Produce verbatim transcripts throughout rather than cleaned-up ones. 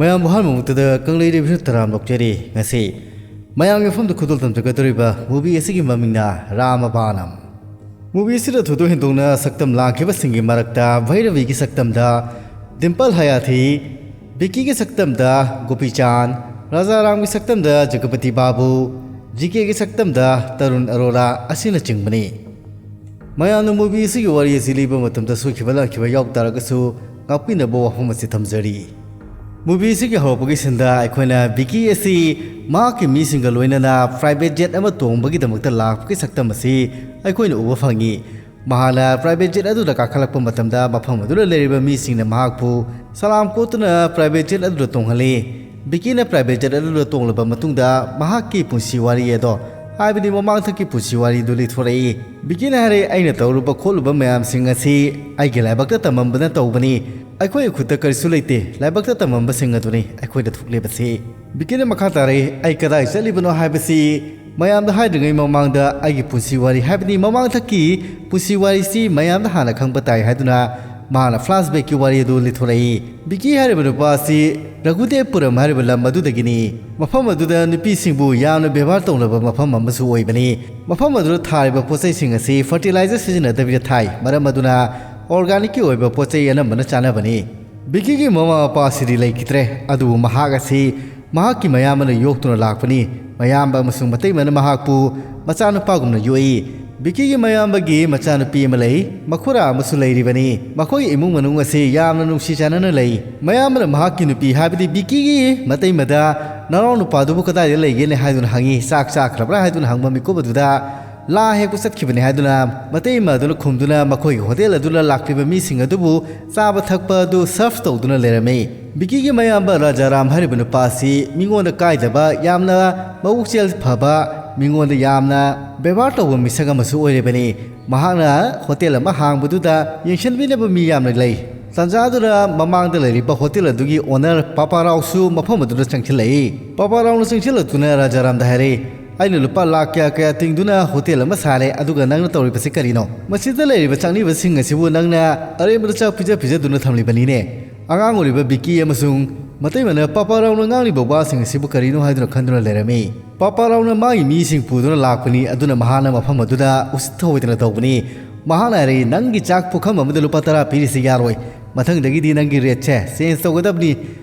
ꯃꯌꯥꯝꯕꯨ ꯑꯍꯥꯟꯕꯃꯛꯇꯗ ꯀꯪꯂꯩ ꯔꯦꯚꯤꯌꯨ ꯇꯔꯥꯝ ꯂꯧꯖꯔꯤ꯫ ꯉꯁꯤ ꯃꯌꯥꯝꯒꯤ ꯃꯐꯝꯗ ꯈꯨꯗꯣꯜ ꯇꯝꯖꯒꯗꯧꯔꯤꯕ movie ꯑꯁꯤꯒꯤ ꯃꯃꯤꯡꯅ ꯔꯥꯃꯕꯥꯅꯝ꯫ Movie ꯑꯁꯤꯗ ꯊꯣꯏꯗꯣꯛ ꯍꯦꯟꯗꯣꯛꯅ ꯁꯛꯇꯝ ꯂꯥꯡꯈꯤꯕꯁꯤꯡꯒꯤ ꯃꯔꯛꯇ ꯚꯩꯔꯕꯤꯒꯤ ꯁꯛꯇꯝꯗ ꯗꯤꯝꯄꯜ ꯍꯌꯥꯊꯤ, ꯕꯤꯀꯤꯒꯤ ꯁꯛꯇꯝꯗ ꯒꯣꯄꯤꯆꯥꯟ, ꯔꯥꯖꯥꯔꯥꯝꯒꯤ ꯁꯛꯇꯝꯗ ꯖꯒꯄꯇꯤ ꯕꯥꯕꯨ, ꯖꯤꯀꯦꯒꯤ ꯁꯛꯇꯝꯗ ꯇꯔꯨꯟ ꯑꯔꯣꯔꯥ ꯑꯁꯤꯅꯆꯤꯡꯕꯅꯤ꯫ ꯃꯌꯥꯝꯅ movie ꯑꯁꯤꯒꯤ ꯋꯥꯔꯤ ꯑꯁꯤ ꯂꯤꯕ ꯃꯇꯝꯗ ꯁꯣꯏꯈꯤꯕ ꯂꯥꯟꯈꯤꯕ ꯌꯥꯎ ꯇꯥꯔꯒꯁꯨ ꯉꯥꯛꯄꯤꯅꯕ ꯋꯥꯐꯝ ꯑꯁꯤ ꯊꯝꯖꯔꯤ꯫ Movie ꯑꯁꯤꯒꯤ ꯍꯧꯔꯛꯄꯒꯤ ꯁꯤꯟꯗ ꯑꯩꯈꯣꯏꯅ ꯕꯤꯀꯤ ꯑꯁꯤ ꯃꯍꯥꯛꯀꯤ ꯃꯤꯁꯤꯡꯒ ꯂꯣꯏꯅꯅ private jet ꯑꯃ ꯇꯣꯡꯕꯒꯤꯗꯃꯛꯇ ꯂꯥꯛꯄꯒꯤ ꯁꯛꯇꯝ ꯑꯁꯤ ꯑꯩꯈꯣꯏꯅ ꯎꯕ ꯐꯪꯉꯤ꯫ ꯃꯍꯥꯛꯅ private jet ꯑꯗꯨꯗ ꯀꯥꯈꯠꯂꯛꯄ ꯃꯇꯝꯗ ꯃꯐꯝ ꯑꯗꯨꯗ ꯂꯩꯔꯤꯕ ꯃꯤꯁꯤꯡꯅ ꯃꯍꯥꯛꯄꯨ ꯁꯂꯥꯝ ꯀꯣꯠꯇꯨꯅ private jet ꯑꯗꯨꯗ ꯇꯣꯡꯍꯜꯂꯤ꯫ ꯕꯤꯀꯤꯅ private jet ꯑꯗꯨꯗ ꯇꯣꯡꯂꯕ ꯃꯇꯨꯡꯗ ꯃꯍꯥꯛꯀꯤ ꯄꯨꯟꯁꯤ ꯋꯥꯔꯤ ꯑꯗꯣ, ꯍꯥꯏꯕꯗꯤ ꯃꯃꯥꯡꯊꯛꯀꯤ ꯄꯨꯟꯁꯤ ꯋꯥꯔꯤꯗꯨ ꯂꯤꯊꯣꯔꯛꯏ꯫ ꯕꯤꯀꯤꯅ ꯍꯥꯏꯔꯦ, "ꯑꯩꯅ ꯇꯧꯔꯨꯕ ꯈꯣꯠꯂꯨꯕ ꯃꯌꯥꯝꯁꯤꯡ ꯑꯁꯤ ꯑꯩꯒꯤ ꯂꯥꯏꯕꯛꯇ ꯇꯝꯃꯝꯕꯅ ꯇꯧꯕꯅꯤ꯫ ꯑꯩꯈꯣꯏꯒꯤ ꯈꯨꯠꯇ ꯀꯔꯤꯁꯨ ꯂꯩꯇꯦ, ꯂꯥꯏꯕꯛꯇ ꯇꯝꯃꯝꯕꯁꯤꯡ ꯑꯗꯨꯅꯤ ꯑꯩꯈꯣꯏꯗ ꯊꯣꯛꯂꯤꯕꯁꯤ꯫" ꯕꯤꯀꯤꯅ ꯃꯈꯥ ꯇꯥꯔꯛꯏ, "ꯑꯩ ꯀꯗꯥꯏ ꯆꯠꯂꯤꯕꯅꯣ ꯍꯥꯏꯕꯁꯤ ꯃꯌꯥꯝꯗ ꯍꯥꯏꯗ꯭ꯔꯤꯉꯩ ꯃꯃꯥꯡꯗ ꯑꯩꯒꯤ ꯄꯨꯟꯁꯤ ꯋꯥꯔꯤ, ꯍꯥꯏꯕꯗꯤ ꯃꯃꯥꯡꯊꯛꯀꯤ ꯄꯨꯟꯁꯤ ꯋꯥꯔꯤꯁꯤ ꯃꯌꯥꯝꯗ ꯍꯥꯟꯅ ꯈꯪꯕ ꯇꯥꯏ" ꯍꯥꯏꯗꯨꯅ ꯃꯍꯥꯛꯅ flashbackꯀꯤ ꯋꯥꯔꯤ ꯑꯗꯨ ꯂꯤꯊꯣꯔꯛꯏ꯫ ꯕꯤꯀꯤ ꯍꯥꯏꯔꯤꯕ ꯅꯨꯄꯥ ꯑꯁꯤ ꯔꯘꯨꯗꯦꯕꯄꯨꯔꯝ ꯍꯥꯏꯔꯤꯕ ꯂꯝ ꯑꯗꯨꯗꯒꯤꯅꯤ꯫ ꯃꯐꯝ ꯑꯗꯨꯗ ꯅꯨꯄꯤꯁꯤꯡꯕꯨ ꯌꯥꯝꯅ ꯕꯦꯕꯥꯔ ꯇꯧꯅꯕ ꯃꯐꯝ ꯑꯃꯁꯨ ꯑꯣꯏꯕꯅꯤ꯫ ꯃꯐꯝ ꯑꯗꯨꯗ ꯊꯥꯔꯤꯕ ꯄꯣꯠꯆꯩꯁꯤꯡ ꯑꯁꯤ fertilizer ꯁꯤꯖꯤꯟꯅꯗꯕꯤꯗ ꯊꯥꯏ, ꯃꯔꯝ ꯑꯗꯨꯅ organicꯀꯤ ꯑꯣꯏꯕ ꯄꯣꯠꯆꯩ ꯑꯅꯝꯕꯅ ꯆꯥꯅꯕꯅꯤ꯫ ꯕꯤꯀꯤꯒꯤ ꯃꯃꯥ ꯃꯄꯥ ꯑꯁꯤꯗꯤ ꯂꯩꯈꯤꯗ꯭ꯔꯦ, ꯑꯗꯨꯕꯨ ꯃꯍꯥꯛ ꯑꯁꯤ ꯃꯍꯥꯛꯀꯤ ꯃꯌꯥꯝꯕꯅ ꯌꯣꯛꯇꯨꯅ ꯂꯥꯛꯄꯅꯤ꯫ ꯃꯌꯥꯝꯕ ꯑꯃꯁꯨꯡ ꯃꯇꯩꯃꯅ ꯃꯍꯥꯛꯄꯨ ꯃꯆꯥꯅꯨꯄꯥꯒꯨꯝꯅ ꯌꯣꯛꯏ꯫ ꯕꯤꯀꯤꯒꯤ ꯃꯌꯥꯝꯕꯒꯤ ꯃꯆꯥꯅꯨꯄꯤ ꯑꯃ ꯂꯩ, ꯃꯈꯨꯔꯥ ꯑꯃꯁꯨ ꯂꯩꯔꯤꯕꯅꯤ꯫ ꯃꯈꯣꯏꯒꯤ ꯏꯃꯨꯡ ꯃꯅꯨꯡ ꯑꯁꯤ ꯌꯥꯝꯅ ꯅꯨꯡꯁꯤ ꯆꯥꯟꯅꯅ ꯂꯩ꯫ ꯃꯌꯥꯝꯕꯅ ꯃꯍꯥꯛꯀꯤ ꯅꯨꯄꯤ, ꯍꯥꯏꯕꯗꯤ ꯕꯤꯀꯤꯒꯤ ꯃꯇꯩꯃꯗ, "ꯅꯅꯥꯎ ꯅꯨꯄꯥꯗꯨꯕꯨ ꯀꯗꯥꯏꯗ ꯂꯩꯒꯦꯅ?" ꯍꯥꯏꯗꯨꯅ ꯍꯪꯉꯤ꯫ "ꯆꯥꯛ ꯆꯥꯈ꯭ꯔꯕ꯭ꯔꯥ?" ꯍꯥꯏꯗꯨꯅ ꯍꯪꯕ ꯃꯤꯀꯨꯞ ꯑꯗꯨꯗ, "ꯂꯥ ꯍꯦꯛꯄ ꯆꯠꯈꯤꯕꯅꯤ" ꯍꯥꯏꯗꯨꯅ ꯃꯇꯩꯃ ꯑꯗꯨꯅ ꯈꯨꯝꯗꯨꯅ ꯃꯈꯣꯏꯒꯤ ꯍꯣꯇꯦꯜ ꯑꯗꯨꯗ ꯂꯥꯛꯂꯤꯕ ꯃꯤꯁꯤꯡ ꯑꯗꯨꯕꯨ ꯆꯥꯕ ꯊꯛꯄ ꯑꯗꯨ serve ꯇꯧꯗꯨꯅ ꯂꯩꯔꯝꯃꯤ꯫ ꯕꯤꯀꯤꯒꯤ ꯃꯌꯥꯝꯕ ꯔꯥꯖꯥꯔꯥꯝ ꯍꯥꯏꯔꯤꯕ ꯅꯨꯄꯥ ꯑꯁꯤ ꯃꯤꯉꯣꯟꯗ ꯀꯥꯏꯗꯕ, ꯌꯥꯝꯅ ꯃꯕꯨꯛꯆꯦꯜ ꯐꯕ, ꯃꯤꯉꯣꯟꯗ ꯌꯥꯝꯅ ꯕꯦꯕꯥꯔ ꯇꯧꯕ ꯃꯤꯁꯛ ꯑꯃꯁꯨ ꯑꯣꯏꯔꯤꯕꯅꯤ꯫ ꯃꯍꯥꯛꯅ ꯍꯣꯇꯦꯜ ꯑꯃ ꯍꯥꯡꯕꯗꯨꯗ ꯌꯦꯡꯁꯤꯟꯕꯤꯅꯕ ꯃꯤ ꯌꯥꯝꯅ ꯂꯩ꯫ ꯇꯥꯟꯖꯥꯗꯨꯗ ꯃꯃꯥꯡꯗ ꯂꯩꯔꯤꯕ ꯍꯣꯇꯦꯜ ꯑꯗꯨꯒꯤ owner ꯄꯥꯄꯥ ꯔꯥꯎꯁꯨ ꯃꯐꯝ ꯑꯗꯨꯗ ꯆꯪꯁꯤꯜꯂꯛꯏ꯫ ꯄꯥꯄꯥ ꯔꯥꯎꯅ ꯆꯪꯁꯤꯜꯂꯛꯇꯨꯅ ꯔꯥꯖꯥꯔꯥꯝꯗ ꯍꯥꯏꯔꯛꯏ, "ꯑꯩꯅ ꯂꯨꯄꯥ ꯂꯥꯈ ꯀꯌꯥ ꯀꯌꯥ ꯇꯤꯡꯗꯨꯅ ꯍꯣꯇꯦꯜ ꯑꯃ ꯁꯥꯔꯦ, ꯑꯗꯨꯒ ꯅꯪꯅ ꯇꯧꯔꯤꯕꯁꯤ ꯀꯔꯤꯅꯣ? ꯃꯁꯤꯗ ꯂꯩꯔꯤꯕ ꯆꯥꯛꯅꯤꯕꯁꯤꯡ ꯑꯁꯤꯕꯨ ꯅꯪꯅ ꯑꯔꯦꯝꯕꯗ ꯆꯥꯛ ꯄꯤꯖ ꯄꯤꯖꯗꯨꯅ ꯊꯝꯂꯤꯕꯅꯤꯅꯦ꯫" ꯑꯉꯥꯡ ꯑꯣꯏꯔꯤꯕ ꯕꯤꯀꯤ ꯑꯃꯁꯨꯡ ꯃꯇꯩꯃꯅ ꯄꯥꯄꯥ ꯔꯥꯎꯅ ꯉꯥꯡꯂꯤꯕ ꯋꯥꯁꯤꯡ ꯑꯁꯤꯕꯨ ꯀꯔꯤꯅꯣ ꯍꯥꯏꯗꯨꯅ ꯈꯟꯗꯨꯅ ꯂꯩꯔꯝꯃꯤ꯫ ꯄꯥꯄꯥ ꯔꯥꯎꯅ ꯃꯥꯒꯤ ꯃꯤꯁꯤꯡ ꯄꯨꯗꯨꯅ ꯂꯥꯛꯄꯅꯤ, ꯑꯗꯨꯅ ꯃꯍꯥꯛꯅ ꯃꯐꯝ ꯑꯗꯨꯗ ꯎꯁꯤꯠ ꯊꯑꯣꯏꯗꯅ ꯇꯧꯕꯅꯤ꯫ ꯃꯍꯥꯛꯅ ꯍꯥꯏꯔꯛꯏ, "ꯅꯪꯒꯤ ꯆꯥꯛ ꯄꯨꯈꯝ ꯑꯃꯗ ꯂꯨꯄꯥ ꯇꯔꯥ ꯄꯤꯔꯤꯁꯤ ꯌꯥꯔꯣꯏ꯫ ꯃꯊꯪꯗꯒꯤꯗꯤ ꯅꯪꯒꯤ ꯔꯦꯠꯁꯦ ꯆꯦꯟꯖ ꯇꯧꯒꯗꯕꯅꯤ꯫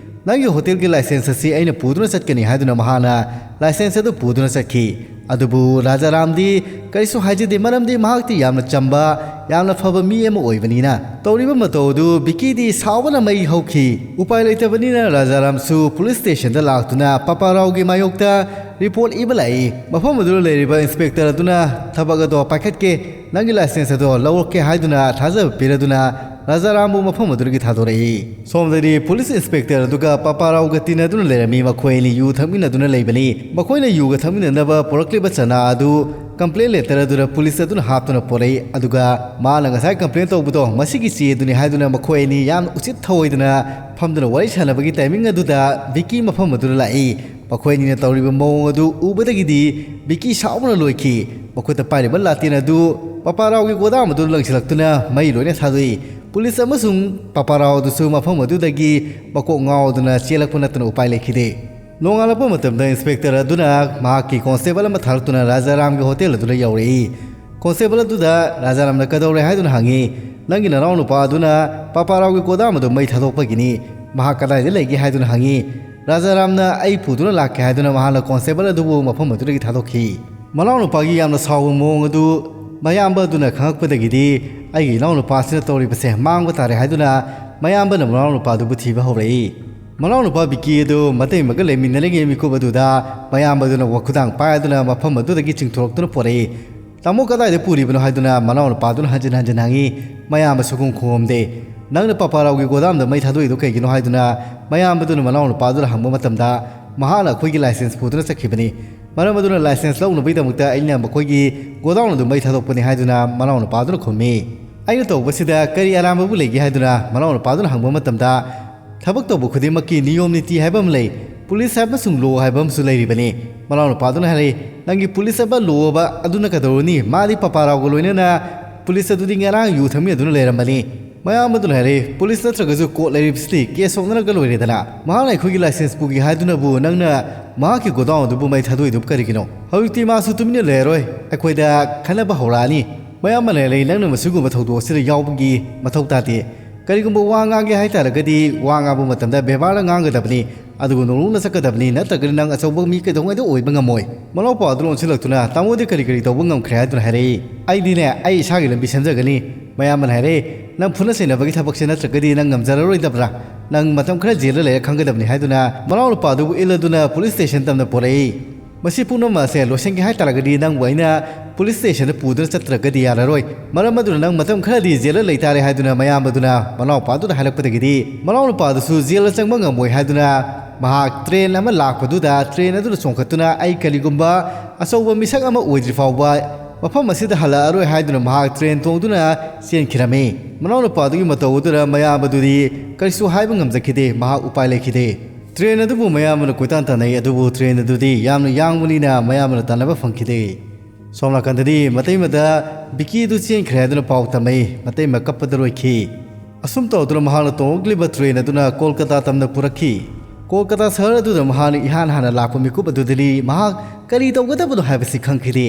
ꯅꯪꯒꯤ ꯍꯣꯇꯦꯜꯒꯤ ꯂꯥꯏꯁꯦꯟꯁ ꯑꯁꯤ ꯑꯩꯅ ꯄꯨꯗꯨꯅ ꯆꯠꯀꯅꯤ" ꯍꯥꯏꯗꯨꯅ ꯃꯍꯥꯛꯅ ꯂꯥꯏꯁꯦꯟꯁ ꯑꯗꯨ ꯄꯨꯗꯨꯅ ꯆꯠꯈꯤ꯫ ꯑꯗꯨꯕꯨ ꯔꯥꯖꯥꯔꯥꯝꯗꯤ ꯀꯔꯤꯁꯨ ꯍꯥꯏꯖꯗꯦ, ꯃꯔꯝꯗꯤ ꯃꯍꯥꯛꯇꯤ ꯌꯥꯝꯅ ꯆꯝꯕ, ꯌꯥꯝꯅ ꯐꯕ ꯃꯤ ꯑꯃ ꯑꯣꯏꯕꯅꯤꯅ꯫ ꯇꯧꯔꯤꯕ ꯃꯇꯧ ꯑꯗꯨ ꯕꯤꯀꯤꯗꯤ ꯁꯥꯎꯕꯅ ꯃꯩ ꯍꯧꯈꯤ꯫ ꯎꯄꯥꯏ ꯂꯩꯇꯕꯅꯤꯅ ꯔꯥꯖꯥꯔꯥꯝꯁꯨ ꯄꯨꯂꯤꯁ ꯁ꯭ꯇꯦꯁꯟꯗ ꯂꯥꯛꯇꯨꯅ ꯄꯥꯄꯥ ꯔꯥꯎꯒꯤ ꯃꯥꯌꯣꯛꯇ ꯔꯤꯄꯣꯔꯠ ꯏꯕ ꯂꯥꯛꯏ꯫ ꯃꯐꯝ ꯑꯗꯨꯗ ꯂꯩꯔꯤꯕ ꯏꯟꯁꯄꯦꯛꯇꯔ ꯑꯗꯨꯅ, "ꯊꯕꯛ ꯑꯗꯣ ꯄꯥꯏꯈꯠꯀꯦ, ꯅꯪꯒꯤ ꯂꯥꯏꯁꯦꯟꯁ ꯑꯗꯣ ꯂꯧꯔꯛꯀꯦ" ꯍꯥꯏꯗꯨꯅ ꯊꯥꯖꯕ ꯄꯤꯔꯗꯨꯅ ꯔꯥꯖꯥꯔꯥꯝꯕꯨ ꯃꯐꯝ ꯑꯗꯨꯗꯒꯤ ꯊꯥꯗꯣꯔꯛꯏ꯫ ꯁꯣꯝꯗꯗꯤ ꯄꯨꯂꯤꯁ ꯏꯟꯁꯄꯦꯛꯇꯔ ꯑꯗꯨꯒ ꯄꯥꯄꯥ ꯔꯥꯎꯒ ꯇꯤꯟꯅꯗꯨꯅ ꯂꯩꯔꯝꯃꯤ꯫ ꯃꯈꯣꯏ ꯑꯅꯤ ꯌꯨ ꯊꯛꯃꯤꯟꯅꯗꯨꯅ ꯂꯩꯕꯅꯤ꯫ ꯃꯈꯣꯏꯅ ꯌꯨꯒ ꯊꯛꯃꯤꯟꯅꯅꯕ ꯄꯨꯔꯛꯂꯤꯕ ꯆꯅꯥ ꯑꯗꯨ ꯀꯝꯄ꯭ꯂꯦꯟ ꯂꯦꯇꯔ ꯑꯗꯨꯗ ꯄꯨꯂꯤꯁ ꯑꯗꯨꯅ ꯍꯥꯞꯇꯨꯅ ꯄꯣꯔꯛꯏ꯫ ꯑꯗꯨꯒ ꯃꯥꯅ ꯉꯁꯥꯏ ꯀꯝꯄ꯭ꯂꯦꯟ ꯇꯧꯕꯗꯣ ꯃꯁꯤꯒꯤ ꯆꯦ ꯑꯗꯨꯅꯤ ꯍꯥꯏꯗꯨꯅ ꯃꯈꯣꯏ ꯑꯅꯤ ꯌꯥꯝꯅ ꯎꯆꯤꯠ ꯊꯑꯣꯏꯗꯅ ꯐꯝꯗꯨꯅ ꯋꯥꯔꯤ ꯁꯥꯟꯅꯕꯒꯤ ꯇꯥꯏꯃꯤꯡ ꯑꯗꯨꯗ ꯕꯤꯀꯤ ꯃꯐꯝ ꯑꯗꯨꯗ ꯂꯥꯛꯏ꯫ ꯃꯈꯣꯏ ꯑꯅꯤꯅ ꯇꯧꯔꯤꯕ ꯃꯑꯣꯡ ꯑꯗꯨ ꯎꯕꯗꯒꯤꯗꯤ ꯕꯤꯀꯤ ꯁꯥꯎꯕꯅ ꯂꯣꯏꯈꯤ꯫ ꯃꯈꯨꯠꯇ ꯄꯥꯏꯔꯤꯕ ꯂꯥꯇꯦꯟ ꯑꯗꯨ ꯄꯥꯄꯥ ꯔꯥꯎꯒꯤ ꯒꯣꯗꯥꯝ ꯑꯗꯨ ꯂꯪꯁꯤꯜꯂꯛꯇꯨꯅ ꯃꯩ ꯂꯣꯏꯅ ꯊꯥꯗꯣꯛꯏ꯫ ꯄꯨꯂꯤꯁ ꯑꯃꯁꯨꯡ ꯄꯥꯄꯥ ꯔꯥꯎ ꯑꯗꯨꯁꯨ ꯃꯐꯝ ꯑꯗꯨꯗꯒꯤ ꯃꯀꯣꯛ ꯉꯥꯎꯗꯨꯅ ꯆꯦꯜꯂꯛꯄ ꯅꯠꯇꯅ ꯎꯄꯥꯏ ꯂꯩꯈꯤꯗꯦ꯫ ꯅꯣꯡꯉꯥꯜꯂꯛꯄ ꯃꯇꯝꯗ ꯏꯟꯁꯄꯦꯛꯇꯔ ꯑꯗꯨꯅ ꯃꯍꯥꯛꯀꯤ ꯀꯣꯟꯁꯇꯦꯕꯜ ꯑꯃ ꯊꯥꯔꯛꯇꯨꯅ ꯔꯥꯖꯥꯔꯥꯝꯒꯤ ꯍꯣꯇꯦꯜ ꯑꯗꯨꯗ ꯌꯧꯔꯛꯏ꯫ ꯀꯣꯟꯁꯇꯦꯕꯜ ꯑꯗꯨꯗ ꯔꯥꯖꯥꯔꯥꯝꯅ ꯀꯩꯗꯧꯔꯦ ꯍꯥꯏꯗꯨꯅ ꯍꯪꯉꯤ꯫ "ꯅꯪꯒꯤ ꯅꯅꯥꯎ ꯅꯨꯄꯥ ꯑꯗꯨꯅ ꯄꯥꯄꯥ ꯔꯥꯎꯒꯤ ꯒꯣꯗꯥꯝ ꯑꯗꯨ ꯃꯩ ꯊꯥꯗꯣꯛꯄꯒꯤꯅꯤ꯫ ꯃꯍꯥꯛ ꯀꯗꯥꯏꯗ ꯂꯩꯒꯦ?" ꯍꯥꯏꯗꯨꯅ ꯍꯪꯉꯤ꯫ ꯔꯥꯖꯥꯔꯥꯝꯅ "ꯑꯩ ꯄꯨꯗꯨꯅ ꯂꯥꯛꯀꯦ" ꯍꯥꯏꯗꯨꯅ ꯃꯍꯥꯛꯅ ꯀꯣꯟꯁꯇꯦꯕꯜ ꯑꯗꯨꯕꯨ ꯃꯐꯝ ꯑꯗꯨꯗꯒꯤ ꯊꯥꯗꯣꯛꯈꯤ꯫ ꯃꯅꯥꯎ ꯅꯨꯄꯥꯒꯤ ꯌꯥꯝꯅ ꯁꯥꯎꯕ ꯃꯑꯣꯡ ꯑꯗꯨ ꯃꯌꯥꯝꯕ ꯑꯗꯨꯅ ꯈꯪꯉꯛꯄꯗꯒꯤꯗꯤ, "ꯑꯩꯒꯤ ꯏꯅꯥꯎ ꯅꯨꯄꯥꯁꯤꯅ ꯇꯧꯔꯤꯕꯁꯦ ꯃꯥꯡꯕ ꯇꯥꯔꯦ" ꯍꯥꯏꯗꯨꯅ ꯃꯌꯥꯝꯕꯅ ꯃꯅꯥꯎ ꯅꯨꯄꯥꯗꯨꯕꯨ ꯊꯤꯕ ꯍꯧꯔꯛꯏ꯫ ꯃꯅꯥꯎ ꯅꯨꯄꯥ ꯕꯤꯀꯤ ꯑꯗꯨ ꯃꯇꯩꯃꯒ ꯂꯩꯃꯤꯟꯅꯔꯤꯉꯩ ꯃꯤꯀꯨꯞ ꯑꯗꯨꯗ ꯃꯌꯥꯝꯕ ꯑꯗꯨꯅ ꯋꯥꯈꯨꯗꯥꯡ ꯄꯥꯏꯗꯨꯅ ꯃꯐꯝ ꯑꯗꯨꯗꯒꯤ ꯆꯤꯡꯊꯣꯔꯛꯇꯨꯅ ꯄꯣꯔꯛꯏ꯫ "ꯇꯥꯃꯣ, ꯀꯗꯥꯏꯗ ꯄꯨꯔꯤꯕꯅꯣ?" ꯍꯥꯏꯗꯨꯅ ꯃꯅꯥꯎ ꯅꯨꯄꯥꯗꯨꯅ ꯍꯟꯖꯤꯟ ꯍꯟꯖꯤꯟ ꯍꯪꯉꯤ꯫ ꯃꯌꯥꯝꯕ ꯁꯨꯈꯨꯝ ꯈꯨꯝꯗꯦ꯫ "ꯅꯪꯅ ꯄꯥꯄꯥ ꯔꯥꯎꯒꯤ ꯒꯣꯗꯥꯝꯗ ꯃꯩ ꯊꯥꯗꯣꯛꯏꯗꯣ ꯀꯩꯒꯤꯅꯣ?" ꯍꯥꯏꯗꯨꯅ ꯃꯌꯥꯝꯕꯗꯨꯅ ꯃꯅꯥꯎ ꯅꯨꯄꯥꯗꯨꯗ ꯍꯪꯕ ꯃꯇꯝꯗ, "ꯃꯍꯥꯛꯅ ꯑꯩꯈꯣꯏꯒꯤ ꯂꯥꯏꯁꯦꯟꯁ ꯄꯨꯗꯨꯅ ꯆꯠꯈꯤꯕꯅꯤ꯫ ꯃꯔꯝ ꯑꯗꯨꯅ ꯂꯥꯏꯁꯦꯟꯁ ꯂꯧꯅꯕꯒꯤꯗꯃꯛꯇ ꯑꯩꯅ ꯃꯈꯣꯏꯒꯤ ꯒꯣꯗꯥꯎꯟ ꯑꯗꯨ ꯃꯩ ꯊꯥꯗꯣꯛꯄꯅꯤ" ꯍꯥꯏꯗꯨꯅ ꯃꯅꯥꯎ ꯅꯨꯄꯥꯗꯨꯅ ꯈꯨꯝꯃꯤ꯫ "ꯑꯩꯅ ꯇꯧꯕꯁꯤꯗ ꯀꯔꯤ ꯑꯔꯥꯟꯕꯕꯨ ꯂꯩꯒꯦ?" ꯍꯥꯏꯗꯨꯅ ꯃꯅꯥꯎ ꯅꯨꯄꯥꯗꯨꯅ ꯍꯪꯕ ꯃꯇꯝꯗ, "ꯊꯕꯛ ꯇꯧꯕ ꯈꯨꯗꯤꯡꯃꯛꯀꯤ ꯅꯤꯌꯣꯝ ꯅꯤꯇꯤ ꯍꯥꯏꯕ ꯑꯃ ꯂꯩ, ꯄꯨꯂꯤꯁ ꯑꯃꯁꯨꯡ ꯂꯣ ꯍꯥꯏꯕ ꯑꯃꯁꯨ ꯂꯩꯔꯤꯕꯅꯤ"꯫ ꯃꯅꯥꯎ ꯅꯨꯄꯥꯗꯨꯅ ꯍꯥꯏꯔꯛꯏ, "ꯅꯪꯒꯤ ꯄꯨꯂꯤꯁ ꯑꯃ ꯂꯣ ꯑꯃ ꯑꯗꯨꯅ ꯀꯩꯗꯧꯔꯨꯅꯤ? ꯃꯥꯗꯤ ꯄꯥꯄꯥ ꯔꯥꯎꯒ ꯂꯣꯏꯅꯅ ꯄꯨꯂꯤꯁ ꯑꯗꯨꯗꯤ ꯉꯔꯥꯡ ꯌꯨ ꯊꯛꯃꯤꯟꯅꯗꯨꯅ ꯂꯩꯔꯝꯕꯅꯤ"꯫ ꯃꯌꯥꯝ ꯑꯗꯨꯅ ꯍꯥꯏꯔꯛꯏ, "ꯄꯨꯂꯤꯁ ꯅꯠꯇ꯭ꯔꯒꯁꯨ ꯀꯣꯔꯠ ꯂꯩꯔꯤꯕꯁꯤꯗꯤ ꯀꯦꯁ ꯁꯣꯛꯅꯔꯒ ꯂꯣꯏꯔꯦꯗꯅ꯫ ꯃꯍꯥꯛꯅ ꯑꯩꯈꯣꯏꯒꯤ ꯂꯥꯏꯁꯦꯟꯁ ꯄꯨꯒꯦ ꯍꯥꯏꯗꯨꯅꯕꯨ ꯅꯪꯅ ꯃꯍꯥꯛꯀꯤ ꯒꯣꯗꯥꯎꯟ ꯑꯗꯨꯕꯨ ꯃꯩ ꯊꯥꯗꯣꯛꯏꯗꯨꯕꯨ ꯀꯔꯤꯒꯤꯅꯣ? ꯍꯧꯖꯤꯛꯇꯤ ꯃꯥꯁꯨ ꯇꯨꯃꯤꯟꯅ ꯂꯩꯔꯔꯣꯏ, ꯑꯩꯈꯣꯏꯗ ꯈꯟꯅꯕ ꯍꯧꯔꯛꯑꯅꯤ꯫ ꯃꯌꯥꯝ ꯑꯃ ꯂꯩꯔꯛꯏ, ꯅꯪꯅ ꯃꯁꯤꯒꯨꯝꯕ ꯊꯧꯗꯣꯛ ꯑꯁꯤꯗ ꯌꯥꯎꯕꯒꯤ ꯃꯊꯧ ꯇꯥꯗꯦ꯫ ꯀꯔꯤꯒꯨꯝꯕ ꯋꯥ ꯉꯥꯡꯒꯦ ꯍꯥꯏ ꯇꯥꯔꯒꯗꯤ ꯋꯥ ꯉꯥꯡꯕ ꯃꯇꯝꯗ ꯕꯦꯕꯥꯔꯗ ꯉꯥꯡꯒꯗꯕꯅꯤ, ꯑꯗꯨꯒ ꯅꯣꯡꯂꯨꯛꯅ ꯆꯠꯀꯗꯕꯅꯤ, ꯅꯠꯇ꯭ꯔꯒꯗꯤ ꯅꯪ ꯑꯆꯧꯕ ꯃꯤ ꯀꯩꯗꯧꯉꯩꯗ ꯑꯣꯏꯕ ꯉꯝꯃꯣꯏ꯫" ꯃꯅꯥꯎꯄꯥ ꯑꯗꯨ ꯑꯣꯟꯁꯤꯜꯂꯛꯇꯨꯅ, "ꯇꯥꯃꯣꯗꯤ ꯀꯔꯤ ꯀꯔꯤ ꯇꯧꯕ ꯉꯝꯈ꯭ꯔꯦ ꯍꯥꯏꯗꯨꯅ ꯍꯥꯏꯔꯛꯏ?" "ꯑꯩꯗꯤꯅꯦ, ꯑꯩ ꯏꯁꯥꯒꯤ ꯂꯝꯕꯤ ꯁꯦꯝꯖꯒꯅꯤ꯫" ꯃꯌꯥꯝꯕꯅ ꯍꯥꯏꯔꯛꯏ, "ꯅꯪ ꯐꯨꯅ ꯆꯩꯅꯕꯒꯤ ꯊꯕꯛꯁꯦ ꯅꯠꯇ꯭ꯔꯒꯗꯤ ꯅꯪ ꯉꯝꯖꯔꯔꯣꯏꯗꯕ꯭ꯔꯥ? ꯅꯪ ꯃꯇꯝ ꯈꯔ ꯖꯦꯜꯗ ꯂꯩꯔ ꯈꯪꯒꯗꯕꯅꯤ" ꯍꯥꯏꯗꯨꯅ ꯃꯅꯥꯎ ꯅꯨꯄꯥꯗꯨꯕꯨ ꯏꯜꯂꯗꯨꯅ ꯄꯨꯂꯤꯁ ꯁ꯭ꯇꯦꯁꯟ ꯇꯝꯅ ꯄꯨꯔꯛꯏ꯫ "ꯃꯁꯤ ꯄꯨꯝꯅꯃꯛ ꯑꯁꯦ ꯂꯣꯏꯁꯤꯟꯒꯦ ꯍꯥꯏ ꯇꯥꯔꯒꯗꯤ ꯅꯪꯕꯨ ꯑꯩꯅ ꯄꯨꯂꯤꯁ ꯁ꯭ꯇꯦꯁꯟꯗ ꯄꯨꯗꯨꯅ ꯆꯠꯇ꯭ꯔꯒꯗꯤ ꯌꯥꯔꯔꯣꯏ꯫ ꯃꯔꯝ ꯑꯗꯨꯅ ꯅꯪ ꯃꯇꯝ ꯈꯔꯗꯤ ꯖꯦꯜꯗ ꯂꯩꯇꯥꯔꯦ" ꯍꯥꯏꯗꯨꯅ ꯃꯌꯥꯝꯕꯗꯨꯅ ꯃꯅꯥꯎꯄꯥꯗꯨꯗ ꯍꯥꯏꯔꯛꯄꯗꯒꯤꯗꯤ ꯃꯅꯥꯎ ꯅꯨꯄꯥꯗꯨꯁꯨ ꯖꯦꯜꯗ ꯆꯪꯕ ꯉꯝꯃꯣꯏ ꯍꯥꯏꯗꯨꯅ ꯃꯍꯥꯛ ꯇ꯭ꯔꯦꯟ ꯑꯃ ꯂꯥꯛꯄꯗꯨꯗ ꯇ꯭ꯔꯦꯟ ꯑꯗꯨꯗ ꯆꯣꯡꯈꯠꯇꯨꯅ "ꯑꯩ ꯀꯔꯤꯒꯨꯝꯕ ꯑꯆꯧꯕ ꯃꯤꯁꯛ ꯑꯃ ꯑꯣꯏꯗ꯭ꯔꯤ ꯐꯥꯎꯕ ꯃꯐꯝ ꯑꯁꯤꯗ ꯍꯜꯂꯛꯑꯔꯣꯏ" ꯍꯥꯏꯗꯨꯅ ꯃꯍꯥꯛ ꯇ꯭ꯔꯦꯟ ꯇꯣꯡꯗꯨꯅ ꯆꯦꯟꯈꯤꯔꯝꯃꯤ꯫ ꯃꯅꯥꯎ ꯅꯨꯄꯥꯗꯨꯒꯤ ꯃꯇꯧ ꯑꯗꯨꯗ ꯃꯌꯥꯝꯕꯗꯨꯗꯤ ꯀꯔꯤꯁꯨ ꯍꯥꯏꯕ ꯉꯝꯖꯈꯤꯗꯦ, ꯃꯍꯥꯛ ꯎꯄꯥꯏ ꯂꯩꯈꯤꯗꯦ꯫ ꯇ꯭ꯔꯦꯟ ꯑꯗꯨꯕꯨ ꯃꯌꯥꯝꯕꯅ ꯀꯣꯏꯇꯥꯟ ꯇꯥꯟꯅꯩ, ꯑꯗꯨꯕꯨ ꯇ꯭ꯔꯦꯟ ꯑꯗꯨꯗꯤ ꯌꯥꯝꯅ ꯌꯥꯡꯕꯅꯤꯅ ꯃꯌꯥꯝꯕꯅ ꯇꯥꯟꯅꯕ ꯐꯪꯈꯤꯗꯦ꯫ ꯁꯣꯝ ꯅꯥꯀꯟꯗꯗꯤ ꯃꯇꯩꯃꯗ ꯕꯤꯀꯤ ꯑꯗꯨ ꯆꯦꯟꯈ꯭ꯔꯦ ꯍꯥꯏꯗꯨꯅ ꯄꯥꯎ ꯇꯝꯃꯛꯏ꯫ ꯃꯇꯩꯃ ꯀꯞꯄꯗ ꯂꯣꯏꯈꯤ꯫ ꯑꯁꯨꯝ ꯇꯧꯗꯨꯅ ꯃꯍꯥꯛꯅ ꯇꯣꯡꯂꯛꯂꯤꯕ ꯇ꯭ꯔꯦꯟ ꯑꯗꯨꯅ ꯀꯣꯜꯀꯇꯥ ꯇꯝꯅ ꯄꯨꯔꯛꯈꯤ꯫ ꯀꯣꯜꯀꯇꯥ ꯁꯍꯔ ꯑꯗꯨꯗ ꯃꯍꯥꯛꯅ ꯏꯍꯥꯟ ꯍꯥꯟꯅ ꯂꯥꯛꯄ ꯃꯤꯀꯨꯞ ꯑꯗꯨꯗꯗꯤ ꯃꯍꯥꯛ ꯀꯔꯤ ꯇꯧꯒꯗꯕꯅꯣ ꯍꯥꯏꯕꯁꯤ ꯈꯪꯈꯤꯗꯦ꯫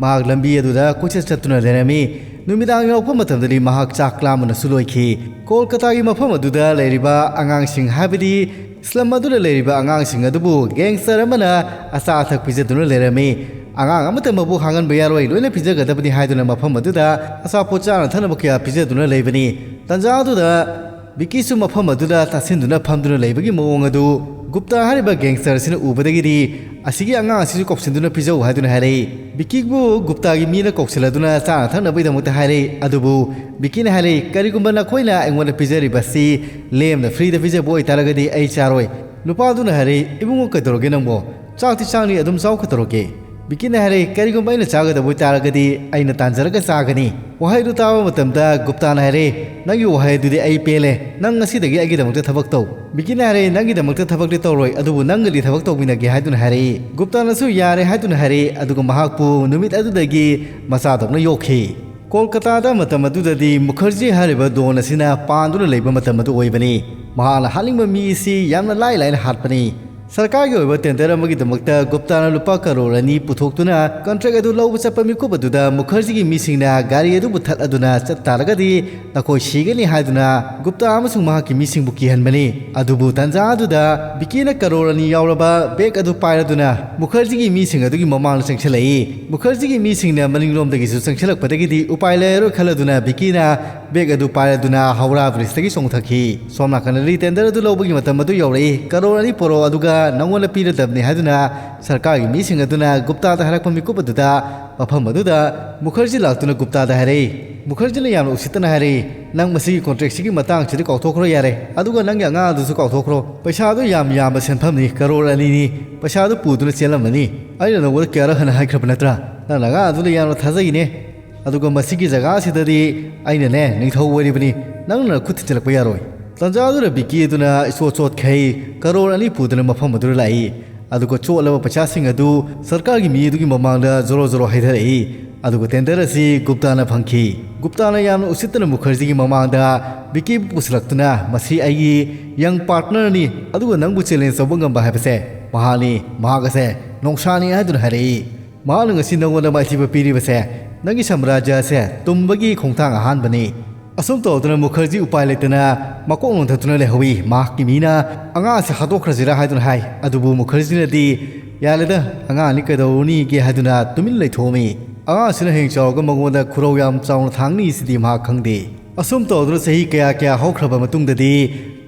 ꯃꯍꯥꯛ ꯂꯝꯕꯤ ꯑꯗꯨꯗ ꯀꯣꯏꯆꯠ ꯆꯠꯇꯨꯅ ꯂꯩꯔꯝꯃꯤ꯫ ꯅꯨꯃꯤꯗꯥꯡ ꯌꯧꯔꯛꯄ ꯃꯇꯝꯗꯗꯤ ꯃꯍꯥꯛ ꯆꯥꯛ ꯂꯥꯝꯕꯅꯁꯨ ꯂꯣꯏꯈꯤ꯫ ꯀꯣꯜꯀꯇꯥꯒꯤ ꯃꯐꯝ ꯑꯗꯨꯗ ꯂꯩꯔꯤꯕ ꯑꯉꯥꯡꯁꯤꯡ, ꯍꯥꯏꯕꯗꯤ ꯁ꯭ꯂꯝ ꯑꯗꯨꯗ ꯂꯩꯔꯤꯕ ꯑꯉꯥꯡꯁꯤꯡ ꯑꯗꯨꯕꯨ ꯒꯦꯡꯁꯇꯔ ꯑꯃꯅ ꯑꯆꯥ ꯑꯊꯛ ꯄꯤꯖꯗꯨꯅ ꯂꯩꯔꯝꯃꯤ꯫ ꯑꯉꯥꯡ ꯑꯃꯠꯇ ꯃꯕꯨꯛ ꯍꯥꯡꯍꯟꯕ ꯌꯥꯔꯣꯏ, ꯂꯣꯏꯅ ꯄꯤꯖꯒꯗꯕꯅꯤ ꯍꯥꯏꯗꯨꯅ ꯃꯐꯝ ꯑꯗꯨꯗ ꯑꯆꯥꯄꯣꯠ ꯆꯥꯅ ꯊꯛꯅꯕ ꯀꯌꯥ ꯄꯤꯖꯗꯨꯅ ꯂꯩꯕꯅꯤ꯫ ꯇꯟꯖꯥ ꯑꯗꯨꯗ ꯕꯤꯀꯤꯁꯨ ꯃꯐꯝ ꯑꯗꯨꯗ ꯇꯥꯁꯤꯟꯗꯨꯅ ꯐꯝꯗꯨꯅ ꯂꯩꯕꯒꯤ ꯃꯑꯣꯡ ꯑꯗꯨ ꯒꯨꯞꯇꯥ ꯍꯥꯏꯔꯤꯕ ꯒꯦꯡꯁꯇꯔ ꯑꯁꯤꯅ ꯎꯕꯗꯒꯤꯗꯤ, "ꯑꯁꯤꯒꯤ ꯑꯉꯥꯡ ꯑꯁꯤꯁꯨ ꯀꯧꯁꯤꯟꯗꯨꯅ ꯄꯤꯖꯧ" ꯍꯥꯏꯗꯨꯅ ꯍꯥꯏꯔꯛꯏ꯫ ꯕꯤꯀꯤꯕꯨ ꯒꯨꯞꯇꯥꯒꯤ ꯃꯤꯅ ꯀꯧꯁꯤꯜꯂꯗꯨꯅ ꯆꯥꯅ ꯊꯛꯅꯕꯒꯤꯗꯃꯛꯇ ꯍꯥꯏꯔꯛꯏ꯫ ꯑꯗꯨꯕꯨ ꯕꯤꯀꯤꯅ ꯍꯥꯏꯔꯛꯏ, "ꯀꯔꯤꯒꯨꯝꯕ ꯅꯈꯣꯏꯅ ꯑꯩꯉꯣꯟꯗ ꯄꯤꯖꯔꯤꯕ ꯑꯁꯤ ꯂꯦꯝꯅ ꯐ꯭ꯔꯤꯗ ꯄꯤꯖꯕ ꯑꯣꯏꯇꯥꯔꯒꯗꯤ ꯑꯩ ꯆꯥꯔꯣꯏ꯫" ꯅꯨꯄꯥꯗꯨꯅ ꯍꯥꯏꯔꯛꯏ, "ꯏꯕꯨꯡꯉꯣ, ꯀꯩꯗꯧꯔꯒꯦ ꯅꯪꯕꯣ? ꯆꯥꯛꯇꯤ ꯆꯥꯅꯤ, ꯑꯗꯨꯝ ꯆꯥꯎ, ꯀꯩꯗꯧꯔꯒꯦ?" ꯕꯤꯀꯤꯅ ꯍꯥꯏꯔꯛꯏ, "ꯀꯔꯤꯒꯨꯝꯕ ꯑꯩꯅ ꯆꯥꯒꯗꯕ ꯑꯣꯏꯇꯥꯔꯒꯗꯤ ꯑꯩꯅ ꯇꯥꯟꯖꯔꯒ ꯆꯥꯒꯅꯤ꯫" ꯋꯥꯍꯩꯗꯨ ꯇꯥꯕ ꯃꯇꯝꯗ ꯒꯨꯞꯇꯥꯅ ꯍꯥꯏꯔꯛꯏ, "ꯅꯪꯒꯤ ꯋꯥꯍꯩ ꯑꯗꯨꯗꯤ ꯑꯩ ꯄꯦꯜꯂꯦ꯫ ꯅꯪ ꯉꯁꯤꯗꯒꯤ ꯑꯩꯒꯤꯗꯃꯛꯇ ꯊꯕꯛ ꯇꯧ꯫" ꯕꯤꯀꯤꯅ ꯍꯥꯏꯔꯛꯏ, "ꯅꯪꯒꯤꯗꯃꯛꯇ ꯊꯕꯛꯇꯤ ꯇꯧꯔꯣꯏ, ꯑꯗꯨꯕꯨ ꯅꯪꯒꯗꯤ ꯊꯕꯛ ꯇꯧꯃꯤꯟꯅꯒꯦ" ꯍꯥꯏꯗꯨꯅ ꯍꯥꯏꯔꯛꯏ꯫ ꯒꯨꯞꯇꯥꯅꯁꯨ ꯌꯥꯔꯦ ꯍꯥꯏꯗꯨꯅ ꯍꯥꯏꯔꯛꯏ, ꯑꯗꯨꯒ ꯃꯍꯥꯛꯄꯨ ꯅꯨꯃꯤꯠ ꯑꯗꯨꯗꯒꯤ ꯃꯆꯥꯗꯧꯅ ꯌꯣꯛꯈꯤ꯫ ꯀꯣꯜꯀꯇꯥꯗ ꯃꯇꯝ ꯑꯗꯨꯗꯗꯤ ꯃꯨꯈꯔꯖꯤ ꯍꯥꯏꯔꯤꯕ ꯗꯣꯟ ꯑꯁꯤꯅ ꯄꯥꯟꯗꯨꯅ ꯂꯩꯕ ꯃꯇꯝ ꯑꯗꯨ ꯑꯣꯏꯕꯅꯤ꯫ ꯃꯍꯥꯛꯅ ꯍꯥꯠꯅꯤꯡꯕ ꯃꯤ ꯑꯁꯤ ꯌꯥꯝꯅ ꯂꯥꯏ ꯂꯥꯏꯅ ꯍꯥꯠꯄꯅꯤ꯫ ꯁꯔꯀꯥꯔꯒꯤ ꯑꯣꯏꯕ ꯇꯦꯟꯗꯔ ꯑꯃꯒꯤꯗꯃꯛꯇ ꯒꯨꯞꯇꯥꯅ ꯂꯨꯄꯥ ꯀꯔꯣꯔ ꯑꯅꯤ ꯄꯨꯊꯣꯛꯇꯨꯅ ꯀꯟꯇ꯭ꯔꯦꯛ ꯑꯗꯨ ꯂꯧꯕ ꯆꯠꯄ ꯃꯤꯀꯨꯞ ꯑꯗꯨꯗ ꯃꯨꯈꯔꯖꯤꯒꯤ ꯃꯤꯁꯤꯡꯅ ꯒꯥꯔꯤ ꯑꯗꯨꯕꯨ ꯊꯠꯂꯗꯨꯅ ꯆꯠ ꯇꯥꯔꯒꯗꯤ ꯅꯈꯣꯏ ꯁꯤꯒꯅꯤ ꯍꯥꯏꯗꯨꯅ ꯒꯨꯞꯇꯥ ꯑꯃꯁꯨꯡ ꯃꯍꯥꯛꯀꯤ ꯃꯤꯁꯤꯡꯕꯨ ꯀꯤꯍꯟꯕꯅꯤ꯫ ꯑꯗꯨꯕꯨ ꯇꯟꯖꯥ ꯑꯗꯨꯗ ꯕꯤꯀꯤꯅ ꯀꯔꯣꯔ ꯑꯅꯤ ꯌꯥꯎꯔꯕ ꯕꯦꯒ ꯑꯗꯨ ꯄꯥꯏꯔꯗꯨꯅ ꯃꯨꯈꯔꯖꯤꯒꯤ ꯃꯤꯁꯤꯡ ꯑꯗꯨꯒꯤ ꯃꯃꯥꯡꯗ ꯆꯪꯁꯤꯜꯂꯛꯏ꯫ ꯃꯨꯈꯔꯖꯤꯒꯤ ꯃꯤꯁꯤꯡꯅ ꯃꯅꯤꯡꯂꯣꯝꯗꯒꯤꯁꯨ ꯆꯪꯁꯤꯜꯂꯛꯄꯗꯒꯤꯗꯤ ꯎꯄꯥꯏ ꯂꯩꯔꯔꯣꯏ ꯈꯜꯂꯗꯨꯅ ꯕꯤꯀꯤꯅ ꯕꯦꯒ ꯑꯗꯨ ꯄꯥꯏꯔꯗꯨꯅ ꯍꯧꯔꯥ ꯕ꯭ꯔꯤꯖꯇꯒꯤ ꯆꯣꯡꯊꯈꯤ꯫ ꯁꯣꯝ ꯅꯥꯀꯟꯗꯗꯤ ꯇꯦꯟꯗꯔ ꯑꯗꯨ ꯂꯧꯕꯒꯤ ꯃꯇꯝ ꯑꯗꯨ ꯌꯧꯔꯛꯏ꯫ ꯀꯔꯣꯔ ꯑꯅꯤ ꯄꯣꯔꯛꯑꯣ, ꯑꯗꯨꯒ ꯅꯉꯣꯟꯗ ꯄꯤꯔꯗꯕꯅꯤ ꯍꯥꯏꯗꯨꯅ ꯁꯔꯀꯥꯔꯒꯤ ꯃꯤꯁꯤꯡ ꯑꯗꯨꯅ ꯒꯨꯞꯇꯥꯗ ꯍꯥꯏꯔꯛꯄ ꯃꯤꯀꯨꯞ ꯑꯗꯨꯗ ꯃꯐꯝ ꯑꯗꯨꯗ ꯃꯨꯈꯔꯖꯤ ꯂꯥꯛꯇꯨꯅ ꯒꯨꯞꯇꯥꯗ ꯍꯥꯏꯔꯛꯏ꯫ ꯃꯨꯈꯔꯖꯤꯅ ꯌꯥꯝꯅ ꯎꯁꯤꯠꯇꯅ ꯍꯥꯏꯔꯛꯏ, "ꯅꯪ ꯃꯁꯤꯒꯤ ꯀꯣꯟꯇ꯭ꯔꯦꯛꯁꯤꯒꯤ ꯃꯇꯥꯡꯁꯤꯗꯤ ꯀꯥꯎꯊꯣꯛꯈ꯭ꯔꯣ ꯌꯥꯔꯦ, ꯑꯗꯨꯒ ꯅꯪꯒꯤ ꯑꯉꯥꯡ ꯑꯗꯨꯁꯨ ꯀꯥꯎꯊꯣꯛꯈ꯭ꯔꯣ꯫ ꯄꯩꯁꯥꯗꯨ ꯌꯥꯝ ꯌꯥꯝꯕ ꯁꯦꯟꯐꯝꯅꯤ, ꯀꯔꯣꯔ ꯑꯅꯤꯅꯤ꯫ ꯄꯩꯁꯥꯗꯨ ꯄꯨꯗꯨꯅ ꯆꯦꯜꯂꯝꯃꯅꯤ꯫ ꯑꯩꯅ ꯅꯉꯣꯟꯗ ꯀꯌꯥꯔꯛ ꯍꯟꯅ ꯍꯥꯏꯈ꯭ꯔꯕ ꯅꯠꯇ꯭ꯔꯥ? ꯅꯪꯅ ꯑꯉꯥꯡ ꯑꯗꯨꯗ ꯌꯥꯝꯅ ꯊꯥꯖꯩꯅꯦ꯫ ꯑꯗꯨꯒ ꯃꯁꯤꯒꯤ ꯖꯒꯥ ꯑꯁꯤꯗꯗꯤ ꯑꯩꯅꯅꯦ ꯅꯤꯡꯊꯧ ꯑꯣꯏꯔꯤꯕꯅꯤ, ꯅꯪꯅ ꯈꯨꯠ ꯊꯤꯟꯖꯤꯜꯂꯛꯄ ꯌꯥꯔꯣꯏ"꯫ ꯇꯟꯖꯥ ꯑꯗꯨꯗ ꯕꯤꯀꯤ ꯑꯗꯨꯅ ꯏꯆꯣꯠ ꯆꯣꯠꯈꯩ ꯀꯔꯣꯔ ꯑꯅꯤ ꯄꯨꯗꯨꯅ ꯃꯐꯝ ꯑꯗꯨꯗ ꯂꯥꯛꯏ꯫ ꯑꯗꯨꯒ ꯆꯣꯠꯂꯕ ꯄꯩꯁꯥꯁꯤꯡ ꯑꯗꯨ ꯁꯔꯀꯥꯔꯒꯤ ꯃꯤ ꯑꯗꯨꯒꯤ ꯃꯃꯥꯡꯗ ꯖꯣꯔꯣ ꯖꯣꯔꯣ ꯍꯩꯊꯔꯛꯏ꯫ ꯑꯗꯨꯒ ꯇꯦꯟꯗꯔ ꯑꯁꯤ ꯒꯨꯞꯇꯥꯅ ꯐꯪꯈꯤ꯫ ꯒꯨꯞꯇꯥꯅ ꯌꯥꯝꯅ ꯎꯁꯤꯠꯇꯅ ꯃꯨꯈꯔꯖꯤꯒꯤ ꯃꯃꯥꯡꯗ ꯕꯤꯀꯤꯕꯨ ꯄꯨꯁꯤꯜꯂꯛꯇꯨꯅ, "ꯃꯁꯤ ꯑꯩꯒꯤ ꯌꯪ ꯄꯥꯔꯠꯅꯔꯅꯤ, ꯑꯗꯨꯒ ꯅꯪꯕꯨ ꯆꯦꯂꯦꯟꯖ ꯇꯧꯕ ꯉꯝꯕ ꯍꯥꯏꯕꯁꯦ ꯃꯍꯥꯛꯅꯤ, ꯃꯍꯥꯛ ꯑꯁꯦ ꯅꯣꯡꯁꯥꯅꯤ" ꯍꯥꯏꯗꯨꯅ ꯍꯥꯏꯔꯛꯏ꯫ "ꯃꯍꯥꯛꯅ ꯉꯁꯤ ꯅꯪꯉꯣꯟꯗ ꯃꯥꯏꯊꯤꯕ ꯄꯤꯔꯤꯕꯁꯦ ꯅꯪꯒꯤ ꯁꯝꯔꯥꯖ꯭ꯌ ꯑꯁꯦ ꯇꯨꯝꯕꯒꯤ ꯈꯣꯡꯊꯥꯡ ꯑꯍꯥꯟꯕꯅꯤ"꯫ ꯑꯁꯨꯝ ꯇꯧꯗꯨꯅ ꯃꯨꯈꯔꯖꯤ ꯎꯄꯥꯏ ꯂꯩꯇꯅ ꯃꯀꯣꯛ ꯅꯣꯟꯊꯛꯇꯨꯅ ꯂꯩꯍꯧꯏ꯫ ꯃꯍꯥꯛꯀꯤ ꯃꯤꯅ ꯑꯉꯥꯡ ꯑꯁꯤ ꯍꯥꯠꯇꯣꯛꯈ꯭ꯔꯁꯤꯔꯥ ꯍꯥꯏꯗꯨꯅ ꯍꯥꯏ, ꯑꯗꯨꯕꯨ ꯃꯨꯈꯔꯖꯤꯅꯗꯤ, "ꯌꯥꯔꯦꯗ, ꯑꯉꯥꯡꯅꯤ ꯀꯩꯗꯧꯔꯨꯅꯤꯒꯦ" ꯍꯥꯏꯗꯨꯅ ꯇꯨꯃꯤꯟ ꯂꯩꯊꯣꯛꯑꯝꯃꯤ꯫ ꯑꯉꯥꯡ ꯑꯁꯤꯅ ꯍꯌꯦꯡ ꯆꯥꯎꯔꯒ ꯃꯉꯣꯟꯗ ꯈꯨꯔꯧ ꯌꯥꯝ ꯆꯥꯎꯅ ꯊꯥꯡꯅꯤ ꯁꯤꯗꯤ ꯃꯍꯥꯛ ꯈꯪꯗꯦ꯫ ꯑꯁꯨꯝ ꯇꯧꯗꯨꯅ ꯆꯍꯤ ꯀꯌꯥ ꯀꯌꯥ ꯍꯧꯈ꯭ꯔꯕ ꯃꯇꯨꯡꯗꯗꯤ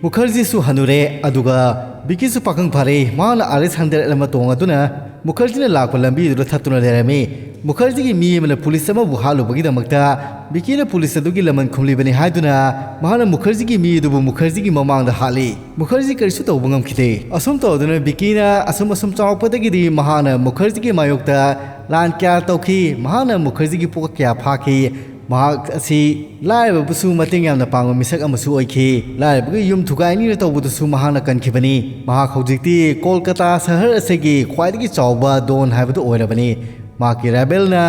ꯃꯨꯈꯔꯖꯤꯁꯨ ꯍꯅꯨꯔꯦ, ꯑꯗꯨꯒ ꯕꯤꯀꯤꯁꯨ ꯄꯥꯈꯪ ꯐꯥꯔꯦ꯫ ꯃꯍꯥꯛꯅ ꯑꯥꯔ ꯑꯦꯁ ꯍꯟꯗ꯭ꯔꯦꯗ ꯑꯃ ꯇꯣꯡꯉꯗꯨꯅ ꯃꯨꯈꯔꯖꯤꯅ ꯂꯥꯛꯄ ꯂꯝꯕꯤ ꯑꯗꯨꯗ ꯊꯠꯇꯨꯅ ꯂꯩꯔꯝꯃꯤ꯫ ꯃꯨꯈꯔꯖꯤꯒꯤ ꯃꯤ ꯑꯃꯅ ꯄꯨꯂꯤꯁ ꯑꯃꯕꯨ ꯍꯥꯠꯂꯨꯕꯒꯤꯗꯃꯛꯇ ꯕꯤꯀꯤꯅ ꯄꯨꯂꯤꯁ ꯑꯗꯨꯒꯤ ꯂꯃꯟ ꯈꯨꯝꯂꯤꯕꯅꯤ ꯍꯥꯏꯗꯨꯅ ꯃꯍꯥꯛꯅ ꯃꯨꯈꯔꯖꯤꯒꯤ ꯃꯤ ꯑꯗꯨꯕꯨ ꯃꯨꯈꯔꯖꯤꯒꯤ ꯃꯃꯥꯡꯗ ꯍꯥꯠꯂꯤ꯫ ꯃꯨꯈꯔꯖꯤ ꯀꯔꯤꯁꯨ ꯇꯧꯕ ꯉꯝꯈꯤꯗꯦ꯫ ꯑꯁꯨꯝ ꯇꯧꯗꯨꯅ ꯕꯤꯀꯤꯅ ꯑꯁꯨꯝ ꯑꯁꯨꯝ ꯆꯥꯎꯔꯛꯄꯗꯒꯤꯗꯤ ꯃꯍꯥꯛꯅ ꯃꯨꯈꯔꯖꯤꯒꯤ ꯃꯥꯌꯣꯛꯇ ꯂꯥꯟ ꯀꯌꯥ ꯇꯧꯈꯤ꯫ ꯃꯍꯥꯛꯅ ꯃꯨꯈꯔꯖꯤꯒꯤ ꯄꯣꯠ ꯀꯌꯥ ꯐꯥꯈꯤ꯫ ꯃꯍꯥꯛ ꯑꯁꯤ ꯂꯥꯏꯔꯕꯕꯨꯁꯨ ꯃꯇꯦꯡ ꯌꯥꯝꯅ ꯄꯥꯡꯕ ꯃꯤꯁꯛ ꯑꯃꯁꯨ ꯑꯣꯏꯈꯤ꯫ ꯂꯥꯏꯔꯕꯒꯤ ꯌꯨꯝ ꯊꯨꯒꯥꯏꯅꯤꯅ ꯇꯧꯕꯗꯨꯁꯨ ꯃꯍꯥꯛꯅ ꯀꯟꯈꯤꯕꯅꯤ꯫ ꯃꯍꯥꯛ ꯍꯧꯖꯤꯛꯇꯤ ꯀꯣꯜꯀꯇꯥ ꯁꯍꯔ ꯑꯁꯤꯒꯤ ꯈ꯭ꯋꯥꯏꯗꯒꯤ ꯆꯥꯎꯕ ꯗꯣꯟ ꯍꯥꯏꯕꯗꯨ ꯑꯣꯏꯔꯕꯅꯤ꯫ ꯃꯍꯥꯛꯀꯤ ꯔꯥꯏꯕꯦꯜꯅ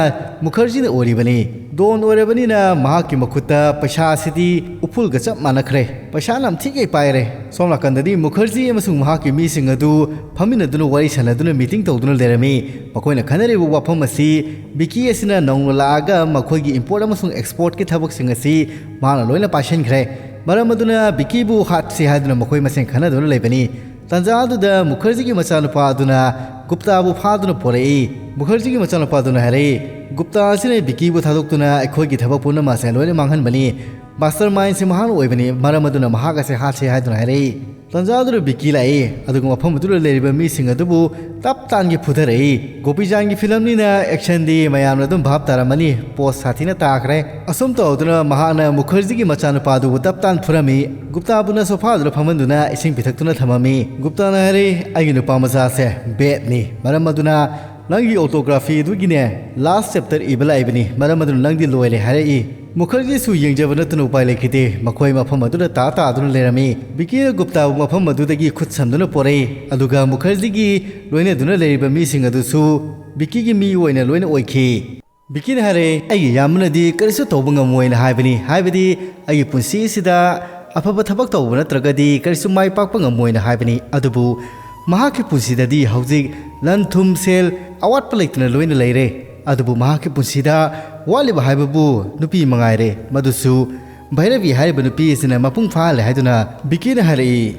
ꯃꯨꯈꯔꯖꯤꯅ ꯑꯣꯏꯔꯤꯕꯅꯤ꯫ ꯗꯣꯟ ꯑꯣꯏꯔꯕꯅꯤꯅ ꯃꯍꯥꯛꯀꯤ ꯃꯈꯨꯠꯇ ꯄꯩꯁꯥ ꯑꯁꯤꯗꯤ ꯎꯐꯨꯜꯒ ꯆꯞ ꯃꯥꯟꯅꯈ꯭ꯔꯦ꯫ ꯄꯩꯁꯥ ꯅꯝꯊꯤꯒꯩ ꯄꯥꯏꯔꯦ꯫ ꯁꯣꯝ ꯅꯥꯀꯟꯗꯗꯤ ꯃꯨꯈꯔꯖꯤ ꯑꯃꯁꯨꯡ ꯃꯍꯥꯛꯀꯤ ꯃꯤꯁꯤꯡ ꯑꯗꯨ ꯐꯝꯃꯤꯟꯅꯗꯨꯅ ꯋꯥꯔꯤ ꯁꯥꯟꯅꯗꯨꯅ ꯃꯤꯇꯤꯡ ꯇꯧꯗꯨꯅ ꯂꯩꯔꯝꯃꯤ꯫ ꯃꯈꯣꯏꯅ ꯈꯟꯅꯔꯤꯕ ꯋꯥꯐꯝ ꯑꯁꯤ ꯕꯤꯀꯤ ꯑꯁꯤꯅ ꯅꯧꯅ ꯂꯥꯛꯑꯒ ꯃꯈꯣꯏꯒꯤ ꯏꯝꯄꯣꯔꯠ ꯑꯃꯁꯨꯡ ꯑꯦꯛꯁꯄꯣꯔꯠꯀꯤ ꯊꯕꯛꯁꯤꯡ ꯑꯁꯤ ꯃꯍꯥꯛꯅ ꯂꯣꯏꯅ ꯄꯥꯏꯁꯤꯟꯈ꯭ꯔꯦ꯫ ꯃꯔꯝ ꯑꯗꯨꯅ ꯕꯤꯀꯤꯕꯨ ꯍꯥꯠꯁꯤ ꯍꯥꯏꯗꯨꯅ ꯃꯈꯣꯏ ꯃꯁꯦꯟ ꯈꯟꯅꯗꯨꯅ ꯂꯩꯕꯅꯤ꯫ ꯇꯥꯟꯖꯥ ꯑꯗꯨꯗ ꯃꯨꯈꯔꯖꯤꯒꯤ ꯃꯆꯥꯅꯨꯄꯥ ꯑꯗꯨꯅ ꯒꯨꯞꯇꯥꯕꯨ ꯐꯥꯗꯨꯅ ꯄꯣꯔꯛꯏ꯫ ꯃꯨꯈꯔꯖꯤꯒꯤ ꯃꯆꯥꯅꯨꯄꯥ ꯑꯗꯨꯅ ꯍꯥꯏꯔꯛꯏ, "ꯒꯨꯞꯇꯥ ꯑꯁꯤꯅ ꯕꯤꯀꯤꯕꯨ ꯊꯥꯗꯣꯛꯇꯨꯅ ꯑꯩꯈꯣꯏꯒꯤ ꯊꯕꯛ ꯄꯨꯝꯅꯃꯛ ꯑꯁꯦ ꯂꯣꯏꯅ ꯃꯥꯡꯍꯟꯕꯅꯤ꯫ ꯃꯥꯁꯇꯔ ꯃꯥꯏꯟꯁꯤ ꯃꯍꯥꯛꯅ ꯑꯣꯏꯕꯅꯤ, ꯃꯔꯝ ꯑꯗꯨꯅ ꯃꯍꯥꯛ ꯑꯁꯦ ꯍꯥꯠꯁꯤ" ꯍꯥꯏꯗꯨꯅ ꯍꯥꯏꯔꯛꯏ꯫ ꯇꯥꯟꯖꯥ ꯑꯗꯨꯗ ꯕꯤꯀꯤ ꯂꯥꯛꯏ, ꯑꯗꯨꯒ ꯃꯐꯝ ꯑꯗꯨꯗ ꯂꯩꯔꯤꯕ ꯃꯤꯁꯤꯡ ꯑꯗꯨꯕꯨ ꯇꯞ ꯇꯥꯟꯒꯤ ꯐꯨꯊꯔꯛꯏ꯫ ꯒꯣꯄꯤꯆꯥꯟꯒꯤ ꯐꯤꯂꯝꯅꯤꯅ ꯑꯦꯛꯁꯟꯗꯤ ꯃꯌꯥꯝꯅ ꯑꯗꯨꯝ ꯚꯥꯞ ꯇꯥꯔꯝꯃꯅꯤ, ꯄꯣꯁ ꯁꯥꯊꯤꯅ ꯇꯥꯈ꯭ꯔꯦ꯫ ꯑꯁꯨꯝ ꯇꯧꯗꯨꯅ ꯃꯍꯥꯛꯅ ꯃꯨꯈꯔꯖꯤꯒꯤ ꯃꯆꯥꯅꯨꯄꯥꯗꯨꯕꯨ ꯇꯞ ꯇꯥꯟ ꯐꯨꯔꯝꯃꯤ꯫ ꯒꯨꯞꯇꯥꯕꯨꯅ ꯁꯣꯐꯥꯗꯨꯗ ꯐꯝꯍꯟꯗꯨꯅ ꯏꯁꯤꯡ ꯄꯤꯊꯛꯇꯨꯅ ꯊꯝꯃꯝꯃꯤ꯫ ꯒꯨꯞꯇꯥꯅ ꯍꯥꯏꯔꯛꯏ, "ꯑꯩꯒꯤ ꯅꯨꯄꯥ ꯃꯆꯥꯁꯦ ꯕꯦꯠꯅꯤ, ꯃꯔꯝ ꯑꯗꯨꯅ ꯅꯪꯒꯤ ꯑꯣꯇꯣꯒ꯭ꯔꯥꯐꯤ ꯑꯗꯨꯒꯤꯅꯦ ꯂꯥꯁ ꯆꯦꯞꯇꯔ ꯏꯕ ꯂꯥꯛꯏꯕꯅꯤ, ꯃꯔꯝ ꯑꯗꯨꯅ ꯅꯪꯗꯤ ꯂꯣꯏꯔꯦ" ꯍꯥꯏꯔꯛꯏ꯫ ꯃꯨꯈꯔꯖꯤꯁꯨ ꯌꯦꯡꯖꯕ ꯅꯠꯇꯅ ꯎꯄꯥꯏ ꯂꯩꯈꯤꯗꯦ꯫ ꯃꯈꯣꯏ ꯃꯐꯝ ꯑꯗꯨꯗ ꯇꯥ ꯇꯥꯗꯨꯅ ꯂꯩꯔꯝꯃꯤ꯫ ꯕꯤꯀꯤꯅ ꯒꯨꯞꯇꯥꯕꯨ ꯃꯐꯝ ꯑꯗꯨꯗꯒꯤ ꯈꯨꯠ ꯁꯝꯗꯨꯅ ꯄꯣꯔꯛꯏ, ꯑꯗꯨꯒ ꯃꯨꯈꯔꯖꯤꯒꯤ ꯂꯣꯏꯅꯗꯨꯅ ꯂꯩꯔꯤꯕ ꯃꯤꯁꯤꯡ ꯑꯗꯨꯁꯨ ꯕꯤꯀꯤꯒꯤ ꯃꯤ ꯑꯣꯏꯅ ꯂꯣꯏꯅ ꯑꯣꯏꯈꯤ꯫ ꯕꯤꯀꯤꯅ ꯍꯥꯏꯔꯦ, "ꯑꯩꯒꯤ ꯏꯌꯥꯝꯕꯅꯗꯤ ꯀꯔꯤꯁꯨ ꯇꯧꯕ ꯉꯝꯃꯣꯏꯅ ꯍꯥꯏꯕꯅꯤ, ꯍꯥꯏꯕꯗꯤ ꯑꯩꯒꯤ ꯄꯨꯟꯁꯤ ꯑꯁꯤꯗ ꯑꯐꯕ ꯊꯕꯛ ꯇꯧꯕ ꯅꯠꯇ꯭ꯔꯒꯗꯤ ꯀꯔꯤꯁꯨ ꯃꯥꯏ ꯄꯥꯛꯄ ꯉꯝꯃꯣꯏꯅ ꯍꯥꯏꯕꯅꯤ꯫ ꯑꯗꯨꯕꯨ ꯃꯍꯥꯛꯀꯤ ꯄꯨꯟꯁꯤꯗꯗꯤ ꯍꯧꯖꯤꯛ ꯂꯟ ꯊꯨꯝ ꯁꯦꯜ ꯑꯋꯥꯠꯄ ꯂꯩꯇꯅ ꯂꯣꯏꯅ ꯂꯩꯔꯦ꯫ ꯑꯗꯨꯕꯨ ꯃꯍꯥꯛꯀꯤ ꯄꯨꯟꯁꯤꯗ ꯋꯥꯠꯂꯤꯕ ꯍꯥꯏꯕꯕꯨ ꯅꯨꯄꯤ ꯃꯉꯥꯏꯔꯦ, ꯃꯗꯨꯁꯨ ꯚꯩꯔꯕꯤ ꯍꯥꯏꯔꯤꯕ ꯅꯨꯄꯤ ꯑꯁꯤꯅ ꯃꯄꯨꯡ ꯐꯥꯍꯜꯂꯦ" ꯍꯥꯏꯗꯨꯅ ꯕꯤꯀꯤꯅ ꯍꯥꯏꯔꯛꯏ꯫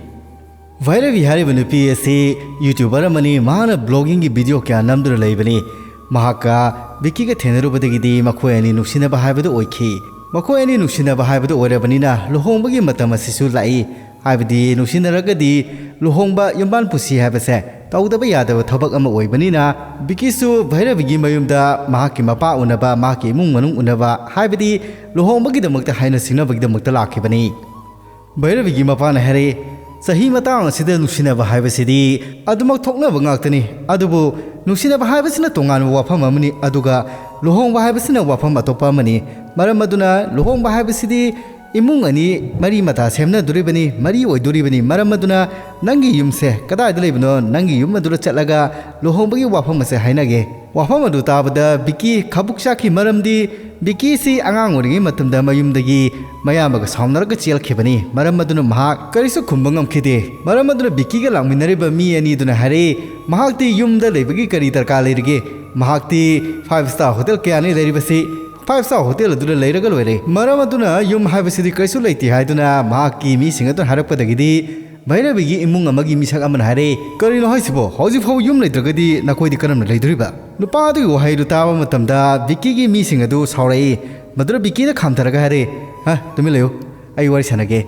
ꯚꯩꯔꯕꯤ ꯍꯥꯏꯔꯤꯕ ꯅꯨꯄꯤ ꯑꯁꯤ YouTuber ꯑꯃꯅꯤ꯫ ꯃꯍꯥꯛꯅ bloggingꯒꯤ video ꯀꯌꯥ ꯅꯝꯗꯨꯅ ꯂꯩꯕꯅꯤ꯫ ꯃꯍꯥꯛꯀ ꯕꯤꯀꯤꯒ ꯊꯦꯡꯅꯔꯨꯕꯗꯒꯤꯗꯤ ꯃꯈꯣꯏ ꯑꯅꯤ ꯅꯨꯡꯁꯤꯅꯕ ꯍꯥꯏꯕꯗꯨ ꯑꯣꯏꯈꯤ꯫ ꯃꯈꯣꯏ ꯑꯅꯤ ꯅꯨꯡꯁꯤꯅꯕ ꯍꯥꯏꯕꯗꯨ ꯑꯣꯏꯔꯕꯅꯤꯅ ꯂꯨꯍꯣꯡꯕꯒꯤ ꯃꯇꯝ ꯑꯁꯤꯁꯨ ꯂꯥꯛꯏ꯫ ꯍꯥꯏꯕꯗꯤ ꯅꯨꯡꯁꯤꯅꯔꯒꯗꯤ ꯂꯨꯍꯣꯡꯕ ꯌꯨꯝꯕꯥꯟ ꯄꯨꯟꯁꯤ ꯍꯥꯏꯕꯁꯦ ꯇꯧꯗꯕ ꯌꯥꯗꯕ ꯊꯕꯛ ꯑꯃ ꯑꯣꯏꯕꯅꯤꯅ ꯕꯤꯀꯤꯁꯨ ꯚꯩꯔꯕꯤꯒꯤ ꯃꯌꯨꯝꯗ ꯃꯍꯥꯛꯀꯤ ꯃꯄꯥ ꯎꯅꯕ, ꯃꯍꯥꯛꯀꯤ ꯏꯃꯨꯡ ꯃꯅꯨꯡ ꯎꯅꯕ, ꯍꯥꯏꯕꯗꯤ ꯂꯨꯍꯣꯡꯕꯒꯤꯗꯃꯛꯇ ꯍꯥꯏꯅ ꯁꯤꯡꯅꯕꯒꯤꯗꯃꯛꯇ ꯂꯥꯛꯈꯤꯕꯅꯤ꯫ ꯚꯩꯔꯕꯤꯒꯤ ꯃꯄꯥꯅ ꯍꯥꯏꯔꯛꯏ, "ꯆꯍꯤ ꯃꯇꯥꯡ ꯑꯁꯤꯗ ꯅꯨꯡꯁꯤꯅꯕ ꯍꯥꯏꯕꯁꯤꯗꯤ ꯑꯗꯨꯃꯛ ꯊꯣꯛꯅꯕ ꯉꯥꯛꯇꯅꯤ, ꯑꯗꯨꯕꯨ ꯅꯨꯡꯁꯤꯅꯕ ꯍꯥꯏꯕꯁꯤꯅ ꯇꯣꯉꯥꯟꯕ ꯋꯥꯐꯝ ꯑꯃꯅꯤ, ꯑꯗꯨꯒ ꯂꯨꯍꯣꯡꯕ ꯍꯥꯏꯕꯁꯤꯅ ꯋꯥꯐꯝ ꯑꯇꯣꯞꯄ ꯑꯃꯅꯤ꯫ ꯃꯔꯝ ꯑꯗꯨꯅ ꯂꯨꯍꯣꯡꯕ ꯍꯥꯏꯕꯁꯤꯗꯤ ꯏꯃꯨꯡ ꯑꯅꯤ ꯃꯔꯤ ꯃꯇꯥ ꯁꯦꯝꯅꯗꯣꯔꯤꯕꯅꯤ, ꯃꯔꯤ ꯑꯣꯏꯗꯣꯔꯤꯕꯅꯤ꯫ ꯃꯔꯝ ꯑꯗꯨꯅ ꯅꯪꯒꯤ ꯌꯨꯝꯁꯦ ꯀꯗꯥꯏꯗ ꯂꯩꯕꯅꯣ, ꯅꯪꯒꯤ ꯌꯨꯝ ꯑꯗꯨꯗ ꯆꯠꯂꯒ ꯂꯨꯍꯣꯡꯕꯒꯤ ꯋꯥꯐꯝ ꯑꯁꯦ ꯍꯥꯏꯅꯒꯦ꯫ ꯋꯥꯐꯝ ꯑꯗꯨ ꯇꯥꯕꯗ ꯕꯤꯀꯤ ꯈꯕꯨꯛ ꯆꯥꯈꯤ, ꯃꯔꯝꯗꯤ ꯕꯤꯀꯤꯁꯤ ꯑꯉꯥꯡ ꯑꯣꯏꯔꯤꯉꯩ ꯃꯇꯝꯗ ꯃꯌꯨꯝꯗꯒꯤ ꯃꯌꯥꯝꯕꯒ ꯁꯥꯎꯅꯔꯒ ꯆꯦꯜꯈꯤꯕꯅꯤ꯫ ꯃꯔꯝ ꯑꯗꯨꯅ ꯃꯍꯥꯛ ꯀꯔꯤꯁꯨ ꯈꯨꯝꯕ ꯉꯝꯈꯤꯗꯦ꯫ ꯃꯔꯝ ꯑꯗꯨꯅ ꯕꯤꯀꯤꯒ ꯂꯥꯛꯃꯤꯟꯅꯔꯤꯕ ꯃꯤ ꯑꯅꯤꯗꯨꯅ ꯍꯥꯏꯔꯛꯏ, ꯃꯍꯥꯛꯇꯤ ꯌꯨꯝꯗ ꯂꯩꯕꯒꯤ ꯀꯔꯤ ꯗꯔꯀꯥꯔ ꯂꯩꯔꯤꯒꯦ? ꯃꯍꯥꯛꯇꯤ ꯐꯥꯏꯚ ꯁ꯭ꯇꯥꯔ ꯍꯣꯇꯦꯜ ꯀꯌꯥꯅꯤ ꯂꯩꯔꯤꯕꯁꯤ? ꯐꯥꯏꯚ ꯁ꯭ꯇꯥꯔ ꯍꯣꯇꯦꯜ ꯑꯗꯨꯗ ꯂꯩꯔꯒ ꯂꯣꯏꯔꯦ꯫ ꯃꯔꯝ ꯑꯗꯨꯅ ꯌꯨꯝ ꯍꯥꯏꯕꯁꯤꯗꯤ ꯀꯔꯤꯁꯨ ꯂꯩꯇꯦ ꯍꯥꯏꯗꯨꯅ ꯃꯍꯥꯛꯀꯤ ꯃꯤꯁꯤꯡ ꯑꯗꯨꯅ ꯍꯥꯏꯔꯛꯄꯗꯒꯤꯗꯤ ꯚꯩꯔꯕꯤꯒꯤ ꯏꯃꯨꯡ ꯑꯃꯒꯤ ꯃꯤꯁꯛ ꯑꯃꯅ ꯍꯥꯏꯔꯛꯏ, "ꯀꯔꯤꯅꯣ ꯍꯥꯏꯁꯤꯕꯣ? ꯍꯧꯖꯤꯛ ꯐꯥꯎꯕ ꯌꯨꯝ ꯂꯩꯇ꯭ꯔꯒꯗꯤ ꯅꯈꯣꯏꯗꯤ ꯀꯔꯝꯅ ꯂꯩꯗꯣꯔꯤꯕ?" ꯅꯨꯄꯥ ꯑꯗꯨꯒꯤ ꯋꯥꯍꯩꯗꯨ ꯇꯥꯕ ꯃꯇꯝꯗ ꯕꯤꯀꯤꯒꯤ ꯃꯤꯁꯤꯡ ꯑꯗꯨ ꯁꯥꯎꯔꯛꯏ꯫ ꯃꯗꯨꯗ ꯕꯤꯀꯤꯅ ꯈꯥꯝꯊꯔꯒ ꯍꯥꯏꯔꯛꯏ, "ꯍ, ꯇꯨꯃꯤꯟ ꯂꯩꯌꯨ, ꯑꯩ ꯋꯥꯔꯤ ꯁꯥꯟꯅꯒꯦ꯫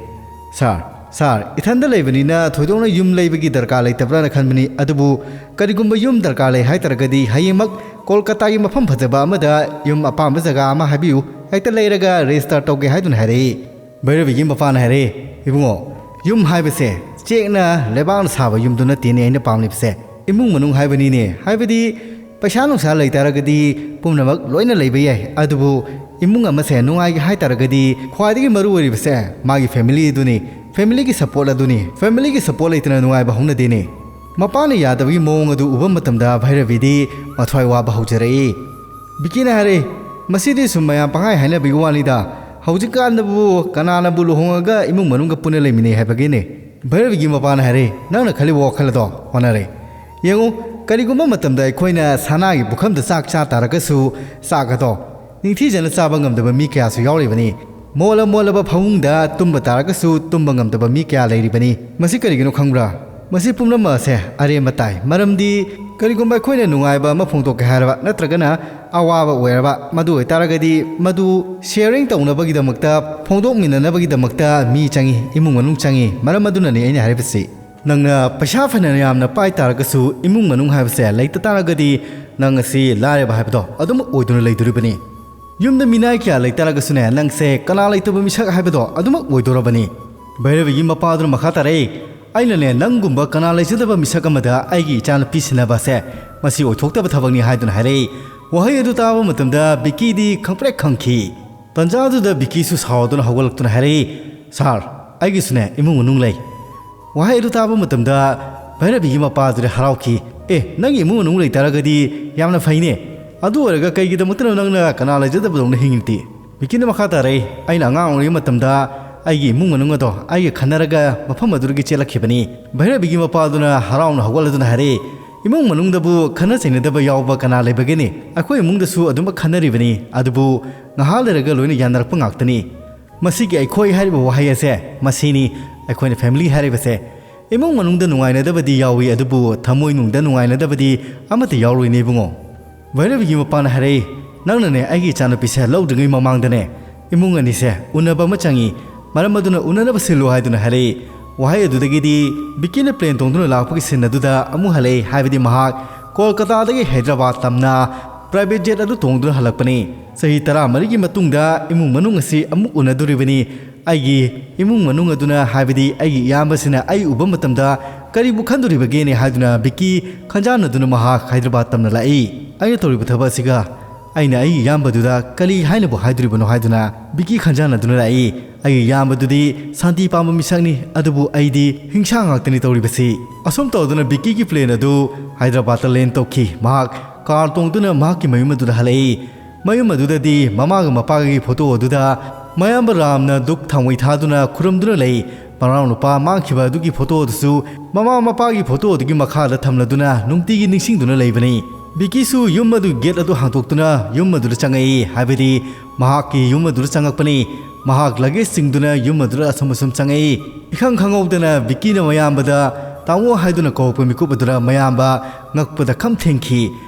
ꯁꯥꯔ, ꯁꯥꯔ, ꯏꯊꯟꯗ ꯂꯩꯕꯅꯤꯅ ꯊꯣꯏꯗꯣꯛꯅ ꯌꯨꯝ ꯂꯩꯕꯒꯤ ꯗꯔꯀꯥꯔ ꯂꯩꯇꯕ꯭ꯔꯥꯅ ꯈꯟꯕꯅꯤ, ꯑꯗꯨꯕꯨ ꯀꯔꯤꯒꯨꯝꯕ ꯌꯨꯝ ꯗꯔꯀꯥꯔ ꯂꯩ ꯍꯥꯏꯇꯥꯔꯒꯗꯤ ꯍꯌꯦꯡꯃꯛ ꯀꯣꯜꯀꯇꯥꯒꯤ ꯃꯐꯝ ꯐꯖꯕ ꯑꯃꯗ ꯌꯨꯝ ꯑꯄꯥꯝꯕ ꯖꯒꯥ ꯑꯃ ꯍꯥꯏꯕꯤꯌꯨ, ꯍꯦꯛꯇ ꯂꯩꯔꯒ ꯔꯦꯖꯤꯁꯇꯔ ꯇꯧꯒꯦ" ꯍꯥꯏꯗꯨꯅ ꯍꯥꯏꯔꯛꯏ꯫ ꯚꯩꯔꯕꯤꯒꯤ ꯃꯄꯥꯅ ꯍꯥꯏꯔꯛꯏ, "ꯏꯕꯨꯡꯉꯣ, ꯌꯨꯝ ꯍꯥꯏꯕꯁꯦ ꯆꯦꯛꯅ ꯂꯩꯕꯥꯛꯅ ꯁꯥꯕ ꯌꯨꯝꯗꯨ ꯅꯠꯇꯦꯅꯦ ꯑꯩꯅ ꯄꯥꯝꯂꯤꯕꯁꯦ, ꯏꯃꯨꯡ ꯃꯅꯨꯡ ꯍꯥꯏꯕꯅꯤꯅꯦ꯫ ꯍꯥꯏꯕꯗꯤ ꯄꯩꯁꯥ ꯅꯨꯡꯁꯥ ꯂꯩꯇꯥꯔꯒꯗꯤ ꯄꯨꯝꯅꯃꯛ ꯂꯣꯏꯅ ꯂꯩꯕ ꯌꯥꯏ, ꯑꯗꯨꯕꯨ ꯏꯃꯨꯡ ꯑꯃꯁꯦ ꯅꯨꯡꯉꯥꯏꯒꯦ ꯍꯥꯏꯇꯥꯔꯒꯗꯤ ꯈ꯭ꯋꯥꯏꯗꯒꯤ ꯃꯔꯨ ꯑꯣꯏꯔꯤꯕꯁꯦ ꯃꯥꯒꯤ ꯐꯦꯃꯤꯂꯤ ꯑꯗꯨꯅꯤ꯫ ꯐꯦꯃꯤꯂꯤꯒꯤ ꯁꯄꯣꯔꯠ ꯑꯗꯨꯅꯤ꯫ ꯐꯦꯃꯤꯂꯤꯒꯤ ꯁꯄꯣꯔꯠ ꯂꯩꯇꯅ ꯅꯨꯡꯉꯥꯏꯕ ꯍꯧꯅꯗꯦꯅꯦ꯫" ꯃꯄꯥꯅ ꯌꯥꯗꯕꯒꯤ ꯃꯑꯣꯡ ꯑꯗꯨ ꯎꯕ ꯃꯇꯝꯗ ꯚꯩꯔꯕꯤꯗꯤ ꯃꯊ꯭ꯋꯥꯏ ꯋꯥꯕ ꯍꯧꯖꯔꯛꯏ꯫ ꯕꯤꯀꯤꯅ ꯍꯥꯏꯔꯛꯏ, "ꯃꯁꯤꯗꯤ ꯁꯨꯝ ꯃꯌꯥꯝ ꯄꯪꯍꯥꯏ ꯍꯥꯏꯅꯕꯒꯤ ꯋꯥꯅꯤꯗ꯫ ꯍꯧꯖꯤꯛꯀꯥꯟꯗꯕꯨ ꯀꯅꯥꯅꯕꯨ ꯂꯨꯍꯣꯡꯉꯒ ꯏꯃꯨꯡ ꯃꯅꯨꯡꯒ ꯄꯨꯟꯅ ꯂꯩꯃꯤꯟꯅꯩ ꯍꯥꯏꯕꯒꯦꯅꯦ?" ꯚꯩꯔꯕꯤꯒꯤ ꯃꯄꯥꯅ ꯍꯥꯏꯔꯛꯏ, "ꯅꯪꯅ ꯈꯜꯂꯤꯕ ꯋꯥꯈꯜ ꯑꯗꯣ ꯍꯣꯠꯅꯔꯦ꯫ ꯌꯦꯡꯉꯨ, ꯀꯔꯤꯒꯨꯝꯕ ꯃꯇꯝꯗ ꯑꯩꯈꯣꯏꯅ ꯁꯅꯥꯒꯤ ꯄꯨꯈꯝꯗ ꯆꯥꯛ ꯆꯥ ꯇꯥꯔꯒꯁꯨ ꯆꯥꯛ ꯑꯗꯣ ꯅꯤꯡꯊꯤꯖꯅ ꯆꯥꯕ ꯉꯝꯗꯕ ꯃꯤ ꯀꯌꯥꯁꯨ ꯌꯥꯎꯔꯤꯕꯅꯤ꯫ ꯃꯣꯜꯂ ꯃꯣꯜꯂꯕ ꯐꯃꯨꯡꯗ ꯇꯨꯝꯕ ꯇꯥꯔꯒꯁꯨ ꯇꯨꯝꯕ ꯉꯝꯗꯕ ꯃꯤ ꯀꯌꯥ ꯂꯩꯔꯤꯕꯅꯤ꯫ ꯃꯁꯤ ꯀꯔꯤꯒꯤꯅꯣ ꯈꯪꯕ꯭ꯔꯥ? ꯃꯁꯤ ꯄꯨꯝꯅꯃꯛ ꯑꯁꯦ ꯑꯔꯦꯝꯕ ꯇꯥꯏ꯫ ꯃꯔꯝꯗꯤ ꯀꯔꯤꯒꯨꯝꯕ ꯑꯩꯈꯣꯏꯅ ꯅꯨꯡꯉꯥꯏꯕ ꯑꯃ ꯐꯣꯡꯗꯣꯛꯀꯦ ꯍꯥꯏꯔꯕ ꯅꯠꯇ꯭ꯔꯒꯅ ꯑꯋꯥꯕ ꯑꯣꯏꯔꯕ, ꯃꯗꯨ ꯑꯣꯏꯇꯥꯔꯒꯗꯤ ꯃꯗꯨ ꯁꯤꯌꯔꯤꯡ ꯇꯧꯅꯕꯒꯤꯗꯃꯛꯇ, ꯐꯣꯡꯗꯣꯛꯃꯤꯟꯅꯅꯕꯒꯤꯗꯃꯛꯇ ꯃꯤ ꯆꯪꯏ, ꯏꯃꯨꯡ ꯃꯅꯨꯡ ꯆꯪꯏ꯫ ꯃꯔꯝ ꯑꯗꯨꯅꯅꯤ ꯑꯩꯅ ꯍꯥꯏꯔꯤꯕꯁꯤ꯫ ꯅꯪꯅ ꯄꯩꯁꯥ ꯐꯅ ꯌꯥꯝꯅ ꯄꯥꯏ ꯇꯥꯔꯒꯁꯨ ꯏꯃꯨꯡ ꯃꯅꯨꯡ ꯍꯥꯏꯕꯁꯦ ꯂꯩꯇ ꯇꯥꯔꯒꯗꯤ ꯅꯪ ꯑꯁꯤ ꯂꯥꯏꯔꯕ ꯍꯥꯏꯕꯗꯣ ꯑꯗꯨꯃꯛ ꯑꯣꯏꯗꯨꯅ ꯂꯩꯗꯣꯔꯤꯕꯅꯤ꯫ ꯌꯨꯝꯗ ꯃꯤꯅꯥꯏ ꯀꯌꯥ ꯂꯩꯇꯥꯔꯒꯁꯨꯅꯦ, ꯅꯪꯁꯦ ꯀꯅꯥ ꯂꯩꯇꯕ ꯃꯤꯁꯛ ꯍꯥꯏꯕꯗꯣ ꯑꯗꯨꯃꯛ ꯑꯣꯏꯗꯣꯔꯕꯅꯤ꯫" ꯚꯩꯔꯕꯤꯒꯤ ꯃꯄꯥꯗꯨꯅ ꯃꯈꯥ ꯇꯥꯔꯛꯏ, "ꯑꯩꯅꯅꯦ, ꯅꯪꯒꯨꯝꯕ ꯀꯅꯥ ꯂꯩꯖꯗꯕ ꯃꯤꯁꯛ ꯑꯃꯗ ꯑꯩꯒꯤ ꯏꯆꯥꯅꯨꯄꯤ ꯁꯤꯟꯅꯕꯁꯦ ꯃꯁꯤ ꯑꯣꯏꯊꯣꯛꯇꯕ ꯊꯕꯛꯅꯤ" ꯍꯥꯏꯗꯨꯅ ꯍꯥꯏꯔꯛꯏ꯫ ꯋꯥꯍꯩ ꯑꯗꯨ ꯇꯥꯕ ꯃꯇꯝꯗ ꯕꯤꯀꯤꯗꯤ ꯈꯪꯄ꯭ꯔꯦꯛ ꯈꯪꯈꯤ꯫ ꯇꯟꯖꯥꯗꯨꯗ ꯕꯤꯀꯤꯁꯨ ꯁꯥꯎꯗꯨꯅ ꯍꯧꯒꯠꯂꯛꯇꯨꯅ ꯍꯥꯏꯔꯛꯏ, "ꯁꯥꯔ, ꯑꯩꯒꯤꯁꯨꯅꯦ ꯏꯃꯨꯡ ꯃꯅꯨꯡ ꯂꯩ"꯫ ꯋꯥꯍꯩ ꯑꯗꯨ ꯇꯥꯕ ꯃꯇꯝꯗ ꯚꯩꯔꯕꯤꯒꯤ ꯃꯄꯥꯗꯨꯗꯤ ꯍꯔꯥꯎꯈꯤ꯫ "ꯑꯦ, ꯅꯪꯒꯤ ꯏꯃꯨꯡ ꯃꯅꯨꯡ ꯂꯩꯇꯥꯔꯒꯗꯤ ꯌꯥꯝꯅ ꯐꯩꯅꯦ꯫ ꯑꯗꯨ ꯑꯣꯏꯔꯒ ꯀꯩꯒꯤꯗꯃꯛꯇꯅꯣ ꯅꯪꯅ ꯀꯅꯥ ꯂꯩꯖꯗꯕꯗꯧꯅ ꯍꯤꯡꯉꯤꯗꯤ?" ꯕꯤꯀꯤꯅ ꯃꯈꯥ ꯇꯥꯔꯛꯏ, "ꯑꯩꯅ ꯑꯉꯥꯡ ꯑꯣꯏꯔꯤꯉꯩ ꯃꯇꯝꯗ ꯑꯩꯒꯤ ꯏꯃꯨꯡ ꯃꯅꯨꯡ ꯑꯗꯣ ꯑꯩꯒ ꯈꯟꯅꯔꯒ ꯃꯐꯝ ꯑꯗꯨꯗꯒꯤ ꯆꯦꯜꯂꯛꯈꯤꯕꯅꯤ"꯫ ꯚꯩꯔꯕꯤꯒꯤ ꯃꯄꯥꯗꯨꯅ ꯍꯔꯥꯎꯅ ꯍꯧꯒꯠꯂꯗꯨꯅ ꯍꯥꯏꯔꯛꯏ, "ꯏꯃꯨꯡ ꯃꯅꯨꯡꯗꯕꯨ ꯈꯟꯅ ꯆꯩꯅꯗꯕ ꯌꯥꯎꯕ ꯀꯅꯥ ꯂꯩꯕꯒꯦꯅꯦ? ꯑꯩꯈꯣꯏ ꯏꯃꯨꯡꯗꯁꯨ ꯑꯗꯨꯝꯕ ꯈꯟꯅꯔꯤꯕꯅꯤ, ꯑꯗꯨꯕꯨ ꯉꯥꯏꯍꯥꯛ ꯂꯩꯔꯒ ꯂꯣꯏꯅ ꯌꯥꯅꯔꯛꯄ ꯉꯥꯛꯇꯅꯤ"꯫ ꯃꯁꯤꯒꯤ "ꯑꯩꯈꯣꯏ" ꯍꯥꯏꯔꯤꯕ ꯋꯥꯍꯩ ꯑꯁꯦ ꯃꯁꯤꯅꯤ, ꯑꯩꯈꯣꯏꯅ family ꯍꯥꯏꯔꯤꯕꯁꯦ꯫ ꯏꯃꯨꯡ ꯃꯅꯨꯡꯗ ꯅꯨꯡꯉꯥꯏꯅꯗꯕꯗꯤ ꯌꯥꯎꯏ, ꯑꯗꯨꯕꯨ ꯊꯃꯣꯏꯅꯨꯡꯗ ꯅꯨꯡꯉꯥꯏꯅꯗꯕꯗꯤ ꯑꯃꯠꯇ ꯌꯥꯎꯔꯣꯏꯅꯦ ꯏꯕꯨꯡꯉꯣ꯫ ꯚꯩꯔꯕꯤꯒꯤ ꯃꯄꯥꯅ ꯍꯥꯏꯔꯛꯏ, "ꯅꯪꯅꯅꯦ ꯑꯩꯒꯤ ꯏꯆꯥꯅꯨꯄꯤꯁꯦ ꯂꯧꯗ꯭ꯔꯤꯉꯩ ꯃꯃꯥꯡꯗꯅꯦ ꯏꯃꯨꯡ ꯑꯅꯤꯁꯦ ꯎꯅꯕ ꯑꯃ ꯆꯪꯏ, ꯃꯔꯝ ꯑꯗꯨꯅ ꯎꯅꯅꯕ ꯁꯤꯜꯂꯨ" ꯍꯥꯏꯗꯨꯅ ꯍꯥꯏꯔꯛꯏ꯫ ꯋꯥꯍꯩ ꯑꯗꯨꯗꯒꯤꯗꯤ ꯕꯤꯀꯤꯅ plane ꯇꯣꯡꯗꯨꯅ ꯂꯥꯛꯄꯒꯤ scene ꯑꯗꯨꯗ ꯑꯃꯨꯛ ꯍꯜꯂꯛꯏ, ꯍꯥꯏꯕꯗꯤ ꯃꯍꯥꯛ ꯀꯣꯜꯀꯇꯥꯗꯒꯤ ꯍꯥꯏꯗ꯭ꯔꯕꯥꯗ ꯇꯝꯅ private jet ꯑꯗꯨ ꯇꯣꯡꯗꯨꯅ ꯍꯜꯂꯛꯄꯅꯤ꯫ ꯆꯍꯤ ꯇꯔꯥꯃꯔꯤꯒꯤ ꯃꯇꯨꯡꯗ ꯏꯃꯨꯡ ꯃꯅꯨꯡ ꯑꯁꯤ ꯑꯃꯨꯛ ꯎꯅꯗꯣꯔꯤꯕꯅꯤ꯫ ꯑꯩꯒꯤ ꯏꯃꯨꯡ ꯃꯅꯨꯡ ꯑꯗꯨꯅ, ꯍꯥꯏꯕꯗꯤ ꯑꯩꯒꯤ ꯏꯌꯥꯝꯕꯁꯤꯅ ꯑꯩ ꯎꯕ ꯃꯇꯝꯗ ꯀꯔꯤꯕꯨ ꯈꯟꯗꯣꯔꯤꯕꯒꯦꯅꯦ ꯍꯥꯏꯗꯨꯅ ꯕꯤꯀꯤ ꯈꯟꯖꯥꯟꯅꯗꯨꯅ ꯃꯍꯥꯛ ꯍꯥꯏꯗ꯭ꯔꯕꯥꯗ ꯇꯝꯅ ꯂꯥꯛꯏ꯫ "ꯑꯩꯅ ꯇꯧꯔꯤꯕ ꯊꯕꯛ ꯑꯁꯤꯒ ꯑꯩꯅ ꯑꯩꯒꯤ ꯏꯌꯥꯝꯕꯗꯨꯗ ꯀꯔꯤ ꯍꯥꯏꯅꯕꯨ ꯍꯥꯏꯗꯣꯔꯤꯕꯅꯣ?" ꯍꯥꯏꯗꯨꯅ ꯕꯤꯀꯤ ꯈꯟꯖꯥꯟꯅꯗꯨꯅ ꯂꯥꯛꯏ꯫ "ꯑꯩꯒꯤ ꯏꯌꯥꯝꯕꯗꯨꯗꯤ ꯁꯥꯟꯇꯤ ꯄꯥꯝꯕ ꯃꯤꯁꯛꯅꯤ, ꯑꯗꯨꯕꯨ ꯑꯩꯗꯤ ꯍꯤꯡꯁꯥ ꯉꯥꯛꯇꯅꯤ ꯇꯧꯔꯤꯕꯁꯤ"꯫ ꯑꯁꯨꯝ ꯇꯧꯗꯨꯅ ꯕꯤꯀꯤꯒꯤ plane ꯑꯗꯨ ꯍꯥꯏꯗ꯭ꯔꯕꯥꯗꯇ land ꯇꯧꯈꯤ꯫ ꯃꯍꯥꯛ car ꯇꯣꯡꯗꯨꯅ ꯃꯍꯥꯛꯀꯤ ꯃꯌꯨꯝ ꯑꯗꯨꯗ ꯍꯜꯂꯛꯏ꯫ ꯃꯌꯨꯝ ꯑꯗꯨꯗꯗꯤ ꯃꯃꯥꯒ ꯃꯄꯥꯒꯤ photo ꯑꯗꯨꯗ ꯃꯌꯥꯝꯕ ꯔꯥꯝꯅ ꯙꯨꯞ ꯊꯥꯎꯃꯩ ꯊꯥꯗꯨꯅ ꯈꯨꯔꯨꯝꯗꯨꯅ ꯂꯩ꯫ ꯃꯅꯥꯎꯅꯨꯄꯥ ꯃꯥꯡꯈꯤꯕ ꯑꯗꯨꯒꯤ photo ꯑꯗꯨꯁꯨ ꯃꯃꯥ ꯃꯄꯥꯒꯤ photo ꯑꯗꯨꯒꯤ ꯃꯈꯥꯗ ꯊꯝꯂꯗꯨꯅ ꯅꯨꯡꯇꯤꯒꯤ ꯅꯤꯡꯁꯤꯡꯗꯨꯅ ꯂꯩꯕꯅꯤ꯫ ꯕꯤꯀꯤꯁꯨ ꯌꯨꯝ ꯑꯗꯨ gate ꯑꯗꯨ ꯍꯥꯡꯗꯣꯛꯇꯨꯅ ꯌꯨꯝ ꯑꯗꯨꯗ ꯆꯪꯉꯛꯏ, ꯍꯥꯏꯕꯗꯤ ꯃꯍꯥꯛꯀꯤ ꯌꯨꯝ ꯑꯗꯨꯗ ꯆꯪꯉꯛꯄꯅꯤ꯫ ꯃꯍꯥꯛ luggage ꯁꯤꯡꯗꯨꯅ ꯌꯨꯝ ꯑꯗꯨꯗ ꯑꯁꯨꯝ ꯑꯁꯨꯝ ꯆꯪꯉꯛꯏ꯫ ꯏꯈꯪ ꯈꯪꯍꯧꯗꯅ ꯕꯤꯀꯤꯅ ꯃꯌꯥꯝꯕꯗ "ꯇꯥꯃꯣ" ꯍꯥꯏꯗꯨꯅ ꯀꯧꯔꯛꯄ ꯃꯤꯀꯨꯞ ꯑꯗꯨꯗ ꯃꯌꯥꯝꯕ ꯉꯛꯄꯗ ꯈꯝ ꯊꯦꯡꯈꯤ꯫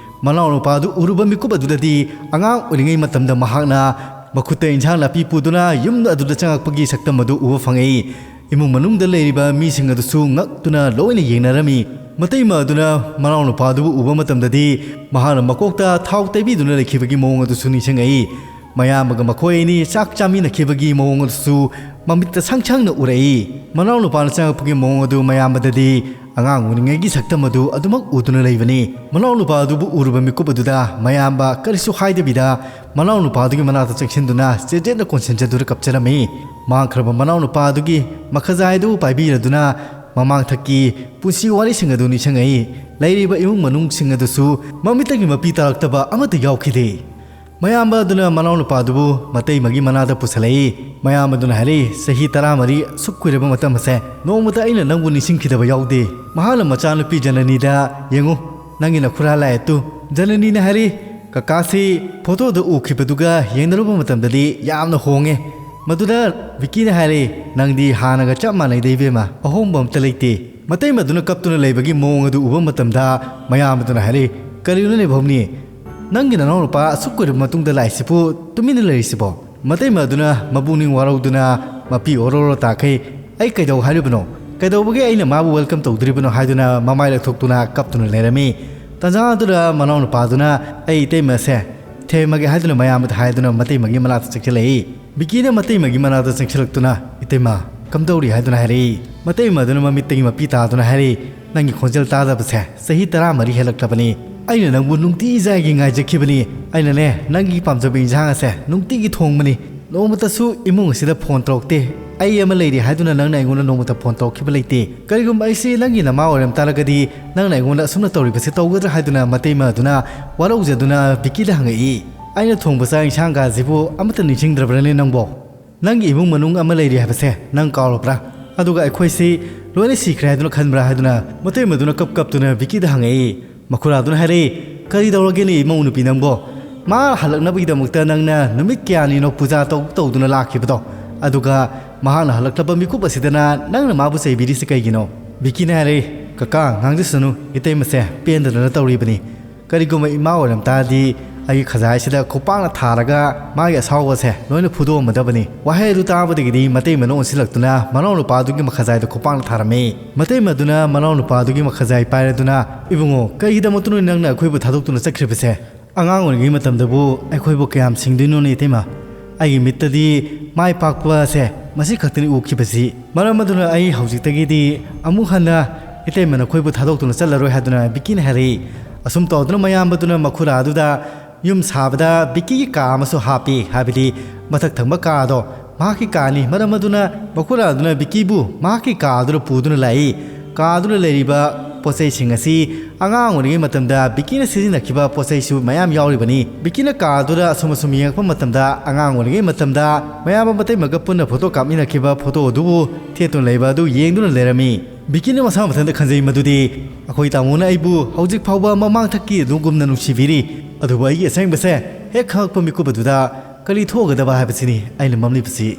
ꯃꯅꯥꯎꯅꯨꯄꯥꯗꯨ ꯎꯔꯨꯕ ꯃꯤꯀꯨꯞ ꯑꯗꯨꯗꯗꯤ ꯑꯉꯥꯡ ꯑꯣꯏꯔꯤꯉꯩ ꯃꯇꯝꯗ ꯃꯍꯥꯛꯅ ꯃꯈꯨꯠꯇ ꯏꯟꯁꯥꯡ ꯅꯥꯄꯤ ꯄꯨꯗꯨꯅ ꯌꯨꯝ ꯑꯗꯨꯗ ꯆꯪꯉꯛꯄꯒꯤ ꯁꯛꯇꯝ ꯑꯗꯨ ꯎꯕ ꯐꯪꯉꯛꯏ꯫ ꯏꯃꯨꯡ ꯃꯅꯨꯡꯗ ꯂꯩꯔꯤꯕ ꯃꯤꯁꯤꯡ ꯑꯗꯨꯁꯨ ꯉꯛꯇꯨꯅ ꯂꯣꯏꯅ ꯌꯦꯡꯅꯔꯝꯃꯤ꯫ ꯃꯇꯩꯃ ꯑꯗꯨꯅ ꯃꯅꯥꯎꯅꯨꯄꯥꯗꯨꯕꯨ ꯎꯕ ꯃꯇꯝꯗꯗꯤ ꯃꯍꯥꯛꯅ ꯃꯀꯣꯛꯇ ꯊꯥꯎ ꯇꯩꯕꯤꯗꯨꯅ ꯂꯩꯈꯤꯕꯒꯤ ꯃꯑꯣꯡ ꯑꯗꯨꯁꯨ ꯅꯤꯡꯁꯤꯡꯉꯛꯏ꯫ ꯃꯌꯥꯝꯕꯒ ꯃꯈꯣꯏ ꯑꯅꯤ ꯆꯥꯛ ꯆꯥꯃꯤꯟꯅꯈꯤꯕꯒꯤ ꯃꯑꯣꯡ ꯑꯗꯨꯁꯨ ꯃꯃꯤꯠꯇ ꯁꯪ ꯁꯪꯅ ꯎꯔꯛꯏ꯫ ꯃꯅꯥꯎꯅꯨꯄꯥꯅ ꯆꯪꯉꯛꯄꯒꯤ ꯃꯑꯣꯡ ꯑꯗꯨ ꯃꯌꯥꯝꯕꯗꯗꯤ ꯑꯉꯥꯡ ꯑꯣꯏꯔꯤꯉꯩꯒꯤ ꯁꯛꯇꯝ ꯑꯗꯨ ꯑꯗꯨꯃꯛ ꯎꯗꯨꯅ ꯂꯩꯕꯅꯤ꯫ ꯃꯅꯥꯎꯅꯨꯄꯥ ꯑꯗꯨꯕꯨ ꯎꯔꯨꯕ ꯃꯤꯀꯨꯞ ꯑꯗꯨꯗ ꯃꯌꯥꯝꯕ ꯀꯔꯤꯁꯨ ꯍꯥꯏꯗꯕꯤꯗ ꯃꯅꯥꯎꯅꯨꯄꯥ ꯑꯗꯨꯒꯤ ꯃꯅꯥꯛꯇ ꯆꯪꯁꯤꯟꯗꯨꯅ ꯆꯦꯠꯆꯦꯠꯅ ꯀꯣꯟꯁꯤꯟꯖꯗꯨꯅ ꯀꯞꯆꯔꯝꯃꯤ꯫ ꯃꯥꯡꯈ꯭ꯔꯕ ꯃꯅꯥꯎꯅꯨꯄꯥ ꯑꯗꯨꯒꯤ ꯃꯈꯖꯥꯏ ꯑꯗꯨ ꯄꯥꯏꯕꯤꯔꯗꯨꯅ ꯃꯃꯥꯡꯊꯛꯀꯤ ꯄꯨꯟꯁꯤ ꯋꯥꯔꯤꯁꯤꯡ ꯑꯗꯨ ꯅꯤꯡꯁꯤꯡꯉꯛꯏ꯫ ꯂꯩꯔꯤꯕ ꯏꯃꯨꯡ ꯃꯅꯨꯡꯁꯤꯡ ꯑꯗꯨꯁꯨ ꯃꯃꯤꯠꯇꯒꯤ ꯃꯄꯤ ꯇꯥꯔꯛꯇꯕ ꯑꯃꯠꯇ ꯌꯥꯎꯈꯤꯗꯦ꯫ ꯃꯌꯥꯝꯕ ꯑꯗꯨꯅ ꯃꯅꯥꯎꯅꯨꯄꯥ ꯑꯗꯨꯕꯨ ꯃꯇꯩꯃꯒꯤ ꯃꯅꯥꯛꯇ ꯄꯨꯁꯜꯂꯛꯏ꯫ ꯃꯌꯥꯝꯕ ꯑꯗꯨꯅ ꯍꯥꯏꯔꯛꯏ, "ꯆꯍꯤ ꯇꯔꯥꯃꯔꯤ ꯑꯁꯨꯛ ꯀꯨꯏꯔꯕ ꯃꯇꯝ ꯑꯁꯦ ꯅꯣꯡꯃꯇ ꯑꯩꯅ ꯅꯪꯕꯨ ꯅꯤꯡꯁꯤꯡꯈꯤꯗꯕ ꯌꯥꯎꯗꯦ꯫" ꯃꯍꯥꯛꯅ ꯃꯆꯥꯅꯨꯄꯤ ꯖꯅꯅꯤꯗ, "ꯌꯦꯡꯉꯨ, ꯅꯪꯒꯤ ꯅꯈꯨꯔꯥ ꯂꯥꯛꯑꯦ ꯇꯨ꯫" ꯖꯅꯅꯤꯅ ꯍꯥꯏꯔꯛꯏ, "ꯀꯀꯥꯁꯤ ꯐꯣꯇꯣꯗ ꯎꯈꯤꯕꯗꯨꯒ ꯌꯦꯡꯅꯔꯨꯕ ꯃꯇꯝꯗꯗꯤ ꯌꯥꯝꯅ ꯍꯣꯡꯉꯦ꯫" ꯃꯗꯨꯗ ꯚꯤꯀꯤꯅ ꯍꯥꯏꯔꯛꯏ, "ꯅꯪꯗꯤ ꯍꯥꯟꯅꯒ ꯆꯞ ꯃꯥꯟꯅꯩꯗ ꯏꯕꯦꯝꯃ, ꯑꯍꯣꯡꯕ ꯑꯝꯇ ꯂꯩꯇꯦ꯫" ꯃꯇꯩꯃꯗꯨꯅ ꯀꯞꯇꯨꯅ ꯂꯩꯕꯒꯤ ꯃꯑꯣꯡ ꯑꯗꯨ ꯎꯕ ꯃꯇꯝꯗ ꯃꯌꯥꯝꯕꯗꯨꯅ ꯍꯥꯏꯔꯛꯏ, "ꯀꯔꯤꯅꯣꯅꯦ ꯚꯧꯅꯤ? ꯅꯪꯒꯤ ꯅꯅꯥꯎꯅꯨꯄꯥ ꯑꯁꯨꯛ ꯀꯨꯏꯔꯕ ꯃꯇꯨꯡꯗ ꯂꯥꯛꯏꯁꯤꯕꯨ ꯇꯨꯃꯤꯟꯅ ꯂꯩꯔꯤꯁꯤꯕꯣ?" ꯃꯇꯩꯃ ꯑꯗꯨꯅ ꯃꯄꯨꯛꯅꯤꯡ ꯋꯥꯔꯧꯗꯨꯅ ꯃꯄꯤ ꯑꯣꯔꯣ ꯑꯣꯔꯣ ꯇꯥꯈꯩ, "ꯑꯩ ꯀꯩꯗꯧ ꯍꯥꯏꯔꯤꯕꯅꯣ? ꯀꯩꯗꯧꯕꯒꯤ ꯑꯩꯅ ꯃꯥꯕꯨ welcome ꯇꯧꯗ꯭ꯔꯤꯕꯅꯣ?" ꯍꯥꯏꯗꯨꯅ ꯃꯃꯥꯏ ꯂꯛꯊꯣꯛꯇꯨꯅ ꯀꯞꯇꯨꯅ ꯂꯩꯔꯝꯃꯤ꯫ ꯇꯟꯖꯥ ꯑꯗꯨꯗ ꯃꯅꯥꯎꯅꯨꯄꯥꯗꯨꯅ, "ꯑꯩ ꯏꯇꯩꯃꯁꯦ ꯊꯦꯝꯃꯒꯦ" ꯍꯥꯏꯗꯨꯅ ꯃꯌꯥꯝꯕꯗ ꯍꯥꯏꯗꯨꯅ ꯃꯇꯩꯃꯒꯤ ꯃꯅꯥꯛꯇ ꯆꯪꯁꯤꯜꯂꯛꯏ꯫ ꯚꯤꯀꯤꯅ ꯃꯇꯩꯃꯒꯤ ꯃꯅꯥꯛꯇ ꯆꯪꯁꯤꯜꯂꯛꯇꯨꯅ, "ꯏꯇꯩꯃ, ꯀꯝꯗꯧꯔꯤ?" ꯍꯥꯏꯗꯨꯅ ꯍꯥꯏꯔꯛꯏ꯫ ꯃꯇꯩꯃ ꯑꯗꯨꯅ ꯃꯃꯤꯠꯇꯒꯤ ꯃꯄꯤ ꯇꯥꯗꯨꯅ ꯍꯥꯏꯔꯛꯏ, "ꯅꯪꯒꯤ ꯈꯣꯟꯖꯦꯜ ꯇꯥꯗꯕꯁꯦ ꯆꯍꯤ ꯇꯔꯥꯃꯔꯤ ꯍꯦꯜꯂꯛꯂꯕꯅꯤ꯫ ꯑꯩꯅ ꯅꯪꯕꯨ ꯅꯨꯡꯇꯤ ꯏꯖꯥꯏꯒꯤ ꯉꯥꯏꯖꯈꯤꯕꯅꯤ꯫ ꯑꯩꯅꯅꯦ, ꯅꯪꯒꯤ ꯄꯥꯝꯖꯕ ꯏꯟꯁꯥꯡ ꯑꯁꯦ ꯅꯨꯡꯇꯤꯒꯤ ꯊꯣꯡꯕꯅꯤ꯫ ꯅꯣꯡꯃꯇꯁꯨ ꯏꯃꯨꯡ ꯑꯁꯤꯗ ꯐꯣꯟ ꯇꯧꯔꯛꯇꯦ꯫ ꯑꯩ ꯑꯃ ꯂꯩꯔꯤ ꯍꯥꯏꯗꯨꯅ ꯅꯪꯅ ꯑꯩꯉꯣꯟꯗ ꯅꯣꯡꯃꯇ ꯐꯣꯟ ꯇꯧꯔꯛꯈꯤꯕ ꯂꯩꯇꯦ꯫ ꯀꯔꯤꯒꯨꯝꯕ ꯑꯩꯁꯤ ꯅꯪꯒꯤ ꯅꯃꯥ ꯑꯣꯏꯔꯝ ꯇꯥꯔꯒꯗꯤ ꯅꯪꯅ ꯑꯩꯉꯣꯟꯗ ꯑꯁꯨꯝꯅ ꯇꯧꯔꯤꯕꯁꯤ ꯇꯧꯒꯗ꯭ꯔꯥ?" ꯍꯥꯏꯗꯨꯅ ꯃꯇꯩꯃ ꯑꯗꯨꯅ ꯋꯥꯔꯧꯖꯗꯨꯅ ꯚꯤꯀꯤꯗ ꯍꯪꯉꯛꯏ꯫ "ꯑꯩꯅ ꯊꯣꯡꯕ ꯆꯥꯛ ꯏꯟꯁꯥꯡꯒꯁꯤꯕꯨ ꯑꯃꯠꯇ ꯅꯤꯡꯁꯤꯡꯗ꯭ꯔꯕ꯭ꯔꯅꯦ ꯅꯪꯕꯣ? ꯅꯪꯒꯤ ꯏꯃꯨꯡ ꯃꯅꯨꯡ ꯑꯃ ꯂꯩꯔꯤ ꯍꯥꯏꯕꯁꯦ ꯅꯪ ꯀꯥꯎꯔꯕ꯭ꯔꯥ? ꯑꯗꯨꯒ ꯑꯩꯈꯣꯏꯁꯤ ꯂꯣꯏꯅ ꯁꯤꯈ꯭ꯔꯦ ꯍꯥꯏꯗꯨꯅ ꯈꯟꯕ꯭ꯔꯥ?" ꯍꯥꯏꯗꯨꯅ ꯃꯇꯩꯃꯗꯨꯅ ꯀꯞ ꯀꯞꯇꯨꯅ ꯚꯤꯀꯤꯗ ꯍꯪꯉꯛꯏ꯫ ꯃꯈꯨꯔꯥꯗꯨꯅ ꯍꯥꯏꯔꯛꯏ, "ꯀꯔꯤ ꯇꯧꯔꯒꯦꯅꯦ ꯏꯃꯧ ꯅꯨꯄꯤ ꯅꯪꯕꯣ? ꯃꯥ ꯍꯜꯂꯛꯅꯕꯒꯤꯗꯃꯛꯇ ꯅꯪꯅ ꯅꯨꯃꯤꯠ ꯀꯌꯥꯅꯤꯅꯣ ꯄꯨꯖꯥ ꯇꯧ ꯇꯧꯗꯨꯅ ꯂꯥꯛꯈꯤꯕꯗꯣ? ꯑꯗꯨꯒ ꯃꯍꯥꯛꯅ ꯍꯜꯂꯛꯂꯕ ꯃꯤꯀꯨꯞ ꯑꯁꯤꯗꯅ ꯅꯪꯅ ꯃꯥꯕꯨ ꯆꯩꯕꯤꯔꯤꯁꯤ ꯀꯩꯒꯤꯅꯣ?" ꯚꯤꯀꯤꯅ ꯍꯥꯏꯔꯛꯏ, "ꯀꯀꯥ, ꯉꯥꯡꯖꯁꯅꯨ, ꯏꯇꯩꯃꯁꯦ ꯄꯦꯟꯗꯗꯅ ꯇꯧꯔꯤꯕꯅꯤ꯫ ꯀꯔꯤꯒꯨꯝꯕ ꯏꯃꯥ ꯑꯣꯏꯔꯝ ꯇꯥꯔꯗꯤ ꯑꯩꯒꯤ ꯈꯖꯥꯏꯁꯤꯗ ꯈꯨꯄꯥꯛꯅ ꯊꯥꯔꯒ ꯃꯥꯒꯤ ꯑꯁꯥꯎꯕꯁꯦ ꯂꯣꯏꯅ ꯐꯨꯗꯣꯛꯑꯝꯃꯗꯕꯅꯤ꯫" ꯋꯥꯍꯩ ꯑꯗꯨ ꯇꯥꯕꯗꯒꯤꯗꯤ ꯃꯇꯩꯃꯅ ꯑꯣꯟꯁꯤꯜꯂꯛꯇꯨꯅ ꯃꯅꯥꯎꯅꯨꯄꯥꯗꯨꯒꯤ ꯃꯈꯖꯥꯏꯗ ꯈꯨꯄꯥꯛꯅ ꯊꯥꯔꯝꯃꯤ꯫ ꯃꯇꯩꯃꯗꯨꯅ ꯃꯅꯥꯎꯅꯨꯄꯥꯗꯨꯒꯤ ꯃꯈꯖꯥꯏ ꯄꯥꯏꯔꯗꯨꯅ, "ꯏꯕꯨꯡꯉꯣ, ꯀꯔꯤꯒꯤꯗꯃꯛꯇꯅꯣ ꯅꯪꯅ ꯑꯩꯈꯣꯏꯕꯨ ꯊꯥꯗꯣꯛꯇꯨꯅ ꯆꯠꯈ꯭ꯔꯤꯕꯁꯦ? ꯑꯉꯥꯡ ꯑꯣꯏꯔꯤꯉꯩ ꯃꯇꯝꯗꯕꯨ ꯑꯩꯈꯣꯏꯕꯨ ꯀꯌꯥꯝ ꯁꯤꯡꯗꯣꯏꯅꯣꯅꯦ ꯏꯇꯩꯃ? ꯑꯩꯒꯤ ꯃꯤꯠꯇꯗꯤ ꯃꯥꯏ ꯄꯥꯛꯄꯁꯦ ꯃꯁꯤ ꯈꯛꯇꯅꯤ ꯎꯈꯤꯕꯁꯤ꯫ ꯃꯔꯝ ꯑꯗꯨꯅ ꯑꯩ ꯍꯧꯖꯤꯛꯇꯒꯤꯗꯤ ꯑꯃꯨꯛ ꯍꯟꯅ ꯏꯇꯩꯃ ꯅꯈꯣꯏꯕꯨ ꯊꯥꯗꯣꯛꯇꯨꯅ ꯆꯠꯂꯔꯣꯏ ꯍꯥꯏꯗꯨꯅ ꯕꯤꯀꯤꯅ ꯍꯥꯏꯔꯛꯏ꯫ ꯑꯁꯨꯝ ꯇꯧꯗꯨꯅ ꯃꯌꯥꯝꯕꯗꯨꯅ ꯃꯈꯨꯔꯥꯗꯨꯗ ꯌꯨꯝ ꯁꯥꯕꯗ ꯕꯤꯀꯤꯒꯤ ꯀꯥ ꯑꯃꯁꯨ ꯍꯥꯞꯄꯤ, ꯍꯥꯏꯕꯗꯤ ꯃꯊꯛ ꯊꯪꯕ ꯀꯥꯗꯣ ꯃꯍꯥꯛꯀꯤ ꯀꯥꯅꯤ꯫ ꯃꯔꯝ ꯑꯗꯨꯅ ꯃꯈꯨꯔꯥꯗꯨꯅ ꯕꯤꯀꯤꯕꯨ ꯃꯍꯥꯛꯀꯤ ꯀꯥꯗꯨꯗ ꯄꯨꯗꯨꯅ ꯂꯥꯛꯏ꯫ ꯀꯥꯗꯨꯗ ꯂꯩꯔꯤꯕ ꯄꯣꯠꯆꯩꯁꯤꯡ ꯑꯁꯤ ꯑꯉꯥꯡ ꯑꯣꯏꯔꯤꯉꯩ ꯃꯇꯝꯗ ꯕꯤꯀꯤꯅ ꯁꯤꯖꯤꯟꯅꯈꯤꯕ ꯄꯣꯠꯆꯩꯁꯨ ꯃꯌꯥꯝ ꯌꯥꯎꯔꯤꯕꯅꯤ꯫ ꯕꯤꯀꯤꯅ ꯀꯥꯗꯨꯗ ꯑꯁꯨꯝ ꯑꯁꯨꯝ ꯌꯦꯡꯉꯛꯄ ꯃꯇꯝꯗ ꯑꯉꯥꯡ ꯑꯣꯏꯔꯤꯉꯩ ꯃꯇꯝꯗ ꯃꯌꯥꯝꯕ ꯃꯇꯩꯃꯒ ꯄꯨꯟꯅ ꯐꯣꯇꯣ ꯀꯥꯞꯃꯤꯟꯅꯈꯤꯕ ꯐꯣꯇꯣ ꯑꯗꯨꯕꯨ ꯊꯦꯠꯇꯨꯅ ꯂꯩꯕ ꯑꯗꯨ ꯌꯦꯡꯗꯨꯅ ꯂꯩꯔꯝꯃꯤ꯫ ꯕꯤꯀꯤꯅ ꯃꯁꯥ ꯃꯊꯟꯇ ꯈꯟꯖꯩ ꯃꯗꯨꯗꯤ, "ꯑꯩꯈꯣꯏ ꯇꯥꯃꯣꯅ ꯑꯩꯕꯨ ꯍꯧꯖꯤꯛ ꯐꯥꯎꯕ ꯃꯃꯥꯡꯊꯛꯀꯤ ꯑꯗꯨꯒꯨꯝꯅ ꯅꯨꯡꯁꯤꯕꯤꯔꯤ, ꯑꯗꯨꯕꯨ ꯑꯩꯒꯤ ꯑꯁꯦꯡꯕꯁꯦ ꯍꯦꯛ ꯈꯪꯉꯛꯄ ꯃꯤꯀꯨꯞ ꯑꯗꯨꯗ ꯀꯔꯤ ꯊꯣꯛꯑꯒꯗꯕ ꯍꯥꯏꯕꯁꯤꯅꯤ ꯑꯩꯅ ꯃꯝꯂꯤꯕꯁꯤ"꯫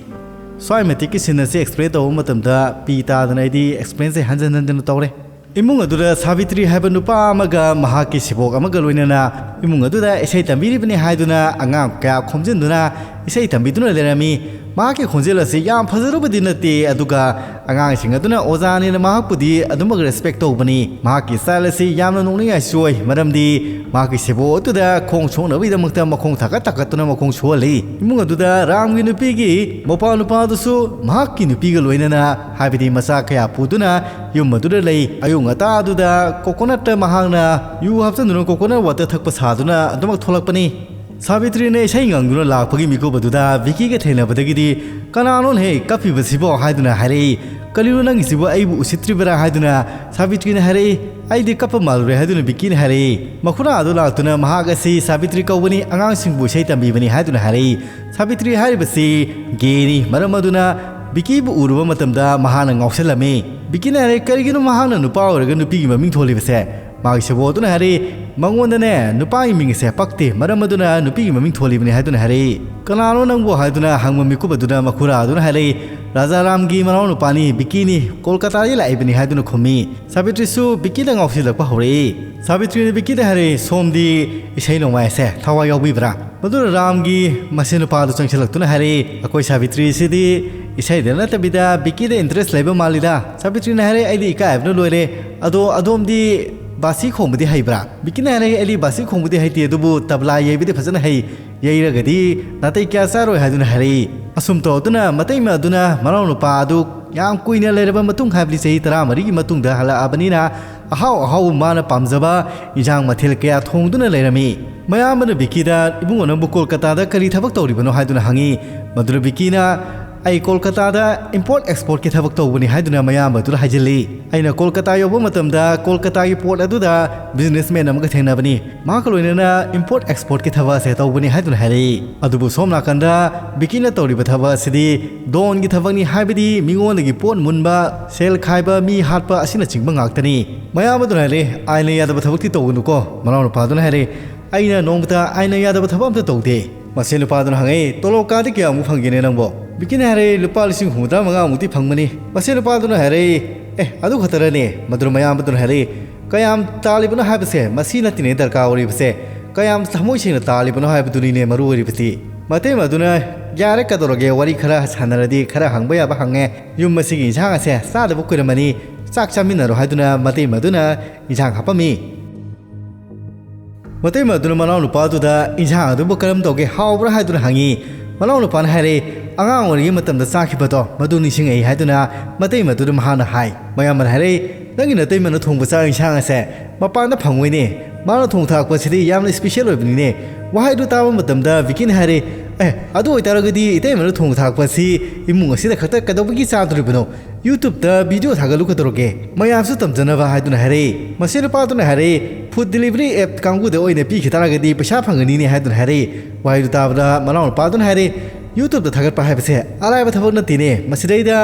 ꯁ꯭ꯋꯥꯏ ꯃꯇꯤꯛꯀꯤ ꯁꯤꯟ ꯑꯁꯤ ꯑꯦꯛꯁꯄ꯭ꯂꯦꯟ ꯇꯧꯕ ꯃꯇꯝꯗ ꯄꯤ ꯇꯥꯗꯅ ꯑꯩꯗꯤ ꯑꯦꯛꯁꯄ꯭ꯂꯦꯟꯁꯦ ꯍꯟꯖꯟ ꯍꯟꯖꯟꯅ ꯇꯧꯔꯦ꯫ ꯏꯃꯨꯡ ꯑꯗꯨꯗ ꯁꯥꯕꯤꯇ꯭ꯔꯤ ꯍꯥꯏꯕ ꯅꯨꯄꯥ ꯑꯃꯒ ꯃꯍꯥꯛꯀꯤ ꯁꯦꯕꯣꯛ ꯑꯃꯒ ꯂꯣꯏꯅꯅ ꯏꯃꯨꯡ ꯑꯗꯨꯗ ꯏꯁꯩ ꯇꯝꯕꯤꯔꯤꯕꯅꯤ ꯍꯥꯏꯗꯨꯅ ꯑꯉꯥꯡ ꯀꯌꯥ ꯈꯣꯝꯖꯤꯟꯗꯨꯅ ꯏꯁꯩ ꯇꯝꯕꯤꯗꯨꯅ ꯂꯩꯔꯝꯃꯤ꯫ ꯃꯍꯥꯛꯀꯤ ꯈꯣꯟꯖꯦꯜ ꯑꯁꯤ ꯌꯥꯝ ꯐꯖꯔꯨꯕꯗꯤ ꯅꯠꯇꯦ, ꯑꯗꯨꯒ ꯑꯉꯥꯡꯁꯤꯡ ꯑꯗꯨꯅ ꯑꯣꯖꯥꯅꯦꯅ ꯃꯍꯥꯛꯄꯨꯗꯤ ꯑꯗꯨꯃꯛ ꯔꯦꯁꯄꯦꯛ ꯇꯧꯕꯅꯤ꯫ ꯃꯍꯥꯛꯀꯤ ꯁ꯭ꯇꯥꯏꯜ ꯑꯁꯤ ꯌꯥꯝꯅ ꯅꯣꯛꯅꯤꯡꯉꯥꯏꯁꯨ ꯑꯣꯏ, ꯃꯔꯝꯗꯤ ꯃꯍꯥꯛꯀꯤ ꯁꯦꯕꯣꯛ ꯑꯗꯨꯗ ꯈꯣꯡ ꯁꯣꯛꯅꯕꯒꯤꯗꯃꯛꯇ ꯃꯈꯣꯡ ꯊꯥꯡꯒꯠ ꯊꯥꯡꯒꯠꯇꯨꯅ ꯃꯈꯣꯡ ꯁꯣꯛꯍꯜꯂꯤ꯫ ꯏꯃꯨꯡ ꯑꯗꯨꯗ ꯔꯥꯝꯒꯤ ꯅꯨꯄꯤꯒꯤ ꯃꯧꯄꯥ ꯅꯨꯄꯥꯗꯨꯁꯨ ꯃꯍꯥꯛꯀꯤ ꯅꯨꯄꯤꯒ ꯂꯣꯏꯅꯅ, ꯍꯥꯏꯕꯗꯤ ꯃꯆꯥ ꯀꯌꯥ ꯄꯨꯗꯨꯅ ꯌꯨꯝ ꯑꯗꯨꯗ ꯂꯩ꯫ ꯑꯌꯨꯛ ꯉꯟꯇꯥ ꯑꯗꯨꯗ ꯀꯣꯀꯣꯅꯠꯇ ꯃꯍꯥꯛꯅ ꯌꯨ ꯍꯥꯞꯆꯤꯟꯗꯨꯅ ꯀꯣꯀꯣꯅꯠ ꯋꯥꯇꯔ ꯊꯛꯄ ꯁꯥꯗꯨꯅ ꯑꯗꯨꯃꯛ ꯊꯣꯛꯂꯛꯄꯅꯤ꯫ ꯁꯥꯕꯤꯇ꯭ꯔꯤꯅ ꯏꯁꯩ ꯉꯪꯗꯨꯅ ꯂꯥꯛꯄꯒꯤ ꯃꯤꯀꯨꯞ ꯑꯗꯨꯗ ꯕꯤꯀꯤꯒ ꯊꯦꯡꯅꯕꯗꯒꯤꯗꯤ, "ꯀꯅꯥꯅꯣꯅꯦꯍꯦ ꯀꯞꯄꯤꯕꯁꯤꯕꯣ?" ꯍꯥꯏꯗꯨꯅ ꯍꯥꯏꯔꯛꯏ꯫ "ꯀꯔꯤꯅꯣ ꯅꯪꯒꯤꯁꯤꯕꯨ ꯑꯩꯕꯨ ꯎꯁꯤꯠꯇ꯭ꯔꯤꯕꯔꯥ?" ꯍꯥꯏꯗꯨꯅ ꯁꯥꯕꯤꯇ꯭ꯔꯤꯅ ꯍꯥꯏꯔꯛꯏ꯫ "ꯑꯩꯗꯤ ꯀꯞꯄ ꯃꯥꯜꯂꯨꯔꯦ" ꯍꯥꯏꯗꯨꯅ ꯕꯤꯀꯤꯅ ꯍꯥꯏꯔꯛꯏ꯫ ꯃꯈꯨꯔꯥ ꯑꯗꯨ ꯂꯥꯛꯇꯨꯅ ꯃꯍꯥꯛ ꯑꯁꯤ ꯁꯥꯕꯤꯇ꯭ꯔꯤ ꯀꯧꯕꯅꯤ, ꯑꯉꯥꯡꯁꯤꯡꯕꯨ ꯏꯁꯩ ꯇꯝꯕꯤꯕꯅꯤ ꯍꯥꯏꯗꯨꯅ ꯍꯥꯏꯔꯛꯏ꯫ ꯁꯥꯕꯤꯇ꯭ꯔꯤ ꯍꯥꯏꯔꯤꯕꯁꯤ ꯒꯦꯅꯤ꯫ ꯃꯔꯝ ꯑꯗꯨꯅ ꯕꯤꯀꯤꯕꯨ ꯎꯔꯨꯕ ꯃꯇꯝꯗ ꯃꯍꯥꯛꯅ ꯉꯥꯎꯁꯜꯂꯝꯃꯤ꯫ ꯕꯤꯀꯤꯅ ꯍꯥꯏꯔꯛꯏ, "ꯀꯔꯤꯒꯤꯅꯣ ꯃꯍꯥꯛꯅ ꯅꯨꯄꯥ ꯑꯣꯏꯔꯒ ꯅꯨꯄꯤꯒꯤ ꯃꯃꯤꯡ ꯊꯣꯜꯂꯤꯕꯁꯦ?" ꯃꯥꯒꯤ ꯁꯦꯕꯣꯠ ꯑꯗꯨꯅ ꯍꯥꯏꯔꯛꯏ, "ꯃꯉꯣꯟꯗꯅꯦ ꯅꯨꯄꯥꯒꯤ ꯃꯤꯡ ꯑꯁꯦ ꯄꯛꯇꯦ, ꯃꯔꯝ ꯑꯗꯨꯅ ꯅꯨꯄꯤꯒꯤ ꯃꯃꯤꯡ ꯊꯣꯜꯂꯤꯕꯅꯤ" ꯍꯥꯏꯗꯨꯅ ꯍꯥꯏꯔꯛꯏ꯫ "ꯀꯅꯥꯅꯣ ꯅꯪꯕꯨ?" ꯍꯥꯏꯗꯨꯅ ꯍꯪꯕ ꯃꯤꯀꯨꯞ ꯑꯗꯨꯅ ꯃꯈꯨꯔꯥ ꯑꯗꯨꯅ ꯍꯥꯏꯔꯛꯏ, "ꯔꯥꯖꯥ ꯔꯥꯝꯒꯤ ꯃꯅꯥꯎ ꯅꯨꯄꯥꯅꯤ, ꯕꯤꯀꯤꯅꯤ, ꯀꯣꯜꯀꯇꯥꯗꯒꯤ ꯂꯥꯛꯏꯕꯅꯤ" ꯍꯥꯏꯗꯨꯅ ꯈꯨꯝꯃꯤ꯫ ꯁꯥꯕꯤꯇ꯭ꯔꯤꯁꯨ ꯕꯤꯀꯤꯗ ꯉꯥꯎꯁꯤꯜꯂꯛꯄ ꯍꯧꯔꯛꯏ꯫ ꯁꯥꯕꯤꯇ꯭ꯔꯤꯅ ꯕꯤꯀꯤꯗ ꯍꯥꯏꯔꯛꯏ, "ꯁꯣꯝꯗꯤ ꯏꯁꯩ ꯅꯣꯡꯃꯥꯏ ꯑꯁꯦ ꯊꯋꯥꯏ ꯌꯥꯎꯕꯤꯕ꯭ꯔꯥ?" ꯃꯗꯨꯗ ꯔꯥꯝꯒꯤ ꯃꯁꯦ ꯅꯨꯄꯥꯗꯨ ꯆꯪꯁꯤꯜꯂꯛꯇꯨꯅ ꯍꯥꯏꯔꯛꯏ, "ꯑꯩꯈꯣꯏ ꯁꯥꯕꯤꯇ꯭ꯔꯤꯁꯤꯗꯤ ꯏꯁꯩꯗ ꯅꯠꯇꯕꯤꯗ ꯕꯤꯀꯤꯗ ꯏꯟꯇꯔꯦꯁ ꯂꯩꯕ ꯃꯥꯜꯂꯤꯗ"꯫ ꯁꯥꯕꯤꯇ꯭ꯔꯤꯅ ꯍꯥꯏꯔꯛꯏ, "ꯑꯩꯗꯤ ꯏꯀꯥꯏꯕꯅ ꯂꯣꯏꯔꯦ꯫ ꯑꯗꯣ ꯑꯗꯣꯝꯗꯤ ꯕꯥꯁꯤ ꯈꯣꯡꯕꯗꯤ ꯍꯩꯕ꯭ꯔꯥ? ꯕꯤꯀꯤꯅ ꯍꯥꯏꯔꯛꯏ, "ꯑꯩꯗꯤ ꯕꯥꯁꯤ ꯈꯣꯡꯕꯗꯤ ꯍꯩꯇꯦ, ꯑꯗꯨꯕꯨ ꯇꯕ꯭ꯂꯥ ꯌꯩꯕꯗꯤ ꯐꯖꯅ ꯍꯩ꯫ ꯌꯩꯔꯒꯗꯤ ꯅꯥꯇꯩ ꯀꯌꯥ ꯆꯥꯔꯣꯏ" ꯍꯥꯏꯗꯨꯅ ꯍꯥꯏꯔꯛꯏ꯫ ꯑꯁꯨꯝ ꯇꯧꯗꯨꯅ ꯃꯇꯩꯃ ꯑꯗꯨꯅ ꯃꯅꯥꯎꯅꯨꯄꯥ ꯑꯗꯨ ꯌꯥꯝ ꯀꯨꯏꯅ ꯂꯩꯔꯕ ꯃꯇꯨꯡ, ꯍꯥꯏꯕꯗꯤ ꯆꯍꯤ ꯇꯔꯥꯃꯔꯤꯒꯤ ꯃꯇꯨꯡꯗ ꯍꯜꯂꯛꯑꯕꯅꯤꯅ, ꯑꯍꯥꯎ ꯑꯍꯥꯎꯕ ꯃꯥꯅ ꯄꯥꯝꯖꯕ ꯏꯟꯁꯥꯡ ꯃꯊꯦꯜ ꯀꯌꯥ ꯊꯣꯡꯗꯨꯅ ꯂꯩꯔꯝꯃꯤ꯫ ꯃꯌꯥꯝꯕꯅ ꯕꯤꯀꯤꯗ, "ꯏꯕꯨꯡꯉꯣ, ꯅꯪꯕꯨ ꯀꯣꯜꯀꯇꯥꯗ ꯀꯔꯤ ꯊꯕꯛ ꯇꯧꯔꯤꯕꯅꯣ?" ꯍꯥꯏꯗꯨꯅ ꯍꯪꯉꯤ꯫ ꯃꯗꯨꯗ ꯕꯤꯀꯤꯅ, "ꯑꯩ ꯀꯣꯜꯀꯇꯥꯗ ꯏꯝꯄꯣꯔꯠ ꯑꯦꯛꯁꯄꯣꯔꯠꯀꯤ ꯊꯕꯛ ꯇꯧꯕꯅꯤ" ꯍꯥꯏꯗꯨꯅ ꯃꯌꯥꯝꯕ ꯑꯗꯨꯗ ꯍꯥꯏꯖꯤꯜꯂꯤ꯫ ꯑꯩꯅ ꯀꯣꯜꯀꯇꯥ ꯌꯧꯕ ꯃꯇꯝꯗ ꯀꯣꯜꯀꯇꯥꯒꯤ ꯄꯣꯔꯠ ꯑꯗꯨꯗ ꯕꯤꯖꯤꯅꯦꯁꯃꯦꯟ ꯑꯃꯒ ꯊꯦꯡꯅꯕꯅꯤ꯫ ꯃꯍꯥꯛꯀ ꯂꯣꯏꯅꯅ ꯏꯝꯄꯣꯔꯠ ꯑꯦꯛꯁꯄꯣꯔꯠꯀꯤ ꯊꯕꯛ ꯑꯁꯦ ꯇꯧꯕꯅꯤ ꯍꯥꯏꯗꯨꯅ ꯍꯥꯏꯔꯛꯏ꯫ ꯑꯗꯨꯕꯨ ꯁꯣꯝ ꯅꯥꯀꯟꯗ ꯕꯤꯀꯤꯅ ꯇꯧꯔꯤꯕ ꯊꯕꯛ ꯑꯁꯤꯗꯤ ꯗꯣꯟꯒꯤ ꯊꯕꯛꯅꯤ, ꯍꯥꯏꯕꯗꯤ ꯃꯤꯉꯣꯟꯗꯒꯤ ꯄꯣꯠ ꯃꯨꯟꯕ, ꯁꯦꯜ ꯈꯥꯏꯕ, ꯃꯤ ꯍꯥꯠꯄ ꯑꯁꯤꯅꯆꯤꯡꯕ ꯉꯥꯛꯇꯅꯤ꯫ ꯃꯌꯥꯝꯕꯗꯨꯅ ꯍꯥꯏꯔꯦ, "ꯑꯥꯏꯟꯅ ꯌꯥꯗꯕ ꯊꯕꯛꯇꯤ ꯇꯧꯒꯅꯨꯀꯣ"꯫ ꯃꯅꯥꯎꯅꯨꯄꯥꯗꯨꯅ ꯍꯥꯏꯔꯦ, "ꯑꯩꯅ ꯅꯣꯡꯃꯇ ꯑꯥꯏꯟꯅ ꯌꯥꯗꯕ ꯊꯕꯛ ꯑꯝꯇ ꯇꯧꯗꯦ"꯫ ꯃꯁꯤ ꯅꯨꯄꯥꯗꯨꯅ ꯍꯪꯉꯛꯏ, "ꯇꯣꯂꯣꯞ ꯀꯥꯗꯤ ꯀꯌꯥꯃꯨꯛ ꯐꯪꯒꯦꯅꯦ ꯅꯪꯕꯣ?" ꯕꯤꯀꯤꯅ ꯍꯥꯏꯔꯦ, "ꯂꯨꯄꯥ ꯂꯤꯁꯤꯡ ꯍꯨꯝꯐꯨꯇꯔꯥ ꯃꯉꯥꯃꯨꯛꯇꯤ ꯐꯪꯕꯅꯤ"꯫ ꯃꯁꯤ ꯅꯨꯄꯥꯗꯨꯅ ꯍꯥꯏꯔꯦ, "ꯑꯦ, ꯑꯗꯨ ꯈꯛꯇꯔꯅꯦ?" ꯃꯗꯨꯅ ꯃꯌꯥꯝꯕꯗꯨꯅ ꯍꯥꯏꯔꯦ, "ꯀꯌꯥꯝ ꯇꯥꯜꯂꯤꯕꯅꯣ ꯍꯥꯏꯕꯁꯦ ꯃꯁꯤ ꯅꯠꯇꯦꯅꯦ ꯗꯔꯀꯥꯔ ꯑꯣꯏꯔꯤꯕꯁꯦ, ꯀꯌꯥꯝ ꯊꯃꯣꯏ ꯁꯦꯡꯅ ꯇꯥꯜꯂꯤꯕꯅꯣ ꯍꯥꯏꯕꯗꯨꯅꯤꯅꯦ ꯃꯔꯨ ꯑꯣꯏꯔꯤꯕꯁꯤ"꯫ ꯃꯇꯩꯃ ꯑꯗꯨꯅ, "ꯌꯥꯔꯦ, ꯀꯩꯗꯧꯔꯒꯦ, ꯋꯥꯔꯤ ꯈꯔ ꯁꯥꯟꯅꯔꯗꯤ ꯈꯔ ꯍꯪꯕ ꯌꯥꯕ ꯍꯪꯉꯦ꯫ ꯌꯨꯝ ꯑꯁꯤꯒꯤ ꯏꯟꯁꯥꯡ ꯑꯁꯦ ꯆꯥꯗꯕ ꯀꯨꯏꯔꯝꯃꯅꯤ, ꯆꯥꯛ ꯆꯥꯃꯤꯟꯅꯔꯣ" ꯍꯥꯏꯗꯨꯅ ꯃꯇꯩꯃ ꯑꯗꯨꯅ ꯏꯟꯁꯥꯡ ꯍꯥꯞꯄꯝꯃꯤ꯫ ꯃꯇꯩꯃ ꯑꯗꯨꯅ ꯃꯅꯥꯎꯅꯨꯄꯥꯗꯨꯗ, "ꯏꯟꯁꯥꯡ ꯑꯗꯨꯕꯨ ꯀꯔꯝ ꯇꯧꯒꯦ, ꯍꯥꯎꯕ꯭ꯔꯥ?" ꯍꯥꯏꯗꯨꯅ ꯍꯪꯉꯤ꯫ ꯃꯅꯥꯎꯅꯨꯄꯥꯅ ꯍꯥꯏꯔꯦ, "ꯑꯉꯥꯡ ꯑꯣꯏꯔꯤꯉꯩ ꯃꯇꯝꯗ ꯆꯥꯈꯤꯕꯗꯣ ꯃꯗꯨ ꯅꯤꯡꯁꯤꯡꯉꯛꯏ" ꯍꯥꯏꯗꯨꯅ ꯃꯇꯩꯃ ꯑꯗꯨꯗ ꯃꯍꯥꯛꯅ ꯍꯥꯏ꯫ ꯃꯌꯥꯝꯕꯅ ꯍꯥꯏꯔꯦ, "ꯅꯪꯒꯤ ꯅꯇꯩꯃꯅ ꯊꯣꯡꯕ ꯆꯥꯛ ꯏꯟꯁꯥꯡ ꯑꯁꯦ ꯃꯄꯥꯟꯗ ꯐꯪꯉꯣꯏꯅꯦ꯫ ꯃꯥꯅ ꯊꯣꯡ ꯊꯥꯛꯄꯁꯤꯗꯤ ꯌꯥꯝꯅ ꯏꯁꯄꯤꯁꯦꯜ ꯑꯣꯏꯕꯅꯤꯅꯦ"꯫ ꯋꯥꯍꯩꯗꯨ ꯇꯥꯕ ꯃꯇꯝꯗ ꯕꯤꯀꯤꯅ ꯍꯥꯏꯔꯦ, "ꯑꯦ, ꯑꯗꯨ ꯑꯣꯏꯇꯥꯔꯒꯗꯤ ꯏꯇꯩꯃꯅ ꯊꯣꯡ ꯊꯥꯛꯄꯁꯤ ꯏꯃꯨꯡ ꯑꯁꯤꯗ ꯈꯛꯇ ꯀꯩꯗꯧꯕꯒꯤ ꯆꯥꯗꯣꯔꯤꯕꯅꯣ? YouTubeꯇ ꯚꯤꯗꯤꯑꯣ ꯊꯥꯒꯠꯂꯨ ꯀꯩꯗꯧꯔꯒꯦ? ꯃꯌꯥꯝꯁꯨ ꯇꯝꯖꯅꯕ" ꯍꯥꯏꯗꯨꯅ ꯍꯥꯏꯔꯛꯏ꯫ ꯃꯁꯤ ꯅꯨꯄꯥꯗꯨꯅ ꯍꯥꯏꯔꯛꯏ, "ꯐꯨꯗ ꯗꯤꯂꯤꯚꯔꯤ ꯑꯦꯞ ꯀꯥꯡꯕꯨꯗ ꯑꯣꯏꯅ ꯄꯤꯈꯤ ꯇꯥꯔꯒꯗꯤ ꯄꯩꯁꯥ ꯐꯪꯒꯅꯤꯅꯦ" ꯍꯥꯏꯗꯨꯅ ꯍꯥꯏꯔꯛꯏ꯫ ꯋꯥꯍꯩꯗꯨ ꯇꯥꯕꯗ ꯃꯅꯥꯎꯅꯨꯄꯥꯗꯨꯅ ꯍꯥꯏꯔꯛꯏ, "YouTubeꯇ ꯊꯥꯒꯠꯄ ꯍꯥꯏꯕꯁꯦ ꯑꯔꯥꯏꯕ ꯊꯕꯛ ꯅꯠꯇꯦꯅꯦ꯫ ꯃꯁꯤꯗꯩꯗ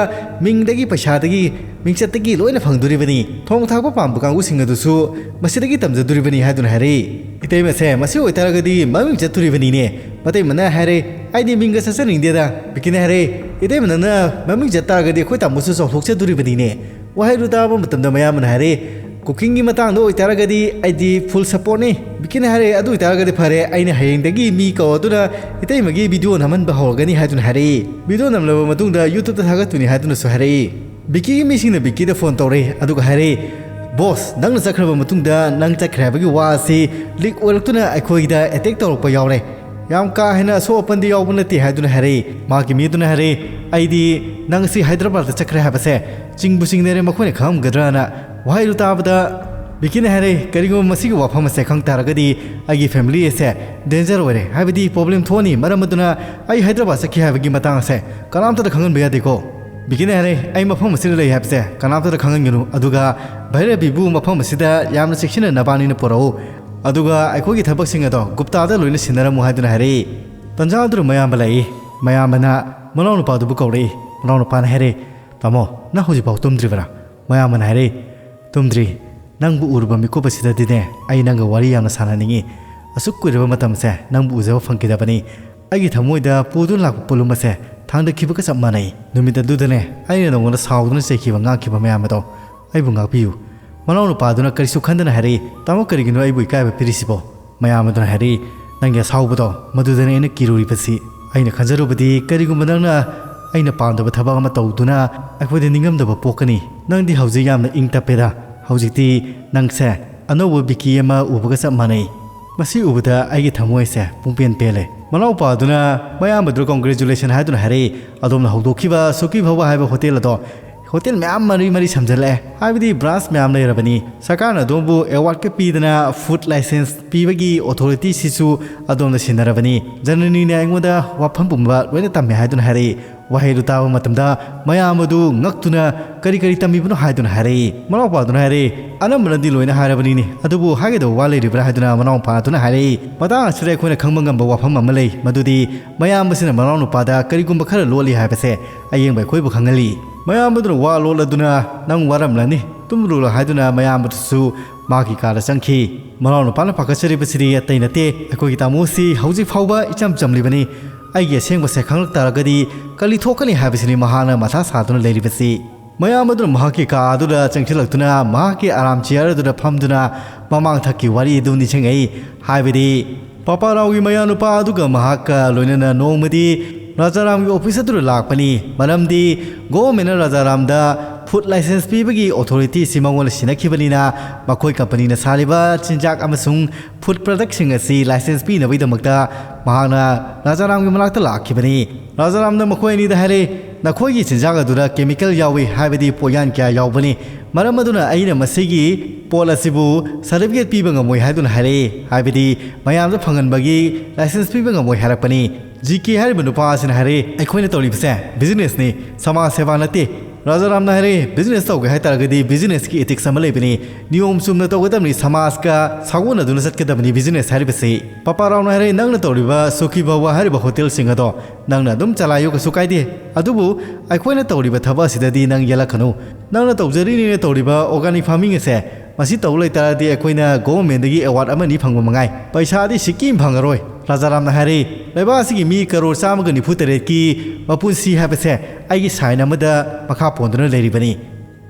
ꯃꯤꯡꯗꯒꯤ, ꯄꯩꯁꯥꯗꯒꯤ, ꯃꯤꯡꯆꯠꯇꯒꯤ ꯂꯣꯏꯅ ꯐꯪꯗꯣꯔꯤꯕꯅꯤ꯫ ꯊꯣꯡ ꯊꯥꯛꯄ ꯄꯥꯝꯕ ꯀꯥꯡꯕꯨꯁꯤꯡ ꯑꯗꯨꯁꯨ ꯃꯁꯤꯗꯒꯤ ꯇꯝꯖꯗꯣꯔꯤꯕꯅꯤ" ꯍꯥꯏꯗꯨꯅ ꯍꯥꯏꯔꯛꯏ꯫ "ꯏꯇꯩꯃꯁꯦ ꯃꯁꯤ ꯑꯣꯏꯇꯥꯔꯒꯗꯤ ꯃꯃꯤꯡ ꯆꯠꯇꯣꯔꯤꯕꯅꯤꯅꯦ"꯫ ꯃꯇꯩꯃꯅ ꯍꯥꯏꯔꯦ, "ꯑꯩꯗꯤ ꯃꯤꯡꯒ ꯆꯠꯆꯅꯤꯡꯗꯦꯗ"꯫ ꯕꯤꯀꯤꯅ ꯍꯥꯏꯔꯦ, "ꯏꯇꯩꯃ, ꯅꯪꯅ ꯃꯃꯤꯡ ꯆꯠ ꯇꯥꯔꯒꯗꯤ ꯑꯩꯈꯣꯏ ꯇꯥꯃꯣꯁꯨ ꯆꯥꯎꯊꯣꯛꯆꯗꯣꯔꯤꯕꯅꯤꯅꯦ"꯫ ꯋꯥꯍꯩꯗꯨ ꯇꯥꯕ ꯃꯇꯝꯗ ꯃꯌꯥꯝꯕꯅ ꯍꯥꯏꯔꯦ, "ꯀꯨꯀꯤꯡꯒꯤ ꯃꯇꯥꯡꯗ ꯑꯣꯏꯇꯥꯔꯒꯗꯤ ꯑꯩꯗꯤ ꯐꯨꯜ ꯁꯞꯄꯣꯔꯠꯅꯤ"꯫ ꯕꯤꯀꯤꯅ ꯍꯥꯏꯔꯦ, "ꯑꯗꯨ ꯑꯣꯏꯇꯥꯔꯒꯗꯤ ꯐꯔꯦ, ꯑꯩꯅ ꯍꯌꯦꯡꯗꯒꯤ ꯃꯤ ꯀꯧꯔꯗꯨꯅ ꯏꯇꯩꯃꯒꯤ ꯚꯤꯗꯤꯑꯣ ꯅꯝꯍꯟꯕ ꯍꯧꯔꯒꯅꯤ" ꯍꯥꯏꯗꯨꯅ ꯍꯥꯏꯔꯛꯏ꯫ ꯚꯤꯗꯤꯑꯣ ꯅꯝꯂꯕ ꯃꯇꯨꯡꯗ YouTubeꯇ ꯊꯥꯒꯠꯇꯣꯏꯅꯤ ꯍꯥꯏꯗꯨꯅꯁꯨ ꯍꯥꯏꯔꯛꯏ꯫ ꯕꯤꯀꯤꯒꯤ ꯃꯤꯁꯤꯡꯅ ꯕꯤꯀꯤꯗ ꯐꯣꯟ ꯇꯧꯔꯦ, ꯑꯗꯨꯒ ꯍꯥꯏꯔꯛꯏ, "ꯕꯣꯁ, ꯅꯪꯅ ꯆꯠꯈ꯭ꯔꯕ ꯃꯇꯨꯡꯗ ꯅꯪ ꯆꯠꯈ꯭ꯔꯦ ꯍꯥꯏꯕꯒꯤ ꯋꯥ ꯑꯁꯤ ꯂꯤꯛ ꯑꯣꯏꯔꯛꯇꯨꯅ ꯑꯩꯈꯣꯏꯗ ꯑꯦꯇꯦꯛ ꯇꯧꯔꯛꯄ ꯌꯥꯎꯔꯦ꯫ ꯌꯥꯝ ꯀꯥ ꯍꯦꯟꯅ ꯑꯁꯣꯛ ꯑꯄꯟꯗꯤ ꯌꯥꯎꯕ ꯅꯠꯇꯦ" ꯍꯥꯏꯗꯨꯅ ꯍꯥꯏꯔꯛꯏ꯫ ꯃꯍꯥꯛꯀꯤ ꯃꯤꯗꯨꯅ ꯍꯥꯏꯔꯛꯏ, "ꯑꯩꯗꯤ ꯅꯪ ꯑꯁꯤ ꯍꯥꯏꯗ꯭ꯔꯕꯥꯗꯇ ꯆꯠꯈ꯭ꯔꯦ ꯍꯥꯏꯕꯁꯦ ꯆꯤꯡꯕꯨ ꯆꯤꯡꯅꯔꯦ, ꯃꯈꯣꯏꯅ ꯈꯪꯉꯝꯒꯗ꯭ꯔꯅ?" ꯋꯥꯍꯩꯗꯨ ꯇꯥꯕꯗ ꯕꯤꯀꯤꯅ ꯍꯥꯏꯔꯛꯏ, "ꯀꯔꯤꯒꯨꯝꯕ ꯃꯁꯤꯒꯤ ꯋꯥꯐꯝ ꯑꯁꯦ ꯈꯪ ꯇꯥꯔꯒꯗꯤ ꯑꯩꯒꯤ ꯐꯦꯃꯤꯂꯤ ꯑꯁꯦ ꯗꯦꯟꯖꯔ ꯑꯣꯏꯔꯦ, ꯍꯥꯏꯕꯗꯤ ꯄ꯭ꯔꯣꯕ꯭ꯂꯦꯝ ꯊꯣꯛꯑꯅꯤ꯫ ꯃꯔꯝ ꯑꯗꯨꯅ ꯑꯩ ꯍꯥꯏꯗ꯭ꯔꯕꯥꯗ ꯆꯠꯈꯤ ꯍꯥꯏꯕꯒꯤ ꯃꯇꯥꯡ ꯑꯁꯦ ꯀꯅꯥꯝꯇꯗ ꯈꯪꯍꯟꯕ ꯌꯥꯗꯦꯀꯣ꯫ ꯕꯤꯀꯤꯅ ꯍꯥꯏꯔꯛꯏ, "ꯑꯩ ꯃꯐꯝ ꯑꯁꯤꯗ ꯂꯩ ꯍꯥꯏꯕꯁꯦ ꯀꯅꯥꯝꯇꯗ ꯈꯪꯍꯟꯒꯅꯨ, ꯑꯗꯨꯒ ꯚꯩꯔꯕꯤꯕꯨ ꯃꯐꯝ ꯑꯁꯤꯗ ꯌꯥꯝꯅ ꯆꯦꯛꯁꯤꯟꯅ ꯅꯕꯥꯅꯤꯅ ꯄꯨꯔꯛꯎ, ꯑꯗꯨꯒ ꯑꯩꯈꯣꯏꯒꯤ ꯊꯕꯛꯁꯤꯡ ꯑꯗꯣ ꯒꯨꯞꯇꯥꯗ ꯂꯣꯏꯅ ꯁꯤꯟꯅꯔꯝꯃꯨ" ꯍꯥꯏꯗꯨꯅ ꯍꯥꯏꯔꯛꯏ꯫ ꯇꯟꯖꯥ ꯑꯗꯨꯗ ꯃꯌꯥꯝꯕ ꯂꯥꯛꯏ꯫ ꯃꯌꯥꯝꯕꯅ ꯃꯅꯥꯎꯅꯨꯄꯥꯗꯨꯕꯨ ꯀꯧꯔꯛꯏ꯫ ꯃꯅꯥꯎꯅꯨꯄꯥꯅ ꯍꯥꯏꯔꯛꯏ, "ꯇꯥꯃꯣ, ꯅꯪ ꯍꯧꯖꯤꯛꯐꯥꯎ ꯇꯨꯝꯗ꯭ꯔꯤꯕꯔꯥ?" ꯃꯌꯥꯝꯕꯅ ꯍꯥꯏꯔꯛꯏ, "ꯇꯨꯝꯗ꯭ꯔꯤ꯫ ꯅꯪꯕꯨ ꯎꯔꯨꯕ ꯃꯤꯀꯨꯞ ꯑꯁꯤꯗꯗꯤꯅꯦ, ꯑꯩ ꯅꯪꯒ ꯋꯥꯔꯤ ꯌꯥꯝꯅ ꯁꯥꯟꯅꯅꯤꯡꯏ꯫ ꯑꯁꯨꯛ ꯀꯨꯏꯔꯕ ꯃꯇꯝꯁꯦ ꯅꯪꯕꯨ ꯎꯖꯕ ꯐꯪꯈꯤꯗꯕꯅꯤ꯫ ꯑꯩꯒꯤ ꯊꯃꯣꯏꯗ ꯄꯨꯗꯨꯅ ꯂꯥꯛꯄ ꯄꯣꯠꯂꯨꯝ ꯑꯁꯦ ꯊꯥꯡꯗꯈꯤꯕꯒ ꯆꯞ ꯃꯥꯟꯅꯩ꯫ ꯅꯨꯃꯤꯠ ꯑꯗꯨꯗꯅꯦ, ꯑꯩꯅ ꯅꯉꯣꯟꯗ ꯁꯥꯎꯗꯨꯅ ꯆꯩꯈꯤꯕ, ꯉꯥꯡꯈꯤꯕ ꯃꯌꯥꯝ ꯑꯗꯣ ꯑꯩꯕꯨ ꯉꯥꯛꯄꯤꯌꯨ꯫" ꯃꯅꯥꯎꯅꯨꯄꯥꯗꯨꯅ ꯀꯔꯤꯁꯨ ꯈꯟꯗꯅ ꯍꯥꯏꯔꯛꯏ, "ꯇꯥꯃꯣ, ꯀꯔꯤꯒꯤꯅꯣ ꯑꯩꯕꯨ ꯏꯀꯥꯏꯕ ꯄꯤꯔꯤꯁꯤꯕꯣ?" ꯃꯌꯥꯝ ꯑꯗꯨꯅ ꯍꯥꯏꯔꯛꯏ, "ꯅꯪꯒꯤ ꯑꯁꯥꯎꯕꯗꯣ, ꯃꯗꯨꯗꯅꯦ ꯑꯩꯅ ꯀꯤꯔꯨꯔꯤꯕꯁꯤ꯫ ꯑꯩꯅ ꯈꯟꯖꯔꯨꯕꯗꯤ ꯀꯔꯤꯒꯨꯝꯕ ꯅꯪꯅ ꯑꯩꯅ ꯄꯥꯝꯗꯕ ꯊꯕꯛ ꯑꯃ ꯇꯧꯗꯨꯅ ꯑꯩꯈꯣꯏꯗ ꯅꯤꯡꯉꯝꯗꯕ ꯄꯣꯛꯀꯅꯤ꯫ ꯅꯪꯗꯤ ꯍꯧꯖꯤꯛ ꯌꯥꯝꯅ ꯏꯪ ꯇꯞꯄꯦꯗ꯫ ꯍꯧꯖꯤꯛꯇꯤ ꯅꯪꯁꯦ ꯑꯅꯧꯕ ꯕꯤꯀꯤ ꯑꯃ ꯎꯕꯒ ꯆꯞ ꯃꯥꯟꯅꯩ꯫" ꯃꯁꯤ ꯎꯕꯗ ꯑꯩꯒꯤ ꯊꯃꯣꯏꯁꯦ ꯄꯨꯡꯄꯦꯟ ꯄꯦꯜꯂꯦ꯫ ꯃꯅꯥꯎꯄꯥꯗꯨꯅ ꯃꯌꯥꯝꯕꯗꯨꯗ congratulation ꯍꯥꯏꯗꯨꯅ ꯍꯥꯏꯔꯛꯏ, "ꯑꯗꯣꯝꯅ ꯍꯧꯗꯣꯛꯈꯤꯕ ꯁꯨꯀꯤ ꯐꯥꯎꯕ ꯍꯥꯏꯕ ꯍꯣꯇꯦꯜ ꯑꯗꯣ ꯍꯣꯇꯦꯜ ꯃꯌꯥꯝ ꯃꯔꯤ ꯃꯔꯤ ꯁꯝꯖꯜꯂꯛꯑꯦ, ꯍꯥꯏꯕꯗꯤ ꯕ꯭ꯔꯥꯟꯁ ꯃꯌꯥꯝ ꯂꯩꯔꯕꯅꯤ꯫ ꯁꯔꯀꯥꯔꯅ ꯑꯗꯣꯝꯕꯨ ꯑꯦꯋꯥꯔꯗꯀ ꯄꯤꯗꯅ ꯐꯨꯗ ꯂꯥꯏꯁꯦꯟꯁ ꯄꯤꯕꯒꯤ ꯑꯣꯊꯣꯔꯤꯇꯤꯁꯤꯁꯨ ꯑꯗꯣꯝꯅ ꯁꯤꯟꯅꯔꯕꯅꯤ꯫ ꯖꯅꯅꯤꯅ ꯑꯩꯉꯣꯟꯗ ꯋꯥꯐꯝ ꯄꯨꯝꯕ ꯂꯣꯏꯅ ꯇꯝꯃꯦ" ꯍꯥꯏꯗꯨꯅ ꯍꯥꯏꯔꯛꯏ꯫ ꯋꯥꯍꯩꯗꯨ ꯇꯥꯕ ꯃꯇꯝꯗ ꯃꯌꯥꯝ ꯑꯗꯨ ꯉꯛꯇꯨꯅ "ꯀꯔꯤ ꯀꯔꯤ ꯇꯝꯃꯤꯕꯅꯣ?" ꯍꯥꯏꯗꯨꯅ ꯍꯥꯏꯔꯛꯏ꯫ ꯃꯅꯥꯎꯄꯥꯗꯨꯅ ꯍꯥꯏꯔꯛꯏ, "ꯑꯅꯝꯕꯅꯗꯤ ꯂꯣꯏꯅ ꯍꯥꯏꯔꯕꯅꯤꯅꯦ, ꯑꯗꯨꯕꯨ ꯍꯥꯏꯒꯗꯧꯕ ꯋꯥ ꯂꯩꯔꯤꯕ꯭ꯔꯥ?" ꯍꯥꯏꯗꯨꯅ ꯃꯅꯥꯎꯄꯥꯗꯨꯅ ꯍꯥꯏꯔꯛꯏ꯫ ꯃꯇꯥꯡ ꯑꯁꯤꯗ ꯑꯩꯈꯣꯏꯅ ꯈꯪꯕ ꯉꯝꯕ ꯋꯥꯐꯝ ꯑꯃ ꯂꯩ, ꯃꯗꯨꯗꯤ ꯃꯌꯥꯝꯕꯁꯤꯅ ꯃꯅꯥꯎꯅꯨꯄꯥꯗ ꯀꯔꯤꯒꯨꯝꯕ ꯈꯔ ꯂꯣꯠꯂꯤ ꯍꯥꯏꯕꯁꯦ ꯑꯌꯦꯡꯕ ꯑꯩꯈꯣꯏꯕꯨ ꯈꯪꯍꯜꯂꯤ꯫ ꯃꯌꯥꯝꯕꯗꯨꯅ ꯋꯥ ꯂꯣꯠꯂꯗꯨꯅ, "ꯅꯪ ꯋꯥꯔꯝꯂꯅꯤ, ꯇꯨꯝꯂꯨꯔꯣ" ꯍꯥꯏꯗꯨꯅ ꯃꯌꯥꯝꯕꯗꯨꯁꯨ ꯃꯥꯒꯤ ꯀꯥꯗ ꯆꯪꯈꯤ꯫ ꯃꯅꯥꯎꯅꯨꯄꯥꯅ ꯄꯥꯈꯠꯆꯔꯤꯕꯁꯤꯗꯤ ꯑꯇꯩ ꯅꯠꯇꯦ, "ꯑꯩꯈꯣꯏꯒꯤ ꯇꯥꯃꯣꯁꯤ ꯍꯧꯖꯤꯛ ꯐꯥꯎꯕ ꯏꯆꯝ ꯆꯝꯂꯤꯕꯅꯤ꯫ ꯑꯩꯒꯤ ꯑꯁꯦꯡꯕꯁꯦ ꯈꯪꯂꯛ ꯇꯥꯔꯒꯗꯤ ꯀꯔꯤ ꯊꯣꯛꯀꯅꯤ ꯍꯥꯏꯕꯁꯤꯅꯤ ꯃꯍꯥꯛꯅ ꯃꯊꯥ ꯁꯥꯗꯨꯅ ꯂꯩꯔꯤꯕꯁꯤ꯫" ꯃꯌꯥꯝ ꯑꯗꯨꯅ ꯃꯍꯥꯛꯀꯤ ꯀꯥ ꯑꯗꯨꯗ ꯆꯪꯁꯤꯜꯂꯛꯇꯨꯅ ꯃꯍꯥꯛꯀꯤ ꯑꯔꯥꯝ ꯆꯤꯌꯔ ꯑꯗꯨꯗ ꯐꯝꯗꯨꯅ ꯃꯃꯥꯡꯊꯛꯀꯤ ꯋꯥꯔꯤ ꯑꯗꯨ ꯅꯤꯡꯁꯤꯡꯉꯛꯏ꯫ ꯍꯥꯏꯕꯗꯤ ꯄꯥꯄꯥꯔꯥꯎꯒꯤ ꯃꯌꯥꯅꯨꯄꯥ ꯑꯗꯨꯒ ꯃꯍꯥꯛꯀ ꯂꯣꯏꯅꯅ ꯅꯣꯡꯃꯗꯤ ꯔꯥꯖꯥꯔꯥꯝꯒꯤ ꯑꯣꯐꯤꯁ ꯑꯗꯨꯗ ꯂꯥꯛꯄꯅꯤ꯫ ꯃꯔꯝꯗꯤ ꯒꯣꯚꯔꯟꯃꯦꯟꯅ ꯔꯥꯖꯥꯔꯥꯝꯗ ꯐꯨꯗ ꯂꯥꯏꯁꯦꯟꯁ ꯄꯤꯕꯒꯤ ꯑꯣꯊꯣꯔꯤꯇꯤ ꯑꯁꯤ ꯃꯉꯣꯟꯗ ꯁꯤꯟꯅꯈꯤꯕꯅꯤꯅ, ꯃꯈꯣꯏ ꯀꯝꯄꯅꯤꯅ ꯁꯥꯔꯤꯕ ꯆꯤꯟꯖꯥꯛ ꯑꯃꯁꯨꯡ ꯐꯨꯗ ꯄ꯭ꯔꯗꯛꯁꯤꯡ ꯑꯁꯤ ꯂꯥꯏꯁꯦꯟꯁ ꯄꯤꯅꯕꯒꯤꯗꯃꯛꯇ ꯃꯍꯥꯛꯅ ꯔꯥꯖꯥꯔꯥꯝꯒꯤ ꯃꯅꯥꯛꯇ ꯂꯥꯛꯈꯤꯕꯅꯤ꯫ ꯔꯥꯖꯥꯔꯥꯝꯅ ꯃꯈꯣꯏ ꯑꯅꯤꯗ ꯍꯥꯏꯔꯦ, "ꯅꯈꯣꯏꯒꯤ ꯆꯤꯟꯖꯥꯛ ꯑꯗꯨꯗ ꯀꯦꯃꯤꯀꯦꯜ ꯌꯥꯎꯏ ꯍꯥꯏꯕꯗꯤ ꯄꯣꯠꯌꯥꯟ ꯀꯌꯥ ꯌꯥꯎꯕꯅꯤ, ꯃꯔꯝ ꯑꯗꯨꯅ ꯑꯩꯅ ꯃꯁꯤꯒꯤ ꯄꯣꯠ ꯑꯁꯤꯕꯨ ꯁꯥꯔꯇꯤꯐꯤꯀꯦꯠ ꯄꯤꯕ ꯉꯝꯃꯣꯏ" ꯍꯥꯏꯗꯨꯅ ꯍꯥꯏꯔꯛꯏ, ꯍꯥꯏꯕꯗꯤ ꯃꯌꯥꯝꯗ ꯐꯪꯍꯟꯕꯒꯤ ꯂꯥꯏꯁꯦꯟꯁ ꯄꯤꯕ ꯉꯝꯃꯣꯏ ꯍꯥꯏꯔꯛꯄꯅꯤ꯫ ꯖꯤ ꯀꯦ ꯍꯥꯏꯔꯤꯕ ꯅꯨꯄꯥ ꯑꯁꯤꯅ ꯍꯥꯏꯔꯛꯏ, "ꯑꯩꯈꯣꯏꯅ ꯇꯧꯔꯤꯕꯁꯦ ꯕꯤꯖꯤꯅꯦꯁꯅꯤ, ꯁꯃꯥꯖ ꯁꯦꯕꯥ ꯅꯠꯇꯦ"꯫ ꯔꯥꯖꯥꯔꯥꯝꯅ ꯍꯥꯏꯔꯛꯏ, "ꯕꯤꯖꯤꯅꯦꯁ ꯇꯧꯒꯦ ꯍꯥꯏ ꯇꯥꯔꯒꯗꯤ ꯕꯤꯖꯤꯅꯦꯁꯀꯤ ꯏꯊꯤꯛꯁ ꯑꯃ ꯂꯩꯕꯅꯤ, ꯅꯤꯌꯣꯝ ꯆꯨꯝꯅ ꯇꯧꯒꯗꯕꯅꯤ, ꯁꯃꯥꯖꯀ ꯁꯥꯒꯣꯟꯅꯗꯨꯅ ꯆꯠꯀꯗꯕꯅꯤ ꯕꯤꯖꯤꯅꯦꯁ ꯍꯥꯏꯔꯤꯕꯁꯤ"꯫ ꯄꯥꯄꯥ ꯔꯥꯎꯅ ꯍꯥꯏꯔꯛꯏ, "ꯅꯪꯅ ꯇꯧꯔꯤꯕ ꯁꯨꯈꯤ ꯚꯕ ꯍꯥꯏꯔꯤꯕ ꯍꯣꯇꯦꯜꯁꯤꯡ ꯑꯗꯣ ꯅꯪꯅ ꯑꯗꯨꯝ ꯆꯂꯥꯏꯌꯨ, ꯀꯩꯁꯨ ꯀꯥꯏꯗꯦ, ꯑꯗꯨꯕꯨ ꯑꯩꯈꯣꯏꯅ ꯇꯧꯔꯤꯕ ꯊꯕꯛ ꯑꯁꯤꯗꯗꯤ ꯅꯪ ꯌꯦꯜꯂꯛꯀꯅꯨ꯫ ꯅꯪꯅ ꯇꯧꯖꯔꯤꯅꯦꯅ ꯇꯧꯔꯤꯕ ꯑꯣꯔꯒꯥꯅꯤꯛ ꯐꯥꯔꯃꯤꯡ ꯑꯁꯦ, ꯃꯁꯤ ꯇꯧ ꯂꯩꯇꯥꯔꯗꯤ ꯑꯩꯈꯣꯏꯅ ꯒꯣꯚꯔꯟꯃꯦꯟꯗꯒꯤ ꯑꯦꯋꯥꯔꯗ ꯑꯃꯅꯤ ꯐꯪꯕ ꯃꯉꯥꯏ, ꯄꯩꯁꯥꯗꯤ ꯁꯤꯀꯤ ꯑꯃ ꯐꯪꯉꯔꯣꯏ"꯫ ꯔꯥꯖꯥꯔꯥꯝꯅ ꯍꯥꯏꯔꯤ, "ꯂꯩꯕꯥꯛ ꯑꯁꯤꯒꯤ ꯃꯤ ꯀꯔꯣꯔ ꯆꯥꯝꯃꯒ ꯅꯤꯐꯨ ꯇꯔꯦꯠꯀꯤ ꯃꯄꯨꯟꯁꯤ ꯍꯥꯏꯕꯁꯦ ꯑꯩꯒꯤ ꯁꯥꯏꯟ ꯑꯃꯗ ꯃꯈꯥ ꯄꯣꯟꯗꯨꯅ ꯂꯩꯔꯤꯕꯅꯤ꯫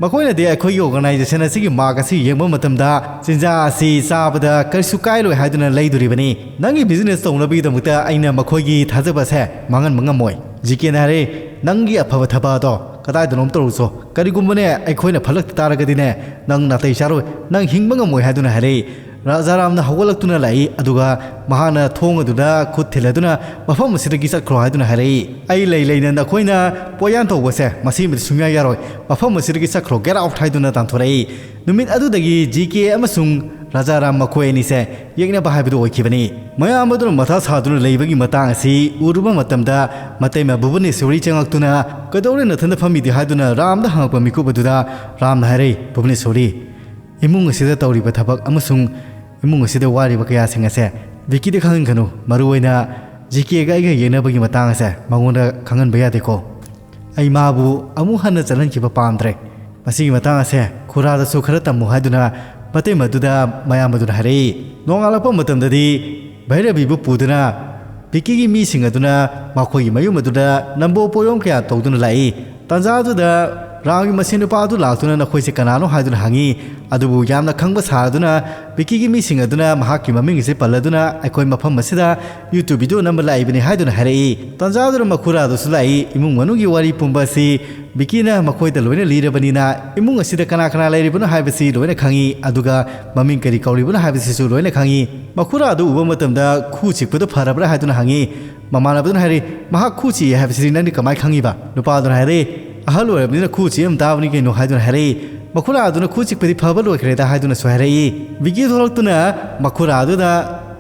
ꯃꯈꯣꯏꯅꯗꯤ ꯑꯩꯈꯣꯏꯒꯤ ꯑꯣꯔꯒꯅꯥꯏꯖꯦꯁꯟ ꯑꯁꯤꯒꯤ ꯃꯥꯔꯛ ꯑꯁꯤ ꯌꯦꯡꯕ ꯃꯇꯝꯗ ꯆꯤꯟꯖꯥꯛ ꯑꯁꯤ ꯆꯥꯕꯗ ꯀꯔꯤꯁꯨ ꯀꯥꯏꯔꯣꯏ ꯍꯥꯏꯗꯨꯅ ꯂꯩꯗꯣꯔꯤꯕꯅꯤ꯫ ꯅꯪꯒꯤ ꯕꯤꯖꯤꯅꯦꯁ ꯇꯧꯅꯕꯒꯤꯗꯃꯛꯇ ꯑꯩꯅ ꯃꯈꯣꯏꯒꯤ ꯊꯥꯖꯕ ꯑꯁꯦ ꯃꯥꯡꯍꯟꯕ ꯉꯝꯃꯣꯏ"꯫ ꯖꯤ ꯀꯦꯅ ꯍꯥꯏꯔꯦ, "ꯅꯪꯒꯤ ꯑꯐꯕ ꯊꯕꯛ ꯑꯗꯣ ꯀꯗꯥꯏꯗꯅꯣꯝ ꯇꯧꯔꯨꯆꯣ꯫ ꯀꯔꯤꯒꯨꯝꯕꯅꯦ ꯑꯩꯈꯣꯏꯅ ꯐꯠꯂꯛꯇ ꯇꯥꯔꯒꯗꯤꯅꯦ, ꯅꯪ ꯅꯥꯇꯩ ꯆꯥꯔꯣꯏ, ꯅꯪ ꯍꯤꯡꯕ ꯉꯝꯃꯣꯏ" ꯍꯥꯏꯗꯨꯅ ꯍꯥꯏꯔꯛꯏ꯫ ꯔꯥꯖꯥꯔꯥꯝꯅ ꯍꯧꯒꯠꯂꯛꯇꯨꯅ ꯂꯥꯛꯏ, ꯑꯗꯨꯒ ꯃꯍꯥꯛꯅ ꯊꯣꯡ ꯑꯗꯨꯗ ꯈꯨꯠ ꯊꯤꯜꯂꯗꯨꯅ, "ꯃꯐꯝ ꯑꯁꯤꯗꯒꯤ ꯆꯠꯈ꯭ꯔꯣ" ꯍꯥꯏꯗꯨꯅ ꯍꯥꯏꯔꯛꯏ꯫ "ꯑꯩ ꯂꯩ ꯂꯩꯅ ꯅꯈꯣꯏꯅ ꯄꯣꯠꯌꯥꯟ ꯇꯧꯕꯁꯦ ꯃꯁꯤꯃꯗꯤ ꯁꯨꯡꯌꯥ ꯌꯥꯔꯣꯏ꯫ ꯃꯐꯝ ꯑꯁꯤꯗꯒꯤ ꯆꯠꯈ꯭ꯔꯣ, get out" ꯍꯥꯏꯗꯨꯅ ꯇꯥꯟꯊꯣꯔꯛꯏ꯫ ꯅꯨꯃꯤꯠ ꯑꯗꯨꯗꯒꯤ ꯖꯤ ꯀꯦ ꯑꯃꯁꯨꯡ ꯔꯥꯖꯥꯔꯥꯝ ꯃꯈꯣꯏ ꯑꯅꯤꯁꯦ ꯌꯦꯛꯅꯕ ꯍꯥꯏꯕꯗꯨ ꯑꯣꯏꯈꯤꯕꯅꯤ꯫ ꯃꯌꯥꯝ ꯑꯗꯨꯅ ꯃꯊꯥ ꯁꯥꯗꯨꯅ ꯂꯩꯕꯒꯤ ꯃꯇꯥꯡ ꯑꯁꯤ ꯎꯔꯨꯕ ꯃꯇꯝꯗ, ꯃꯇꯩꯃ ꯚꯨꯕꯅꯦꯁꯣꯔꯤ ꯆꯪꯂꯛꯇꯨꯅ, "ꯀꯩꯗꯧꯔꯦ ꯅꯊꯟꯗ ꯐꯝꯃꯤꯗꯤ?" ꯍꯥꯏꯗꯨꯅ ꯔꯥꯝꯗ ꯍꯪꯂꯛꯄ ꯃꯤꯀꯨꯞ ꯑꯗꯨꯗ ꯔꯥꯝꯅ ꯍꯥꯏꯔꯛꯏ, "ꯚꯨꯕꯅꯦꯁꯣꯔꯤ, ꯏꯃꯨꯡ ꯑꯁꯤꯗ ꯇꯧꯔꯤꯕ ꯊꯕꯛ ꯑꯃꯁꯨꯡ ꯏꯃꯨꯡ ꯑꯁꯤꯗ ꯋꯥꯔꯤꯕ ꯀꯌꯥꯁꯤꯡ ꯑꯁꯦ ꯚꯤꯀꯤꯗ ꯈꯪꯍꯟꯒꯅꯨ꯫ ꯃꯔꯨꯑꯣꯏꯅ ꯖꯤ ꯀꯦꯒ ꯑꯩꯒ ꯌꯦꯡꯅꯕꯒꯤ ꯃꯇꯥꯡ ꯑꯁꯦ ꯃꯉꯣꯟꯗ ꯈꯪꯍꯟꯕ ꯌꯥꯗꯦꯀꯣ꯫ ꯑꯩ ꯃꯥꯕꯨ ꯑꯃꯨꯛ ꯍꯟꯅ ꯆꯠꯍꯟꯈꯤꯕ ꯄꯥꯝꯗ꯭ꯔꯦ꯫ ꯃꯁꯤꯒꯤ ꯃꯇꯥꯡ ꯑꯁꯦ ꯈꯨꯔꯥꯗꯁꯨ ꯈꯔ ꯇꯝꯃꯨ" ꯍꯥꯏꯗꯨꯅ ꯃꯇꯩꯃꯗꯨꯗ ꯃꯌꯥꯝꯕꯗꯨꯅ ꯍꯥꯏꯔꯛꯏ꯫ ꯅꯣꯡꯉꯥꯜꯂꯛꯄ ꯃꯇꯝꯗꯗꯤ ꯚꯩꯔꯕꯤꯕꯨ ꯄꯨꯗꯨꯅ ꯚꯤꯀꯤꯒꯤ ꯃꯤꯁꯤꯡ ꯑꯗꯨꯅ ꯃꯈꯣꯏꯒꯤ ꯃꯌꯨꯝ ꯑꯗꯨꯗ ꯅꯝꯕꯣ ꯄꯣꯌꯣꯝ ꯀꯌꯥ ꯇꯧꯗꯨꯅ ꯂꯥꯛꯏ꯫ ꯇꯥꯟꯖꯥ ꯑꯗꯨꯗ ꯔꯥꯝꯒꯤ ꯃꯁꯦꯟ ꯅꯨꯄꯥ ꯑꯗꯨ ꯂꯥꯛꯇꯨꯅ ꯅꯈꯣꯏꯁꯦ ꯀꯅꯥꯅꯣ ꯍꯥꯏꯗꯨꯅ ꯍꯪꯉꯤ꯫ ꯑꯗꯨꯕꯨ ꯌꯥꯝꯅ ꯈꯪꯕ ꯁꯥꯗꯨꯅ ꯕꯤꯀꯤꯒꯤ ꯃꯤꯁꯤꯡ ꯑꯗꯨꯅ ꯃꯍꯥꯛꯀꯤ ꯃꯃꯤꯡ ꯑꯁꯤ ꯄꯜꯂꯗꯨꯅ ꯑꯩꯈꯣꯏ ꯃꯐꯝ ꯑꯁꯤꯗ YouTube video ꯅꯝꯕ ꯂꯥꯛꯏꯕꯅꯤ ꯍꯥꯏꯗꯨꯅ ꯍꯥꯏꯔꯛꯏ꯫ ꯇꯥꯟꯖꯥꯗꯨꯗ ꯃꯈꯨꯔꯥꯗꯨꯁꯨ ꯂꯥꯛꯏ꯫ ꯏꯃꯨꯡ ꯃꯅꯨꯡꯒꯤ ꯋꯥꯔꯤ ꯄꯨꯝꯕ ꯑꯁꯤ ꯕꯤꯀꯤꯅ ꯃꯈꯣꯏꯗ ꯂꯣꯏꯅ ꯂꯤꯔꯕꯅꯤꯅ ꯏꯃꯨꯡ ꯑꯁꯤꯗ ꯀꯅꯥ ꯀꯅꯥ ꯂꯩꯔꯤꯕꯅꯣ ꯍꯥꯏꯕꯁꯤ ꯂꯣꯏꯅ ꯈꯪꯉꯤ꯫ ꯑꯗꯨꯒ ꯃꯃꯤꯡ ꯀꯔꯤ ꯀꯧꯔꯤꯕꯅꯣ ꯍꯥꯏꯕꯁꯤꯁꯨ ꯂꯣꯏꯅ ꯈꯪꯉꯤ꯫ ꯃꯈꯨꯔꯥꯗꯨ ꯎꯕ ꯃꯇꯝꯗ ꯈꯨ ꯆꯤꯛꯄꯗꯨ ꯐꯔꯕ꯭ꯔꯥ ꯍꯥꯏꯗꯨꯅ ꯍꯪꯉꯤ꯫ ꯃꯃꯥꯟꯅꯕꯗꯨꯅ ꯍꯥꯏꯔꯤ, "ꯃꯍꯥꯛ ꯈꯨ ꯆꯤꯛꯏ ꯍꯥꯏꯕꯁꯤꯗꯤ ꯅꯪꯗꯤ ꯀꯃꯥꯏ ꯈꯪꯉꯤꯕ?" ꯅꯨꯄꯥꯗꯨꯅ ꯍꯥꯏꯔꯤ, "ꯑꯍꯜ ꯑꯣꯏꯔꯕꯅꯤꯅ ꯈꯨ ꯆꯤꯛ ꯑꯃ ꯇꯥꯕꯅꯤ ꯀꯩꯅꯣ" ꯍꯥꯏꯗꯨꯅ ꯍꯥꯏꯔꯛꯏ꯫ ꯃꯈꯨꯔꯥ ꯑꯗꯨꯅ ꯈꯨ ꯆꯤꯛꯄꯗꯤ ꯐꯕ ꯂꯣꯏꯈ꯭ꯔꯦꯗ ꯍꯥꯏꯗꯨꯅꯁꯨ ꯍꯥꯏꯔꯛꯏ꯫ ꯕꯤꯀꯤ ꯊꯣꯛꯂꯛꯇꯨꯅ ꯃꯈꯨꯔꯥ ꯑꯗꯨꯗ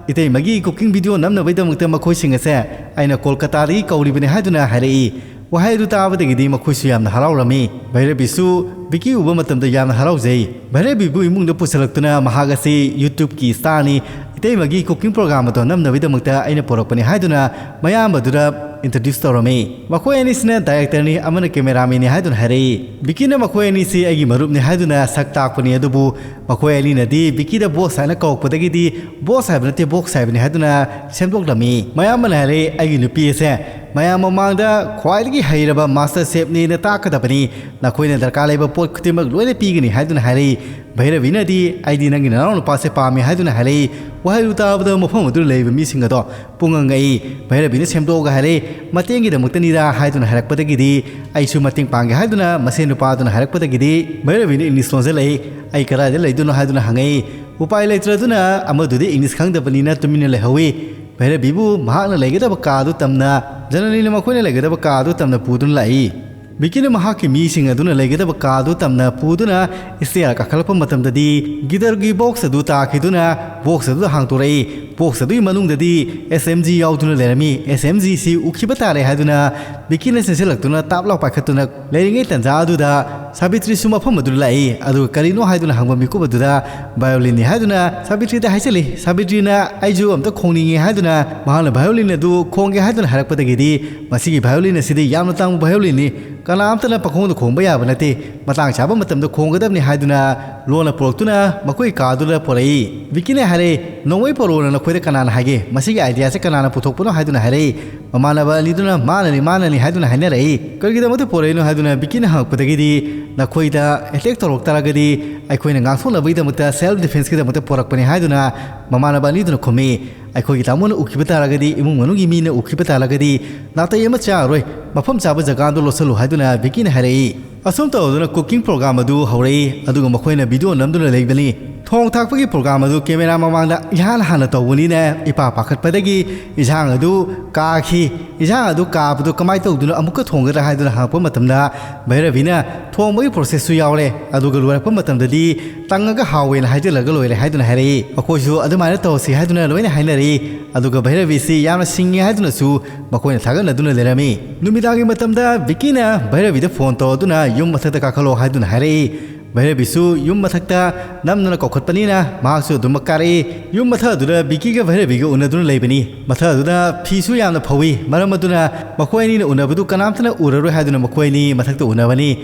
ꯏꯇꯩꯃꯒꯤ cooking video ꯅꯝꯅꯕꯒꯤꯗꯃꯛꯇ ꯃꯈꯣꯏꯁꯤꯡ ꯑꯁꯦ ꯑꯩꯅ ꯀꯣꯜꯀꯇꯥꯗꯒꯤ ꯀꯧꯔꯤꯕꯅꯤ ꯍꯥꯏꯗꯨꯅ ꯍꯥꯏꯔꯛꯏ꯫ ꯋꯥꯍꯩ ꯑꯗꯨ ꯇꯥꯕꯗꯒꯤꯗꯤ ꯃꯈꯣꯏꯁꯨ ꯌꯥꯝꯅ ꯍꯔꯥꯎꯔꯝꯃꯤ꯫ ꯚꯩꯔꯕꯤꯁꯨ ꯕꯤꯀꯤ ꯎꯕ ꯃꯇꯝꯗ ꯌꯥꯝꯅ ꯍꯔꯥꯎꯖꯩ꯫ ꯚꯩꯔꯕꯤꯕꯨ ꯏꯃꯨꯡꯗ ꯄꯨꯁꯤꯜꯂꯛꯇꯨꯅ ꯃꯍꯥꯛ ꯑꯁꯤ YouTubeꯀꯤ starꯅꯤ, ꯏꯇꯩꯃꯒꯤ cooking program ꯑꯗꯨ ꯅꯝꯅꯕꯒꯤꯗꯃꯛꯇ ꯑꯩꯅ ꯄꯨꯔꯛꯄꯅꯤ ꯍꯥꯏꯗꯨꯅ ꯃꯌꯥꯝꯕꯗꯨꯗ introduce ꯇꯧꯔꯝꯃꯤ꯫ ꯃꯈꯣꯏ ꯑꯅꯤꯁꯤꯅ directorꯅꯤ, ꯑꯃꯅ cameramanꯅꯤ ꯍꯥꯏꯗꯨꯅ ꯍꯥꯏꯔꯛꯏ꯫ ꯕꯤꯀꯤꯅ ꯃꯈꯣꯏ ꯑꯅꯤꯁꯤ ꯑꯩꯒꯤ ꯃꯔꯨꯞꯅꯤ ꯍꯥꯏꯗꯨꯅ ꯁꯛ ꯇꯥꯛꯄꯅꯤ, ꯑꯗꯨꯕꯨ ꯃꯈꯣꯏ ꯑꯅꯤꯅꯗꯤ ꯕꯤꯀꯤꯗ boss ꯍꯥꯏꯅ ꯀꯧꯔꯛꯄꯗꯒꯤꯗꯤ boss ꯍꯥꯏꯕ ꯅꯠꯇꯦ, box ꯍꯥꯏꯕꯅꯤ ꯍꯥꯏꯗꯨꯅ ꯁꯦꯝꯗꯣꯛꯂꯝꯃꯤ꯫ ꯃꯌꯥꯝꯕꯅ ꯍꯥꯏꯔꯛꯏ, "ꯑꯩꯒꯤ ꯅꯨꯄꯤ ꯑꯁꯦ ꯃꯌꯥꯝ ꯃꯃꯥꯡꯗ ꯈ꯭ꯋꯥꯏꯗꯒꯤ ꯍꯩꯔꯕ master chefꯅꯦꯅ ꯇꯥꯛꯀꯗꯕꯅꯤ, ꯅꯈꯣꯏꯅ ꯗꯔꯀꯥꯔ ꯂꯩꯕ ꯄꯣꯠ ꯈꯨꯗꯤꯡꯃꯛ ꯂꯣꯏꯅ ꯄꯤꯒꯅꯤ" ꯍꯥꯏꯗꯨꯅ ꯍꯥꯏꯔꯛꯏ꯫ ꯚꯩꯔꯕꯤꯅꯗꯤ, "ꯑꯩꯗꯤ ꯅꯪꯒꯤ ꯅꯅꯥꯎ ꯅꯨꯄꯥꯁꯦ ꯄꯥꯝꯃꯤ" ꯍꯥꯏꯗꯨꯅ ꯍꯥꯏꯔꯛꯏ꯫ ꯋꯥꯍꯩꯗꯨ ꯇꯥꯕꯗ ꯃꯐꯝ ꯑꯗꯨꯗ ꯂꯩꯔꯤꯕ ꯃꯤꯁꯤꯡ ꯑꯗꯣ ꯄꯨꯡꯉꯪ ꯉꯛꯏ꯫ ꯚꯩꯔꯕꯤꯅ ꯁꯦꯝꯗꯣꯛꯑꯒ ꯍꯥꯏꯔꯛꯏ, "ꯃꯇꯦꯡꯒꯤꯗꯃꯛꯇꯅꯤꯗ" ꯍꯥꯏꯗꯨꯅ ꯍꯥꯏꯔꯛꯄꯗꯒꯤꯗꯤ ꯑꯩꯁꯨ ꯃꯇꯦꯡ ꯄꯥꯡꯒꯦ ꯍꯥꯏꯗꯨꯅ ꯃꯁꯦꯟ ꯅꯨꯄꯥꯗꯨꯅ ꯍꯥꯏꯔꯛꯄꯗꯒꯤꯗꯤ ꯚꯩꯔꯕꯤꯅ English ꯂꯣꯟꯁꯤꯜꯂꯛꯏ꯫ "ꯑꯩ ꯀꯗꯥꯏꯗ ꯂꯩꯗꯣꯏꯅꯣ?" ꯍꯥꯏꯗꯨꯅ ꯍꯪꯉꯛꯏ꯫ ꯎꯄꯥꯏ ꯂꯩꯇ꯭ꯔꯗꯨꯅ ꯑꯃꯗꯨꯗꯤ English ꯈꯪꯗꯕꯅꯤꯅ ꯇꯨꯃꯤꯟꯅ ꯂꯩꯍꯧꯏ꯫ ꯚꯩꯔꯕꯤꯕꯨ ꯃꯍꯥꯛꯅ ꯂꯩꯒꯗꯕ ꯀꯥ ꯑꯗꯨ ꯇꯝꯅ ꯖꯅꯅꯤꯅ ꯃꯈꯣꯏꯅ ꯂꯩꯒꯗꯕ ꯀꯥ ꯑꯗꯨ ꯇꯝꯅ ꯄꯨꯗꯨꯅ ꯂꯥꯛꯏ꯫ ꯕꯤꯀꯤꯅ ꯃꯍꯥꯛꯀꯤ ꯃꯤꯁꯤꯡ ꯑꯗꯨꯅ ꯂꯩꯒꯗꯕ ꯀꯥ ꯑꯗꯨ ꯇꯝꯅ ꯄꯨꯗꯨꯅ stair ꯀꯥꯈꯠꯂꯛꯄ ꯃꯇꯝꯗꯗꯤ ꯒꯤꯇꯔꯒꯤ box ꯑꯗꯨ ꯇꯥꯈꯤꯗꯨꯅ box ꯑꯗꯨꯗ ꯍꯥꯡꯗꯣꯔꯛꯏ꯫ Box ꯑꯗꯨꯒꯤ ꯃꯅꯨꯡꯗꯗꯤ SMG ꯌꯥꯎꯗꯨꯅ ꯂꯩꯔꯝꯃꯤ꯫ SMG ꯁꯤ ꯎꯈꯤꯕ ꯇꯥꯔꯦ ꯍꯥꯏꯗꯨꯅ ꯕꯤꯀꯤꯅ ꯆꯦꯟꯁꯤꯜꯂꯛꯇꯨꯅ ꯇꯥꯞ ꯂꯥꯎ ꯄꯥꯏꯈꯠꯇꯨꯅ ꯂꯩꯔꯤꯉꯩ ꯇꯟꯖꯥ ꯑꯗꯨꯗ ꯁꯥꯕꯤꯇ꯭ꯔꯤꯁꯨ ꯃꯐꯝ ꯑꯗꯨꯗ ꯂꯥꯛꯏ꯫ ꯑꯗꯨꯒ ꯀꯔꯤꯅꯣ ꯍꯥꯏꯗꯨꯅ ꯍꯪꯕ ꯃꯤꯀꯨꯞ ꯑꯗꯨꯗ violinꯅꯤ ꯍꯥꯏꯗꯨꯅ ꯁꯥꯕꯤꯇ꯭ꯔꯤꯗ ꯍꯥꯏꯖꯜꯂꯤ꯫ ꯁꯥꯕꯤꯇ꯭ꯔꯤꯅ "ꯑꯩꯁꯨ ꯑꯝꯇ ꯈꯣꯡꯅꯤꯡꯉꯤ" ꯍꯥꯏꯗꯨꯅ ꯃꯍꯥꯛꯅ violin ꯑꯗꯨ ꯈꯣꯡꯒꯦ ꯍꯥꯏꯗꯨꯅ ꯍꯥꯏꯔꯛꯄꯗꯒꯤꯗꯤ, "ꯃꯁꯤꯒꯤ violin ꯑꯁꯤꯗꯤ ꯌꯥꯝꯅ ꯇꯥꯡꯕ violinꯅꯤ, ꯀꯅꯥꯝꯇꯅ ꯄꯪꯈꯣꯡꯗ ꯈꯣꯡꯕ ꯌꯥꯕ ꯅꯠꯇꯦ, ꯃꯇꯥꯡ ꯆꯥꯕ ꯃꯇꯝꯗ ꯈꯣꯡꯒꯗꯕꯅꯤ" ꯍꯥꯏꯗꯨꯅ ꯂꯣꯟꯅ ꯄꯨꯔꯛꯇꯨꯅ ꯃꯈꯣꯏ ꯀꯥꯗꯨꯗ ꯄꯨꯔꯛꯏ꯫ ꯕꯤꯀꯤꯅ ꯍꯥꯏꯔꯛꯏ, "ꯅꯣꯡꯃꯩ ꯄꯨꯔꯛꯑꯣꯅ ꯅꯈꯣꯏꯗ ꯀꯅꯥꯅ ꯍꯥꯏꯒꯦ? ꯃꯁꯤꯒꯤ idea ꯁꯦ ꯀꯅꯥꯅ ꯄꯨꯊꯣꯛꯄꯅꯣ?" ꯍꯥꯏꯗꯨꯅ ꯍꯥꯏꯔꯛꯏ꯫ ꯃꯃꯥꯟꯅꯕ ꯑꯅꯤꯗꯨꯅ, "ꯃꯥꯅꯅꯤ, ꯃꯥꯅꯅꯤ" ꯍꯥꯏꯗꯨꯅ ꯍꯥꯏꯅꯔꯛꯏ꯫ "ꯀꯔꯤꯒꯤꯗꯃꯛꯇ ꯄꯨꯔꯛꯏꯅꯣ?" ꯍꯥꯏꯗꯨꯅ ꯕꯤꯀꯤꯅ ꯍꯪꯉꯛꯄꯗꯒꯤꯗꯤ, "ꯅꯈꯣꯏꯗ attack ꯇꯧꯔꯛ ꯇꯥꯔꯒꯗꯤ ꯑꯩꯈꯣꯏꯅ ꯉꯥꯛꯊꯣꯛꯅꯕꯒꯤꯗꯃꯛꯇ, self defenceꯀꯤꯗꯃꯛꯇ ꯄꯨꯔꯛꯄꯅꯤ" ꯍꯥꯏꯗꯨꯅ ꯃꯃꯥꯟꯅꯕ ꯑꯅꯤꯗꯨꯅ ꯈꯨꯝꯃꯤ꯫ "ꯑꯩꯈꯣꯏꯒꯤ ꯇꯥꯃꯣꯅ ꯎꯈꯤꯕ ꯇꯥꯔꯒꯗꯤ, ꯏꯃꯨꯡ ꯃꯅꯨꯡꯒꯤ ꯃꯤꯅ ꯎꯈꯤꯕ ꯇꯥꯔꯒꯗꯤ ꯅꯥꯇꯩ ꯑꯃ ꯆꯥꯔꯔꯣꯏ꯫ ꯃꯐꯝ ꯆꯥꯕ ꯖꯒꯥꯗꯨ ꯂꯣꯠꯁꯜꯂꯨ" ꯍꯥꯏꯗꯨꯅ ꯕꯤꯀꯤꯅ ꯍꯥꯏꯔꯛꯏ꯫ ꯑꯁꯨꯝ ꯇꯧꯗꯨꯅ cooking program ꯑꯗꯨ ꯍꯧꯔꯛꯏ, ꯑꯗꯨꯒ ꯃꯈꯣꯏꯅ video ꯅꯝꯗꯨꯅ ꯂꯩꯕꯅꯤ꯫ ꯊꯣꯡ ꯊꯥꯛꯄꯒꯤ program ꯑꯗꯨ camera ꯃꯃꯥꯡꯗ ꯏꯍꯥꯟ ꯍꯥꯟꯅ ꯇꯧꯕꯅꯤꯅ, ꯏꯄꯥ ꯄꯥꯈꯠꯄꯗꯒꯤ ꯏꯟꯁꯥꯡ ꯑꯗꯨ ꯀꯥꯈꯤ꯫ ꯏꯟꯁꯥꯡ ꯑꯗꯨ ꯀꯥꯕꯗꯨ ꯀꯃꯥꯏꯅ ꯇꯧꯗꯨꯅ ꯑꯃꯨꯛꯀ ꯊꯣꯡꯒꯗ꯭ꯔꯥ ꯍꯥꯏꯗꯨꯅ ꯍꯪꯉꯛꯄ ꯃꯇꯝꯗ, ꯚꯩꯔꯕꯤꯅ ꯊꯣꯡꯕꯒꯤ process ꯁꯨ ꯌꯥꯎꯔꯦ, ꯑꯗꯨꯒ ꯂꯣꯏꯔꯛꯄ ꯃꯇꯝꯗꯗꯤ ꯇꯪꯉꯒ ꯍꯥꯎꯋꯦꯅ ꯍꯥꯏꯖꯤꯜꯂꯒ ꯂꯣꯏꯔꯦ ꯍꯥꯏꯗꯨꯅ ꯍꯥꯏꯔꯛꯏ꯫ ꯃꯈꯣꯏꯁꯨ ꯑꯗꯨꯃꯥꯏꯅ ꯇꯧꯁꯤ ꯍꯥꯏꯗꯨꯅ ꯂꯣꯏꯅ ꯍꯥꯏꯅꯔꯛꯏ꯫ ꯑꯗꯨꯒ ꯚꯩꯔꯕꯤꯁꯤ ꯌꯥꯝꯅ ꯁꯤꯡꯉꯤ ꯍꯥꯏꯗꯨꯅꯁꯨ ꯃꯈꯣꯏꯅ ꯊꯥꯒꯠꯅꯗꯨꯅ ꯂꯩꯔꯝꯃꯤ꯫ ꯅꯨꯃꯤꯗꯥꯡꯒꯤ ꯃꯇꯝꯗ ꯕꯤꯀꯤꯅ ꯚꯩꯔꯕꯤꯗ phone ꯇꯧꯔꯗꯨꯅ ꯌꯨꯝ ꯃꯊꯛꯇ ꯀꯥꯈꯠꯂꯣ ꯍꯥꯏꯗꯨꯅ ꯍꯥꯏꯔꯛꯏ꯫ ꯚꯩꯔꯕꯤꯁꯨ ꯌꯨꯝ ꯃꯊꯛꯇ ꯅꯝꯗꯨꯅ ꯀꯧꯈꯠꯄꯅꯤꯅ ꯃꯍꯥꯛꯁꯨ ꯑꯗꯨꯃꯛ ꯀꯥꯔꯛꯏ꯫ ꯌꯨꯝ ꯃꯊꯛ ꯑꯗꯨꯗ ꯕꯤꯀꯤꯒ ꯚꯩꯔꯕꯤꯒ ꯎꯅꯗꯨꯅ ꯂꯩꯕꯅꯤ꯫ ꯃꯊꯛ ꯑꯗꯨꯗ ꯐꯤꯁꯨ ꯌꯥꯝꯅ ꯐꯧꯏ, ꯃꯔꯝ ꯑꯗꯨꯅ ꯃꯈꯣꯏ ꯑꯅꯤꯅ ꯎꯅꯕꯗꯨ ꯀꯅꯥꯝꯇꯅ ꯎꯔꯔꯣꯏ ꯍꯥꯏꯗꯨꯅ ꯃꯈꯣꯏ ꯑꯅꯤ ꯃꯊꯛꯇ ꯎꯅꯕꯅꯤ꯫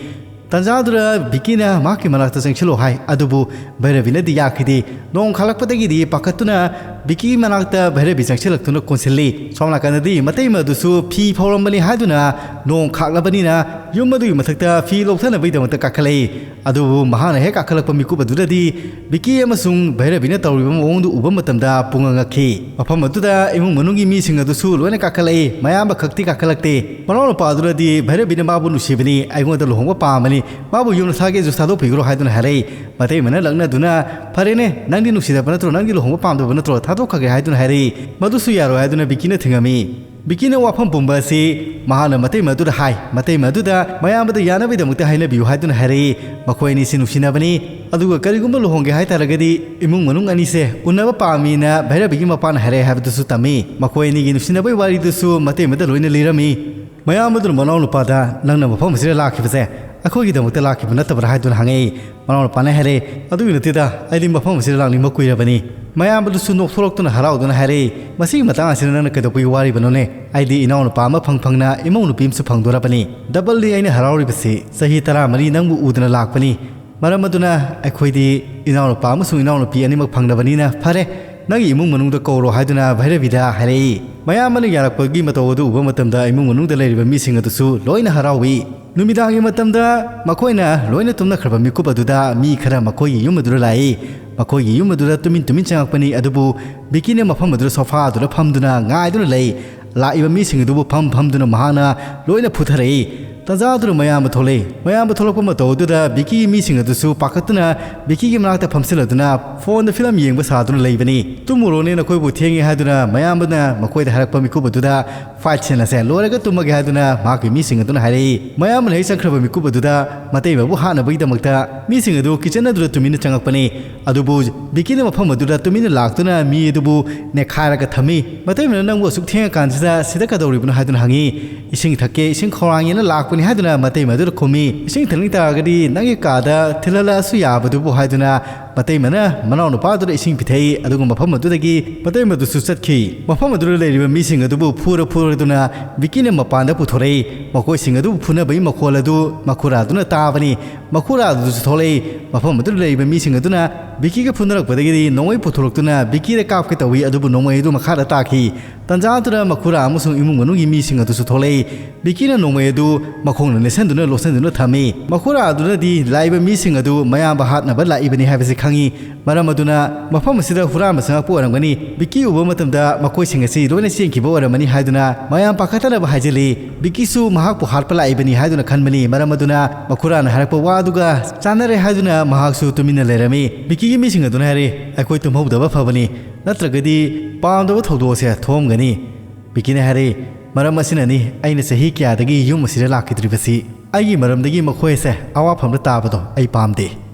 ꯇꯟꯖꯥꯗꯨꯗ ꯕꯤꯀꯤꯅ ꯃꯍꯥꯛꯀꯤ ꯃꯅꯥꯛꯇ ꯆꯪꯁꯤꯜꯂꯣ ꯍꯥꯏ, ꯑꯗꯨꯕꯨ ꯚꯩꯔꯕꯤꯅꯗꯤ ꯌꯥꯈꯤꯗꯦ꯫ ꯅꯣꯡ ꯈꯥꯛꯂꯛꯄꯗꯒꯤꯗꯤ ꯄꯥꯈꯠꯇꯨꯅ ꯕꯤꯀꯤ ꯃꯅꯥꯛꯇ ꯚꯩꯔꯕꯤ ꯆꯪꯁꯤꯜꯂꯛꯇꯨꯅ ꯀꯣꯟꯁꯤꯜꯂꯤ꯫ ꯁꯣꯝ ꯅꯥꯀꯟꯗꯗꯤ ꯃꯇꯩꯃ ꯑꯗꯨꯁꯨ ꯐꯤ ꯐꯧꯔꯝꯕꯅꯤ ꯍꯥꯏꯗꯨꯅ ꯅꯣꯡ ꯈꯥꯛꯂꯕꯅꯤꯅ ꯌꯨꯝ ꯑꯗꯨꯒꯤ ꯃꯊꯛꯇ ꯐꯤ ꯂꯧꯊꯅꯕꯒꯤꯗꯃꯛꯇ ꯀꯥꯈꯠꯂꯛꯏ꯫ ꯑꯗꯨꯕꯨ ꯃꯍꯥꯛꯅ ꯍꯦꯛ ꯀꯥꯈꯠꯂꯛꯄ ꯃꯤꯀꯨꯞ ꯑꯗꯨꯗꯗꯤ ꯕꯤꯀꯤ ꯑꯃꯁꯨꯡ ꯚꯩꯔꯕꯤꯅ ꯇꯧꯔꯤꯕ ꯃꯑꯣꯡꯗꯨ ꯎꯕ ꯃꯇꯝꯗ ꯄꯨꯡꯉꯛ ꯉꯛꯈꯤ꯫ ꯃꯐꯝ ꯑꯗꯨꯗ ꯏꯃꯨꯡ ꯃꯅꯨꯡꯒꯤ ꯃꯤꯁꯤꯡ ꯑꯗꯨꯁꯨ ꯂꯣꯏꯅ ꯀꯥꯈꯠꯂꯛꯏ꯫ ꯃꯌꯥꯝꯕ ꯈꯛꯇꯤ ꯀꯥꯈꯠꯂꯛꯇꯦ꯫ ꯃꯅꯥꯎ ꯅꯨꯄꯥ ꯑꯗꯨꯅꯗꯤ ꯚꯩꯔꯕꯤꯅ ꯃꯥꯕꯨ ꯅꯨꯡꯁꯤꯕꯅꯤ, ꯑꯩꯉꯣꯟꯗ ꯂꯨꯍꯣꯡꯕ ꯄꯥꯝꯕꯅꯤ, ꯃꯥꯕꯨ ꯌꯨꯝꯗ ꯊꯥꯒꯦꯁꯨ ꯊꯥꯗꯣꯛꯄꯤꯈ꯭ꯔꯣ ꯍꯥꯏꯗꯨꯅ ꯍꯥꯏꯔꯛꯏ꯫ ꯃꯇꯩꯃꯅ ꯂꯛꯅꯗꯨꯅ, "ꯐꯔꯦꯅꯦ, ꯅꯪꯗꯤ ꯅꯨꯡꯁꯤꯗꯕ ꯅꯠꯇ꯭ꯔꯣ? ꯅꯪꯗꯤ ꯂꯨꯍꯣꯡꯕ ꯄꯥꯝꯗꯕ ꯅꯠꯇ꯭ꯔꯣ? ꯊꯥꯗꯣꯛꯈ꯭ꯔꯒꯦ" ꯍꯥꯏꯗꯨꯅ ꯍꯥꯏꯔꯛꯏ꯫ ꯃꯗꯨꯁꯨ ꯌꯥꯔꯣꯏ ꯍꯥꯏꯗꯨꯅ ꯕꯤꯀꯤꯅ ꯊꯤꯡꯉꯝꯃꯤ꯫ ꯕꯤꯀꯤꯅ ꯋꯥꯐꯝ ꯄꯨꯝꯕ ꯑꯁꯤ ꯃꯍꯥꯛꯅ ꯃꯇꯩꯃ ꯑꯗꯨꯗ ꯍꯥꯏ꯫ ꯃꯇꯩꯃ ꯑꯗꯨꯗ ꯃꯌꯥꯝꯕꯗ ꯌꯥꯅꯕꯒꯤꯗꯃꯛꯇ ꯍꯥꯏꯅꯕꯤꯌꯨ ꯍꯥꯏꯗꯨꯅ ꯍꯥꯏꯔꯛꯏ꯫ ꯃꯈꯣꯏ ꯑꯅꯤꯁꯤ ꯅꯨꯡꯁꯤꯅꯕꯅꯤ꯫ ꯑꯗꯨꯒ ꯀꯔꯤꯒꯨꯝꯕ ꯂꯨꯍꯣꯡꯒꯦ ꯍꯥꯏ ꯇꯥꯔꯒꯗꯤ ꯏꯃꯨꯡ ꯃꯅꯨꯡ ꯑꯅꯤꯁꯦ ꯎꯅꯕ ꯄꯥꯝꯃꯤꯅ ꯚꯩꯔꯕꯤꯒꯤ ꯃꯄꯥꯅ ꯍꯥꯏꯔꯛꯑꯦ ꯍꯥꯏꯕꯗꯨꯁꯨ ꯇꯝꯃꯤ꯫ ꯃꯈꯣꯏ ꯑꯅꯤꯒꯤ ꯅꯨꯡꯁꯤꯅꯕꯒꯤ ꯋꯥꯔꯤꯗꯨꯁꯨ ꯃꯇꯩꯃꯗ ꯂꯣꯏꯅ ꯂꯤꯔꯝꯃꯤ꯫ ꯃꯌꯥꯝꯕꯗꯨꯅ ꯃꯅꯥꯎꯅꯨꯄꯥꯗ, "ꯅꯪꯅ ꯃꯐꯝ ꯑꯁꯤꯗ ꯂꯥꯛꯈꯤꯕꯁꯦ ꯑꯩꯈꯣꯏꯒꯤꯗꯃꯛꯇ ꯂꯥꯛꯈꯤꯕ ꯅꯠꯇꯕ꯭ꯔꯥ?" ꯍꯥꯏꯗꯨꯅ ꯍꯪꯉꯛꯏ꯫ ꯃꯅꯥꯎꯅꯨꯄꯥꯅ ꯍꯥꯏꯔꯛꯏ, "ꯑꯗꯨꯒꯤ ꯅꯠꯇꯦꯗ, ꯑꯩꯗꯤ ꯃꯐꯝ ꯑꯁꯤꯗ ꯂꯥꯛꯅꯤꯡꯕ ꯀꯨꯏꯔꯕꯅꯤ꯫" ꯃꯌꯥꯝꯕꯗꯨꯁꯨ ꯅꯣꯛꯊꯣꯔꯛꯇꯨꯅ ꯍꯔꯥꯎꯗꯨꯅ ꯍꯥꯏꯔꯛꯏ, "ꯃꯁꯤꯒꯤ ꯃꯇꯥꯡ ꯑꯁꯤꯗ ꯅꯪꯅ ꯀꯩꯗꯧꯕꯒꯤ ꯋꯥꯔꯤꯕꯅꯣꯅꯦ? ꯑꯩꯗꯤ ꯏꯅꯥꯎꯅꯨꯄꯥ ꯑꯃ ꯐꯪ ꯐꯪꯅ ꯏꯃꯧ ꯅꯨꯄꯤ ꯑꯃꯁꯨ ꯐꯪꯗꯣꯔꯕꯅꯤ꯫ Double ꯗꯤ ꯑꯩꯅ ꯍꯔꯥꯎꯔꯤꯕꯁꯤ꯫ ꯆꯍꯤ ꯇꯔꯥꯃꯔꯤ ꯅꯪꯕꯨ ꯎꯗꯅ ꯂꯥꯛꯄꯅꯤ꯫ ꯃꯔꯝ ꯑꯗꯨꯅ ꯑꯩꯈꯣꯏꯗꯤ ꯏꯅꯥꯎꯅꯨꯄꯥ ꯑꯃꯁꯨꯡ ꯏꯅꯥꯎꯅꯨꯄꯤ ꯑꯅꯤꯃꯛ ꯐꯪꯂꯕꯅꯤꯅ, "ꯐꯔꯦ, ꯅꯪꯒꯤ ꯏꯃꯨꯡ ꯃꯅꯨꯡꯗ ꯀꯧꯔꯣ" ꯍꯥꯏꯗꯨꯅ ꯚꯩꯔꯕꯤꯗ ꯍꯥꯏꯔꯛꯏ꯫ ꯃꯌꯥꯝꯕꯅ ꯌꯥꯔꯛꯄꯒꯤ ꯃꯇꯧ ꯑꯗꯨ ꯎꯕ ꯃꯇꯝꯗ ꯏꯃꯨꯡ ꯃꯅꯨꯡꯗ ꯂꯩꯔꯤꯕ ꯃꯤꯁꯤꯡ ꯑꯗꯨꯁꯨ ꯂꯣꯏꯅ ꯍꯔꯥꯎꯏ꯫ ꯅꯨꯃꯤꯗꯥꯡꯒꯤ ꯃꯇꯝꯗ ꯃꯈꯣꯏꯅ ꯂꯣꯏꯅ ꯇꯨꯝꯅꯈ꯭ꯔꯕ ꯃꯤꯀꯨꯞ ꯑꯗꯨꯗ ꯃꯤ ꯈꯔ ꯃꯈꯣꯏꯒꯤ ꯌꯨꯝ ꯑꯗꯨꯗ ꯂꯥꯛꯏ꯫ ꯃꯈꯣꯏꯒꯤ ꯌꯨꯝ ꯑꯗꯨꯗ ꯇꯨꯃꯤꯟ ꯇꯨꯃꯤꯟ ꯆꯪꯉꯛꯄꯅꯤ, ꯑꯗꯨꯕꯨ ꯕꯤꯀꯤꯅ ꯃꯐꯝ ꯑꯗꯨꯗ ꯁꯣꯐꯥ ꯑꯗꯨꯗ ꯐꯝꯗꯨꯅ ꯉꯥꯏꯗꯨꯅ ꯂꯩ꯫ ꯂꯥꯛꯏꯕ ꯃꯤꯁꯤꯡ ꯑꯗꯨꯕꯨ ꯐꯝ ꯐꯝꯗꯨꯅ ꯃꯍꯥꯛꯅ ꯂꯣꯏꯅ ꯐꯨꯊꯔꯛꯏ꯫ ꯇꯟꯖꯥ ꯑꯗꯨꯗ ꯃꯌꯥꯝꯕ ꯊꯣꯛꯂꯛꯏ꯫ ꯃꯌꯥꯝꯕ ꯊꯣꯛꯂꯛꯄ ꯃꯇꯧ ꯑꯗꯨꯗ ꯕꯤꯀꯤꯒꯤ ꯃꯤꯁꯤꯡ ꯑꯗꯨꯁꯨ ꯄꯥꯈꯠꯇꯨꯅ ꯕꯤꯀꯤꯒꯤ ꯃꯅꯥꯛꯇ ꯐꯝꯁꯤꯜꯂꯗꯨꯅ ꯐꯣꯟꯗ ꯐꯤꯂꯝ ꯌꯦꯡꯕ ꯁꯥꯗꯨꯅ ꯂꯩꯕꯅꯤ꯫ "ꯇꯨꯝꯃꯨꯔꯣꯅꯦ, ꯅꯈꯣꯏꯕꯨ ꯊꯦꯡꯉꯦ" ꯍꯥꯏꯗꯨꯅ ꯃꯌꯥꯝꯕꯅ ꯃꯈꯣꯏꯗ ꯍꯥꯏꯔꯛꯄ ꯃꯤꯀꯨꯞ ꯑꯗꯨꯗ, "ꯐꯥꯏꯠ ꯁꯦꯟ ꯑꯁꯦ ꯂꯣꯏꯔꯒ ꯇꯨꯝꯃꯒꯦ" ꯍꯥꯏꯗꯨꯅ ꯃꯍꯥꯛꯀꯤ ꯃꯤꯁꯤꯡ ꯑꯗꯨꯅ ꯍꯥꯏꯔꯛꯏ꯫ ꯃꯌꯥꯝꯕꯅ ꯍꯦꯛ ꯆꯪꯈ꯭ꯔꯕ ꯃꯤꯀꯨꯞ ꯑꯗꯨꯗ ꯃꯇꯩꯃꯕꯨ ꯍꯥꯠꯅꯕꯒꯤꯗꯃꯛꯇ ꯃꯤꯁꯤꯡ ꯑꯗꯨ ꯀꯤꯆꯟ ꯑꯗꯨꯗ ꯇꯨꯃꯤꯟꯅ ꯆꯪꯉꯛꯄꯅꯤ꯫ ꯑꯗꯨꯕꯨ ꯕꯤꯀꯤꯅ ꯃꯐꯝ ꯑꯗꯨꯗ ꯇꯨꯃꯤꯟꯅ ꯂꯥꯛꯇꯨꯅ ꯃꯤ ꯑꯗꯨꯕꯨ ꯅꯦꯈꯥꯏꯔꯒ ꯊꯝꯃꯤ꯫ ꯃꯇꯩꯃꯅ, "ꯅꯪꯕꯨ ꯑꯁꯨꯛ ꯊꯦꯡꯉꯀꯥꯟꯁꯤꯗ ꯁꯤꯗ ꯀꯩꯗꯧꯔꯤꯕꯅꯣ?" ꯍꯥꯏꯗꯨꯅ ꯍꯪꯉꯤ꯫ "ꯏꯁꯤꯡ ꯊꯛꯀꯦ, ꯏꯁꯤꯡ ꯈꯧꯔꯥꯡꯉꯦꯅ ꯂꯥꯛꯄꯅꯤ" ꯍꯥꯏꯗꯨꯅ ꯃꯇꯩꯃ ꯑꯗꯨꯗ ꯈꯨꯝꯃꯤ꯫ "ꯏꯁꯤꯡ ꯊꯛꯅꯤꯡ ꯇꯥꯔꯒꯗꯤ ꯅꯪꯒꯤ ꯀꯥꯗ ꯊꯤꯜꯍꯜꯂꯛꯑꯁꯨ ꯌꯥꯕꯗꯨꯕꯨ" ꯍꯥꯏꯗꯨꯅ ꯃꯇꯩꯃꯅ ꯃꯅꯥꯎꯅꯨꯄꯥ ꯑꯗꯨꯗ ꯏꯁꯤꯡ ꯄꯤꯊꯛꯏ꯫ ꯑꯗꯨꯒ ꯃꯐꯝ ꯑꯗꯨꯗꯒꯤ ꯃꯇꯩꯃ ꯑꯗꯨꯁꯨ ꯆꯠꯈꯤ꯫ ꯃꯐꯝ ꯑꯗꯨꯗ ꯂꯩꯔꯤꯕ ꯃꯤꯁꯤꯡ ꯑꯗꯨꯕꯨ ꯐꯨꯔ ꯐꯨꯔꯗꯨꯅ ꯕꯤꯀꯤꯅ ꯃꯄꯥꯟꯗ ꯄꯨꯊꯣꯔꯛꯏ꯫ ꯃꯈꯣꯏꯁꯤꯡ ꯑꯗꯨꯕꯨ ꯐꯨꯅꯕꯒꯤ ꯃꯈꯣꯜ ꯑꯗꯨ ꯃꯈꯨꯔꯥ ꯑꯗꯨꯅ ꯇꯥꯕꯅꯤ꯫ ꯃꯈꯨꯔꯥ ꯑꯗꯨꯁꯨ ꯊꯣꯛꯂꯛꯏ꯫ ꯃꯐꯝ ꯑꯗꯨꯗ ꯂꯩꯔꯤꯕ ꯃꯤꯁꯤꯡ ꯑꯗꯨꯅ ꯕꯤꯀꯤꯒ ꯐꯨꯅꯔꯛꯄꯗꯒꯤꯗꯤ ꯅꯣꯡꯃꯩ ꯄꯨꯊꯣꯔꯛꯇꯨꯅ ꯕꯤꯀꯤꯗ ꯀꯥꯞꯀꯦ ꯇꯧꯏ, ꯑꯗꯨꯕꯨ ꯅꯣꯡꯃꯩ ꯑꯗꯨ ꯃꯈꯥꯗ ꯇꯥꯈꯤ꯫ ꯇꯟꯖꯥ ꯑꯗꯨꯗ ꯃꯈꯨꯔꯥ ꯑꯃꯁꯨꯡ ꯏꯃꯨꯡ ꯃꯅꯨꯡꯒꯤ ꯃꯤꯁꯤꯡ ꯑꯗꯨꯁꯨ ꯊꯣꯛꯂꯛꯏ꯫ ꯕꯤꯀꯤꯅ ꯅꯣꯡꯃꯩ ꯑꯗꯨ ꯃꯈꯣꯡꯅ ꯂꯦꯟꯁꯟꯗꯨꯅ ꯂꯣꯠꯁꯤꯟꯗꯨꯅ ꯊꯝꯃꯤ꯫ ꯃꯈꯨꯔꯥ ꯑꯗꯨꯅꯗꯤ ꯂꯥꯛꯏꯕ ꯃꯤꯁꯤꯡ ꯑꯗꯨ ꯃꯌꯥꯝꯕ ꯍꯥꯠꯅꯕ ꯂꯥꯛꯏꯕꯅꯤ ꯍꯥꯏꯕꯁꯤ ꯈꯪꯏ꯫ ꯃꯔꯝ ꯑꯗꯨꯅ ꯃꯐꯝ ꯑꯁꯤꯗ ꯍꯨꯔꯥꯟꯕ ꯆꯪꯉꯛꯄ ꯑꯣꯏꯔꯝꯒꯅꯤ꯫ ꯕꯤꯀꯤ ꯎꯕ ꯃꯇꯝꯗ ꯃꯈꯣꯏꯁꯤꯡ ꯑꯁꯤ ꯂꯣꯏꯅ ꯆꯦꯟꯈꯤꯕ ꯑꯣꯏꯔꯝꯃꯅꯤ ꯍꯥꯏꯗꯨꯅ ꯃꯌꯥꯝ ꯄꯥꯈꯠꯇꯅꯕ ꯍꯥꯏꯖꯤꯜꯂꯤ꯫ ꯕꯤꯀꯤꯁꯨ ꯃꯍꯥꯛꯄꯨ ꯍꯥꯠꯄ ꯂꯥꯛꯏꯕꯅꯤ ꯍꯥꯏꯗꯨꯅ ꯈꯟꯕꯅꯤ꯫ ꯃꯔꯝ ꯑꯗꯨꯅ ꯃꯈꯨꯔꯥꯅ ꯍꯥꯏꯔꯛꯄ ꯋꯥ ꯑꯗꯨꯒ ꯆꯥꯟꯅꯔꯦ ꯍꯥꯏꯗꯨꯅ ꯃꯍꯥꯛꯁꯨ ꯇꯨꯃꯤꯟꯅ ꯂꯩꯔꯝꯃꯤ꯫ ꯕꯤꯀꯤꯒꯤ ꯃꯤꯁꯤꯡ ꯑꯗꯨꯅ ꯍꯥꯏꯔꯦ, "ꯑꯩꯈꯣꯏ ꯇꯨꯝꯍꯧꯗꯕ ꯐꯕꯅꯤ, ꯅꯠꯇ꯭ꯔꯒꯗꯤ ꯄꯥꯝꯗꯕ ꯊꯧꯗꯣꯛ ꯑꯁꯦ ꯊꯣꯛꯑꯝꯒꯅꯤ"꯫ ꯕꯤꯀꯤꯅ ꯍꯥꯏꯔꯦ, "ꯃꯔꯝ ꯑꯁꯤꯅꯅꯤ ꯑꯩꯅ ꯆꯍꯤ ꯀꯌꯥꯗꯒꯤ ꯌꯨꯝ ꯑꯁꯤꯗ ꯂꯥꯛꯈꯤꯗ꯭ꯔꯤꯕꯁꯤ꯫ ꯑꯩꯒꯤ ꯃꯔꯝꯗꯒꯤ ꯃꯈꯣꯏ ꯑꯁꯦ ꯑꯋꯥꯐꯝꯗ ꯇꯥꯕꯗꯣ ꯑꯩ ꯄꯥꯝꯗꯦ"꯫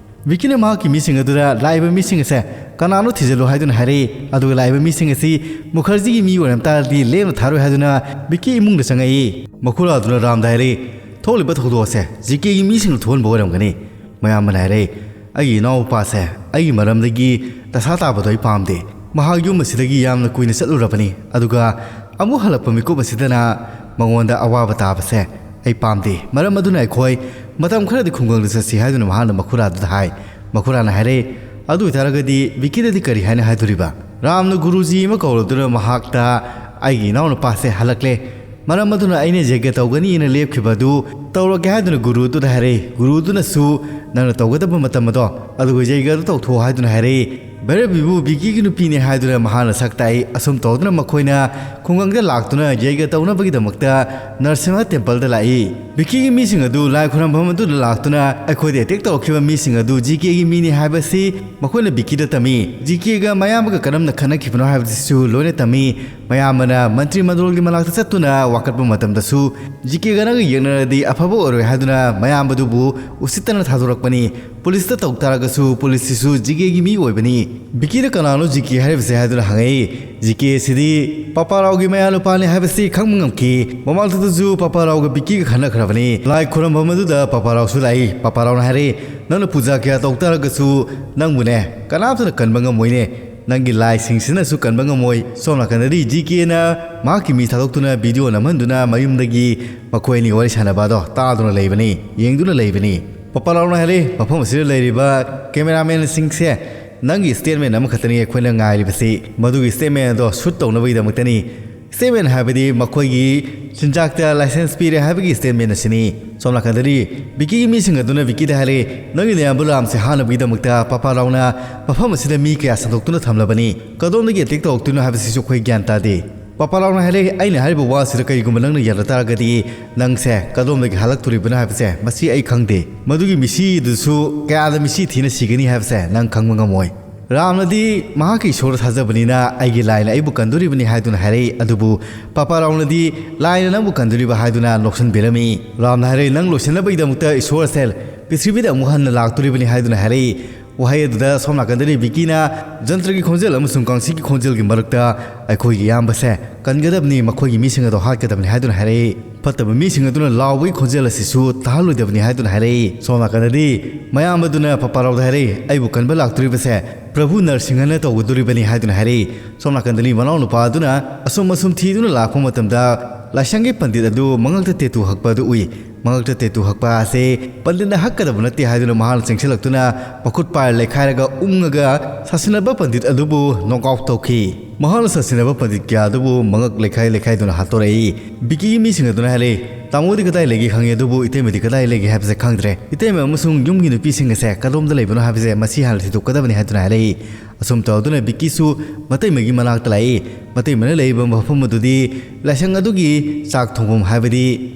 ꯕꯤꯀꯤꯅ ꯃꯍꯥꯛꯀꯤ ꯃꯤꯁꯤꯡ ꯑꯗꯨꯗ ꯂꯥꯛꯏꯕ ꯃꯤꯁꯤꯡ ꯑꯁꯦ ꯀꯅꯥꯅꯣ ꯊꯤꯖꯤꯜꯂꯨ ꯍꯥꯏꯗꯨꯅ ꯍꯥꯏꯔꯛꯏ꯫ ꯑꯗꯨꯒ ꯂꯥꯛꯏꯕ ꯃꯤꯁꯤꯡ ꯑꯁꯤ ꯃꯨꯈꯔꯖꯤꯒꯤ ꯃꯤ ꯑꯣꯏꯔꯝ ꯇꯥꯔꯗꯤ ꯂꯦꯝꯅ ꯊꯥꯔꯣꯏ ꯍꯥꯏꯗꯨꯅ ꯕꯤꯀꯤ ꯏꯃꯨꯡꯗ ꯆꯪꯉꯛꯏ꯫ ꯃꯈꯨꯔꯥ ꯑꯗꯨꯅ ꯔꯥꯝꯗ ꯍꯥꯏꯔꯛꯏ, "ꯊꯣꯛꯂꯤꯕ ꯊꯧꯗꯣꯛ ꯑꯁꯦ ꯖꯤ ꯀꯦꯒꯤ ꯃꯤꯁꯤꯡꯅ ꯊꯣꯛꯍꯟꯕ ꯑꯣꯏꯔꯝꯒꯅꯤ"꯫ ꯃꯌꯥꯝꯕꯅ ꯍꯥꯏꯔꯛꯏ, "ꯑꯩꯒꯤ ꯏꯅꯥꯎꯄꯥꯁꯦ ꯑꯩꯒꯤ ꯃꯔꯝꯗꯒꯤ ꯗꯁꯥ ꯇꯥꯕꯗꯣ ꯑꯩ ꯄꯥꯝꯗꯦ꯫ ꯃꯍꯥꯛ ꯌꯨꯝ ꯑꯁꯤꯗꯒꯤ ꯌꯥꯝꯅ ꯀꯨꯏꯅ ꯆꯠꯂꯨꯔꯕꯅꯤ, ꯑꯗꯨꯒ ꯑꯃꯨꯛ ꯍꯜꯂꯛꯄ ꯃꯤꯀꯨꯞ ꯑꯁꯤꯗꯅ ꯃꯉꯣꯟꯗ ꯑꯋꯥꯕ ꯇꯥꯕꯁꯦ ꯑꯩ ꯄꯥꯝꯗꯦ꯫ ꯃꯔꯝ ꯑꯗꯨꯅ ꯑꯩꯈꯣꯏ "ꯃꯇꯝ ꯈꯔꯗꯤ ꯈꯨꯡꯒꯪꯗ ꯆꯠꯁꯤ" ꯍꯥꯏꯗꯨꯅ ꯃꯍꯥꯛꯅ ꯃꯈꯨꯔꯥꯗꯨꯗ ꯍꯥꯏ꯫ ꯃꯈꯨꯔꯥꯅ ꯍꯥꯏꯔꯦ, "ꯑꯗꯨ ꯑꯣꯏꯇꯥꯔꯒꯗꯤ ꯕꯤꯀꯤꯗꯗꯤ ꯀꯔꯤ ꯍꯥꯏꯅ ꯍꯥꯏꯗꯣꯔꯤꯕ?" ꯔꯥꯝꯅ ꯒꯨꯔꯨꯖꯤ ꯑꯃ ꯀꯧꯔꯗꯨꯅ ꯃꯍꯥꯛꯇ, "ꯑꯩꯒꯤ ꯏꯅꯥꯎꯅꯨꯄꯥꯁꯦ ꯍꯜꯂꯛꯂꯦ, ꯃꯔꯝ ꯑꯗꯨꯅ ꯑꯩꯅ ꯌꯩꯒ ꯇꯧꯒꯅꯤꯅ ꯂꯦꯞꯈꯤꯕ ꯑꯗꯨ ꯇꯧꯔꯒꯦ" ꯍꯥꯏꯗꯨꯅ ꯒꯨꯔꯨꯗꯨꯗ ꯍꯥꯏꯔꯦ꯫ ꯒꯨꯔꯨꯗꯨꯅꯁꯨ, "ꯅꯪꯅ ꯇꯧꯒꯗꯕ ꯃꯇꯝ ꯑꯗꯣ ꯑꯗꯨꯒ ꯌꯩꯒ ꯑꯗꯨ ꯇꯧꯊꯣꯛꯑꯣ" ꯍꯥꯏꯗꯨꯅ ꯍꯥꯏꯔꯦ꯫ ꯚꯩꯔꯕꯤꯕꯨ ꯕꯤꯀꯤꯒꯤ ꯅꯨꯄꯤꯅꯦ ꯍꯥꯏꯗꯨꯅ ꯃꯍꯥꯛꯅ ꯁꯛ ꯇꯥꯛꯏ꯫ ꯑꯁꯨꯝ ꯇꯧꯗꯨꯅ ꯃꯈꯣꯏꯅ ꯈꯨꯡꯒꯪꯗ ꯂꯥꯛꯇꯨꯅ ꯌꯩꯒ ꯇꯧꯅꯕꯒꯤꯗꯃꯛꯇ ꯅꯔꯁꯤꯡꯍ ꯇꯦꯝꯄꯜꯗ ꯂꯥꯛꯏ꯫ ꯕꯤꯀꯤꯒꯤ ꯃꯤꯁꯤꯡ ꯑꯗꯨ ꯂꯥꯏ ꯈꯨꯔꯝꯐꯝ ꯑꯗꯨꯗ ꯂꯥꯛꯇꯨꯅ ꯑꯩꯈꯣꯏꯗ ꯑꯦꯇꯦꯛ ꯇꯧꯔꯛꯈꯤꯕ ꯃꯤꯁꯤꯡ ꯑꯗꯨ ꯖꯤ ꯀꯦꯒꯤ ꯃꯤꯅꯤ ꯍꯥꯏꯕꯁꯤ ꯃꯈꯣꯏꯅ ꯕꯤꯀꯤꯗ ꯇꯝꯃꯤ꯫ ꯖꯤ ꯀꯦꯒ ꯃꯌꯥꯝꯕꯒ ꯀꯔꯝꯅ ꯈꯠꯅꯈꯤꯕꯅꯣ ꯍꯥꯏꯕꯁꯤꯁꯨ ꯂꯣꯏꯅ ꯇꯝꯃꯤ꯫ ꯃꯌꯥꯝꯕꯅ ꯃꯟꯇ꯭ꯔꯤ ꯃꯟꯗꯣꯜꯒꯤ ꯃꯅꯥꯛꯇ ꯆꯠꯇꯨꯅ ꯋꯥꯀꯠꯄ ꯃꯇꯝꯗꯁꯨ ꯖꯤ ꯀꯦꯒ ꯅꯪꯒ ꯌꯦꯛꯅꯔꯗꯤ ꯑꯐꯕ ꯑꯣꯏꯔꯣꯏ ꯍꯥꯏꯗꯨꯅ ꯃꯌꯥꯝꯕꯗꯨꯕꯨ ꯎꯁꯤꯠꯇꯅ ꯊꯥꯗꯣꯔꯛꯄꯅꯤ꯫ ꯄꯨꯂꯤꯁꯇ ꯇꯧ ꯇꯥꯔꯒꯁꯨ ꯄꯨꯂꯤꯁꯁꯤꯁꯨ ꯖꯤ ꯀꯦꯒꯤ ꯃꯤ ꯑꯣꯏꯕꯅꯤ꯫ ꯕꯤꯀꯤꯗ ꯀꯅꯥꯅꯣ ꯖꯤ ꯀꯦ ꯍꯥꯏꯔꯤꯕꯁꯦ ꯍꯥꯏꯗꯨꯅ ꯍꯪꯉꯛꯏ꯫ ꯖꯤ ꯀꯦ ꯑꯁꯤꯗꯤ ꯄꯄꯥꯔꯥꯎꯒꯤ ꯃꯌꯥꯅꯨꯄꯥꯅꯤ ꯍꯥꯏꯕꯁꯤ ꯈꯪꯕ ꯉꯝꯈꯤ꯫ ꯃꯃꯥꯡꯗꯁꯨ ꯄꯄꯥꯔꯥꯎꯒ ꯕꯤꯀꯤꯒ ꯈꯠꯅꯈ꯭ꯔꯕꯅꯤ꯫ ꯂꯥꯏ ꯈꯨꯔꯝꯐꯝ ꯑꯗꯨꯗ ꯄꯄꯥꯔꯥꯎꯁꯨ ꯂꯥꯛꯏ꯫ ꯄꯄꯥꯔꯥꯎꯅ ꯍꯥꯏꯔꯛꯏ, "ꯅꯪꯅ ꯄꯨꯖꯥ ꯀꯌꯥ ꯇꯧ ꯇꯥꯔꯒꯁꯨ ꯅꯪꯕꯨꯅꯦ ꯀꯅꯥꯝꯇꯅ ꯀꯟꯕ ꯉꯝꯃꯣꯏꯅꯦ꯫ ꯅꯪꯒꯤ ꯂꯥꯏꯁꯤꯡꯁꯤꯅꯁꯨ ꯀꯟꯕ ꯉꯝꯃꯣꯏ"꯫ ꯁꯣꯝ ꯅꯥꯀꯟꯗꯗꯤ ꯖꯤ ꯀꯦꯅ ꯃꯍꯥꯛꯀꯤ ꯃꯤ ꯊꯥꯗꯣꯛꯇꯨꯅ ꯚꯤꯗꯤꯑꯣ ꯅꯝꯍꯟꯗꯨꯅ ꯃꯌꯨꯝꯗꯒꯤ ꯃꯈꯣꯏ ꯑꯅꯤ ꯋꯥꯔꯤ ꯁꯥꯟꯅꯕ ꯑꯗꯣ ꯇꯥꯗꯨꯅ ꯂꯩꯕꯅꯤ, ꯌꯦꯡꯗꯨꯅ ꯂꯩꯕꯅꯤ꯫ ꯄꯄꯥꯔꯥꯎꯅ ꯍꯥꯏꯔꯦ, "ꯃꯐꯝ ꯑꯁꯤꯗ ꯂꯩꯔꯤꯕ ꯀꯦꯃꯦꯔꯥꯃꯦꯟꯁꯤꯡꯁꯦ ꯅꯪꯒꯤ ꯁ꯭ꯇꯦꯠꯃꯦꯟ ꯑꯃꯈꯛꯇꯅꯤ ꯑꯩꯈꯣꯏꯅ ꯉꯥꯏꯔꯤꯕꯁꯤ꯫ ꯃꯗꯨꯒꯤ ꯁ꯭ꯇꯦꯠꯃꯦꯟ ꯑꯗꯣ ꯁꯨꯠ ꯇꯧꯅꯕꯒꯤꯗꯃꯛꯇꯅꯤ꯫ ꯁ꯭ꯇꯦꯠꯃꯦꯟ ꯍꯥꯏꯕꯗꯤ ꯃꯈꯣꯏꯒꯤ ꯆꯤꯟꯖꯥꯛꯇ ꯂꯥꯏꯁꯦꯟꯁ ꯄꯤꯔꯦ ꯍꯥꯏꯕꯒꯤ ꯁ꯭ꯇꯦꯠꯃꯦꯟ ꯑꯁꯤꯅꯤ"꯫ ꯁꯣꯝ ꯅꯥꯀꯟꯗꯗꯤ ꯕꯤꯀꯤꯒꯤ ꯃꯤꯁꯤꯡ ꯑꯗꯨꯅ ꯕꯤꯀꯤꯗ ꯍꯥꯏꯔꯦ, "ꯅꯪꯒꯤ ꯅꯌꯥꯝꯕ ꯂꯥꯝꯁꯦ ꯍꯥꯠꯅꯕꯒꯤꯗꯃꯛꯇ ꯄꯄꯥꯔꯥꯎꯅ ꯃꯐꯝ ꯑꯁꯤꯗ ꯃꯤ ꯀꯌꯥ ꯁꯟꯗꯣꯛꯇꯨꯅ ꯊꯝꯂꯕꯅꯤ꯫ ꯀꯗꯣꯝꯗꯒꯤ ꯑꯦꯇꯦꯛ ꯇꯧꯔꯛꯇꯣꯏꯅꯣ ꯍꯥꯏꯕꯁꯤꯁꯨ ꯑꯩꯈꯣꯏ ꯒ꯭ꯌꯥꯟ ꯇꯥꯗꯦ"꯫ ꯄꯄꯥꯔꯥꯎꯅ ꯍꯥꯏꯔꯦ, "ꯑꯩꯅ ꯍꯥꯏꯔꯤꯕ ꯋꯥꯁꯤꯗ ꯀꯔꯤꯒꯨꯝꯕ ꯅꯪꯅ ꯌꯥꯜꯂ ꯇꯥꯔꯒꯗꯤ ꯅꯪꯁꯦ ꯀꯗꯣꯝꯗꯒꯤ ꯍꯜꯂꯛꯇꯣꯔꯤꯕꯅꯣ ꯍꯥꯏꯕꯁꯦ ꯃꯁꯤ ꯑꯩ ꯈꯪꯗꯦ꯫ ꯃꯗꯨꯒꯤ ꯃꯤꯁꯤꯗꯨꯁꯨ ꯀꯌꯥꯗ ꯃꯤꯁꯤ ꯊꯤꯅ ꯁꯤꯒꯅꯤ ꯍꯥꯏꯕꯁꯦ ꯅꯪ ꯈꯪꯕ ꯉꯝꯃꯣꯏ"꯫ ꯔꯥꯝꯅꯗꯤ ꯃꯍꯥꯛꯀꯤ ꯏꯁꯣꯔꯗ ꯊꯥꯖꯕꯅꯤꯅ "ꯑꯩꯒꯤ ꯂꯥꯏꯅ ꯑꯩꯕꯨ ꯀꯟꯗꯣꯔꯤꯕꯅꯤ" ꯍꯥꯏꯗꯨꯅ ꯍꯥꯏꯔꯛꯏ꯫ ꯑꯗꯨꯕꯨ ꯄꯄꯥꯔꯥꯎꯅꯗꯤ "ꯂꯥꯏꯅ ꯅꯪꯕꯨ ꯀꯟꯗꯣꯔꯤꯕ" ꯍꯥꯏꯗꯨꯅ ꯅꯣꯛꯁꯟꯕꯤꯔꯝꯃꯤ꯫ ꯔꯥꯝꯅ ꯍꯥꯏꯔꯛꯏ, "ꯅꯪ ꯂꯣꯏꯁꯤꯟꯅꯕꯒꯤꯗꯃꯛꯇ ꯏꯁꯣꯔ ꯑꯁꯦ ꯄ꯭ꯔꯤꯊꯤꯕꯤꯗ ꯑꯃꯨꯛ ꯍꯟꯅ ꯂꯥꯛꯇꯣꯔꯤꯕꯅꯤ" ꯍꯥꯏꯗꯨꯅ ꯍꯥꯏꯔꯛꯏ꯫ ꯋꯥꯍꯩ ꯑꯗꯨꯗ ꯁꯣꯝ ꯅꯥꯀꯟꯗꯗꯤ ꯕꯤꯀꯤꯅ ꯖꯟꯇ꯭ꯔꯒꯤ ꯈꯣꯟꯖꯦꯜ ꯑꯃꯁꯨꯡ ꯀꯥꯡꯁꯤꯒꯤ ꯈꯣꯟꯖꯦꯜꯒꯤ ꯃꯔꯛꯇ "ꯑꯩꯈꯣꯏꯒꯤ ꯏꯌꯥꯝꯕꯁꯦ ꯀꯟꯒꯗꯕꯅꯤ, ꯃꯈꯣꯏꯒꯤ ꯃꯤꯁꯤꯡ ꯑꯗꯣ ꯍꯥꯠꯀꯗꯕꯅꯤ" ꯍꯥꯏꯗꯨꯅ ꯍꯥꯏꯔꯛꯏ꯫ ꯐꯠꯇꯕ ꯃꯤꯁꯤꯡ ꯑꯗꯨꯅ ꯂꯥꯎꯕꯒꯤ ꯈꯣꯟꯖꯦꯜ ꯑꯁꯤꯁꯨ ꯇꯥꯍꯜꯂꯣꯏꯗꯕꯅꯤ ꯍꯥꯏꯗꯨꯅ ꯍꯥꯏꯔꯛꯏ꯫ ꯁꯣꯝ ꯅꯥꯀꯟꯗꯗꯤ ꯃꯌꯥꯝꯕꯗꯨꯅ ꯄꯄꯥꯔꯥꯎꯗ ꯍꯥꯏꯔꯛꯏ, "ꯑꯩꯕꯨ ꯀꯟꯕ ꯂꯥꯛꯇꯣꯔꯤꯕꯁꯦ ꯄ꯭ꯔꯚꯨ ꯅꯔꯁꯤꯡꯍꯅ ꯇꯧꯒꯗꯣꯔꯤꯕꯅꯤ" ꯍꯥꯏꯗꯨꯅ ꯍꯥꯏꯔꯛꯏ꯫ ꯁꯣꯝ ꯅꯥꯀꯟꯗꯅꯤ ꯃꯅꯥꯎ ꯅꯨꯄꯥ ꯑꯗꯨꯅ ꯑꯁꯨꯝ ꯑꯁꯨꯝ ꯊꯤꯗꯨꯅ ꯂꯥꯛꯄ ꯃꯇꯝꯗ ꯂꯥꯏꯁꯪꯒꯤ ꯄꯟꯗꯤꯠ ꯑꯗꯨ ꯃꯉꯛꯇ ꯇꯦꯇꯨ ꯍꯛꯄ ꯑꯗꯨ ꯎꯏ꯫ ꯃꯉꯛꯇ ꯇꯦꯇꯨ ꯍꯛꯄ ꯑꯁꯤ ꯄꯟꯗꯤꯠꯅ ꯍꯛꯀꯗꯕ ꯅꯠꯇꯦ ꯍꯥꯏꯗꯨꯅ ꯃꯍꯥꯛꯅ ꯆꯪꯁꯤꯜꯂꯛꯇꯨꯅ ꯃꯈꯨꯠ ꯄꯥꯏꯔ ꯂꯩꯈꯥꯏꯔꯒ ꯎꯪꯉꯒ ꯁꯥꯁꯤꯟꯅꯕ ꯄꯟꯗꯤꯠ ꯑꯗꯨꯕꯨ ꯅꯣꯛ ꯑꯥꯎꯠ ꯇꯧꯈꯤ꯫ ꯃꯍꯥꯛꯅ ꯁꯥꯁꯤꯟꯅꯕ ꯄꯟꯗꯤꯠ ꯀꯌꯥ ꯑꯗꯨꯕꯨ ꯃꯉꯛ ꯂꯩꯈꯥꯏ ꯂꯩꯈꯥꯏꯗꯨꯅ ꯍꯥꯠꯇꯣꯔꯛꯏ꯫ ꯕꯤꯀꯤꯒꯤ ꯃꯤꯁꯤꯡ ꯑꯗꯨꯅ ꯍꯥꯏꯔꯛꯏ, "ꯇꯥꯃꯣꯗꯤ ꯀꯗꯥꯏ ꯂꯩꯒꯦ ꯈꯪꯉꯤ, ꯑꯗꯨꯕꯨ ꯏꯇꯩꯃꯗꯤ ꯀꯗꯥꯏ ꯂꯩꯒꯦ ꯍꯥꯏꯕꯁꯦ ꯈꯪꯗ꯭ꯔꯦ꯫ ꯏꯇꯩꯃ ꯑꯃꯁꯨꯡ ꯌꯨꯝꯒꯤ ꯅꯨꯄꯤꯁꯤꯡ ꯑꯁꯦ ꯀꯗꯣꯝꯗ ꯂꯩꯕꯅꯣ ꯍꯥꯏꯕꯁꯦ ꯃꯁꯤ ꯍꯥꯟꯅ ꯊꯤꯗꯣꯛꯀꯗꯕꯅꯤ" ꯍꯥꯏꯗꯨꯅ ꯍꯥꯏꯔꯛꯏ꯫ ꯑꯁꯨꯝ ꯇꯧꯗꯨꯅ ꯕꯤꯀꯤꯁꯨ ꯃꯇꯩꯃꯒꯤ ꯃꯅꯥꯛꯇ ꯂꯥꯛꯏ꯫ ꯃꯇꯩꯃꯅ ꯂꯩꯔꯤꯕ ꯃꯐꯝ ꯑꯗꯨꯗꯤ ꯂꯥꯏꯁꯪ ꯑꯗꯨꯒꯤ ꯆꯥꯛ ꯊꯣꯡꯐꯝ, ꯍꯥꯏꯕꯗꯤ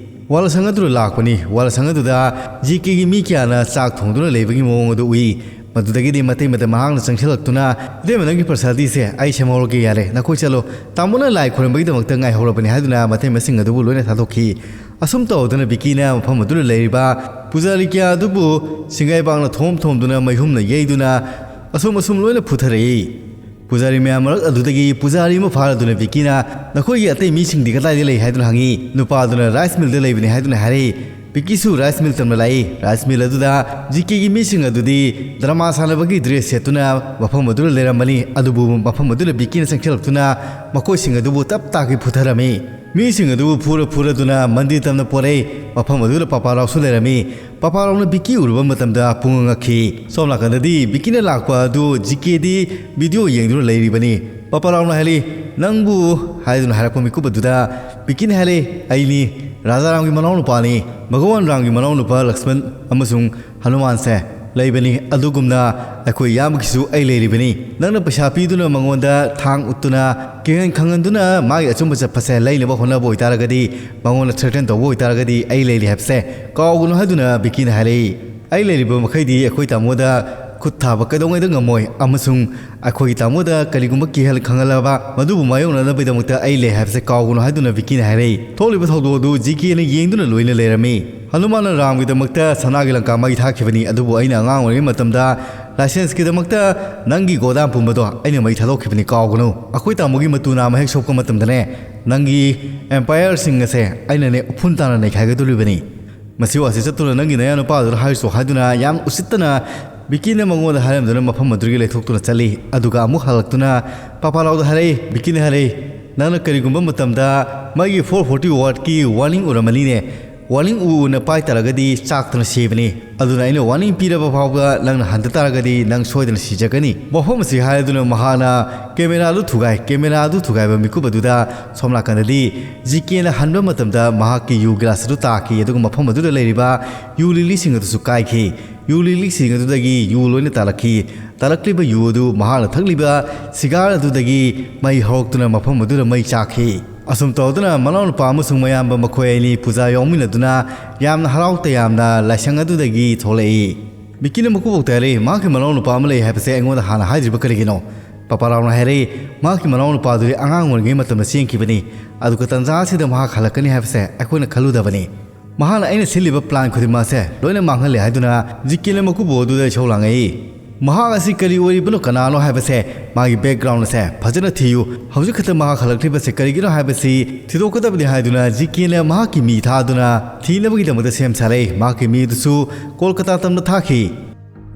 ꯋꯥꯂꯁꯪ ꯑꯗꯨꯗ ꯂꯥꯛꯄꯅꯤ꯫ ꯋꯥꯂꯁꯪ ꯑꯗꯨꯗ ꯖꯤ ꯀꯦꯒꯤ ꯃꯤ ꯀꯌꯥꯅ ꯆꯥꯛ ꯊꯣꯡꯗꯨꯅ ꯂꯩꯕꯒꯤ ꯃꯑꯣꯡ ꯑꯗꯨ ꯎꯏ꯫ ꯃꯗꯨꯗꯒꯤꯗꯤ ꯃꯇꯩꯃꯗ ꯃꯍꯥꯛꯅ ꯆꯪꯁꯤꯜꯂꯛꯇꯨꯅ, "ꯏꯇꯩꯃ, ꯅꯪꯒꯤ ꯄ꯭ꯔꯁꯥꯗꯤꯁꯦ ꯑꯩ ꯁꯦꯝꯍꯧꯔꯒꯦ, ꯌꯥꯔꯦ, ꯅꯈꯣꯏ ꯆꯠꯂꯣ꯫ ꯇꯥꯃꯣꯅ ꯂꯥꯏ ꯈꯣꯏꯔꯝꯕꯒꯤꯗꯃꯛꯇ ꯉꯥꯏꯍꯧꯔꯕꯅꯤ" ꯍꯥꯏꯗꯨꯅ ꯃꯇꯩꯃꯁꯤꯡ ꯑꯗꯨꯕꯨ ꯂꯣꯏꯅ ꯊꯥꯗꯣꯛꯈꯤ꯫ ꯑꯁꯨꯝ ꯇꯧꯗꯨꯅ ꯕꯤꯀꯤꯅ ꯃꯐꯝ ꯑꯗꯨꯗ ꯂꯩꯔꯤꯕ ꯄꯨꯖꯥꯔꯤ ꯀꯌꯥ ꯑꯗꯨꯕꯨ ꯁꯤꯡꯒꯥꯏꯕꯥꯛꯅ ꯊꯣꯝ ꯊꯣꯝꯗꯨꯅ ꯃꯩꯍꯨꯝꯅ ꯌꯩꯗꯨꯅ ꯑꯁꯨꯝ ꯑꯁꯨꯝ ꯂꯣꯏꯅ ꯐꯨꯊꯔꯛꯏ꯫ ꯄꯨꯖꯥꯔꯤ ꯃꯌꯥꯝ ꯃꯔꯛ ꯑꯗꯨꯗꯒꯤ ꯄꯨꯖꯥꯔꯤ ꯑꯃ ꯐꯥꯔꯗꯨꯅ ꯕꯤꯀꯤꯅ, "ꯅꯈꯣꯏꯒꯤ ꯑꯇꯩ ꯃꯤꯁꯤꯡꯗꯤ ꯀꯗꯥꯏꯗ ꯂꯩ?" ꯍꯥꯏꯗꯨꯅ ꯍꯪꯉꯤ꯫ ꯅꯨꯄꯥꯗꯨꯅ ꯔꯥꯏꯁ ꯃꯤꯜꯗ ꯂꯩꯕꯅꯤ ꯍꯥꯏꯗꯨꯅ ꯍꯥꯏꯔꯛꯏ꯫ ꯕꯤꯀꯤꯁꯨ ꯔꯥꯏꯁ ꯃꯤꯜ ꯇꯝꯅ ꯂꯥꯛꯏ꯫ ꯔꯥꯏꯁ ꯃꯤꯜ ꯑꯗꯨꯗ ꯖꯤ ꯀꯦꯒꯤ ꯃꯤꯁꯤꯡ ꯑꯗꯨꯗꯤ ꯗ꯭ꯔꯃꯥ ꯁꯥꯟꯅꯕꯒꯤ ꯗ꯭ꯔꯦꯁ ꯁꯦꯠꯇꯨꯅ ꯃꯐꯝ ꯑꯗꯨꯗ ꯂꯩꯔꯝꯕꯅꯤ꯫ ꯑꯗꯨꯕꯨ ꯃꯐꯝ ꯑꯗꯨꯗ ꯕꯤꯀꯤꯅ ꯆꯪꯁꯤꯜꯂꯛꯇꯨꯅ ꯃꯈꯣꯏꯁꯤꯡ ꯑꯗꯨꯕꯨ ꯇꯞ ꯇꯥꯈꯩ ꯐꯨꯊꯔꯝꯃꯤ꯫ ꯃꯤꯁꯤꯡ ꯑꯗꯨꯕꯨ ꯐꯨꯔ ꯐꯨꯔꯗꯨꯅ ꯃꯟꯗꯤꯔ ꯇꯝꯅ ꯄꯣꯔꯛꯏ꯫ ꯃꯐꯝ ꯑꯗꯨꯗ ꯄꯥꯄꯥ ꯔꯥꯎꯁꯨ ꯂꯩꯔꯝꯃꯤ꯫ ꯄꯥꯄꯥ ꯔꯥꯎꯅ ꯕꯤꯀꯤ ꯎꯔꯨꯕ ꯃꯇꯝꯗ ꯄꯨꯡꯉꯛ ꯉꯛꯈꯤ꯫ ꯁꯣꯝ ꯅꯥꯀꯟꯗꯗꯤ ꯕꯤꯀꯤꯅ ꯂꯥꯛꯄ ꯑꯗꯨ ꯖꯤ ꯀꯦꯗꯤ ꯚꯤꯗꯤꯑꯣ ꯌꯦꯡꯗꯨꯅ ꯂꯩꯔꯤꯕꯅꯤ꯫ ꯄꯥꯄꯥ ꯔꯥꯎꯅ ꯍꯥꯏꯔꯤ, "ꯅꯪꯕꯨ?" ꯍꯥꯏꯗꯨꯅ ꯍꯥꯏꯔꯛꯄ ꯃꯤꯀꯨꯞ ꯑꯗꯨꯗ ꯕꯤꯀꯤꯅ ꯍꯥꯏꯔꯛꯏ, "ꯑꯩꯅꯤ, ꯔꯥꯖꯥꯔꯥꯝꯒꯤ ꯃꯅꯥꯎꯅꯨꯄꯥꯅꯤ, ꯚꯒꯋꯥꯟ ꯔꯥꯝꯒꯤ ꯃꯅꯥꯎꯅꯨꯄꯥ ꯂꯛꯁꯃꯟ ꯑꯃꯁꯨꯡ ꯍꯅꯨꯃꯥꯟꯁꯦ ꯂꯩꯕꯅꯤ꯫ ꯑꯗꯨꯒꯨꯝꯅ ꯑꯩꯈꯣꯏ ꯏꯌꯥꯝꯕꯒꯤꯁꯨ ꯑꯩ ꯂꯩꯔꯤꯕꯅꯤ꯫ ꯅꯪꯅ ꯄꯩꯁꯥ ꯄꯤꯗꯨꯅ ꯃꯉꯣꯟꯗ ꯊꯥꯡ ꯎꯠꯇꯨꯅ ꯀꯤꯍꯟ ꯈꯪꯍꯟꯗꯨꯅ ꯃꯥꯒꯤ ꯑꯆꯨꯝꯕ ꯆꯠꯄꯁꯦ ꯂꯩꯅꯕ ꯍꯣꯠꯅꯕ ꯑꯣꯏꯇꯥꯔꯒꯗꯤ, ꯃꯉꯣꯟꯗ ꯊ꯭ꯔꯦꯇꯟ ꯇꯧꯕ ꯑꯣꯏꯇꯥꯔꯒꯗꯤ ꯑꯩ ꯂꯩꯔꯤ ꯍꯥꯏꯕꯁꯦ ꯀꯥꯎꯒꯅꯨ" ꯍꯥꯏꯗꯨꯅ ꯕꯤꯀꯤꯅ ꯍꯥꯏꯔꯛꯏ꯫ "ꯑꯩ ꯂꯩꯔꯤꯕ ꯃꯈꯩꯗꯤ ꯑꯩꯈꯣꯏ ꯇꯥꯃꯣꯗ ꯈꯨꯠ ꯊꯥꯕ ꯀꯩꯗꯧꯉꯩꯗ ꯉꯝꯃꯣꯏ, ꯑꯃꯁꯨꯡ ꯑꯩꯈꯣꯏꯒꯤ ꯇꯥꯃꯣꯗ ꯀꯔꯤꯒꯨꯝꯕ ꯀꯤꯍꯜ ꯈꯪꯍꯜꯂꯕ, ꯃꯗꯨꯕꯨ ꯃꯥꯌꯣꯛꯅꯅꯕꯒꯤꯗꯃꯛꯇ ꯑꯩ ꯂꯩ ꯍꯥꯏꯕꯁꯦ ꯀꯥꯎꯒꯅꯨ" ꯍꯥꯏꯗꯨꯅ ꯕꯤꯀꯤꯅ ꯍꯥꯏꯔꯛꯏ꯫ ꯊꯣꯛꯂꯤꯕ ꯊꯧꯗꯣꯛ ꯑꯗꯨ ꯖꯤ ꯀꯦꯅ ꯌꯦꯡꯗꯨꯅ ꯂꯣꯏꯅ ꯂꯩꯔꯝꯃꯤ꯫ "ꯍꯅꯨꯃꯥꯟꯅ ꯔꯥꯝꯒꯤꯗꯃꯛꯇ ꯁꯅꯥꯒꯤ ꯂꯪꯀꯥ ꯃꯩ ꯊꯥꯈꯤꯕꯅꯤ, ꯑꯗꯨꯕꯨ ꯑꯩꯅ ꯑꯉꯥꯡ ꯑꯣꯏꯔꯤꯉꯩ ꯃꯇꯝꯗ ꯂꯥꯏꯁꯦꯟꯁꯀꯤꯗꯃꯛꯇ ꯅꯪꯒꯤ ꯒꯣꯗꯥꯝ ꯄꯨꯝꯕꯗꯣ ꯑꯩꯅ ꯃꯩ ꯊꯥꯗꯣꯛꯈꯤꯕꯅꯤ, ꯀꯥꯎꯒꯅꯨ꯫ ꯑꯩꯈꯣꯏ ꯇꯥꯃꯣꯒꯤ ꯃꯇꯨ ꯅꯥꯝꯃ ꯍꯦꯛ ꯁꯣꯛꯄ ꯃꯇꯝꯗꯅꯦ, ꯅꯪꯒꯤ ꯑꯦꯝꯄꯥꯌꯔꯁꯤꯡ ꯑꯁꯦ ꯑꯩꯅꯅꯦ ꯎꯐꯨꯟ ꯇꯥꯅ ꯅꯩꯈꯥꯏꯒꯗꯧꯔꯤꯕꯅꯤ꯫ ꯃꯁꯤ ꯋꯥꯁꯤ ꯆꯠꯇꯨꯅ ꯅꯪꯒꯤ ꯅꯌꯥꯅꯨꯄꯥꯗꯨꯗ ꯍꯥꯏꯔꯨꯆꯣ" ꯍꯥꯏꯗꯨꯅ ꯌꯥꯝ ꯎꯁꯤꯠꯇꯅ ꯕꯤꯀꯤꯅ ꯃꯉꯣꯟꯗ ꯍꯥꯏꯔꯝꯗꯨꯅ ꯃꯐꯝ ꯑꯗꯨꯗꯒꯤ ꯂꯩꯊꯣꯛꯇꯨꯅ ꯆꯠꯂꯤ꯫ ꯑꯗꯨꯒ ꯑꯃꯨꯛ ꯍꯜꯂꯛꯇꯨꯅ ꯄꯥꯄꯥ ꯂꯥꯎꯗ ꯍꯥꯏꯔꯛꯏ, ꯕꯤꯀꯤꯅ ꯍꯥꯏꯔꯛꯏ, "ꯅꯪꯅ ꯀꯔꯤꯒꯨꯝꯕ ꯃꯇꯝꯗ ꯃꯩꯒꯤ ꯐꯣꯔ ꯐꯣꯔꯇꯤ ꯋꯥꯠꯀꯤ ꯋꯥꯔꯅꯤꯡ ꯎꯔꯝꯃꯅꯤꯅꯦ꯫ "ꯋꯥꯔꯅꯤꯡ ꯎ ꯎꯅ ꯄꯥꯏ ꯇꯥꯔꯒꯗꯤ ꯆꯥꯛꯇꯨꯅ ꯁꯤꯕꯅꯤ, ꯑꯗꯨꯅ ꯑꯩꯅ ꯋꯥꯔꯅꯤꯡ ꯄꯤꯔꯕ ꯐꯥꯎꯕ ꯅꯪꯅ ꯍꯟꯗ ꯇꯥꯔꯒꯗꯤ ꯅꯪ ꯁꯣꯏꯗꯅ ꯁꯤꯖꯒꯅꯤ", ꯃꯐꯝ ꯑꯁꯤ ꯍꯥꯏꯔꯗꯨꯅ ꯃꯍꯥꯛꯅ ꯀꯦꯃꯦꯔꯥꯗꯨ ꯊꯨꯒꯥꯏ꯫ ꯀꯦꯃꯦꯔꯥꯗꯨ ꯊꯨꯒꯥꯏꯕ ꯃꯤꯀꯨꯞ ꯑꯗꯨꯗ ꯁꯣꯝ ꯅꯥꯀꯟꯗꯗꯤ ꯖꯤ ꯀꯦꯅ ꯍꯟꯕ ꯃꯇꯝꯗ ꯃꯍꯥꯛꯀꯤ ꯌꯨ ꯒꯤꯂꯥꯁ ꯑꯗꯨ ꯇꯥꯈꯤ, ꯑꯗꯨꯒ ꯃꯐꯝ ꯑꯗꯨꯗ ꯂꯩꯔꯤꯕ ꯌꯨ ꯂꯤꯂꯤꯁꯤꯡ ꯑꯗꯨꯁꯨ ꯀꯥꯏꯈꯤ꯫ ꯌꯨ ꯂꯤꯂꯤꯁꯤꯡ ꯑꯗꯨꯗꯒꯤ ꯌꯨ ꯂꯣꯏꯅ ꯇꯥꯔꯛꯈꯤ꯫ ꯇꯥꯔꯛꯂꯤꯕ ꯌꯨ ꯑꯗꯨ ꯃꯍꯥꯛꯅ ꯊꯛꯂꯤꯕ ꯁꯤꯒꯥꯔ ꯑꯗꯨꯗꯒꯤ ꯃꯩ ꯍꯧꯔꯛꯇꯨꯅ ꯃꯐꯝ ꯑꯗꯨꯗ ꯃꯩ ꯆꯥꯛꯈꯤ꯫ ꯑꯁꯨꯝ ꯇꯧꯗꯨꯅ ꯃꯅꯥꯎꯅꯨꯄꯥ ꯑꯃꯁꯨꯡ ꯃꯌꯥꯝꯕ ꯃꯈꯣꯏ ꯑꯅꯤ ꯄꯨꯖꯥ ꯌꯥꯎꯃꯤꯟꯅꯗꯨꯅ ꯌꯥꯝꯅ ꯍꯔꯥꯎ ꯇꯌꯥꯝꯅ ꯂꯥꯏꯁꯪ ꯑꯗꯨꯗꯒꯤ ꯊꯣꯛꯂꯛꯏ꯫ ꯃꯤꯀꯤꯅ ꯃꯀꯨꯕꯣꯛꯇ ꯍꯥꯏꯔꯛꯏ, "ꯃꯍꯥꯛꯀꯤ ꯃꯅꯥꯎꯅꯨꯄꯥ ꯑꯃ ꯂꯩ ꯍꯥꯏꯕꯁꯦ ꯑꯩꯉꯣꯟꯗ ꯍꯥꯟꯅ ꯍꯥꯏꯗ꯭ꯔꯤꯕ ꯀꯔꯤꯒꯤꯅꯣ?" ꯄꯄꯥ ꯔꯥꯎꯅ ꯍꯥꯏꯔꯛꯏ, "ꯃꯍꯥꯛꯀꯤ ꯃꯅꯥꯎꯅꯨꯄꯥꯗꯨꯗꯤ ꯑꯉꯥꯡ ꯑꯣꯏꯔꯤꯉꯩ ꯃꯇꯝꯗ ꯆꯦꯟꯈꯤꯕꯅꯤ, ꯑꯗꯨꯒ ꯇꯟꯖꯥ ꯑꯁꯤꯗ ꯃꯍꯥꯛ ꯍꯜꯂꯛꯀꯅꯤ ꯍꯥꯏꯕꯁꯦ ꯑꯩꯈꯣꯏꯅ ꯈꯜꯂꯨꯗꯕꯅꯤ꯫ ꯃꯍꯥꯛꯅ ꯑꯩꯅ ꯁꯤꯜꯂꯤꯕ ꯄ꯭ꯂꯥꯟ ꯈꯨꯗꯤꯡꯃꯛ ꯑꯁꯦ ꯂꯣꯏꯅ ꯃꯥꯡꯍꯜꯂꯦ" ꯍꯥꯏꯗꯨꯅ ꯖꯤꯀꯦꯅ ꯃꯀꯨꯕꯣꯛ ꯑꯗꯨꯗ ꯏꯁꯧ ꯂꯥꯡꯉꯛꯏ꯫ ꯃꯍꯥꯛ ꯑꯁꯤ ꯀꯔꯤ ꯑꯣꯏꯔꯤꯕꯅꯣ, ꯀꯅꯥꯅꯣ ꯍꯥꯏꯕꯁꯦ, ꯃꯥꯒꯤ ꯕꯦꯛꯒ꯭ꯔꯥꯎꯟ ꯑꯁꯦ ꯐꯖꯅ ꯊꯤꯌꯨ꯫ ꯍꯧꯖꯤꯛ ꯈꯛꯇ ꯃꯍꯥꯛ ꯍꯜꯂꯛꯂꯤꯕꯁꯦ ꯀꯔꯤꯒꯤꯅꯣ ꯍꯥꯏꯕꯁꯤ ꯊꯤꯗꯣꯛꯀꯗꯕꯅꯤ ꯍꯥꯏꯗꯨꯅ ꯖꯤꯀꯦꯅ ꯃꯍꯥꯛꯀꯤ ꯃꯤ ꯊꯥꯗꯨꯅ ꯊꯤꯅꯕꯒꯤꯗꯃꯛꯇ ꯁꯦꯝ ꯁꯥꯔꯦ꯫ ꯃꯍꯥꯛꯀꯤ ꯃꯤ ꯑꯗꯨꯁꯨ ꯀꯣꯜꯀꯇꯥ ꯇꯝꯅ ꯊꯥꯈꯤ꯫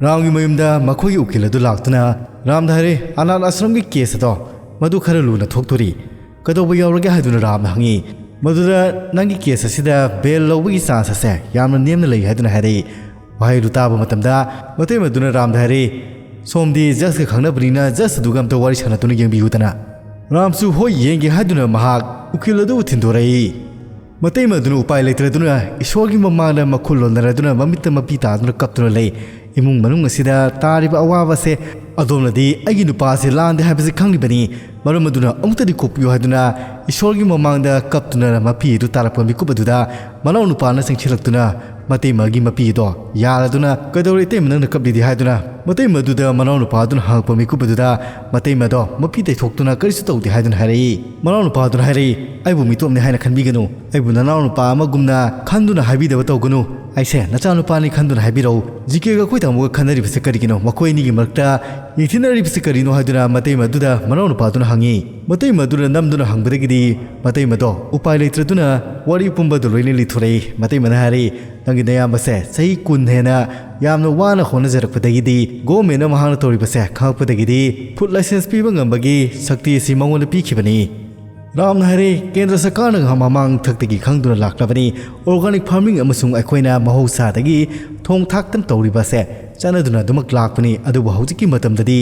ꯔꯥꯝꯒꯤ ꯃꯌꯨꯝꯗ ꯃꯈꯣꯏꯒꯤ ꯎꯀꯤꯜ ꯑꯗꯨ ꯂꯥꯛꯇꯨꯅ ꯔꯥꯝꯗ ꯍꯥꯏꯔꯦ, "ꯑꯅꯥꯊ ꯑꯥꯁ꯭ꯔꯝꯒꯤ ꯀꯦꯁ ꯑꯗꯣ ꯃꯗꯨ ꯈꯔ ꯂꯨꯅ ꯊꯣꯛꯇꯣꯔꯤ꯫ ꯀꯩꯗꯧꯕ ꯌꯥꯎꯔꯒꯦ?" ꯍꯥꯏꯗꯨꯅ ꯔꯥꯝꯅ ꯍꯪꯉꯤ꯫ ꯃꯗꯨꯗ ꯅꯪꯒꯤ ꯀꯦꯁ ꯑꯁꯤꯗ ꯕꯦꯜ ꯂꯧꯕꯒꯤ ꯆꯥꯟꯁ ꯑꯁꯦ ꯌꯥꯝꯅ ꯅꯦꯝꯅ ꯂꯩ ꯍꯥꯏꯗꯨꯅ ꯍꯥꯏꯔꯛꯏ꯫ ꯋꯥꯍꯩ ꯑꯗꯨ ꯇꯥꯕ ꯃꯇꯝꯗ ꯃꯇꯩꯃ ꯑꯗꯨꯅ ꯔꯥꯝꯗ ꯍꯥꯏꯔꯛꯏ, "ꯁꯣꯝꯗꯤ ꯖꯁꯀ ꯈꯪꯅꯕꯅꯤꯅ ꯖꯁ ꯑꯗꯨꯒ ꯑꯝꯇ ꯋꯥꯔꯤ ꯁꯥꯟꯅꯗꯨꯅ ꯌꯦꯡꯕꯤꯌꯨꯗꯅ"꯫ ꯔꯥꯝꯁꯨ ꯍꯣꯏ ꯌꯦꯡꯒꯦ ꯍꯥꯏꯗꯨꯅ ꯃꯍꯥꯛ ꯎꯀꯤꯜ ꯑꯗꯨꯕꯨ ꯊꯤꯟꯗꯣꯔꯛꯏ꯫ ꯃꯇꯩꯃ ꯑꯗꯨꯅ ꯎꯄꯥꯏ ꯂꯩꯇ꯭ꯔꯗꯨꯅ ꯏꯁꯣꯔꯒꯤ ꯃꯃꯥꯡꯗ ꯃꯈꯨꯜ ꯂꯣꯟꯅꯔꯗꯨꯅ ꯃꯃꯤꯠꯇ ꯃꯄꯤ ꯇꯥꯗꯨꯅ ꯀꯞꯇꯨꯅ ꯂꯩ꯫ ꯏꯃꯨꯡ ꯃꯅꯨꯡ ꯑꯁꯤꯗ ꯇꯥꯔꯤꯕ ꯑꯋꯥꯕꯁꯦ ꯑꯗꯣꯝꯅꯗꯤ ꯑꯩꯒꯤ ꯅꯨꯄꯥ ꯑꯁꯤ ꯂꯥꯟꯗꯦ ꯍꯥꯏꯕꯁꯤ ꯈꯪꯂꯤꯕꯅꯤ꯫ ꯃꯔꯝ ꯑꯗꯨꯅ ꯑꯃꯨꯛꯇꯗꯤ ꯀꯣꯛꯄꯤꯌꯨ ꯍꯥꯏꯗꯨꯅ ꯏꯁꯣꯔꯒꯤ ꯃꯃꯥꯡꯗ ꯀꯞꯇꯨꯅ ꯃꯄꯤ ꯑꯗꯨ ꯇꯥꯔꯛꯄ ꯃꯤꯀꯨꯞ ꯑꯗꯨꯗ ꯃꯅꯥꯎ ꯅꯨꯄꯥꯅ ꯆꯪꯁꯤꯜꯂꯛꯇꯨꯅ ꯃꯇꯩꯃꯒꯤ ꯃꯄꯤ ꯑꯗꯣ ꯌꯥꯔꯗꯨꯅ, "ꯀꯩꯗꯧꯔꯦ ꯏꯇꯩꯃ ꯅꯪꯅ ꯀꯞꯂꯤꯗꯤ?" ꯍꯥꯏꯗꯨꯅ ꯃꯇꯩꯃ ꯑꯗꯨꯗ ꯃꯅꯥꯎ ꯅꯨꯄꯥ ꯑꯗꯨꯅ ꯍꯪꯉꯛꯄ ꯃꯤꯀꯨꯞ ꯑꯗꯨꯗ ꯃꯇꯩꯃ ꯑꯗꯣ ꯃꯄꯤ ꯇꯩꯊꯣꯛꯇꯨꯅ ꯀꯔꯤꯁꯨ ꯇꯧꯗꯦ ꯍꯥꯏꯗꯨꯅ ꯍꯥꯏꯔꯛꯏ꯫ ꯃꯅꯥꯎ ꯅꯨꯄꯥ ꯑꯗꯨꯅ ꯍꯥꯏꯔꯛꯏ, "ꯑꯩꯕꯨ ꯃꯤꯇꯣꯞꯅꯤ ꯍꯥꯏꯅ ꯈꯟꯕꯤꯒꯅꯨ꯫ ꯑꯩꯕꯨ ꯅꯅꯥꯎ ꯅꯨꯄꯥ ꯑꯃꯒꯨꯝꯅ ꯈꯟꯗꯨꯅ ꯍꯥꯏꯕꯤꯗꯕ ꯇꯧꯒꯅꯨ꯫ ꯑꯩꯁꯦ ꯅꯆꯥꯅꯨꯄꯥꯅꯤ ꯈꯟꯗꯨꯅ ꯍꯥꯏꯕꯤꯔꯛꯎ꯫ ꯖꯤꯀꯦꯒ ꯑꯩꯈꯣꯏ ꯇꯥꯃꯣꯒ ꯈꯟꯅꯔꯤꯕꯁꯦ ꯀꯔꯤꯒꯤꯅꯣ? ꯃꯈꯣꯏ ꯑꯅꯤꯒꯤ ꯃꯔꯛꯇ ꯌꯦꯡꯊꯤꯅꯔꯤꯕꯁꯤ ꯀꯔꯤꯅꯣ?" ꯍꯥꯏꯗꯨꯅ ꯃꯇꯩꯃ ꯑꯗꯨꯗ ꯃꯅꯥꯎ ꯅꯨꯄꯥ ꯑꯗꯨꯅ ꯍꯪꯉꯤ꯫ ꯃꯇꯩꯃ ꯑꯗꯨꯅ ꯅꯝꯗꯨꯅ ꯍꯪꯕꯗꯒꯤꯗꯤ ꯃꯇꯩꯃꯗꯣ ꯎꯄꯥꯏ ꯂꯩꯇ꯭ꯔꯗꯨꯅ ꯋꯥꯔꯤ ꯄꯨꯝꯕꯗꯨ ꯂꯣꯏꯅ ꯂꯤꯊꯣꯔꯛꯏ꯫ ꯃꯇꯩꯃꯅ ꯍꯥꯏꯔꯛꯏ, "ꯅꯪꯒꯤ ꯅꯌꯥꯝꯕꯁꯦ ꯆꯍꯤ ꯀꯨꯟ ꯍꯦꯟꯅ ꯌꯥꯝꯅ ꯋꯥꯅ ꯍꯣꯠꯅꯖꯔꯛꯄꯗꯒꯤꯗꯤ ꯒꯣꯔꯃꯦꯟꯅ ꯃꯍꯥꯛꯅ ꯇꯧꯔꯤꯕꯁꯦ ꯈꯪꯉꯛꯄꯗꯒꯤꯗꯤ ꯐꯨꯗ ꯂꯥꯏꯁꯦꯟꯁ ꯄꯤꯕ ꯉꯝꯕꯒꯤ ꯁꯛꯇꯤ ꯑꯁꯤ ꯃꯉꯣꯟꯗ ꯄꯤꯈꯤꯕꯅꯤ꯫ ꯔꯥꯝꯅ ꯍꯥꯏꯔꯦ, ꯀꯦꯟꯗ꯭ꯔ ꯁꯔꯀꯥꯔꯅ ꯃꯃꯥꯡ ꯊꯛꯇꯒꯤ ꯈꯪꯗꯨꯅ ꯂꯥꯛꯂꯕꯅꯤ, organic farming ꯑꯃꯁꯨꯡ ꯑꯩꯈꯣꯏꯅ ꯃꯍꯧꯁꯥꯗꯒꯤ ꯊꯣꯡ ꯊꯥꯛꯇꯅ ꯇꯧꯔꯤꯕ ꯑꯁꯦ ꯆꯠꯅꯗꯨꯅ ꯑꯗꯨꯃꯛ ꯂꯥꯛꯄꯅꯤ꯫ ꯑꯗꯨꯕꯨ ꯍꯧꯖꯤꯛꯀꯤ ꯃꯇꯝꯗꯗꯤ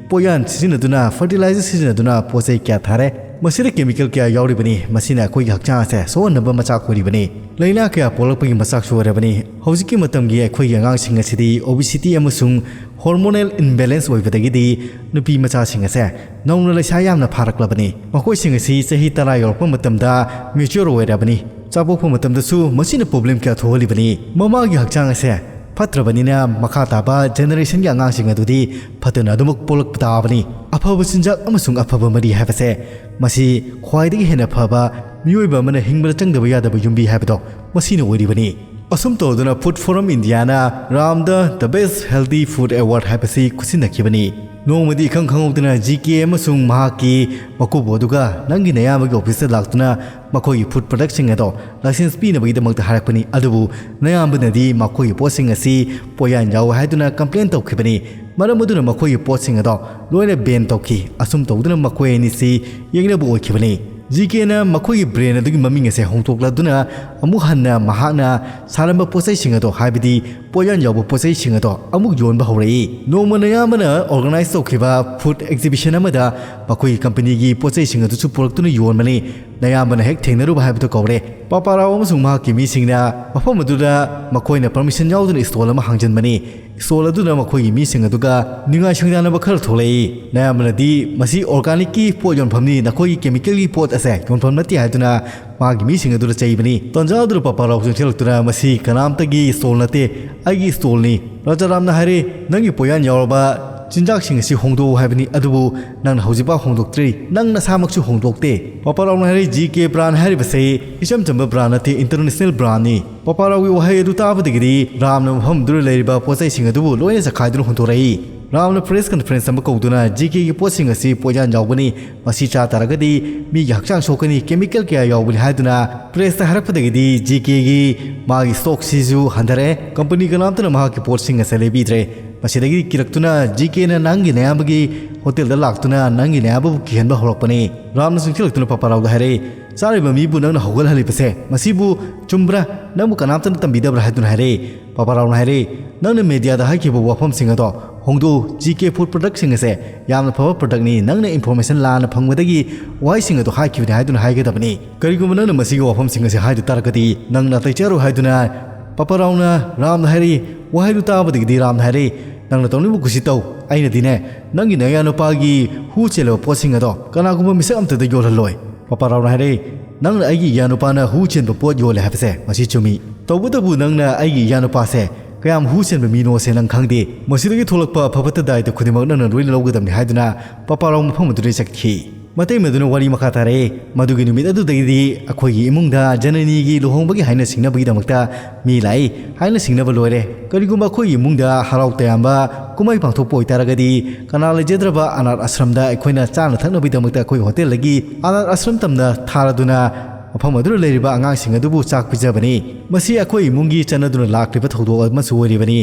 ꯄꯣꯠꯌꯥꯟ ꯁꯤꯖꯤꯟꯅꯗꯨꯅ, fertilizer ꯁꯤꯖꯤꯟꯅꯗꯨꯅ ꯄꯣꯠ ꯆꯩ ꯀꯌꯥ ꯊꯥꯔꯦ꯫ ꯃꯁꯤꯗ chemical ꯀꯌꯥ ꯌꯥꯎꯔꯤꯕꯅꯤ꯫ ꯃꯁꯤꯅ ꯑꯩꯈꯣꯏꯒꯤ ꯍꯛꯆꯥꯡ ꯑꯁꯦ ꯁꯣꯛꯍꯟꯅꯕ ꯃꯆꯥꯛ ꯑꯣꯏꯔꯤꯕꯅꯤ꯫ ꯂꯥꯏꯅꯥ ꯀꯌꯥ ꯄꯣꯛꯂꯛꯄꯒꯤ ꯃꯆꯥꯛꯁꯨ ꯑꯣꯏꯔꯕꯅꯤ꯫ ꯍꯧꯖꯤꯛꯀꯤ ꯃꯇꯝꯒꯤ ꯑꯩꯈꯣꯏꯒꯤ ꯑꯉꯥꯡꯁꯤꯡ ꯑꯁꯤꯗꯤ obesity ꯑꯃꯁꯨꯡ hormonal imbalance ꯑꯣꯏꯕꯗꯒꯤꯗꯤ ꯅꯨꯄꯤ ꯃꯆꯥꯁꯤꯡ ꯑꯁꯦ ꯅꯧꯅ ꯂꯩꯁꯥ ꯌꯥꯝꯅ ꯐꯥꯔꯛꯂꯕꯅꯤ꯫ ꯃꯈꯣꯏꯁꯤꯡ ꯑꯁꯤ ꯆꯍꯤ ꯇꯔꯥ ꯌꯧꯔꯛꯄ ꯃꯇꯝꯗ mature ꯑꯣꯏꯔꯕꯅꯤ꯫ ꯆꯥꯄꯣꯛꯄ ꯃꯇꯝꯗꯁꯨ ꯃꯁꯤꯅ problem ꯀꯌꯥ ꯊꯣꯛꯍꯜꯂꯤꯕꯅꯤ꯫ ꯃꯃꯥꯒꯤ ꯍꯛꯆꯥꯡ ꯑꯁꯦ ꯐꯠꯇ꯭ꯔꯕꯅꯤꯅ ꯃꯈꯥ ꯇꯥꯕ generationꯒꯤ ꯑꯉꯥꯡꯁꯤꯡ ꯑꯗꯨꯗꯤ ꯐꯠꯇꯅ ꯑꯗꯨꯃꯛ ꯄꯣꯛꯂꯛꯄ ꯇꯥꯕꯅꯤ꯫ ꯑꯐꯕ ꯆꯤꯟꯖꯥꯛ ꯑꯃꯁꯨꯡ ꯑꯐꯕ ꯃꯔꯤ ꯍꯥꯏꯕꯁꯦ ꯃꯁꯤ ꯈ꯭ꯋꯥꯏꯗꯒꯤ ꯍꯦꯟꯅ ꯐꯕ, ꯃꯤꯑꯣꯏꯕ ꯑꯃꯅ ꯍꯤꯡꯕꯗ ꯆꯪꯗꯕ ꯌꯥꯗꯕ ꯌꯨꯝꯕꯤ ꯍꯥꯏꯕꯗꯣ ꯃꯁꯤꯅ ꯑꯣꯏꯔꯤꯕꯅꯤ꯫ ꯑꯁꯨꯝ ꯇꯧꯗꯨꯅ Food Forum Indiaꯅ ꯔꯥꯝꯗ The Best Healthy Food Award ꯍꯥꯏꯕꯁꯤ ꯈꯨꯠꯁꯤꯟꯅꯈꯤꯕꯅꯤ꯫ ꯅꯣꯡꯃꯗꯤ ꯏꯈꯪ ꯈꯪꯍꯧꯗꯅ ꯖꯤ ꯀꯦ ꯑꯃꯁꯨꯡ ꯃꯍꯥꯛꯀꯤ ꯃꯀꯨꯕꯣꯛ ꯑꯗꯨꯒ ꯅꯪꯒꯤ ꯅꯌꯥꯝꯕꯒꯤ officeꯇ ꯂꯥꯛꯇꯨꯅ ꯃꯈꯣꯏꯒꯤ food productꯁꯤꯡ ꯑꯗꯣ license ꯄꯤꯅꯕꯒꯤꯗꯃꯛꯇ ꯍꯥꯏꯔꯛꯄꯅꯤ꯫ ꯑꯗꯨꯕꯨ ꯅꯌꯥꯝꯕꯅꯗꯤ ꯃꯈꯣꯏꯒꯤ ꯄꯣꯠꯁꯤꯡ ꯑꯁꯤ ꯄꯣꯠꯌꯥꯟ ꯌꯥꯎ ꯍꯥꯏꯗꯨꯅ complain ꯇꯧꯈꯤꯕꯅꯤ꯫ ꯃꯔꯝ ꯑꯗꯨꯅ ꯃꯈꯣꯏꯒꯤ ꯄꯣꯠꯁꯤꯡ ꯑꯗꯣ ꯂꯣꯏꯅ ban ꯇꯧꯈꯤ꯫ ꯑꯁꯨꯝ ꯇꯧꯗꯨꯅ ꯃꯈꯣꯏ ꯑꯅꯤꯁꯤ ꯌꯦꯛꯅꯕ ꯑꯣꯏꯈꯤꯕꯅꯤ꯫ ꯖꯤ ꯀꯦꯅ ꯃꯈꯣꯏꯒꯤ brand ꯑꯗꯨꯒꯤ ꯃꯃꯤꯡ ꯑꯁꯦ ꯍꯣꯡꯗꯣꯛꯂꯗꯨꯅ ꯑꯃꯨꯛ ꯍꯟꯅ ꯃꯍꯥꯛꯅ ꯁꯥꯔꯝꯕ ꯄꯣꯠꯆꯩꯁꯤꯡ ꯑꯗꯣ, ꯍꯥꯏꯕꯗꯤ ꯄꯣꯠꯌꯥꯟ ꯌꯥꯎꯕ ꯄꯣꯠꯆꯩꯁꯤꯡ ꯑꯗꯣ ꯑꯃꯨꯛ ꯌꯣꯟꯕ ꯍꯧꯔꯛꯏ꯫ ꯅꯣꯡꯃ ꯅꯌꯥꯝꯕꯅ organize ꯇꯧꯈꯤꯕ food exhibition ꯑꯃꯗ ꯃꯈꯣꯏꯒꯤ companyꯒꯤ ꯄꯣꯠꯆꯩꯁꯤꯡ ꯑꯗꯨꯁꯨ ꯄꯨꯔꯛꯇꯨꯅ ꯌꯣꯟꯕꯅꯤ꯫ ꯅꯌꯥꯝꯕꯅ ꯍꯦꯛ ꯊꯦꯡꯅꯔꯨꯕ ꯍꯥꯏꯕꯗꯨ ꯀꯧꯔꯦ꯫ ꯄꯥꯄꯥꯔꯥꯎ ꯑꯃꯁꯨꯡ ꯃꯍꯥꯛꯀꯤ ꯃꯤꯁꯤꯡꯅ ꯃꯐꯝ ꯑꯗꯨꯗ ꯃꯈꯣꯏꯅ permission ꯌꯥꯎꯗꯅ stall ꯑꯃ ꯍꯥꯡꯖꯟꯕꯅꯤ꯫ Stall ꯑꯗꯨꯗ ꯃꯈꯣꯏꯒꯤ ꯃꯤꯁꯤꯡ ꯑꯗꯨꯒ ꯅꯤꯡꯉꯥꯏ ꯁꯪꯗꯥꯅꯕ ꯈꯔ ꯊꯣꯛꯂꯛꯏ꯫ ꯅꯌꯥꯝꯕꯅꯗꯤ ꯃꯁꯤ organicꯀꯤ ꯄꯣꯠ ꯌꯣꯟꯐꯝꯅꯤ, ꯅꯈꯣꯏꯒꯤ chemicalꯒꯤ ꯄꯣꯠ ꯑꯁꯦ ꯌꯣꯟꯐꯝ ꯅꯠꯇꯦ ꯍꯥꯏꯗꯨꯅ ꯃꯥꯒꯤ ꯃꯤꯁꯤꯡ ꯑꯗꯨꯗ ꯆꯩꯕꯅꯤ꯫ ꯇꯟꯖꯥ ꯑꯗꯨꯗ ꯄꯥꯄꯥꯔꯥꯎ ꯆꯪꯁꯤꯜꯂꯛꯇꯨꯅ ꯃꯁꯤ ꯀꯅꯥꯝꯇꯒꯤ stall ꯅꯠꯇꯦ, ꯑꯩꯒꯤ stallꯅꯤ꯫ ꯔꯥꯖꯥꯔꯥꯝꯅ ꯍꯥꯏꯔꯦ, ꯅꯪꯒꯤ ꯄꯣꯠꯌꯥꯟ ꯌꯥꯎꯔꯕ ꯆꯤꯟꯖꯥꯛꯁꯤꯡ ꯑꯁꯤ ꯍꯣꯡꯗꯣꯛꯎ ꯍꯥꯏꯕꯅꯤ, ꯑꯗꯨꯕꯨ ꯅꯪꯅ ꯍꯧꯖꯤꯛꯐꯥꯎ ꯍꯣꯡꯗꯣꯛꯇ꯭ꯔꯤ꯫ ꯅꯪ ꯅꯁꯥꯃꯛꯁꯨ ꯍꯣꯡꯗꯣꯛꯇꯦ꯫ ꯄꯥꯄꯥꯔꯥꯎꯅ ꯍꯥꯏꯔꯦ, ꯖꯤ ꯀꯦ brand ꯍꯥꯏꯔꯤꯕꯁꯤ ꯏꯆꯝ ꯆꯝꯕ brand ꯅꯠꯇꯦ, international brandꯅꯤ꯫ ꯄꯥꯄꯥꯔꯥꯎꯒꯤ ꯋꯥꯍꯩ ꯑꯗꯨ ꯇꯥꯕꯗꯒꯤꯗꯤ ꯔꯥꯝꯅ ꯃꯐꯝꯗꯨꯗ ꯂꯩꯔꯤꯕ ꯄꯣꯠꯆꯩꯁꯤꯡ ꯑꯗꯨꯕꯨ ꯂꯣꯏꯅ ꯆꯈꯥꯏꯗꯨꯅ ꯍꯨꯟꯗꯣꯔꯛꯏ꯫ ꯔꯥꯝꯅ ꯄ꯭ꯔꯦꯁ ꯀꯟꯐꯔꯦꯟꯁ ꯑꯃ ꯀꯧꯗꯨꯅ ꯖꯤ ꯀꯦꯒꯤ ꯄꯣꯠꯁꯤꯡ ꯑꯁꯤ ꯄꯣꯏꯖꯟ ꯌꯥꯎꯕꯅꯤ, ꯃꯁꯤ ꯆꯥ ꯇꯥꯔꯒꯗꯤ ꯃꯤꯒꯤ ꯍꯛꯆꯥꯡ ꯁꯣꯛꯀꯅꯤ, ꯀꯦꯃꯤꯀꯦꯜ ꯀꯌꯥ ꯌꯥꯎꯕꯅꯤ ꯍꯥꯏꯗꯨꯅ ꯄ꯭ꯔꯦꯁꯇ ꯍꯥꯏꯔꯛꯄꯗꯒꯤꯗꯤ ꯖꯤ ꯀꯦꯒꯤ ꯃꯥꯒꯤ ꯁ꯭ꯇꯣꯛꯁꯤꯁꯨ ꯍꯟꯊꯔꯛꯑꯦ꯫ ꯀꯝꯄꯅꯤ ꯀꯅꯥꯝꯇꯅ ꯃꯍꯥꯛꯀꯤ ꯄꯣꯠꯁꯤꯡ ꯑꯁꯤ ꯂꯩꯕꯤꯗ꯭ꯔꯦ꯫ ꯃꯁꯤꯗꯒꯤ ꯀꯤꯔꯛꯇꯨꯅ ꯖꯤ ꯀꯦꯅ ꯅꯪꯒꯤ ꯅꯌꯥꯝꯕꯒꯤ ꯍꯣꯇꯦꯜꯗ ꯂꯥꯛꯇꯨꯅ ꯅꯪꯒꯤ ꯅꯌꯥꯝꯕꯕꯨ ꯀꯤꯍꯟꯕ ꯍꯧꯔꯛꯄꯅꯤ꯫ ꯔꯥꯝꯅ ꯆꯪꯁꯤꯜꯂꯛꯇꯨꯅ ꯄꯥꯄꯥꯔꯥꯎꯗ ꯍꯥꯏꯔꯛꯏ, "ꯆꯥꯔꯤꯕ ꯃꯤꯕꯨ ꯅꯪꯅ ꯍꯧꯒꯠꯍꯜꯂꯤꯕꯁꯦ, ꯃꯁꯤꯕꯨ ꯆꯨꯝꯕ꯭ꯔꯥ? ꯅꯪꯕꯨ ꯀꯅꯥꯝꯇꯅ ꯇꯝꯕꯤꯗꯕ꯭ꯔꯥ?" ꯍꯥꯏꯗꯨꯅ ꯍꯥꯏꯔꯛꯏ꯫ ꯄꯥꯄꯥꯔꯥꯎꯅ ꯍꯥꯏꯔꯛꯏ, "ꯅꯪꯅ ꯃꯦꯗꯤꯌꯥꯗ ꯍꯥꯏꯈꯤꯕ ꯋꯥꯐꯝꯁꯤꯡ ꯑꯗꯣ ꯍꯣꯡꯗꯣꯛꯎ꯫ ꯖꯤ ꯀꯦ ꯐꯨꯗ ꯄ꯭ꯔꯗꯛꯁꯤꯡ ꯑꯁꯦ ꯌꯥꯝꯅ ꯐꯕ ꯄ꯭ꯔꯗꯛꯅꯤ꯫ ꯅꯪꯅ ꯏꯟꯐꯣꯔꯃꯦꯁꯟ ꯂꯥꯟꯅ ꯐꯪꯕꯗꯒꯤ ꯋꯥꯍꯩꯁꯤꯡ ꯑꯗꯣ ꯍꯥꯏꯈꯤꯕꯅꯤ ꯍꯥꯏꯗꯨꯅ ꯍꯥꯏꯒꯗꯕꯅꯤ꯫ ꯀꯔꯤꯒꯨꯝꯕ ꯅꯪꯅ ꯃꯁꯤꯒꯤ ꯋꯥꯐꯝꯁꯤꯡ ꯑꯁꯦ ꯍꯥꯏꯗ ꯇꯥꯔꯒꯗꯤ ꯅꯪ ꯅꯥꯇꯩ ꯆꯥꯔꯣꯏ" ꯍꯥꯏꯗꯨꯅ ꯄꯥꯄꯥꯔꯥꯎꯅ ꯔꯥꯝꯗ ꯍꯥꯏꯔꯛꯏ꯫ ꯋꯥꯍꯩꯗꯨ ꯇꯥꯕꯗꯒꯤꯗꯤ ꯔꯥꯝꯅ ꯍꯥꯏꯔꯛꯏ, "ꯅꯪꯅ ꯇꯧꯅꯤꯡꯕ ꯀꯨꯁꯤ ꯇꯧ꯫ ꯑꯩꯅꯗꯤꯅꯦ, ꯅꯪꯒꯤ ꯅꯌꯥꯅꯨꯄꯥꯒꯤ ꯍꯨ ꯆꯦꯜꯂꯕ ꯄꯣꯠꯁꯤꯡ ꯑꯗꯣ ꯀꯅꯥꯒꯨꯝꯕ ꯃꯤꯁꯛ ꯑꯝꯇꯗ ꯌꯣꯜꯍꯜꯂꯣꯏ"꯫ ꯄꯥꯄꯥꯔꯥꯎꯅ ꯍꯥꯏꯔꯛꯏ, "ꯅꯪꯅ ꯑꯩꯒꯤ ꯏꯌꯥꯅꯨꯄꯥꯅ ꯍꯨ ꯆꯦꯟꯕ ꯄꯣꯠ ꯌꯣꯜꯂꯦ ꯍꯥꯏꯕꯁꯦ ꯃꯁꯤ ꯆꯨꯝꯃꯤ꯫ ꯇꯧꯕꯇꯕꯨ ꯅꯪꯅ ꯑꯩꯒꯤ ꯏꯌꯥꯅꯨꯄꯥꯁꯦ ꯀꯌꯥꯝ ꯍꯨ ꯆꯦꯟꯕ ꯃꯤꯅꯣꯁꯦ ꯅꯪ ꯈꯪꯗꯦ꯫ ꯃꯁꯤꯗꯒꯤ ꯊꯣꯛꯂꯛꯄ ꯑꯐ ꯐꯠꯇ ꯗꯥꯏꯇ ꯈꯨꯗꯤꯡꯃꯛ ꯅꯪꯅ ꯂꯣꯏꯅ ꯂꯧꯒꯗꯕꯅꯤ" ꯍꯥꯏꯗꯨꯅ ꯄꯥꯄꯥꯔꯥꯎ ꯃꯐꯝ ꯑꯗꯨꯗꯒꯤ ꯆꯠꯈꯤ꯫ ꯃꯇꯩ ꯃꯗꯨꯅ ꯋꯥꯔꯤ ꯃꯈꯥ ꯇꯥꯔꯛꯏ꯫ ꯃꯗꯨꯒꯤ ꯅꯨꯃꯤꯠ ꯑꯗꯨꯗꯒꯤꯗꯤ ꯑꯩꯈꯣꯏꯒꯤ ꯏꯃꯨꯡꯗ ꯖꯅꯅꯤꯒꯤ ꯂꯨꯍꯣꯡꯕꯒꯤ ꯍꯥꯏꯅ ꯁꯤꯡꯅꯕꯒꯤꯗꯃꯛꯇ ꯃꯤ ꯂꯥꯛꯏ꯫ ꯍꯥꯏꯅ ꯁꯤꯡꯅꯕ ꯂꯣꯏꯔꯦ꯫ ꯀꯔꯤꯒꯨꯝꯕ ꯑꯩꯈꯣꯏꯒꯤ ꯏꯃꯨꯡꯗ ꯍꯔꯥꯎ ꯇꯌꯥꯝꯕ ꯀꯨꯝꯍꯩ ꯄꯥꯡꯊꯣꯛꯄ ꯑꯣꯏꯇꯥꯔꯒꯗꯤ ꯀꯅꯥ ꯂꯩꯖꯗ꯭ꯔꯕ ꯑꯅꯥꯊ ꯑꯥꯁ꯭ꯔꯝꯗ ꯑꯩꯈꯣꯏꯅ ꯆꯥꯅ ꯊꯛꯅꯕꯒꯤꯗꯃꯛꯇ ꯑꯩꯈꯣꯏꯒꯤ ꯍꯣꯇꯦꯜꯗꯒꯤ ꯑꯅꯥꯊ ꯑꯥꯁ꯭ꯔꯝ ꯇꯝꯅ ꯊꯥꯔꯗꯨꯅ ꯃꯐꯝ ꯑꯗꯨꯗ ꯂꯩꯔꯤꯕ ꯑꯉꯥꯡꯁꯤꯡ ꯑꯗꯨꯕꯨ ꯆꯥꯛ ꯄꯤꯖꯕꯅꯤ꯫ ꯃꯁꯤ ꯑꯩꯈꯣꯏ ꯏꯃꯨꯡꯒꯤ ꯆꯠꯅꯗꯨꯅ ꯂꯥꯛꯂꯤꯕ ꯊꯧꯗꯣꯛ ꯑꯃꯁꯨ ꯑꯣꯏꯔꯤꯕꯅꯤ꯫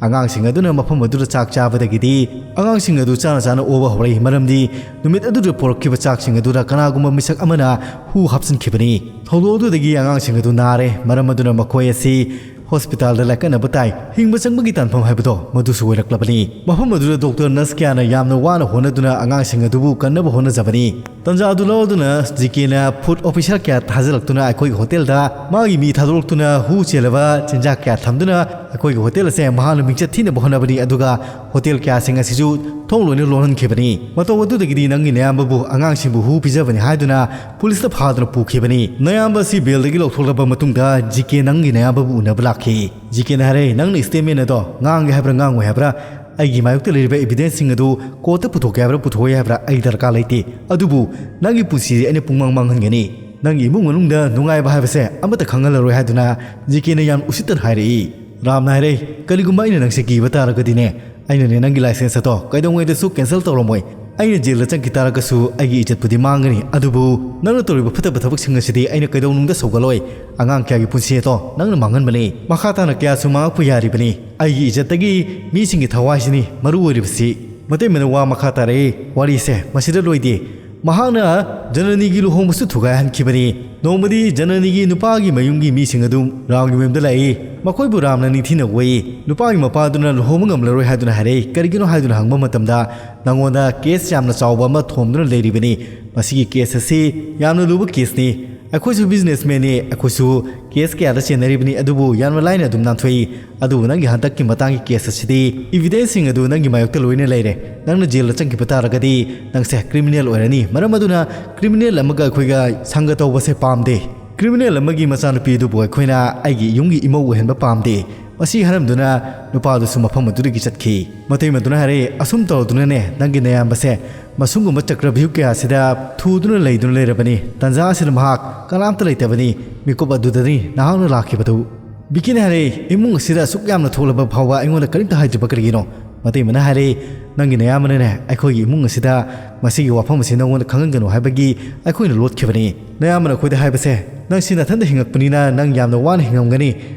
ꯑꯉꯥꯡꯁꯤꯡ ꯑꯗꯨꯅ ꯃꯐꯝ ꯑꯗꯨꯗ ꯆꯥꯛ ꯆꯥꯕꯗꯒꯤꯗꯤ ꯑꯉꯥꯡꯁꯤꯡ ꯑꯗꯨ ꯆꯥꯅ ꯆꯥꯅ ꯑꯣꯕ ꯍꯧꯔꯛꯏ, ꯃꯔꯝꯗꯤ ꯅꯨꯃꯤꯠ ꯑꯗꯨꯗ ꯄꯨꯔꯛꯈꯤꯕ ꯆꯥꯛꯁꯤꯡ ꯑꯗꯨꯗ ꯀꯅꯥꯒꯨꯝꯕ ꯃꯤꯁꯛ ꯑꯃꯅ ꯍꯨ ꯍꯥꯞꯆꯤꯟꯈꯤꯕꯅꯤ꯫ ꯊꯧꯗꯣꯛ ꯑꯗꯨꯗꯒꯤ ꯑꯉꯥꯡꯁꯤꯡ ꯑꯗꯨ ꯅꯥꯔꯦ, ꯃꯔꯝ ꯑꯗꯨꯅ ꯃꯈꯣꯏ ꯑꯁꯤ ꯍꯣꯁꯄꯤꯇꯥꯜꯗ ꯂꯥꯏꯀꯠꯅꯕ ꯇꯥꯏ꯫ ꯍꯤꯡꯕ ꯆꯪꯕꯒꯤ ꯇꯥꯟꯐꯝ ꯍꯥꯏꯕꯗꯣ ꯃꯗꯨꯁꯨ ꯑꯣꯏꯔꯛꯂꯕꯅꯤ꯫ ꯃꯐꯝ ꯑꯗꯨꯗ ꯗꯣꯛꯇꯔ ꯅꯔꯁ ꯀꯌꯥꯅ ꯌꯥꯝꯅ ꯋꯥꯅ ꯍꯣꯠꯅꯗꯨꯅ ꯑꯉꯥꯡꯁꯤꯡ ꯑꯗꯨꯕꯨ ꯀꯟꯅꯕ ꯍꯣꯠꯅꯖꯕꯅꯤ꯫ ꯇꯟꯖꯥ ꯑꯗꯨ ꯂꯧꯗꯨꯅ ꯖꯤ ꯀꯦꯅ ꯐꯨꯗ ꯑꯣꯐꯤꯁꯥꯔ ꯀꯌꯥ ꯊꯥꯖꯤꯜꯂꯛꯇꯨꯅ ꯑꯩꯈꯣꯏꯒꯤ ꯍꯣꯇꯦꯜꯗ ꯃꯥꯒꯤ ꯃꯤ ꯊꯥꯗꯣꯔꯛꯇꯨꯅ ꯍꯨ ꯆꯦꯜꯂꯕ ꯆꯤꯟꯖꯥꯛ ꯀꯌꯥ ꯊꯝꯗꯨꯅ ꯑꯩꯈꯣꯏꯒꯤ ꯍꯣꯇꯦꯜ ꯑꯁꯦ ꯃꯍꯥꯛꯅ ꯃꯤꯡꯆꯠ ꯊꯤꯅꯕ ꯍꯣꯠꯅꯕꯅꯤ꯫ ꯑꯗꯨꯒ ꯍꯣꯇꯦꯜ ꯀꯌꯥꯁꯤꯡ ꯑꯁꯤꯁꯨ ꯊꯣꯡ ꯂꯣꯏꯅ ꯂꯣꯟꯍꯟꯈꯤꯕꯅꯤ꯫ ꯃꯇꯧ ꯑꯗꯨꯗꯒꯤꯗꯤ ꯅꯪꯒꯤ ꯅꯌꯥꯝꯕꯕꯨ ꯑꯉꯥꯡꯁꯤꯡꯕꯨ ꯍꯨ ꯄꯤꯖꯕꯅꯤ ꯍꯥꯏꯗꯨꯅ ꯄꯨꯂꯤꯁꯇ ꯐꯥꯗꯨꯅ ꯄꯨꯈꯤꯕꯅꯤ꯫ ꯅꯌꯥꯝꯕ ꯑꯁꯤ ꯕꯦꯜꯗꯒꯤ ꯂꯧꯊꯣꯛꯂꯕ ꯃꯇꯨꯡꯗ ꯖꯤ ꯀꯦ ꯅꯪꯒꯤ ꯅꯌꯥꯝꯕꯕꯨ ꯎꯅꯕ ꯂꯥꯛꯈꯤ꯫ ꯖꯤ ꯀꯦꯅ ꯍꯥꯏꯔꯦ, "ꯅꯪꯅ ꯁ꯭ꯇꯦꯠꯃꯦꯟ ꯑꯗꯣ ꯉꯥꯡꯒꯦ ꯍꯥꯏꯕ꯭ꯔꯥ ꯉꯥꯡꯉꯣꯏ ꯍꯥꯏꯕ꯭ꯔꯥ? ꯑꯩꯒꯤ ꯃꯥꯌꯣꯛꯇ ꯂꯩꯔꯤꯕ ꯑꯦꯚꯤꯗꯦꯟꯁꯁꯤꯡ ꯑꯗꯨ ꯀꯣꯔꯠꯇ ꯄꯨꯊꯣꯛꯀꯦ ꯍꯥꯏꯕ꯭ꯔꯥ ꯄꯨꯊꯣꯛꯑꯣꯏ ꯍꯥꯏꯕ꯭ꯔꯥ ꯑꯩ ꯗꯔꯀꯥꯔ ꯂꯩꯇꯦ꯫ ꯑꯗꯨꯕꯨ ꯅꯪꯒꯤ ꯄꯨꯟꯁꯤꯁꯦ ꯑꯩꯅ ꯄꯨꯡꯃꯥꯡ ꯃꯥꯡꯍꯟꯒꯅꯤ꯫ ꯅꯪꯒꯤ ꯏꯃꯨꯡ ꯃꯅꯨꯡꯗ ꯅꯨꯡꯉꯥꯏꯕ ꯍꯥꯏꯕꯁꯦ ꯑꯃꯠꯇ ꯈꯪꯍꯜꯂꯔꯣꯏ" ꯍꯥꯏꯗꯨꯅ ꯖꯤ ꯀꯦꯅ ꯌꯥꯝ ꯎꯁꯤꯠꯇꯅ ꯍꯥꯏꯔꯛꯏ꯫ ꯔꯥꯝꯅ ꯍꯥꯏꯔꯦ, "ꯀꯔꯤꯒꯨꯝꯕ ꯑꯩꯅ ꯅꯪꯁꯦ ꯀꯤꯕ ꯇꯥꯔꯒꯗꯤꯅꯦ, ꯑꯩꯅꯅꯦ ꯅꯪꯒꯤ ꯂꯥꯏꯁꯦꯟꯁ ꯑꯗꯣ ꯀꯩꯗꯧꯉꯩꯗꯁꯨ ꯀꯦꯟꯁꯦꯜ ꯇꯧꯔꯝꯃꯣꯏ꯫ ꯑꯩꯅ ꯖꯦꯜꯗ ꯆꯪꯈꯤ ꯇꯥꯔꯒꯁꯨ ꯑꯩꯒꯤ ꯏꯖꯠꯄꯨꯗꯤ ꯃꯥꯡꯒꯅꯤ, ꯑꯗꯨꯕꯨ ꯅꯪꯅ ꯇꯧꯔꯤꯕ ꯐꯠꯇꯕ ꯊꯕꯛꯁꯤꯡ ꯑꯁꯤꯗꯤ ꯑꯩꯅ ꯀꯩꯗꯧꯅꯨꯡꯗ ꯁꯧꯒꯠꯂꯣꯏ꯫ ꯑꯉꯥꯡ ꯀꯌꯥꯒꯤ ꯄꯨꯟꯁꯤ ꯑꯗꯣ ꯅꯪꯅ ꯃꯥꯡꯍꯟꯕꯅꯤ꯫ ꯃꯈꯥ ꯇꯥꯅ ꯀꯌꯥꯁꯨ ꯃꯥꯡꯉꯛꯄ ꯌꯥꯔꯤꯕꯅꯤ꯫ ꯑꯩꯒꯤ ꯏꯖꯠꯇꯒꯤ ꯃꯤꯁꯤꯡꯒꯤ ꯊꯋꯥꯏꯁꯤꯅꯤ ꯃꯔꯨ ꯑꯣꯏꯔꯤꯕꯁꯤ꯫ ꯃꯇꯩꯃꯅ ꯋꯥ ꯃꯈꯥ ꯇꯥꯔꯛꯏ, ꯋꯥꯔꯤꯁꯦ ꯃꯁꯤꯗ ꯂꯣꯏꯗꯦ꯫ ꯃꯍꯥꯛꯅ ꯖꯅꯅꯤꯒꯤ ꯂꯨꯍꯣꯡꯕꯁꯨ ꯊꯨꯒꯥꯏꯍꯟꯈꯤꯕꯅꯤ꯫ ꯅꯣꯡꯃꯗꯤ ꯖꯅꯅꯤꯒꯤ ꯅꯨꯄꯥꯒꯤ ꯃꯌꯨꯝꯒꯤ ꯃꯤꯁꯤꯡ ꯑꯗꯨ ꯔꯥꯝꯒꯤ ꯃꯌꯨꯝꯗ ꯂꯥꯛꯏ꯫ ꯃꯈꯣꯏꯕꯨ ꯔꯥꯝꯅ ꯅꯤꯡꯊꯤꯅ ꯎꯏ꯫ ꯅꯨꯄꯥꯒꯤ ꯃꯄꯥꯗꯨꯅ ꯂꯨꯍꯣꯡꯕ ꯉꯝꯂꯔꯣꯏ ꯍꯥꯏꯗꯨꯅ ꯍꯥꯏꯔꯛꯏ꯫ ꯀꯔꯤꯒꯤꯅꯣ ꯍꯥꯏꯗꯨꯅ ꯍꯪꯕ ꯃꯇꯝꯗ, "ꯅꯉꯣꯟꯗ ꯀꯦꯁ ꯌꯥꯝꯅ ꯆꯥꯎꯕ ꯑꯃ ꯊꯣꯝꯗꯨꯅ ꯂꯩꯔꯤꯕꯅꯤ꯫ ꯃꯁꯤꯒꯤ ꯀꯦꯁ ꯑꯁꯤ ꯌꯥꯝꯅ ꯂꯨꯕ ꯀꯦꯁꯅꯤ꯫ ꯑꯩꯈꯣꯏꯁꯨ ꯕꯤꯖꯤꯅꯦꯁꯃꯦꯟꯅꯤ, ꯑꯩꯈꯣꯏꯁꯨ ꯀꯦꯁ ꯀꯌꯥꯗ ꯆꯦꯟꯅꯔꯤꯕꯅꯤ, ꯑꯗꯨꯕꯨ ꯌꯥꯝꯅ ꯂꯥꯏꯅ ꯑꯗꯨꯝ ꯅꯥꯟꯊꯣꯛꯏ꯫ ꯑꯗꯨꯕꯨ ꯅꯪꯒꯤ ꯍꯟꯗꯛꯀꯤ ꯃꯇꯥꯡꯒꯤ ꯀꯦꯁ ꯑꯁꯤꯗꯤ ꯏꯕꯤꯗꯦꯟꯁꯁꯤꯡ ꯑꯗꯨ ꯅꯪꯒꯤ ꯃꯥꯌꯣꯛꯇ ꯂꯣꯏꯅ ꯂꯩꯔꯦ꯫ ꯅꯪꯅ ꯖꯦꯜꯗ ꯆꯪꯈꯤꯕ ꯇꯥꯔꯒꯗꯤ ꯅꯪꯁꯦ ꯀ꯭ꯔꯤꯃꯤꯅꯦꯜ ꯑꯣꯏꯔꯅꯤ꯫ ꯃꯔꯝ ꯑꯗꯨꯅ ꯀ꯭ꯔꯤꯃꯤꯅꯦꯜ ꯑꯃꯒ ꯑꯩꯈꯣꯏꯒ ꯁꯪꯒ ꯇꯧꯕꯁꯦ ꯄꯥꯝꯗꯦ꯫ ꯀ꯭ꯔꯤꯃꯤꯅꯦꯜ ꯑꯃꯒꯤ ꯃꯆꯥꯅꯨꯄꯤ ꯑꯗꯨꯕꯨ ꯑꯩꯈꯣꯏꯅ ꯑꯩꯒꯤ ꯌꯨꯝꯒꯤ ꯏꯃꯧ ꯑꯣꯏꯍꯟꯕ ꯄꯥꯝꯗꯦ"꯫ ꯃꯁꯤ ꯍꯥꯏꯔꯝꯗꯨꯅ ꯅꯨꯄꯥ ꯑꯗꯨꯁꯨ ꯃꯐꯝ ꯑꯗꯨꯗꯒꯤ ꯆꯠꯈꯤ꯫ ꯃꯇꯩꯃꯗꯨꯅ ꯍꯥꯏꯔꯛꯏ, "ꯑꯁꯨꯝ ꯇꯧꯔꯗꯨꯅꯅꯦ ꯅꯪꯒꯤ ꯅꯌꯥꯝꯕꯁꯦ ꯃꯁꯨꯝꯒꯨꯝꯕ ꯆꯀ꯭ꯔꯚ꯭ꯌꯨꯍ ꯀꯌꯥꯁꯤꯗ ꯊꯨꯗꯨꯅ ꯂꯩꯗꯨꯅ ꯂꯩꯔꯕꯅꯤ꯫ ꯇꯥꯟꯖꯥ ꯑꯁꯤꯗ ꯃꯍꯥꯛ ꯀꯅꯥꯝꯇ ꯂꯩꯇꯕꯅꯤ꯫ ꯃꯤꯀꯨꯞ ꯑꯗꯨꯗꯅꯤ ꯅꯍꯥꯛꯅ ꯂꯥꯛꯈꯤꯕꯗꯨ"꯫ ꯕꯤꯀꯤꯅ ꯍꯥꯏꯔꯛꯏ, "ꯏꯃꯨꯡ ꯑꯁꯤꯗ ꯑꯁꯨꯛ ꯌꯥꯝꯅ ꯊꯣꯛꯂꯕ ꯐꯥꯎꯕ ꯑꯩꯉꯣꯟꯗ ꯀꯔꯤꯝꯇ ꯍꯥꯏꯗ꯭ꯔꯤꯕ ꯀꯔꯤꯒꯤꯅꯣ?" ꯃꯇꯩꯃꯅ ꯍꯥꯏꯔꯛꯏ, "ꯅꯪꯒꯤ ꯅꯌꯥꯝꯕꯅꯅꯦ ꯑꯩꯈꯣꯏꯒꯤ ꯏꯃꯨꯡ ꯑꯁꯤꯗ ꯃꯁꯤꯒꯤ ꯋꯥꯐꯝ ꯑꯁꯤ ꯅꯉꯣꯟꯗ ꯈꯪꯍꯟꯒꯅꯨ ꯍꯥꯏꯕꯒꯤ ꯑꯩꯈꯣꯏꯅ ꯂꯣꯠꯈꯤꯕꯅꯤ꯫ ꯅꯌꯥꯝꯕꯅ ꯑꯩꯈꯣꯏꯗ ꯍꯥꯏꯕꯁꯦ, ꯅꯪ ꯁꯤ ꯅꯊꯟꯗ ꯍꯤꯡꯉꯛꯄꯅꯤꯅ ꯅꯪ ꯌꯥꯝꯅ ꯋꯥꯅ ꯍꯤꯡꯉꯝꯒꯅꯤ꯫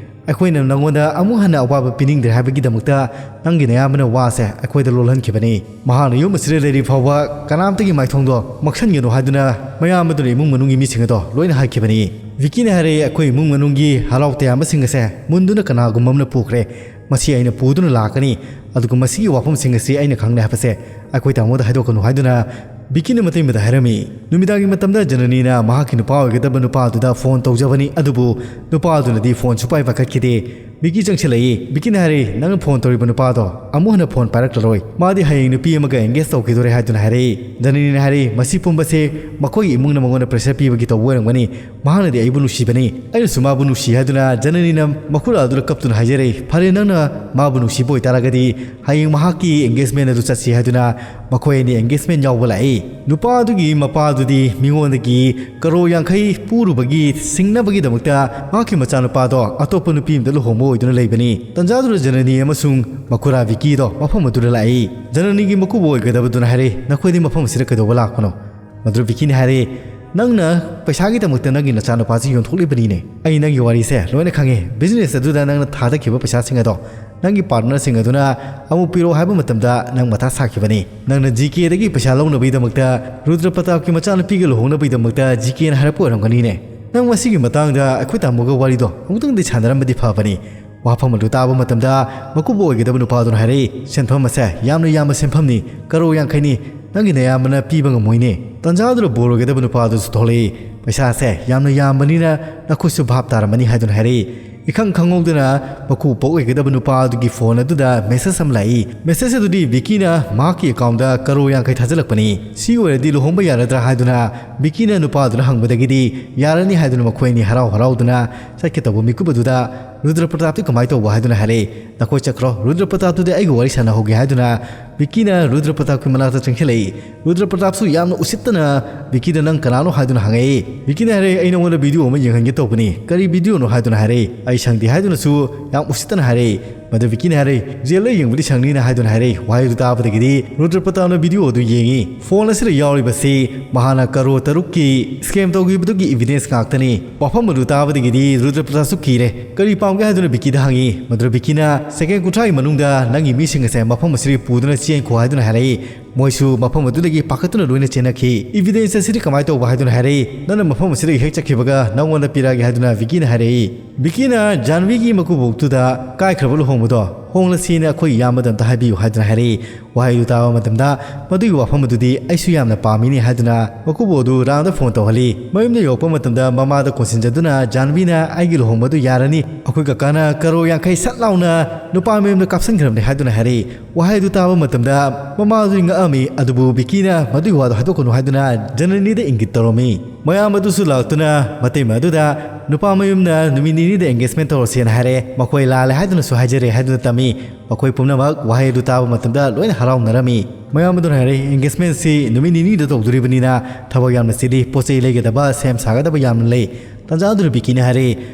ꯑꯩꯈꯣꯏꯅ ꯅꯉꯣꯟꯗ ꯑꯃꯨꯛ ꯍꯟꯅ ꯑꯋꯥꯕ ꯄꯤꯅꯤꯡꯗ꯭ꯔꯦ ꯍꯥꯏꯕꯒꯤꯗꯃꯛꯇ ꯅꯪꯒꯤ ꯅꯌꯥꯝꯕꯅ ꯋꯥꯁꯦ ꯑꯩꯈꯣꯏꯗ ꯂꯣꯜꯍꯟꯈꯤꯕꯅꯤ꯫ ꯃꯍꯥꯛꯅ ꯌꯨꯝ ꯑꯁꯤꯗ ꯂꯩꯔꯤ ꯐꯥꯎꯕ ꯀꯅꯥꯝꯇꯒꯤ ꯃꯥꯏꯊꯣꯡꯗꯣ ꯃꯛꯁꯟꯒꯅꯨ ꯍꯥꯏꯗꯨꯅ ꯃꯌꯥꯝ ꯑꯗꯨꯅ ꯏꯃꯨꯡ ꯃꯅꯨꯡꯒꯤ ꯃꯤꯁꯤꯡ ꯑꯗꯣ ꯂꯣꯏꯅ ꯍꯥꯏꯈꯤꯕꯅꯤ"꯫ ꯕꯤꯀꯤꯅ ꯍꯥꯏꯔꯛꯏ, "ꯑꯩꯈꯣꯏ ꯏꯃꯨꯡ ꯃꯅꯨꯡꯒꯤ ꯍꯔꯥꯎ ꯇꯌꯥꯝꯕꯁꯤꯡ ꯑꯁꯦ ꯃꯨꯟꯗꯨꯅ ꯀꯅꯥꯒꯨꯝꯕ ꯑꯃꯅ ꯄꯨꯈ꯭ꯔꯦ꯫ ꯃꯁꯤ ꯑꯩꯅ ꯄꯨꯗꯨꯅ ꯂꯥꯛꯀꯅꯤ, ꯑꯗꯨꯒ ꯃꯁꯤꯒꯤ ꯋꯥꯐꯝꯁꯤꯡ ꯑꯁꯤ ꯑꯩꯅ ꯈꯪꯂꯦ ꯍꯥꯏꯕꯁꯦ ꯑꯩꯈꯣꯏ ꯇꯥꯃꯣꯗ ꯍꯥꯏꯗꯣꯛꯀꯅꯨ" ꯍꯥꯏꯗꯨꯅ ꯕꯤꯀꯤꯅ ꯃꯇꯩꯃꯗ ꯍꯥꯏꯔꯝꯃꯤ꯫ ꯅꯨꯃꯤꯗꯥꯡꯒꯤ ꯃꯇꯝꯗ ꯖꯅꯅꯤꯅ ꯃꯍꯥꯛꯀꯤ ꯅꯨꯄꯥ ꯑꯣꯏꯒꯗꯕ ꯅꯨꯄꯥ ꯑꯗꯨꯗ ꯐꯣꯟ ꯇꯧꯖꯕꯅꯤ, ꯑꯗꯨꯕꯨ ꯅꯨꯄꯥ ꯑꯗꯨꯅꯗꯤ ꯐꯣꯟ ꯁꯨꯄꯥꯏ ꯄꯥꯏꯈꯠꯈꯤꯗꯦ꯫ ꯕꯤꯀꯤ ꯆꯪꯁꯤꯜꯂꯛꯏ꯫ ꯕꯤꯀꯤꯅ ꯍꯥꯏꯔꯛꯏ, "ꯅꯪꯅ ꯐꯣꯟ ꯇꯧꯔꯤꯕ ꯅꯨꯄꯥꯗꯣ ꯑꯃꯨꯛ ꯍꯟꯅ ꯐꯣꯟ ꯄꯥꯏꯔꯛꯂꯔꯣꯏ꯫ ꯃꯥꯗꯤ ꯍꯌꯦꯡ ꯅꯨꯄꯤ ꯑꯃꯒ ꯑꯦꯡꯒꯦꯖ ꯇꯧꯈꯤꯗꯣꯔꯦ" ꯍꯥꯏꯗꯨꯅ ꯍꯥꯏꯔꯛꯏ꯫ ꯖꯅꯅꯤꯅ ꯍꯥꯏꯔꯛꯏ, "ꯃꯁꯤ ꯄꯨꯝꯕꯁꯦ ꯃꯈꯣꯏꯒꯤ ꯏꯃꯨꯡꯅ ꯃꯉꯣꯟꯗ ꯄ꯭ꯔꯦꯁꯔ ꯄꯤꯕꯒꯤ ꯇꯧꯕ ꯑꯣꯏꯔꯝꯒꯅꯤ꯫ ꯃꯍꯥꯛꯅꯗꯤ ꯑꯩꯕꯨ ꯅꯨꯡꯁꯤꯕꯅꯤ, ꯑꯩꯅꯁꯨ ꯃꯥꯕꯨ ꯅꯨꯡꯁꯤ" ꯍꯥꯏꯗꯨꯅ ꯖꯅꯅꯤꯅ ꯃꯈꯨꯔꯥ ꯑꯗꯨꯗ ꯀꯞꯇꯨꯅ ꯍꯥꯏꯖꯔꯛꯏ꯫ "ꯐꯔꯦ, ꯅꯪꯅ ꯃꯥꯕꯨ ꯅꯨꯡꯁꯤꯕ ꯑꯣꯏꯇꯥꯔꯒꯗꯤ ꯍꯌꯦꯡ ꯃꯍꯥꯛꯀꯤ ꯑꯦꯡꯒꯦꯖꯃꯦꯟ ꯑꯗꯨ ꯆꯠꯁꯤ" ꯍꯥꯏꯗꯨꯅ ꯃꯈꯣꯏ ꯑꯅꯤ ꯑꯦꯡꯒꯦꯖꯃꯦꯟ ꯌꯥꯎꯕ ꯂꯥꯛꯏ꯫ ꯅꯨꯄꯥ ꯑꯗꯨꯒꯤ ꯃꯄꯥ ꯃꯤꯉꯣꯟꯗꯒꯤ ꯀꯔꯣꯔ ꯌꯥꯡꯈꯩ ꯄꯨꯔꯨꯕꯒꯤ ꯁꯤꯡꯅꯕꯒꯤꯗꯃꯛꯇ ꯃꯍꯥꯛꯀꯤ ꯃꯆꯥꯅꯨꯄꯥꯗꯣ ꯑꯇꯣꯞꯄ ꯅꯨꯄꯤ ꯑꯃꯗ ꯂꯨꯍꯣꯡꯕ ꯑꯣꯏꯗꯨꯅ ꯂꯩꯕꯅꯤ꯫ ꯇꯟꯖꯥꯗꯨꯗ ꯖꯅꯅꯤ ꯑꯃꯁꯨꯡ ꯃꯀꯨꯔꯥ ꯚꯤꯀꯤꯗꯣ ꯃꯐꯝ ꯑꯗꯨꯗ ꯂꯥꯛꯏ꯫ ꯖꯅꯅꯤꯒꯤ ꯃꯀꯨꯕꯣꯛ ꯑꯣꯏꯒꯗꯕꯗꯨꯅ ꯍꯥꯏꯔꯦ, "ꯅꯈꯣꯏꯗꯤ ꯃꯐꯝ ꯑꯁꯤꯗ ꯀꯩꯗꯧꯕ ꯂꯥꯛꯄꯅꯣ?" ꯃꯗꯨꯗ ꯚꯤꯀꯤꯅ ꯍꯥꯏꯔꯦ, "ꯅꯪꯅ ꯄꯩꯁꯥꯒꯤꯗꯃꯛꯇ ꯅꯪꯒꯤ ꯅꯆꯥꯅꯨꯄꯥꯁꯤ ꯌꯣꯟꯊꯣꯛꯂꯤꯕꯅꯤꯅꯦ꯫ ꯑꯩ ꯅꯪꯒꯤ ꯋꯥꯔꯤꯁꯦ ꯂꯣꯏꯅ ꯈꯪꯉꯦ꯫ ꯕꯤꯖꯤꯅꯦꯁ ꯑꯗꯨꯗ ꯅꯪꯅ ꯊꯥꯗꯈꯤꯕ ꯄꯩꯁꯥꯁꯤꯡ ꯑꯗꯣ ꯅꯪꯒꯤ ꯄꯥꯔꯠꯅꯔꯁꯤꯡ ꯑꯗꯨꯅ ꯑꯃꯨꯛ ꯄꯤꯔꯛꯑꯣ ꯍꯥꯏꯕ ꯃꯇꯝꯗ ꯅꯪ ꯃꯊꯥ ꯁꯥꯈꯤꯕꯅꯤ꯫ ꯅꯪꯅ ꯖꯤ ꯀꯦꯗꯒꯤ ꯄꯩꯁꯥ ꯂꯧꯅꯕꯒꯤꯗꯃꯛꯇ ꯔꯨꯗ꯭ꯔ ꯄ꯭ꯔꯇꯥꯞꯀꯤ ꯃꯆꯥꯅꯨꯄꯤꯒ ꯂꯨꯍꯣꯡꯅꯕꯒꯤꯗꯃꯛꯇ ꯖꯤ ꯀꯦꯅ ꯍꯥꯏꯔꯛꯄ ꯑꯣꯏꯔꯝꯒꯅꯤꯅꯦ꯫ ꯅꯪ ꯃꯁꯤꯒꯤ ꯃꯇꯥꯡꯗ ꯑꯩꯈꯣꯏ ꯇꯥꯃꯣꯒ ꯋꯥꯔꯤꯗꯣ ꯑꯃꯨꯛꯇꯪꯗꯤ ꯁꯥꯟꯅꯔꯝꯕꯗꯤ ꯐꯕꯅꯤ꯫" ꯋꯥꯐꯝ ꯑꯗꯨ ꯇꯥꯕ ꯃꯇꯝꯗ ꯃꯀꯨꯕꯣꯛ ꯑꯣꯏꯒꯗꯕ ꯅꯨꯄꯥꯗꯨꯅ ꯍꯥꯏꯔꯛꯏ, "ꯁꯦꯟꯐꯝ ꯑꯁꯦ ꯌꯥꯝꯅ ꯌꯥꯝꯕ ꯁꯦꯟꯐꯝꯅꯤ, ꯀꯔꯣꯔ ꯌꯥꯡꯈꯩꯅꯤ, ꯅꯪꯒꯤ ꯅꯌꯥꯝꯕꯅ ꯄꯤꯕ ꯉꯝꯃꯣꯏꯅꯦ꯫" ꯇꯟꯖꯥꯗꯨꯗ ꯕꯣꯔ ꯑꯣꯏꯒꯗꯕ ꯅꯨꯄꯥꯗꯨꯁꯨ ꯊꯣꯛꯂꯛꯏ, "ꯄꯩꯁꯥꯁꯦ ꯌꯥꯝꯅ ꯌꯥꯝꯕꯅꯤꯅ ꯅꯈꯣꯏꯁꯨ ꯚꯥꯞ ꯇꯥꯔꯝꯃꯅꯤ" ꯍꯥꯏꯗꯨꯅ ꯍꯥꯏꯔꯛꯏ꯫ ꯏꯈꯪ ꯈꯪꯍꯧꯗꯅ ꯃꯀꯨꯕꯣꯛ ꯑꯣꯏꯒꯗꯕ ꯅꯨꯄꯥ ꯑꯗꯨꯒꯤ ꯐꯣꯟ ꯑꯗꯨꯗ ꯃꯦꯁꯦꯖ ꯑꯃ ꯂꯥꯛꯏ꯫ ꯃꯦꯁꯦꯖ ꯑꯗꯨꯗꯤ ꯚꯤꯀꯤꯅ ꯃꯍꯥꯛꯀꯤ ꯑꯦꯀꯥꯎꯟꯗ ꯀꯔꯣꯔ ꯌꯥꯡꯈꯩ ꯊꯥꯖꯤꯜꯂꯛꯄꯅꯤ꯫ "ꯁꯤ ꯑꯣꯏꯔꯗꯤ ꯂꯨꯍꯣꯡꯕ ꯌꯥꯔꯗ꯭ꯔꯥ?" ꯍꯥꯏꯗꯨꯅ ꯚꯤꯀꯤꯅ ꯅꯨꯄꯥꯗꯨꯅ ꯍꯪꯕꯗꯒꯤꯗꯤ ꯌꯥꯔꯅꯤ ꯍꯥꯏꯗꯨꯅ ꯃꯈꯣꯏ ꯑꯅꯤ ꯍꯔꯥꯎ ꯍꯔꯥꯎꯗꯨꯅ ꯆꯠꯀꯦ ꯇꯧꯕ ꯃꯤꯀꯨꯞ ꯑꯗꯨꯗ ꯔꯨꯗ꯭ꯔ ꯄ꯭ꯔꯇꯥꯞꯇꯤ ꯀꯃꯥꯏꯅ ꯇꯧꯕ ꯍꯥꯏꯗꯨꯅ ꯍꯥꯏꯔꯛꯏ꯫ "ꯅꯈꯣꯏ ꯆꯠꯈ꯭ꯔꯣ, ꯔꯨꯗ꯭ꯔ ꯄ꯭ꯔꯇꯥꯞꯇꯨꯗꯤ ꯑꯩꯒ ꯋꯥꯔꯤ ꯁꯥꯟꯅꯍꯧꯒꯦ" ꯍꯥꯏꯗꯨꯅ ꯚꯤꯀꯤꯅ ꯔꯨꯗ꯭ꯔ ꯄ꯭ꯔꯇꯥꯞꯀꯤ ꯃꯅꯥꯛꯇ ꯆꯪꯁꯤꯜꯂꯛꯏ꯫ ꯔꯨꯗ꯭ꯔ ꯄ꯭ꯔꯇꯥꯞꯁꯨ ꯌꯥꯝꯅ ꯎꯁꯤꯠꯇꯅ ꯚꯤꯀꯤꯗ "ꯅꯪ ꯀꯅꯥꯅꯣ?" ꯍꯥꯏꯗꯨꯅ ꯍꯪꯉꯛꯏ꯫ ꯚꯤꯀꯤꯅ ꯍꯥꯏꯔꯛꯏ, "ꯑꯩ ꯅꯉꯣꯟꯗ ꯚꯤꯗꯤꯑꯣ ꯑꯃ ꯌꯦꯡꯍꯟꯒꯦ ꯇꯧꯕꯅꯤ, ꯀꯔꯤ ꯚꯤꯗꯤꯑꯣꯅꯣ?" ꯍꯥꯏꯗꯨꯅ ꯍꯥꯏꯔꯛꯏ꯫ "ꯑꯩ ꯁꯪꯗꯦ" ꯍꯥꯏꯗꯨꯅꯁꯨ ꯌꯥꯝ ꯎꯁꯤꯠꯇꯅ ꯍꯥꯏꯔꯛꯏ꯫ ꯃꯗꯨ ꯚꯤꯀꯤꯅ ꯍꯥꯏꯔꯛꯏ, "ꯖꯦꯜꯗ ꯌꯦꯡꯕꯗꯤ ꯁꯪꯅꯤꯅ" ꯍꯥꯏꯗꯨꯅ ꯍꯥꯏꯔꯛꯏ꯫ ꯋꯥꯍꯩꯗꯨ ꯇꯥꯕꯗꯒꯤꯗꯤ ꯔꯨꯗ꯭ꯔ ꯄ꯭ꯔꯇꯥꯞꯅ ꯚꯤꯗꯤꯑꯣ ꯑꯗꯨ ꯌꯦꯡꯉꯤ꯫ ꯐꯣꯟ ꯑꯁꯤꯗ ꯌꯥꯎꯔꯤꯕꯁꯤ ꯃꯍꯥꯛꯅ ꯀꯔꯣꯔ ꯇꯔꯨꯛꯀꯤ ꯁ꯭ꯀꯦꯝ ꯇꯧꯈꯤꯕꯗꯨꯒꯤ ꯏꯚꯤꯗꯦꯟꯁ ꯉꯥꯛꯇꯅꯤ꯫ ꯋꯥꯐꯝ ꯑꯗꯨ ꯇꯥꯕꯗꯒꯤꯗꯤ ꯔꯨꯗ꯭ꯔ ꯄ꯭ꯔꯇꯥꯞꯁꯨ ꯀꯤꯔꯦ꯫ "ꯀꯔꯤ ꯄꯥꯝꯒꯦ?" ꯍꯥꯏꯗꯨꯅ ꯚꯤꯀꯤꯗ ꯍꯪꯉꯤ꯫ ꯃꯗꯨꯗ ꯚꯤꯀꯤꯅ, "ꯁꯦꯀꯦꯟ ꯀꯨꯟꯊ꯭ꯔꯥꯒꯤ ꯃꯅꯨꯡꯗ ꯅꯪꯒꯤ ꯃꯤꯁꯤꯡ ꯑꯁꯦ ꯃꯐꯝ ꯑꯁꯤꯗꯒꯤ ꯄꯨꯗꯨꯅ ꯆꯦꯟꯈꯣ" ꯍꯥꯏꯗꯨꯅ ꯍꯥꯏꯔꯛꯏ꯫ ꯃꯣꯏꯁꯨ ꯃꯐꯝ ꯑꯗꯨꯗꯒꯤ ꯄꯥꯈꯠꯇꯨꯅ ꯂꯣꯏꯅ ꯆꯦꯟꯅꯈꯤ꯫ "ꯏꯚꯤꯗꯦꯟꯁ ꯑꯁꯤꯗꯤ ꯀꯃꯥꯏꯅ ꯇꯧꯕ?" ꯍꯥꯏꯗꯨꯅ ꯍꯥꯏꯔꯛꯏ꯫ "ꯅꯪꯅ ꯃꯐꯝ ꯑꯁꯤꯗꯒꯤ ꯍꯦꯛ ꯆꯠꯈꯤꯕꯒ ꯅꯪꯉꯣꯟꯗ ꯄꯤꯔꯛꯑꯒꯦ" ꯍꯥꯏꯗꯨꯅ ꯚꯤꯀꯤꯅ ꯍꯥꯏꯔꯛꯏ꯫ ꯚꯤꯀꯤꯅ ꯖꯥꯟꯚꯤꯒꯤ ꯃꯀꯨꯕꯣꯛꯇꯨꯗ "ꯀꯥꯏꯈ꯭ꯔꯕ ꯂꯨꯍꯣꯡꯕꯗꯣ ꯍꯣꯡꯂꯁꯤꯅ ꯑꯩꯈꯣꯏ ꯏꯌꯥꯝꯕꯗ ꯑꯝꯇ ꯍꯥꯏꯕꯤꯌꯨ" ꯍꯥꯏꯗꯨꯅ ꯍꯥꯏꯔꯛꯏ꯫ ꯋꯥꯍꯩꯗꯨ ꯇꯥꯕ ꯃꯇꯝꯗ, "ꯃꯗꯨꯒꯤ ꯋꯥꯐꯝ ꯑꯗꯨꯗꯤ ꯑꯩꯁꯨ ꯌꯥꯝꯅ ꯄꯥꯝꯃꯤꯅꯦ" ꯍꯥꯏꯗꯨꯅ ꯃꯀꯨꯕꯣꯛ ꯑꯗꯨ ꯔꯥꯝꯗ ꯐꯣꯟ ꯇꯧꯍꯜꯂꯤ꯫ ꯃꯌꯨꯝꯗ ꯌꯧꯔꯛꯄ ꯃꯇꯝꯗ ꯃꯃꯥꯗ ꯀꯣꯟꯁꯤꯟꯖꯗꯨꯅ, "ꯖꯥꯟꯚꯤꯅ ꯑꯩꯒꯤ ꯂꯨꯍꯣꯡꯕꯗꯨ ꯌꯥꯔꯅꯤ, ꯑꯩꯈꯣꯏ ꯀꯀꯥꯅ ꯀꯔꯣꯔ ꯌꯥꯡꯈꯩ ꯁꯠ ꯂꯥꯎꯅ ꯅꯨꯄꯥ ꯃꯌꯨꯝꯗ ꯀꯥꯞꯁꯤꯟꯈ꯭ꯔꯕꯅꯤ" ꯍꯥꯏꯗꯨꯅ ꯍꯥꯏꯔꯛꯏ꯫ ꯋꯥꯍꯩ ꯑꯗꯨ ꯇꯥꯕ ꯃꯇꯝꯗ ꯃꯃꯥ ꯑꯗꯨ ꯉꯛꯑꯝꯃꯤ, ꯑꯗꯨꯕꯨ ꯚꯤꯀꯤꯅ ꯃꯗꯨꯒꯤ ꯋꯥꯗꯨ ꯍꯥꯏꯗꯣꯛꯀꯅꯨ ꯍꯥꯏꯗꯨꯅ ꯖꯅꯅꯤꯗ ꯏꯪꯒꯤꯠ ꯇꯧꯔꯝꯃꯤ꯫ ꯃꯌꯥꯝ ꯑꯗꯨꯁꯨ ꯂꯥꯛꯇꯨꯅ ꯃꯇꯩꯃ ꯑꯗꯨꯗ ꯅꯨꯄꯥ ꯃꯌꯨꯝꯅ ꯅꯨꯃꯤꯠ ꯅꯤꯅꯤꯗ engagement ꯇꯧꯔꯁꯦꯅ ꯍꯥꯏꯔꯦ꯫ ꯃꯈꯣꯏ ꯂꯥꯜꯂꯦ ꯍꯥꯏꯗꯨꯅꯁꯨ ꯍꯥꯏꯖꯔꯦ ꯍꯥꯏꯗꯨꯅ ꯇꯝꯃꯤ꯫ ꯃꯈꯣꯏ ꯄꯨꯝꯅꯃꯛ ꯋꯥꯍꯩ ꯑꯗꯨ ꯇꯥꯕ ꯃꯇꯝꯗ ꯂꯣꯏꯅ ꯍꯔꯥꯎꯅꯔꯝꯃꯤ꯫ ꯃꯌꯥꯝ ꯑꯗꯨꯅ ꯍꯥꯏꯔꯦ, "Engagementꯁꯤ ꯅꯨꯃꯤꯠ ꯅꯤꯅꯤꯗ ꯇꯧꯗꯣꯔꯤꯕꯅꯤꯅ ꯊꯕꯛ ꯌꯥꯝꯅ ꯆꯤꯜꯂꯤ, ꯄꯣꯠ ꯆꯩ ꯂꯩꯒꯗꯕ, ꯁꯦꯝ ꯁꯥꯒꯗꯕ ꯌꯥꯝꯅ ꯂꯩ꯫" ꯇꯟꯖꯥ ꯑꯗꯨꯗ ꯕꯤꯀꯤꯅ ꯍꯥꯏꯔꯦ,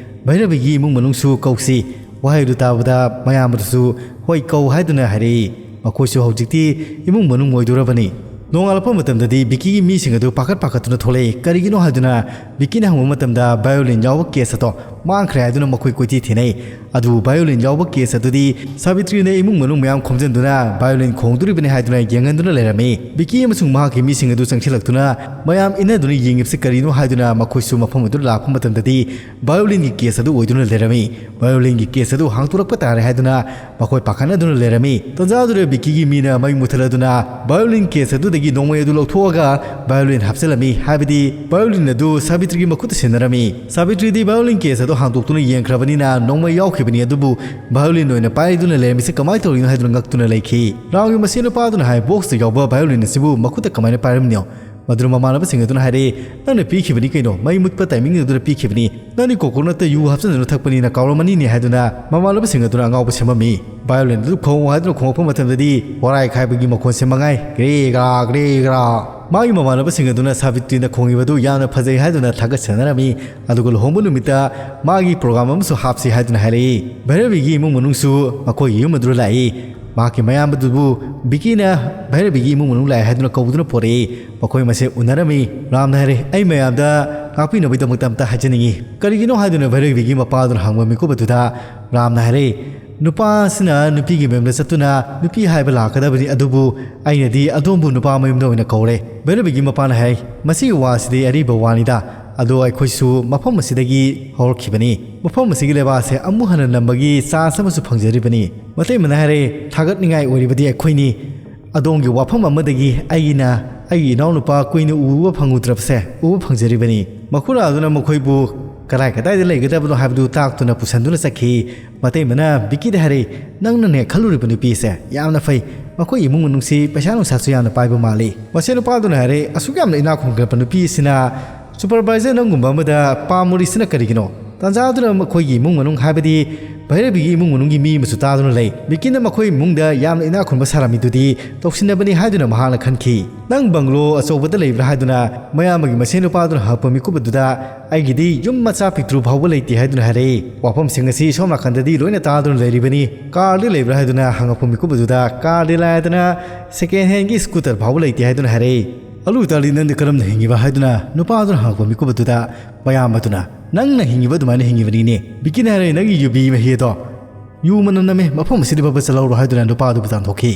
"ꯚꯩꯔꯕꯤꯒꯤ ꯏꯃꯨꯡ ꯃꯅꯨꯡꯁꯨ ꯀꯧꯁꯤ꯫" ꯋꯥꯍꯩ ꯑꯗꯨ ꯇꯥꯕꯗ ꯃꯌꯥꯝ ꯑꯗꯨꯁꯨ, "ꯍꯣꯏ, ꯀꯧ" ꯍꯥꯏꯗꯨꯅ ꯍꯥꯏꯔꯛꯏ꯫ ꯃꯈꯣꯏꯁꯨ ꯍꯧꯖꯤꯛꯇꯤ ꯏꯃꯨꯡ ꯃꯅꯨꯡ ꯑꯣꯏꯗꯣꯔꯕꯅꯤ꯫ ꯅꯣꯡꯉꯥꯜꯂꯛꯄ ꯃꯇꯝꯗꯗꯤ ꯕꯤꯀꯤꯒꯤ ꯃꯤꯁꯤꯡ ꯑꯗꯨ ꯄꯥꯈꯠ ꯄꯥꯈꯠꯇꯨꯅ ꯊꯣꯛꯂꯛꯏ꯫ ꯀꯔꯤꯒꯤꯅꯣ ꯍꯥꯏꯗꯨꯅ ꯕꯤꯀꯤꯅ ꯍꯪꯕ ꯃꯇꯝꯗ violin ꯌꯥꯎꯕ case ꯑꯗꯣ ꯃꯥꯡꯈ꯭ꯔꯦ ꯍꯥꯏꯗꯨꯅ ꯃꯈꯣꯏ ꯀꯣꯏꯊꯤ ꯊꯤꯅꯩ꯫ ꯑꯗꯨꯕꯨ violin ꯌꯥꯎꯕ case ꯑꯗꯨꯗꯤ ꯁꯥꯕꯤꯇ꯭ꯔꯤꯅ ꯏꯃꯨꯡ ꯃꯅꯨꯡ ꯃꯌꯥꯝ ꯈꯣꯝꯖꯤꯟꯗꯨꯅ violin ꯈꯣꯡꯗꯣꯔꯤꯕꯅꯤ ꯍꯥꯏꯗꯨꯅ ꯌꯦꯡꯍꯟꯗꯨꯅ ꯂꯩꯔꯝꯃꯤ꯫ ꯕꯤꯀꯤ ꯑꯃꯁꯨꯡ ꯃꯍꯥꯛꯀꯤ ꯃꯤꯁꯤꯡ ꯑꯗꯨ ꯆꯪꯁꯤꯜꯂꯛꯇꯨꯅ ꯃꯌꯥꯝ ꯏꯟꯅꯗꯨꯅ ꯌꯦꯡꯉꯤꯕꯁꯤ ꯀꯔꯤꯅꯣ ꯍꯥꯏꯗꯨꯅ ꯃꯈꯣꯏꯁꯨ ꯃꯐꯝ ꯑꯗꯨ ꯂꯥꯛꯄ ꯃꯇꯝꯗꯗꯤ violin ꯒꯤ case ꯑꯗꯨ ꯑꯣꯏꯗꯨꯅ ꯂꯩꯔꯝꯃꯤ꯫ Violin ꯒꯤ case ꯑꯗꯨ ꯍꯥꯡꯗꯣꯔꯛꯄ ꯇꯥꯔꯦ ꯍꯥꯏꯗꯨꯅ ꯃꯈꯣꯏ ꯄꯥꯈꯠꯅꯗꯨꯅ ꯂꯩꯔꯝꯃꯤ꯫ ꯇꯟꯖꯥ ꯑꯗꯨꯗ ꯕꯤꯀꯤꯒꯤ ꯃꯤꯅ ꯃꯩ ꯃꯨꯊꯠꯂꯗꯨꯅ violin case ꯑꯗꯨꯗꯒꯤ ꯅꯣꯡꯃꯩ ꯑꯗꯨ ꯂꯧꯊꯣꯛꯑꯒ violin ꯍꯥꯞꯆꯤꯜꯂꯝꯃꯤ, ꯍꯥꯏꯕꯗꯤ violin ꯑꯗꯨ ꯁꯥꯕꯤꯇ꯭ꯔꯤꯒꯤ ꯃꯈꯨꯠꯇ ꯁꯤꯟꯅꯔꯝꯃꯤ꯫ ꯁꯥꯕꯤꯇ꯭ꯔꯤꯗꯤ violin case ꯑꯗꯨ ꯍꯥꯡꯗꯣꯛꯇꯨꯅ ꯌꯦꯡꯈ꯭ꯔꯕꯅꯤꯅ ꯅꯣꯡꯃꯩ ꯌꯥꯎꯈꯤꯕꯅꯤ, ꯑꯗꯨꯕꯨ violin ꯑꯣꯏꯅ ꯄꯥꯏꯗꯨꯅ ꯂꯩꯔꯝꯃꯤꯁꯤ ꯀꯃꯥꯏꯅ ꯇꯧꯔꯤꯅꯣ ꯍꯥꯏꯗꯨꯅ ꯉꯛꯇꯨꯅ ꯂꯩꯈꯤ꯫ ꯔꯥꯎꯒꯤ ꯃꯆꯦ ꯅꯨꯄꯥ ꯑꯗꯨꯅ ꯍꯥꯏ, "Box ꯇ ꯌꯥꯎꯕ violin ꯑꯁꯤꯕꯨ ꯃꯈꯨꯠꯇ ꯀꯃꯥꯏꯅ ꯄꯥꯏꯔꯝꯃꯤꯅꯣ?" ꯃꯗꯨꯅ ꯃꯃꯥꯟꯅꯕꯁꯤꯡ ꯑꯗꯨꯅ ꯍꯥꯏꯔꯛꯏ, "ꯅꯪꯅ ꯄꯤꯈꯤꯕꯅꯤ ꯀꯩꯅꯣ, ꯃꯩ ꯃꯨꯠꯄ timing ꯑꯗꯨꯗ ꯄꯤꯈꯤꯕꯅꯤ꯫ ꯅꯪꯗꯤ coconut ꯇ ꯌꯨ ꯍꯥꯞꯆꯤꯟꯗꯨꯅ ꯊꯛꯄꯅꯤꯅ ꯀꯥꯎꯔꯝꯃꯅꯤꯅꯦ" ꯍꯥꯏꯗꯨꯅ ꯃꯃꯥꯟꯅꯕꯁꯤꯡ ꯑꯗꯨꯅ ꯑꯉꯥꯎꯕ ꯁꯦꯝꯃꯝꯃꯤ꯫ Violin ꯑꯗꯨ ꯈꯣꯡꯉꯨ ꯍꯥꯏꯗꯨꯅ ꯈꯣꯡꯉꯛꯄ ꯃꯇꯝꯗꯗꯤ ꯋꯥꯔꯥꯏ ꯈꯥꯏꯕꯒꯤ ꯃꯈꯣꯟꯁꯦ ꯃꯉꯥꯏ, ꯒ꯭ꯔꯦ ꯒ꯭ꯔꯥ, ꯒ꯭ꯔꯦ ꯒ꯭ꯔꯥ꯫ ꯃꯥꯒꯤ ꯃꯃꯥꯟꯅꯕꯁꯤꯡ ꯑꯗꯨꯅ ꯁꯥꯕꯤꯇ꯭ꯔꯤꯅ ꯈꯣꯡꯉꯤꯕ ꯑꯗꯨ ꯌꯥꯝꯅ ꯐꯖꯩ ꯍꯥꯏꯗꯨꯅ ꯊꯥꯒꯠꯆꯅꯔꯝꯃꯤ꯫ ꯑꯗꯨꯒ ꯂꯨꯍꯣꯡꯕ ꯅꯨꯃꯤꯠꯇ ꯃꯥꯒꯤ program ꯑꯃꯁꯨ ꯍꯥꯞꯁꯤ ꯍꯥꯏꯗꯨꯅ ꯍꯥꯏꯔꯛꯏ꯫ ꯚꯩꯔꯕꯤꯒꯤ ꯏꯃꯨꯡ ꯃꯅꯨꯡꯁꯨ ꯃꯈꯣꯏꯒꯤ ꯌꯨꯝ ꯑꯗꯨꯗ ꯂꯥꯛꯏ꯫ ꯃꯍꯥꯛꯀꯤ ꯃꯌꯥꯝꯕꯗꯨꯕꯨ ꯕꯤꯀꯤꯅ ꯚꯩꯔꯕꯤꯒꯤ ꯏꯃꯨꯡ ꯃꯅꯨꯡ ꯂꯥꯛꯑꯦ ꯍꯥꯏꯗꯨꯅ ꯀꯧꯗꯨꯅ ꯄꯣꯔꯛꯏ꯫ ꯃꯈꯣꯏ ꯃꯁꯦ ꯎꯅꯔꯝꯃꯤ꯫ ꯔꯥꯝꯅ ꯍꯥꯏꯔꯦ, "ꯑꯩ ꯃꯌꯥꯝꯗ ꯉꯥꯛꯄꯤꯅꯕꯒꯤꯗꯃꯛꯇ ꯑꯝꯇ ꯍꯥꯏꯖꯅꯤꯡꯉꯤ꯫" "ꯀꯔꯤꯒꯤꯅꯣ?" ꯍꯥꯏꯗꯨꯅ ꯚꯩꯔꯕꯤꯒꯤ ꯃꯄꯥꯗꯨꯅ ꯍꯪꯕ ꯃꯤꯀꯨꯞ ꯑꯗꯨꯗ ꯔꯥꯝꯅ ꯍꯥꯏꯔꯦ, "ꯅꯨꯄꯥ ꯑꯁꯤꯅ ꯅꯨꯄꯤꯒꯤ ꯃꯌꯨꯝꯗ ꯆꯠꯇꯨꯅ ꯅꯨꯄꯤ ꯍꯥꯏꯕ ꯂꯥꯛꯀꯗꯕꯅꯤ, ꯑꯗꯨꯕꯨ ꯑꯩꯅꯗꯤ ꯑꯗꯣꯝꯕꯨ ꯅꯨꯄꯥ ꯃꯌꯨꯝꯗ ꯑꯣꯏꯅ ꯀꯧꯔꯦ꯫" ꯚꯩꯔꯕꯤꯒꯤ ꯃꯄꯥꯅ ꯍꯥꯏ, "ꯃꯁꯤꯒꯤ ꯋꯥꯁꯤꯗꯤ ꯑꯔꯤꯕ ꯋꯥꯅꯤꯗ, ꯑꯗꯣ ꯑꯩꯈꯣꯏꯁꯨ ꯃꯐꯝ ꯑꯁꯤꯗꯒꯤ ꯍꯧꯔꯛꯈꯤꯕꯅꯤ꯫ ꯃꯐꯝ ꯑꯁꯤꯒꯤ ꯂꯩꯕꯥꯛꯁꯦ ꯑꯃꯨꯛ ꯍꯟꯅ ꯅꯝꯕꯒꯤ chance ꯑꯃꯁꯨ ꯐꯪꯖꯔꯤꯕꯅꯤ꯫" ꯃꯇꯩꯃꯅ ꯍꯥꯏꯔꯦ, "ꯊꯥꯒꯠꯅꯤꯡꯉꯥꯏ ꯑꯣꯏꯔꯤꯕꯗꯤ ꯑꯩꯈꯣꯏꯅꯤ꯫ ꯑꯗꯣꯝꯒꯤ ꯋꯥꯐꯝ ꯑꯃꯗꯒꯤ ꯑꯩꯅ ꯑꯩꯒꯤ ꯏꯅꯥꯎꯅꯨꯄꯥ ꯀꯨꯏꯅ ꯎꯕ ꯐꯪꯉꯨꯗ꯭ꯔꯕꯁꯦ ꯎꯕ ꯐꯪꯖꯔꯤꯕꯅꯤ꯫" ꯃꯈꯨꯔꯥ ꯑꯗꯨꯅ ꯃꯈꯣꯏꯕꯨ ꯀꯗꯥꯏ ꯀꯗꯥꯏꯗ ꯂꯩꯒꯗꯕꯅꯣ ꯍꯥꯏꯕꯗꯨ ꯇꯥꯛꯇꯨꯅ ꯄꯨꯁꯟꯗꯨꯅ ꯆꯠꯈꯤ꯫ ꯃꯇꯩꯃꯅ ꯕꯤꯀꯤꯗ ꯍꯥꯏꯔꯛꯏ, "ꯅꯪꯅꯅꯦ ꯈꯜꯂꯨꯔꯤꯕ ꯅꯨꯄꯤ ꯑꯁꯦ ꯌꯥꯝꯅ ꯐꯩ꯫ ꯃꯈꯣꯏ ꯏꯃꯨꯡ ꯃꯅꯨꯡꯁꯤ ꯄꯩꯁꯥ ꯅꯨꯡꯁꯥꯁꯨ ꯌꯥꯝꯅ ꯄꯥꯏꯕ ꯃꯥꯜꯂꯤ꯫" ꯃꯁꯦ ꯅꯨꯄꯥꯗꯨꯅ ꯍꯥꯏꯔꯛꯏ, "ꯑꯁꯨꯛ ꯌꯥꯝꯅ ꯏꯅꯥꯛ ꯈꯨꯟꯈ꯭ꯔꯕ ꯅꯨꯄꯤ ꯑꯁꯤꯅ ꯁꯨꯄꯔꯚꯥꯏꯖꯔ ꯅꯪꯒꯨꯝꯕ ꯑꯃꯗ ꯄꯥꯝꯃꯨꯔꯤꯁꯤꯅ ꯀꯔꯤꯒꯤꯅꯣ? ꯇꯥꯟꯖꯥꯗꯨꯅ ꯃꯈꯣꯏꯒꯤ ꯏꯃꯨꯡ ꯃꯅꯨꯡ, ꯍꯥꯏꯕꯗꯤ ꯚꯩꯔꯕꯤꯒꯤ ꯏꯃꯨꯡ ꯃꯅꯨꯡꯒꯤ ꯃꯤ ꯑꯃꯁꯨ ꯇꯥꯗꯨꯅ ꯂꯩ꯫ ꯕꯤꯀꯤꯅ ꯃꯈꯣꯏ ꯏꯃꯨꯡꯗ ꯌꯥꯝꯅ ꯏꯅꯥꯛ ꯈꯨꯟꯕ ꯁꯥꯔꯝꯃꯤꯗꯨꯗꯤ ꯇꯧꯁꯤꯟꯅꯕꯅꯤ ꯍꯥꯏꯗꯨꯅ ꯃꯍꯥꯛꯅ ꯈꯟꯈꯤ꯫ "ꯅꯪ ꯕꯪꯒ꯭ꯂꯣ ꯑꯆꯧꯕꯗ ꯂꯩꯕ꯭ꯔꯥ?" ꯍꯥꯏꯗꯨꯅ ꯃꯌꯥꯝꯕꯒꯤ ꯃꯁꯦꯟ ꯅꯨꯄꯥꯗꯨꯅ ꯍꯪꯉꯛꯄ ꯃꯤꯀꯨꯞ ꯑꯗꯨꯗ, "ꯑꯩꯒꯤꯗꯤ ꯌꯨꯝ ꯃꯆꯥ ꯄꯤꯛꯇ꯭ꯔꯨ ꯐꯥꯎꯕ ꯂꯩꯇꯦ" ꯍꯥꯏꯗꯨꯅ ꯍꯥꯏꯔꯛꯏ꯫ ꯋꯥꯐꯝꯁꯤꯡ ꯑꯁꯤ ꯁꯣꯝ ꯅꯥꯀꯟꯗꯗꯤ ꯂꯣꯏꯅ ꯇꯥꯗꯨꯅ ꯂꯩꯔꯤꯕꯅꯤ꯫ "ꯀꯥꯔꯗꯤ ꯂꯩꯕ꯭ꯔꯥ?" ꯍꯥꯏꯗꯨꯅ ꯍꯪꯉꯛꯄ ꯃꯤꯀꯨꯞ ꯑꯗꯨꯗ, "ꯀꯥꯔꯗꯤ ꯂꯥꯏꯗꯅ, ꯁꯦꯀꯦꯟ ꯍꯦꯟꯒꯤ ꯁ꯭ꯀꯨꯇꯔ ꯐꯥꯎꯕ ꯂꯩꯇꯦ" ꯍꯥꯏꯗꯨꯅ ꯍꯥꯏꯔꯛꯏ꯫ "ꯑꯗꯨ ꯑꯣꯏꯇꯥꯔꯗꯤ ꯅꯪꯗꯤ ꯀꯔꯝꯅ ꯍꯤꯡꯉꯤꯕ?" ꯍꯥꯏꯗꯨꯅ ꯅꯨꯄꯥꯗꯨꯅ ꯍꯪꯉꯛꯄ ꯃꯤꯀꯨꯞ ꯑꯗꯨꯗ ꯃꯌꯥꯝ ꯑꯗꯨꯅ, "ꯅꯪꯅ ꯍꯤꯡꯉꯤꯕ ꯑꯗꯨꯃꯥꯏꯅ ꯍꯤꯡꯉꯤꯕꯅꯤꯅꯦ꯫ ꯕꯤꯀꯤꯅ ꯍꯥꯏꯔꯦ, ꯅꯪꯒꯤ ꯌꯨꯕꯤ ꯃꯍꯤ ꯑꯗꯣ ꯌꯨ ꯃꯅꯝ ꯅꯝꯃꯦ, ꯃꯐꯝ ꯑꯁꯤꯗ ꯐꯕ ꯆꯠꯍꯧꯔꯣ" ꯍꯥꯏꯗꯨꯅ ꯅꯨꯄꯥ ꯑꯗꯨꯕꯨ ꯇꯥꯟꯊꯣꯛꯈꯤ꯫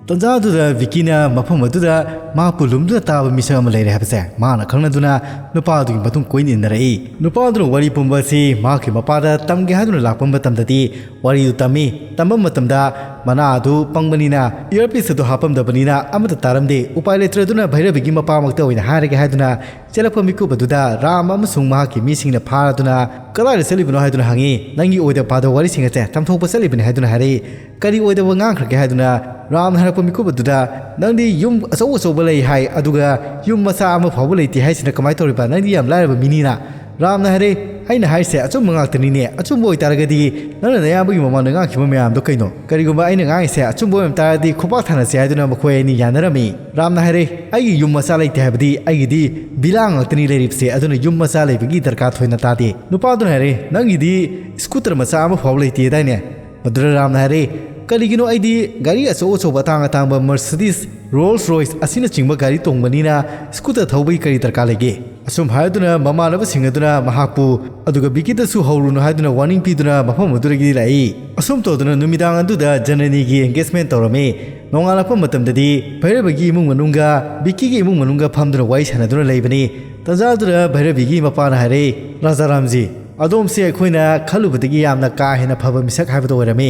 ꯇꯟꯖꯥꯗꯨꯗ ꯕꯤꯀꯤꯅ ꯃꯐꯝ ꯑꯗꯨꯗ ꯃꯍꯥꯛꯄꯨ ꯂꯨꯝꯗꯨꯅ ꯇꯥꯕ ꯃꯤꯁꯛ ꯑꯃ ꯂꯩꯔꯦ ꯍꯥꯏꯕꯁꯦ ꯃꯍꯥꯛꯅ ꯈꯪꯂꯗꯨꯅ ꯅꯨꯄꯥ ꯑꯗꯨꯒꯤ ꯃꯇꯨꯡ ꯀꯣꯏꯅ ꯏꯟꯅꯔꯛꯏ꯫ ꯅꯨꯄꯥ ꯑꯗꯨꯅ ꯋꯥꯔꯤ ꯄꯨꯝꯕ ꯑꯁꯤ ꯃꯍꯥꯛꯀꯤ ꯃꯄꯥꯗ ꯇꯝꯒꯦ ꯍꯥꯏꯗꯨꯅ ꯂꯥꯛꯄ ꯃꯇꯝꯗꯗꯤ ꯋꯥꯔꯤꯗꯨ ꯇꯝꯃꯤ꯫ ꯇꯝꯕ ꯃꯇꯝꯗ ꯃꯅꯥ ꯑꯗꯨ ꯄꯪꯕꯅꯤꯅ, ꯏꯌꯔꯄꯤꯁ ꯑꯗꯨ ꯍꯥꯞꯄꯝꯗꯕꯅꯤꯅ ꯑꯃꯠꯇ ꯇꯥꯔꯝꯗꯦ꯫ ꯎꯄꯥꯏ ꯂꯩꯇ꯭ꯔꯗꯨꯅ ꯚꯩꯔꯕꯤꯒꯤ ꯃꯄꯥꯃꯛꯇ ꯑꯣꯏꯅ ꯍꯥꯏꯔꯒꯦ ꯍꯥꯏꯗꯨꯅ ꯆꯦꯜꯂꯛꯄ ꯃꯤꯀꯨꯞ ꯑꯗꯨꯗ ꯔꯥꯝ ꯑꯃꯁꯨꯡ ꯃꯍꯥꯛꯀꯤ ꯃꯤꯁꯤꯡꯅ ꯐꯥꯔꯗꯨꯅ, "ꯀꯗꯥꯏꯗ ꯆꯠꯂꯤꯕꯅꯣ?" ꯍꯥꯏꯗꯨꯅ ꯍꯪꯉꯤ꯫ "ꯅꯪꯒꯤ ꯑꯣꯏꯗ ꯄꯥꯗ ꯋꯥꯔꯤꯁꯤꯡ ꯑꯁꯦ ꯇꯝꯊꯣꯛꯄ ꯆꯠꯂꯤꯕꯅꯤ" ꯍꯥꯏꯗꯨꯅ ꯍꯥꯏꯔꯛꯏ꯫ "ꯀꯔꯤ ꯑꯣꯏꯗꯕ ꯉꯥꯡꯈ꯭ꯔꯒꯦ?" ꯍꯥꯏꯗꯨꯅ ꯔꯥꯝꯅ ꯍꯥꯏꯔꯛꯄ ꯃꯤꯀꯨꯞ ꯑꯗꯨꯗ, "ꯅꯪꯗꯤ ꯌꯨꯝ ꯑꯆꯧ ꯑꯆꯧꯕ ꯂꯩ ꯍꯥꯏ, ꯑꯗꯨꯒ ꯌꯨꯝ ꯃꯆꯥ ꯑꯃ ꯐꯥꯎꯕ ꯂꯩꯇꯦ ꯍꯥꯏꯁꯤꯅ ꯀꯃꯥꯏꯅ ꯇꯧꯔꯤꯕ? ꯅꯪꯗꯤ ꯌꯥꯝ ꯂꯥꯏꯔꯕ ꯃꯤꯅꯤꯅ?" ꯔꯥꯝꯅ ꯍꯥꯏꯔꯦ, "ꯑꯩꯅ ꯍꯥꯏꯔꯤꯁꯦ ꯑꯆꯨꯝꯕ ꯉꯥꯛꯇꯅꯤꯅꯦ꯫ ꯑꯆꯨꯝꯕ ꯑꯣꯏꯇꯥꯔꯒꯗꯤ ꯅꯪꯅ ꯅꯌꯥꯝꯕꯒꯤ ꯃꯃꯥꯡꯗ ꯉꯥꯡꯈꯤꯕ ꯃꯌꯥꯝꯗꯣ ꯀꯩꯅꯣ? ꯀꯔꯤꯒꯨꯝꯕ ꯑꯩꯅ ꯉꯥꯡꯉꯤꯁꯦ ꯑꯆꯨꯝꯕ ꯑꯣꯏꯔꯝ ꯇꯥꯔꯗꯤ ꯈꯨꯄꯥꯛ ꯊꯥꯅꯁꯦ" ꯍꯥꯏꯗꯨꯅ ꯃꯈꯣꯏ ꯑꯅꯤ ꯌꯥꯅꯔꯝꯃꯤ꯫ ꯔꯥꯝꯅ ꯍꯥꯏꯔꯦ, "ꯑꯩꯒꯤ ꯌꯨꯝ ꯃꯆꯥ ꯂꯩꯇꯦ ꯍꯥꯏꯕꯗꯤ ꯑꯩꯒꯤꯗꯤ ꯚꯤꯂꯥ ꯉꯥꯛꯇꯅꯤ ꯂꯩꯔꯤꯕꯁꯦ, ꯑꯗꯨꯅ ꯌꯨꯝ ꯃꯆꯥ ꯂꯩꯕꯒꯤ ꯗꯔꯀꯥꯔ ꯊꯣꯏꯅ ꯇꯥꯗꯦ"꯫ ꯅꯨꯄꯥꯗꯨꯅ ꯍꯥꯏꯔꯦ, "ꯅꯪꯒꯤꯗꯤ ꯁ꯭ꯀꯨꯇꯔ ꯃꯆꯥ ꯑꯃ ꯐꯥꯎꯕ ꯂꯩꯇꯦꯗꯥꯏꯅꯦ?" ꯃꯗꯨꯗ ꯔꯥꯝꯅ ꯍꯥꯏꯔꯦ, "ꯀꯔꯤꯒꯤꯅꯣ ꯑꯩꯗꯤ ꯒꯥꯔꯤ ꯑꯆꯧ ꯑꯆꯧꯕ ꯑꯇꯥꯡ ꯑꯇꯥꯡꯕ Mercedes, Rolls Royce ꯑꯁꯤꯅꯆꯤꯡꯕ ꯒꯥꯔꯤ ꯇꯣꯡꯕꯅꯤꯅ ꯁ꯭ꯀꯨꯇꯔ ꯊꯧꯕꯒꯤ ꯀꯔꯤ ꯗꯔꯀꯥꯔ ꯂꯩꯒꯦ?" ꯑꯁꯨꯝ ꯍꯥꯏꯗꯨꯅ ꯃꯃꯥꯟꯅꯕꯁꯤꯡ ꯑꯗꯨꯅ ꯃꯍꯥꯛꯄꯨ ꯑꯗꯨꯒ ꯕꯤꯀꯤꯗꯁꯨ ꯍꯧꯔꯨꯅꯨ ꯍꯥꯏꯗꯨꯅ ꯋꯥꯔꯅꯤꯡ ꯄꯤꯗꯨꯅ ꯃꯐꯝ ꯑꯗꯨꯗꯒꯤ ꯂꯥꯛꯏ꯫ ꯑꯁꯨꯝ ꯇꯧꯗꯨꯅ ꯅꯨꯃꯤꯗꯥꯡ ꯑꯗꯨꯗ ꯖꯅꯅꯤꯒꯤ engagement ꯇꯧꯔꯝꯃꯤ꯫ ꯅꯣꯡꯉꯥꯜꯂꯛꯄ ꯃꯇꯝꯗꯗꯤ ꯚꯩꯔꯕꯒꯤ ꯏꯃꯨꯡ ꯃꯅꯨꯡꯒ ꯕꯤꯀꯤꯒꯤ ꯏꯃꯨꯡ ꯃꯅꯨꯡꯒ ꯐꯝꯗꯨꯅ ꯋꯥꯔꯤ ꯁꯥꯟꯅꯗꯨꯅ ꯂꯩꯕꯅꯤ꯫ ꯇꯟꯖꯥꯗꯨꯗ ꯚꯩꯔꯕꯤꯒꯤ ꯃꯄꯥꯅ ꯍꯥꯏꯔꯛꯏ, "ꯔꯥꯖꯥꯔꯥꯝꯖꯤ, ꯑꯗꯣꯝꯁꯦ ꯑꯩꯈꯣꯏꯅ ꯈꯜꯂꯨꯕꯗꯒꯤ ꯌꯥꯝꯅ ꯀꯥ ꯍꯦꯟꯅ ꯐꯕ ꯃꯤꯁꯛ ꯍꯥꯏꯕꯗꯣ ꯑꯣꯏꯔꯝꯃꯤ꯫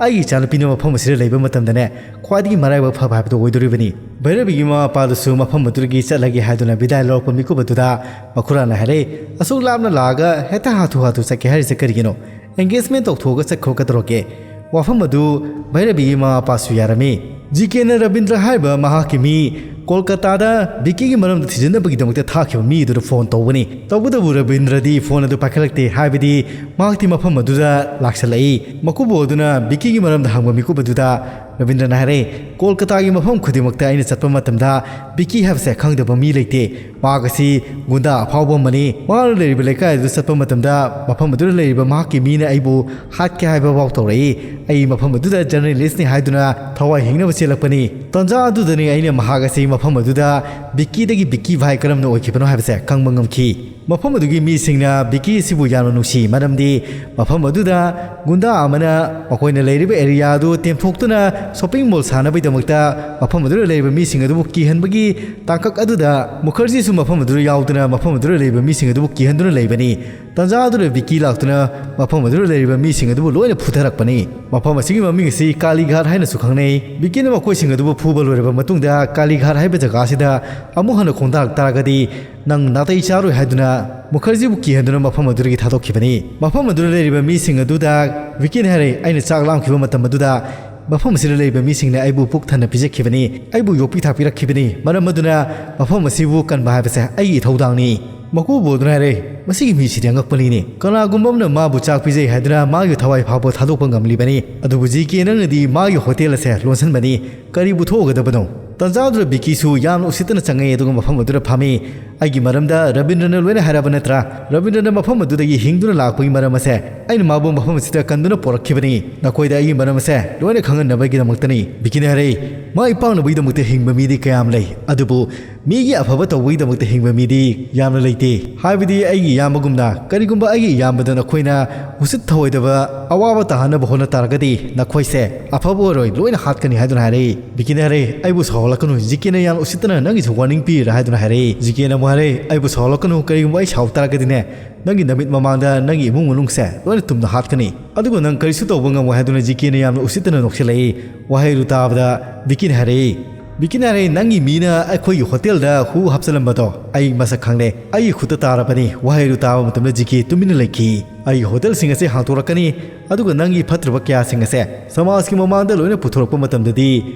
ꯑꯩꯒꯤ ꯏꯆꯥꯅꯨꯄꯤꯅ ꯃꯐꯝ ꯑꯁꯤꯗ ꯂꯩꯕ ꯃꯇꯝꯗꯅꯦ, ꯈ꯭ꯋꯥꯏꯗꯒꯤ ꯃꯔꯥꯏꯕꯛ ꯐꯕ ꯍꯥꯏꯕꯗꯨ ꯑꯣꯏꯗꯣꯔꯤꯕꯅꯤ"꯫ ꯚꯩꯔꯕꯤꯒꯤ ꯃꯃꯥ ꯃꯄꯥꯗꯨꯁꯨ ꯃꯐꯝ ꯑꯗꯨꯗꯒꯤ ꯆꯠꯂꯒꯦ ꯍꯥꯏꯗꯨꯅ ꯕꯤꯗꯥꯏ ꯂꯧꯔꯛꯄ ꯃꯤꯀꯨꯞ ꯑꯗꯨꯗ ꯃꯈꯨꯔꯥꯅ ꯍꯥꯏꯔꯛꯏ, "ꯑꯁꯨꯛ ꯂꯥꯞꯅ ꯂꯥꯛꯑꯒ ꯍꯦꯛꯇ ꯍꯥꯊꯨ ꯍꯥꯊꯨ ꯆꯠꯀꯦ ꯍꯥꯏꯔꯤꯁꯦ ꯀꯔꯤꯒꯤꯅꯣ? Engagement ꯇꯧꯊꯣꯛꯑꯒ ꯆꯠꯈ꯭ꯔꯣ, ꯀꯩꯗꯧꯔꯒꯦ?" ꯋꯥꯐꯝ ꯑꯗꯨ ꯚꯩꯔꯕꯤꯒꯤ ꯃꯃꯥ ꯃꯄꯥꯁꯨ ꯌꯥꯔꯝꯃꯤ꯫ ꯖꯤ ꯀꯦꯅ ꯔꯕꯤꯟꯗ꯭ꯔ ꯍꯥꯏꯔꯤꯕ ꯃꯍꯥꯛꯀꯤ ꯃꯤ ꯀꯣꯜꯀꯇꯥꯗ ꯕꯤꯀꯤꯒꯤ ꯃꯔꯝꯗ ꯊꯤꯖꯤꯟꯅꯕꯒꯤꯗꯃꯛꯇ ꯊꯥꯈꯤꯕ ꯃꯤ ꯑꯗꯨꯗ ꯐꯣꯟ ꯇꯧꯕꯅꯤ꯫ ꯇꯧꯕꯇꯕꯨ ꯔꯕꯤꯟꯗ꯭ꯔꯗꯤ ꯐꯣꯟ ꯑꯗꯨ ꯄꯥꯏꯈꯠꯂꯛꯇꯦ, ꯍꯥꯏꯕꯗꯤ ꯃꯍꯥꯛꯇꯤ ꯃꯐꯝ ꯑꯗꯨꯗ ꯂꯥꯛꯁꯜꯂꯛꯏ꯫ ꯃꯀꯨꯕꯣ ꯑꯗꯨꯅ ꯕꯤꯀꯤꯒꯤ ꯃꯔꯝꯗ ꯍꯪꯕ ꯃꯤꯀꯨꯞ ꯑꯗꯨꯗ ꯔꯕꯤꯟꯗ꯭ꯔꯅ ꯍꯥꯏꯔꯛꯏ, "ꯀꯣꯜꯀꯇꯥꯒꯤ ꯃꯐꯝ ꯈꯨꯗꯤꯡꯃꯛꯇ ꯑꯩꯅ ꯆꯠꯄ ꯃꯇꯝꯗ ꯕꯤꯀꯤ ꯍꯥꯏꯕꯁꯦ ꯈꯪꯗꯕ ꯃꯤ ꯂꯩꯇꯦ꯫ ꯃꯍꯥꯛ ꯑꯁꯤ ꯒꯨꯟꯗꯥ ꯑꯐꯥꯎꯕ ꯑꯃꯅꯤ꯫ ꯃꯍꯥꯛꯅ ꯂꯩꯔꯤꯕ ꯂꯩꯀꯥꯏ ꯑꯗꯨꯗ ꯆꯠꯄ ꯃꯇꯝꯗ ꯃꯐꯝ ꯑꯗꯨꯗ ꯂꯩꯔꯤꯕ ꯃꯍꯥꯛꯀꯤ ꯃꯤꯅ ꯑꯩꯕꯨ ꯍꯥꯠꯀꯦ ꯍꯥꯏꯕ ꯐꯥꯎ ꯇꯧꯔꯛꯏ꯫ ꯑꯩ ꯃꯐꯝ ꯑꯗꯨꯗ ꯖꯔꯅꯦꯂꯤꯁꯅꯤ ꯍꯥꯏꯗꯨꯅ ꯊꯋꯥꯏ ꯍꯤꯡꯅꯕ ꯆꯦꯜꯂꯛꯄꯅꯤ꯫ ꯇꯥꯟꯖꯥ ꯑꯗꯨꯗꯅꯤ ꯑꯩꯅ ꯃꯍꯥꯛ ꯑꯁꯤ ꯃꯐꯝ ꯑꯗꯨꯗ ꯕꯤꯛꯀꯤꯗꯒꯤ ꯕꯤꯛꯀꯤ ꯚꯥꯏ ꯀꯔꯝꯅ ꯑꯣꯏꯈꯤꯕꯅꯣ ꯍꯥꯏꯕꯁꯦ ꯈꯪꯕ ꯉꯝꯈꯤ꯫ ꯃꯐꯝ ꯑꯗꯨꯒꯤ ꯃꯤꯁꯤꯡꯅ ꯕꯤꯛꯀꯤ ꯑꯁꯤꯕꯨ ꯌꯥꯝꯅ ꯅꯨꯡꯁꯤ, ꯃꯔꯝꯗꯤ ꯃꯐꯝ ꯑꯗꯨꯗ ꯒꯨꯟꯗꯥ ꯑꯃꯅ ꯃꯈꯣꯏꯅ ꯂꯩꯔꯤꯕ ꯑꯦꯔꯤꯌꯥ ꯑꯗꯨ ꯇꯦꯝꯊꯣꯛꯇꯨꯅ ꯁꯣꯄꯤꯡ ꯃꯣꯜ ꯁꯥꯅꯕꯒꯤꯗꯃꯛꯇ ꯃꯐꯝ ꯑꯗꯨꯗ ꯂꯩꯔꯤꯕ ꯃꯤꯁꯤꯡ ꯑꯗꯨꯕꯨ ꯀꯤꯍꯟꯕꯒꯤ ꯇꯥꯡꯀꯛ ꯑꯗꯨꯗ ꯃꯨꯈꯔꯖꯤꯁꯨ ꯃꯐꯝ ꯑꯗꯨꯗ ꯌꯥꯎꯗꯨꯅ ꯃꯐꯝ ꯑꯗꯨꯗ ꯂꯩꯔꯤꯕ ꯃꯤꯁꯤꯡ ꯑꯗꯨꯕꯨ ꯀꯤꯍꯟꯗꯨꯅ ꯂꯩꯕꯅꯤ꯫ ꯇꯥꯟꯖꯥ ꯑꯗꯨꯗ ꯕꯤꯛꯀꯤ ꯂꯥꯛꯇꯨꯅ ꯃꯐꯝ ꯑꯗꯨꯗ ꯂꯩꯔꯤꯕ ꯃꯤꯁꯤꯡ ꯑꯗꯨꯕꯨ ꯂꯣꯏꯅ ꯐꯨꯊꯔꯛꯄꯅꯤ꯫ ꯃꯐꯝ ꯑꯁꯤꯒꯤ ꯃꯃꯤꯡ ꯑꯁꯤ ꯀꯥꯂꯤꯘꯥꯠ ꯍꯥꯏꯅꯁꯨ ꯈꯪꯅꯩ꯫ ꯕꯤꯛꯀꯤꯅ ꯃꯈꯣꯏꯁꯤꯡ ꯑꯗꯨꯕꯨ ꯐꯨꯕ ꯂꯣꯏꯔꯕ ꯃꯇꯨꯡꯗ ꯀꯥꯂꯤꯘꯥꯠ ꯍꯥꯏꯕ ꯖꯒꯥ ꯑꯁꯤꯗ ꯑꯃꯨꯛ ꯍꯟꯅ ꯈꯣꯡꯗꯥꯔꯛ ꯇꯥꯔꯒꯗꯤ ꯅꯪ ꯅꯥꯇꯩ ꯆꯥꯔꯣꯏ ꯍꯥꯏꯗꯨꯅ ꯃꯨꯈꯔꯖꯤꯕꯨ ꯀꯤꯍꯟꯗꯨꯅ ꯃꯐꯝ ꯑꯗꯨꯗꯒꯤ ꯊꯥꯗꯣꯛꯈꯤꯕꯅꯤ꯫ ꯃꯐꯝ ꯑꯗꯨꯗ ꯂꯩꯔꯤꯕ ꯃꯤꯁꯤꯡ ꯑꯗꯨꯗ ꯕꯤꯛꯀꯤꯅ ꯍꯥꯏꯔꯦ, "ꯑꯩꯅ ꯆꯥꯛ ꯂꯥꯝꯈꯤꯕ ꯃꯇꯝ ꯑꯗꯨꯗ ꯃꯐꯝ ꯑꯁꯤꯗ ꯂꯩꯔꯤꯕ ꯃꯤꯁꯤꯡꯅ ꯑꯩꯕꯨ ꯄꯨꯛ ꯊꯟꯅ ꯄꯤꯖꯈꯤꯕꯅꯤ, ꯑꯩꯕꯨ ꯌꯣꯛꯄꯤ ꯊꯥꯛꯄꯤꯔꯛꯈꯤꯕꯅꯤ꯫ ꯃꯔꯝ ꯑꯗꯨꯅ ꯃꯐꯝ ꯑꯁꯤꯕꯨ ꯀꯟꯕ ꯍꯥꯏꯕꯁꯦ ꯑꯩꯒꯤ ꯏꯊꯧꯗꯥꯡꯅꯤ"꯫ ꯃꯀꯨꯕꯣ ꯑꯗꯨꯅ ꯍꯥꯏꯔꯦ, "ꯃꯁꯤꯒꯤ ꯃꯤꯁꯤꯗꯤ ꯑꯉꯛꯄꯅꯤꯅꯦ꯫ ꯀꯅꯥꯒꯨꯝꯕ ꯑꯃꯅ ꯃꯥꯕꯨ ꯆꯥꯛ ꯄꯤꯖꯩ ꯍꯥꯏꯗꯨꯅ ꯃꯥꯒꯤ ꯊꯋꯥꯏ ꯐꯥꯎꯕ ꯊꯥꯗꯣꯛꯄ ꯉꯝꯂꯤꯕꯅꯤ꯫ ꯑꯗꯨꯕꯨ ꯖꯤ ꯀꯦ, ꯅꯪꯅꯗꯤ ꯃꯥꯒꯤ ꯍꯣꯇꯦꯜ ꯑꯁꯦ ꯂꯣꯟꯁꯤꯟꯕꯅꯤ꯫ ꯀꯔꯤꯕꯨ ꯊꯣꯛꯑꯒꯗꯕꯅꯣ?" ꯇꯥꯟꯖꯥꯗꯨꯗ ꯕꯤꯛꯀꯤꯁꯨ ꯌꯥꯝꯅ ꯎꯁꯤꯠꯇꯅ ꯆꯪꯉꯛꯏ, ꯑꯗꯨꯒ ꯃꯐꯝ ꯑꯗꯨꯗ ꯐꯝꯃꯤ꯫ "ꯑꯩꯒꯤ ꯃꯔꯝꯗ ꯔꯕꯤꯟꯗ꯭ꯔꯅ ꯂꯣꯏꯅ ꯍꯥꯏꯔꯕ ꯅꯠꯇ꯭ꯔꯥ? ꯔꯕꯤꯟꯗ꯭ꯔꯅ ꯃꯐꯝ ꯑꯗꯨꯗꯒꯤ ꯍꯤꯡꯗꯨꯅ ꯂꯥꯛꯄꯒꯤ ꯃꯔꯝ ꯑꯁꯦ ꯑꯩꯅ ꯃꯥꯕꯨ ꯃꯐꯝ ꯑꯁꯤꯗ ꯀꯟꯗꯨꯅ ꯄꯣꯔꯛꯈꯤꯕꯅꯤ꯫ ꯅꯈꯣꯏꯗ ꯑꯩꯒꯤ ꯃꯔꯝ ꯑꯁꯦ ꯂꯣꯏꯅ ꯈꯪꯍꯟꯅꯕꯒꯤꯗꯃꯛꯇꯅꯤ"꯫ ꯕꯤꯛꯀꯤꯅ ꯍꯥꯏꯔꯛꯏ, "ꯃꯥꯏ ꯄꯥꯛꯅꯕꯒꯤꯗꯃꯛꯇ ꯍꯤꯡꯕ ꯃꯤꯗꯤ ꯀꯌꯥꯝ ꯂꯩ, ꯑꯗꯨꯕꯨ ꯃꯤꯒꯤ ꯑꯐꯕ ꯇꯧꯕꯒꯤꯗꯃꯛꯇ ꯍꯤꯡꯕ ꯃꯤꯗꯤ ꯌꯥꯝꯅ ꯂꯩꯇꯦ꯫ ꯍꯥꯏꯕꯗꯤ ꯑꯩꯒꯤ ꯏꯌꯥꯝꯕꯒꯨꯝꯅ꯫ ꯀꯔꯤꯒꯨꯝꯕ ꯑꯩꯒꯤ ꯏꯌꯥꯝꯕꯗ ꯅꯈꯣꯏꯅ ꯎꯁꯤꯠ ꯊꯑꯣꯏꯗꯕ ꯑꯋꯥꯕ ꯇꯥꯍꯟꯅꯕ ꯍꯣꯠꯅ ꯇꯥꯔꯒꯗꯤ ꯅꯈꯣꯏꯁꯦ ꯑꯐꯕ ꯑꯣꯏꯔꯣꯏ, ꯂꯣꯏꯅ ꯍꯥꯠꯀꯅꯤ" ꯍꯥꯏꯗꯨꯅ ꯍꯥꯏꯔꯛꯏ꯫ ꯕꯤꯛꯀꯤꯅ ꯍꯥꯏꯔꯛꯏ, "ꯑꯩꯕꯨ ꯁꯥꯎꯍꯜꯂꯛꯀꯅꯨ, ꯖꯤ ꯀꯦꯅ ꯌꯥꯝꯅ ꯎꯁꯤꯠꯇꯅ ꯅꯪꯒꯤꯁꯨ ꯋꯥꯔꯅꯤꯡ ꯄꯤꯔꯤꯔꯥ" ꯍꯥꯏꯗꯨꯅ ꯍꯥꯏꯔꯛꯏ꯫ ꯖꯤ ꯀꯦꯅ ꯑꯃꯨꯛ ꯍꯥꯏꯔꯛꯏ, "ꯑꯩꯕꯨ ꯁꯥꯎꯍꯜꯂꯛꯀꯅꯨ, ꯀꯔꯤꯒꯨꯝꯕ ꯑꯩ ꯁꯥꯎ ꯇꯥꯔꯒꯗꯤꯅꯦ, ꯅꯪꯒꯤ ꯅꯃꯤꯠ ꯃꯃꯥꯡꯗ ꯅꯪꯒꯤ ꯏꯃꯨꯡ ꯃꯅꯨꯡꯁꯦ ꯂꯣꯏꯅ ꯇꯨꯝꯅ ꯍꯥꯠꯀꯅꯤ꯫ ꯑꯗꯨꯒ ꯅꯪ ꯀꯔꯤꯁꯨ ꯇꯧꯕ ꯉꯝꯃꯣꯏ" ꯍꯥꯏꯗꯨꯅ ꯖꯤ ꯀꯦꯅ ꯌꯥꯝꯅ ꯎꯁꯤꯠꯇꯅ ꯅꯣꯛꯁꯤꯜꯂꯛꯏ꯫ ꯋꯥꯍꯩꯗꯨ ꯇꯥꯕꯗ ꯕꯤꯛꯀꯤꯅ ꯍꯥꯏꯔꯛꯏ, ꯕꯤꯛꯀꯤꯅ ꯍꯥꯏꯔꯛꯏ, "ꯅꯪꯒꯤ ꯃꯤꯅ ꯑꯩꯈꯣꯏꯒꯤ ꯍꯣꯇꯦꯜꯗ ꯍꯨ ꯍꯥꯞꯆꯤꯜꯂꯝꯕꯗꯣ ꯑꯩ ꯃꯁꯛ ꯈꯪꯂꯦ꯫ ꯑꯩꯒꯤ ꯈꯨꯠꯇ ꯇꯥꯔꯕꯅꯤ"꯫ ꯋꯥꯍꯩꯗꯨ ꯇꯥꯕ ꯃꯇꯝꯗ ꯖꯤ ꯀꯦ ꯇꯨꯃꯤꯟꯅ ꯂꯩꯈꯤ꯫ "ꯑꯩꯒꯤ ꯍꯣꯇꯦꯜꯁꯤꯡ ꯑꯁꯤ ꯍꯥꯡꯗꯣꯔꯛꯀꯅꯤ, ꯑꯗꯨꯒ ꯅꯪꯒꯤ ꯐꯠꯇ꯭ꯔꯕ ꯀꯌꯥꯁꯤꯡ ꯑꯁꯦ ꯁꯃꯥꯖꯀꯤ ꯃꯃꯥꯡꯗ ꯂꯣꯏꯅ ꯄꯨꯊꯣꯔꯛꯄ ꯃꯇꯝꯗꯗꯤ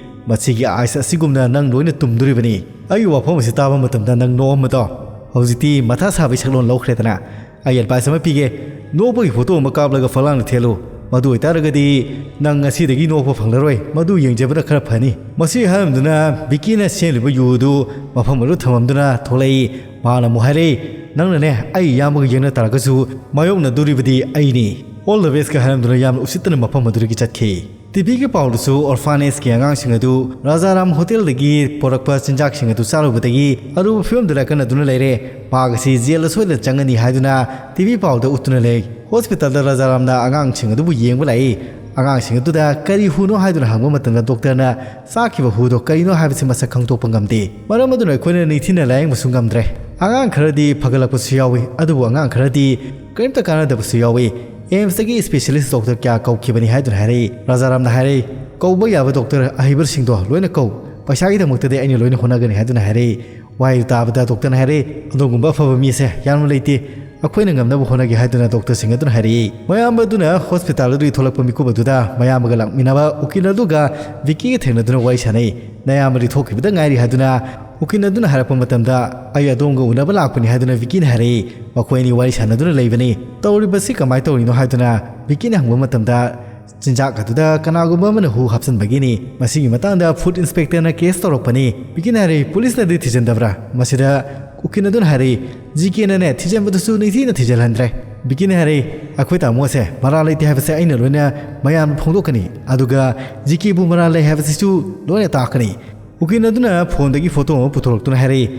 ꯃꯁꯤꯒꯤ ꯑꯥꯏꯁ ꯑꯁꯤꯒꯨꯝꯅ ꯅꯪ ꯂꯣꯏꯅ ꯇꯨꯝꯗꯣꯔꯤꯕꯅꯤ꯫ ꯑꯩꯒꯤ ꯋꯥꯐꯝ ꯑꯁꯤ ꯇꯥꯕ ꯃꯇꯝꯗ ꯅꯪ ꯅꯣꯛꯑꯝꯕꯗꯣ ꯍꯧꯖꯤꯛꯇꯤ ꯃꯊꯥ ꯁꯥꯕꯒꯤ ꯁꯛꯂꯣꯟ ꯂꯧꯈ꯭ꯔꯦꯗꯅ꯫ ꯑꯩ ꯑꯦꯗꯚꯥꯏꯁ ꯑꯃ ꯄꯤꯒꯦ꯫ ꯅꯣꯛꯄꯒꯤ ꯐꯣꯇꯣ ꯑꯃ ꯀꯥꯞꯂꯒ ꯐꯛꯂꯥꯡꯗ ꯊꯦꯠꯂꯨ꯫ ꯃꯗꯨ ꯑꯣꯏꯇꯥꯔꯒꯗꯤ ꯅꯪ ꯉꯁꯤꯗꯒꯤ ꯅꯣꯛꯄ ꯐꯪꯂꯔꯣꯏ꯫ ꯃꯗꯨ ꯌꯦꯡꯖꯕꯅ ꯈꯔ ꯐꯅꯤ꯫ ꯃꯁꯤ ꯍꯥꯏꯔꯝꯗꯨꯅ ꯕꯤꯀꯤꯅ ꯁꯦꯝꯂꯤꯕ ꯌꯨ ꯑꯗꯨ ꯃꯐꯝ ꯑꯗꯨ ꯊꯝꯃꯝꯗꯨꯅ ꯊꯣꯛꯂꯛꯏ꯫ ꯃꯥꯅ ꯑꯃꯨꯛ ꯍꯥꯏꯔꯛꯏ, "ꯅꯪꯅꯅꯦ ꯑꯩ ꯏꯌꯥꯝꯕꯒ ꯌꯦꯡꯅ ꯇꯥꯔꯒꯁꯨ ꯃꯥꯌꯣꯛꯅꯗꯣꯔꯤꯕꯗꯤ ꯑꯩꯅꯤ꯫ ꯑꯣꯜ ꯗ ꯕꯦꯁꯀ" ꯍꯥꯏꯔꯝꯗꯨꯅ ꯌꯥꯝꯅ ꯎꯁꯤꯠꯇꯅ ꯃꯐꯝ ꯑꯗꯨꯗꯒꯤ ꯆꯠꯈꯤ꯫ ꯇꯤꯚꯤꯒꯤ ꯄꯥꯎꯗꯁꯨ ꯑꯣꯔꯐꯥꯅꯦꯖꯀꯤ ꯑꯉꯥꯡꯁꯤꯡ ꯑꯗꯨ ꯔꯥꯖꯥꯔꯥꯝ ꯍꯣꯇꯦꯜꯗꯒꯤ ꯄꯨꯔꯛꯄ ꯆꯤꯟꯖꯥꯛꯁꯤꯡ ꯑꯗꯨ ꯆꯥꯔꯨꯕꯗꯒꯤ ꯑꯔꯨꯕ ꯐꯤꯕꯝꯗ ꯂꯥꯏꯀꯠꯅꯗꯨꯅ ꯂꯩꯔꯦ꯫ ꯃꯍꯥꯛ ꯑꯁꯤ ꯖꯦꯜꯗ ꯁꯣꯏꯗꯅ ꯆꯪꯒꯅꯤ ꯍꯥꯏꯗꯨꯅ ꯇꯤꯚꯤ ꯄꯥꯎꯗ ꯎꯠꯇꯨꯅ ꯂꯩ꯫ ꯍꯣꯁꯄꯤꯇꯥꯜꯗ ꯔꯥꯖꯥꯔꯥꯝꯅ ꯑꯉꯥꯡꯁꯤꯡ ꯑꯗꯨꯕꯨ ꯌꯦꯡꯕ ꯂꯥꯛꯏ꯫ ꯑꯉꯥꯡꯁꯤꯡ ꯑꯗꯨꯗ ꯀꯔꯤ ꯍꯨꯅꯣ ꯍꯥꯏꯗꯨꯅ ꯍꯪꯕ ꯃꯇꯝꯗ ꯗꯣꯛꯇꯔꯅ ꯆꯥꯈꯤꯕ ꯍꯨꯗꯣ ꯀꯔꯤꯅꯣ ꯍꯥꯏꯕꯁꯤ ꯃꯁꯛ ꯈꯪꯗꯣꯛꯄ ꯉꯝꯗꯦ꯫ ꯃꯔꯝ ꯑꯗꯨꯅ ꯑꯩꯈꯣꯏꯅ ꯅꯤꯡꯊꯤꯅ ꯂꯥꯌꯦꯡꯕꯁꯨ ꯉꯝꯗ꯭ꯔꯦ꯫ ꯑꯉꯥꯡ ꯈꯔꯗꯤ ꯐꯒꯠꯂꯛꯄꯁꯨ ꯌꯥꯎꯏ, ꯑꯗꯨꯕꯨ ꯑꯉꯥꯡ ꯈꯔꯗꯤ ꯀꯔꯤꯝꯇ ꯀꯥꯟꯅꯗꯕꯁꯨ ꯌꯥꯎꯏ꯫ ꯑꯦꯝꯁꯇꯒꯤ ꯁ꯭ꯄꯦꯁꯤꯌꯦꯂꯤꯁ ꯗꯣꯛꯇꯔ ꯀꯌꯥ ꯀꯧꯈꯤꯕꯅꯤ ꯍꯥꯏꯗꯨꯅ ꯍꯥꯏꯔꯛꯏ꯫ ꯔꯥꯖꯥꯔꯥꯝꯅ ꯍꯥꯏꯔꯛꯏ, "ꯀꯧꯕ ꯌꯥꯕ ꯗꯣꯛꯇꯔ ꯑꯍꯩꯕꯁꯤꯡꯗꯣ ꯂꯣꯏꯅ ꯀꯧ꯫ ꯄꯩꯁꯥꯒꯤꯗꯃꯛꯇꯗꯤ ꯑꯩꯅ ꯂꯣꯏꯅ ꯍꯣꯠꯅꯒꯅꯤ" ꯍꯥꯏꯗꯨꯅ ꯍꯥꯏꯔꯛꯏ꯫ ꯋꯥꯍꯩ ꯇꯥꯕꯗ ꯗꯣꯛꯇꯔꯅ ꯍꯥꯏꯔꯛꯏ, "ꯑꯗꯣꯝꯒꯨꯝꯕ ꯑꯐꯕ ꯃꯤꯁꯦ ꯌꯥꯝꯅ ꯂꯩꯇꯦ꯫ ꯑꯩꯈꯣꯏꯅ ꯉꯝꯅꯕ ꯍꯣꯠꯅꯒꯦ" ꯍꯥꯏꯗꯨꯅ ꯗꯣꯛꯇꯔꯁꯤꯡ ꯑꯗꯨꯅ ꯍꯥꯏꯔꯛꯏ꯫ ꯃꯌꯥꯝꯕ ꯑꯗꯨꯅ ꯍꯣꯁꯄꯤꯇꯥꯜ ꯑꯗꯨꯒꯤ ꯊꯣꯛꯂꯛꯄ ꯃꯤꯀꯨꯞ ꯑꯗꯨꯗ ꯃꯌꯥꯝꯕꯒ ꯂꯥꯛꯃꯤꯟꯅꯕ ꯎꯀꯤꯜ ꯑꯗꯨꯒ ꯚꯤꯀꯤꯒ ꯊꯦꯡꯅꯗꯨꯅ ꯋꯥꯔꯤ ꯁꯥꯟꯅꯩ꯫ "ꯅꯌꯥꯝꯕꯗꯤ ꯊꯣꯛꯈꯤꯕꯗ ꯉꯥꯏꯔꯤ" ꯍꯥꯏꯗꯨꯅ ꯎꯀꯤꯜ ꯑꯗꯨꯅ ꯍꯥꯏꯔꯛꯄ ꯃꯇꯝꯗ, "ꯑꯩ ꯑꯗꯣꯝꯒ ꯎꯅꯕ ꯂꯥꯛꯄꯅꯤ" ꯍꯥꯏꯗꯨꯅ ꯚꯤꯀꯤꯅ ꯍꯥꯏꯔꯛꯏ꯫ ꯃꯈꯣꯏ ꯑꯅꯤ ꯋꯥꯔꯤ ꯁꯥꯟꯅꯗꯨꯅ ꯂꯩꯕꯅꯤ꯫ "ꯇꯧꯔꯤꯕꯁꯤ ꯀꯃꯥꯏꯅ ꯇꯧꯔꯤꯅꯣ?" ꯍꯥꯏꯗꯨꯅ ꯚꯤꯀꯤꯅ ꯍꯪꯕ ꯃꯇꯝꯗ, "ꯆꯤꯟꯖꯥꯛ ꯑꯗꯨꯗ ꯀꯅꯥꯒꯨꯝꯕ ꯑꯃꯅ ꯍꯨ ꯍꯥꯞꯆꯤꯟꯕꯒꯤꯅꯤ꯫ ꯃꯁꯤꯒꯤ ꯃꯇꯥꯡꯗ ꯐꯨꯗ ꯏꯟꯁꯄꯦꯛꯇꯔꯅ ꯀꯦꯁ ꯇꯧꯔꯛꯄꯅꯤ꯫" ꯚꯤꯀꯤꯅ ꯍꯥꯏꯔꯛꯏ, "ꯄꯨꯂꯤꯁꯅꯗꯤ ꯊꯤꯖꯤꯟꯗꯕ꯭ꯔꯥ?" ꯃꯁꯤꯗ ꯎꯀꯤꯜ ꯑꯗꯨꯅ ꯍꯥꯏꯔꯛꯏ, "ꯖꯤ ꯀꯦꯅꯅꯦ ꯊꯤꯖꯤꯟꯕꯗꯨꯁꯨ ꯅꯤꯡꯊꯤꯅ ꯊꯤꯖꯤꯜꯍꯟꯗ꯭ꯔꯦ꯫" ꯚꯤꯀꯤꯅ ꯍꯥꯏꯔꯛꯏ, "ꯑꯩꯈꯣꯏ ꯇꯥꯃꯣꯁꯦ ꯃꯔꯥꯜ ꯂꯩꯇꯦ ꯍꯥꯏꯕꯁꯦ ꯑꯩꯅ ꯂꯣꯏꯅ ꯃꯌꯥꯝꯗ ꯐꯣꯡꯗꯣꯛꯀꯅꯤ, ꯑꯗꯨꯒ ꯖꯤ ꯀꯦꯕꯨ ꯃꯔꯥꯜ ꯂꯩ ꯍꯥꯏꯕꯁꯤꯁꯨ ꯂꯣꯏꯅ ꯇꯥꯛꯀꯅꯤ꯫" ꯎꯀꯤꯜ ꯑꯗꯨꯅ ꯐꯣꯟꯗꯒꯤ ꯐꯣꯇꯣ ꯑꯃ ꯄꯨꯊꯣꯔꯛꯇꯨꯅ ꯍꯥꯏꯔꯛꯏ,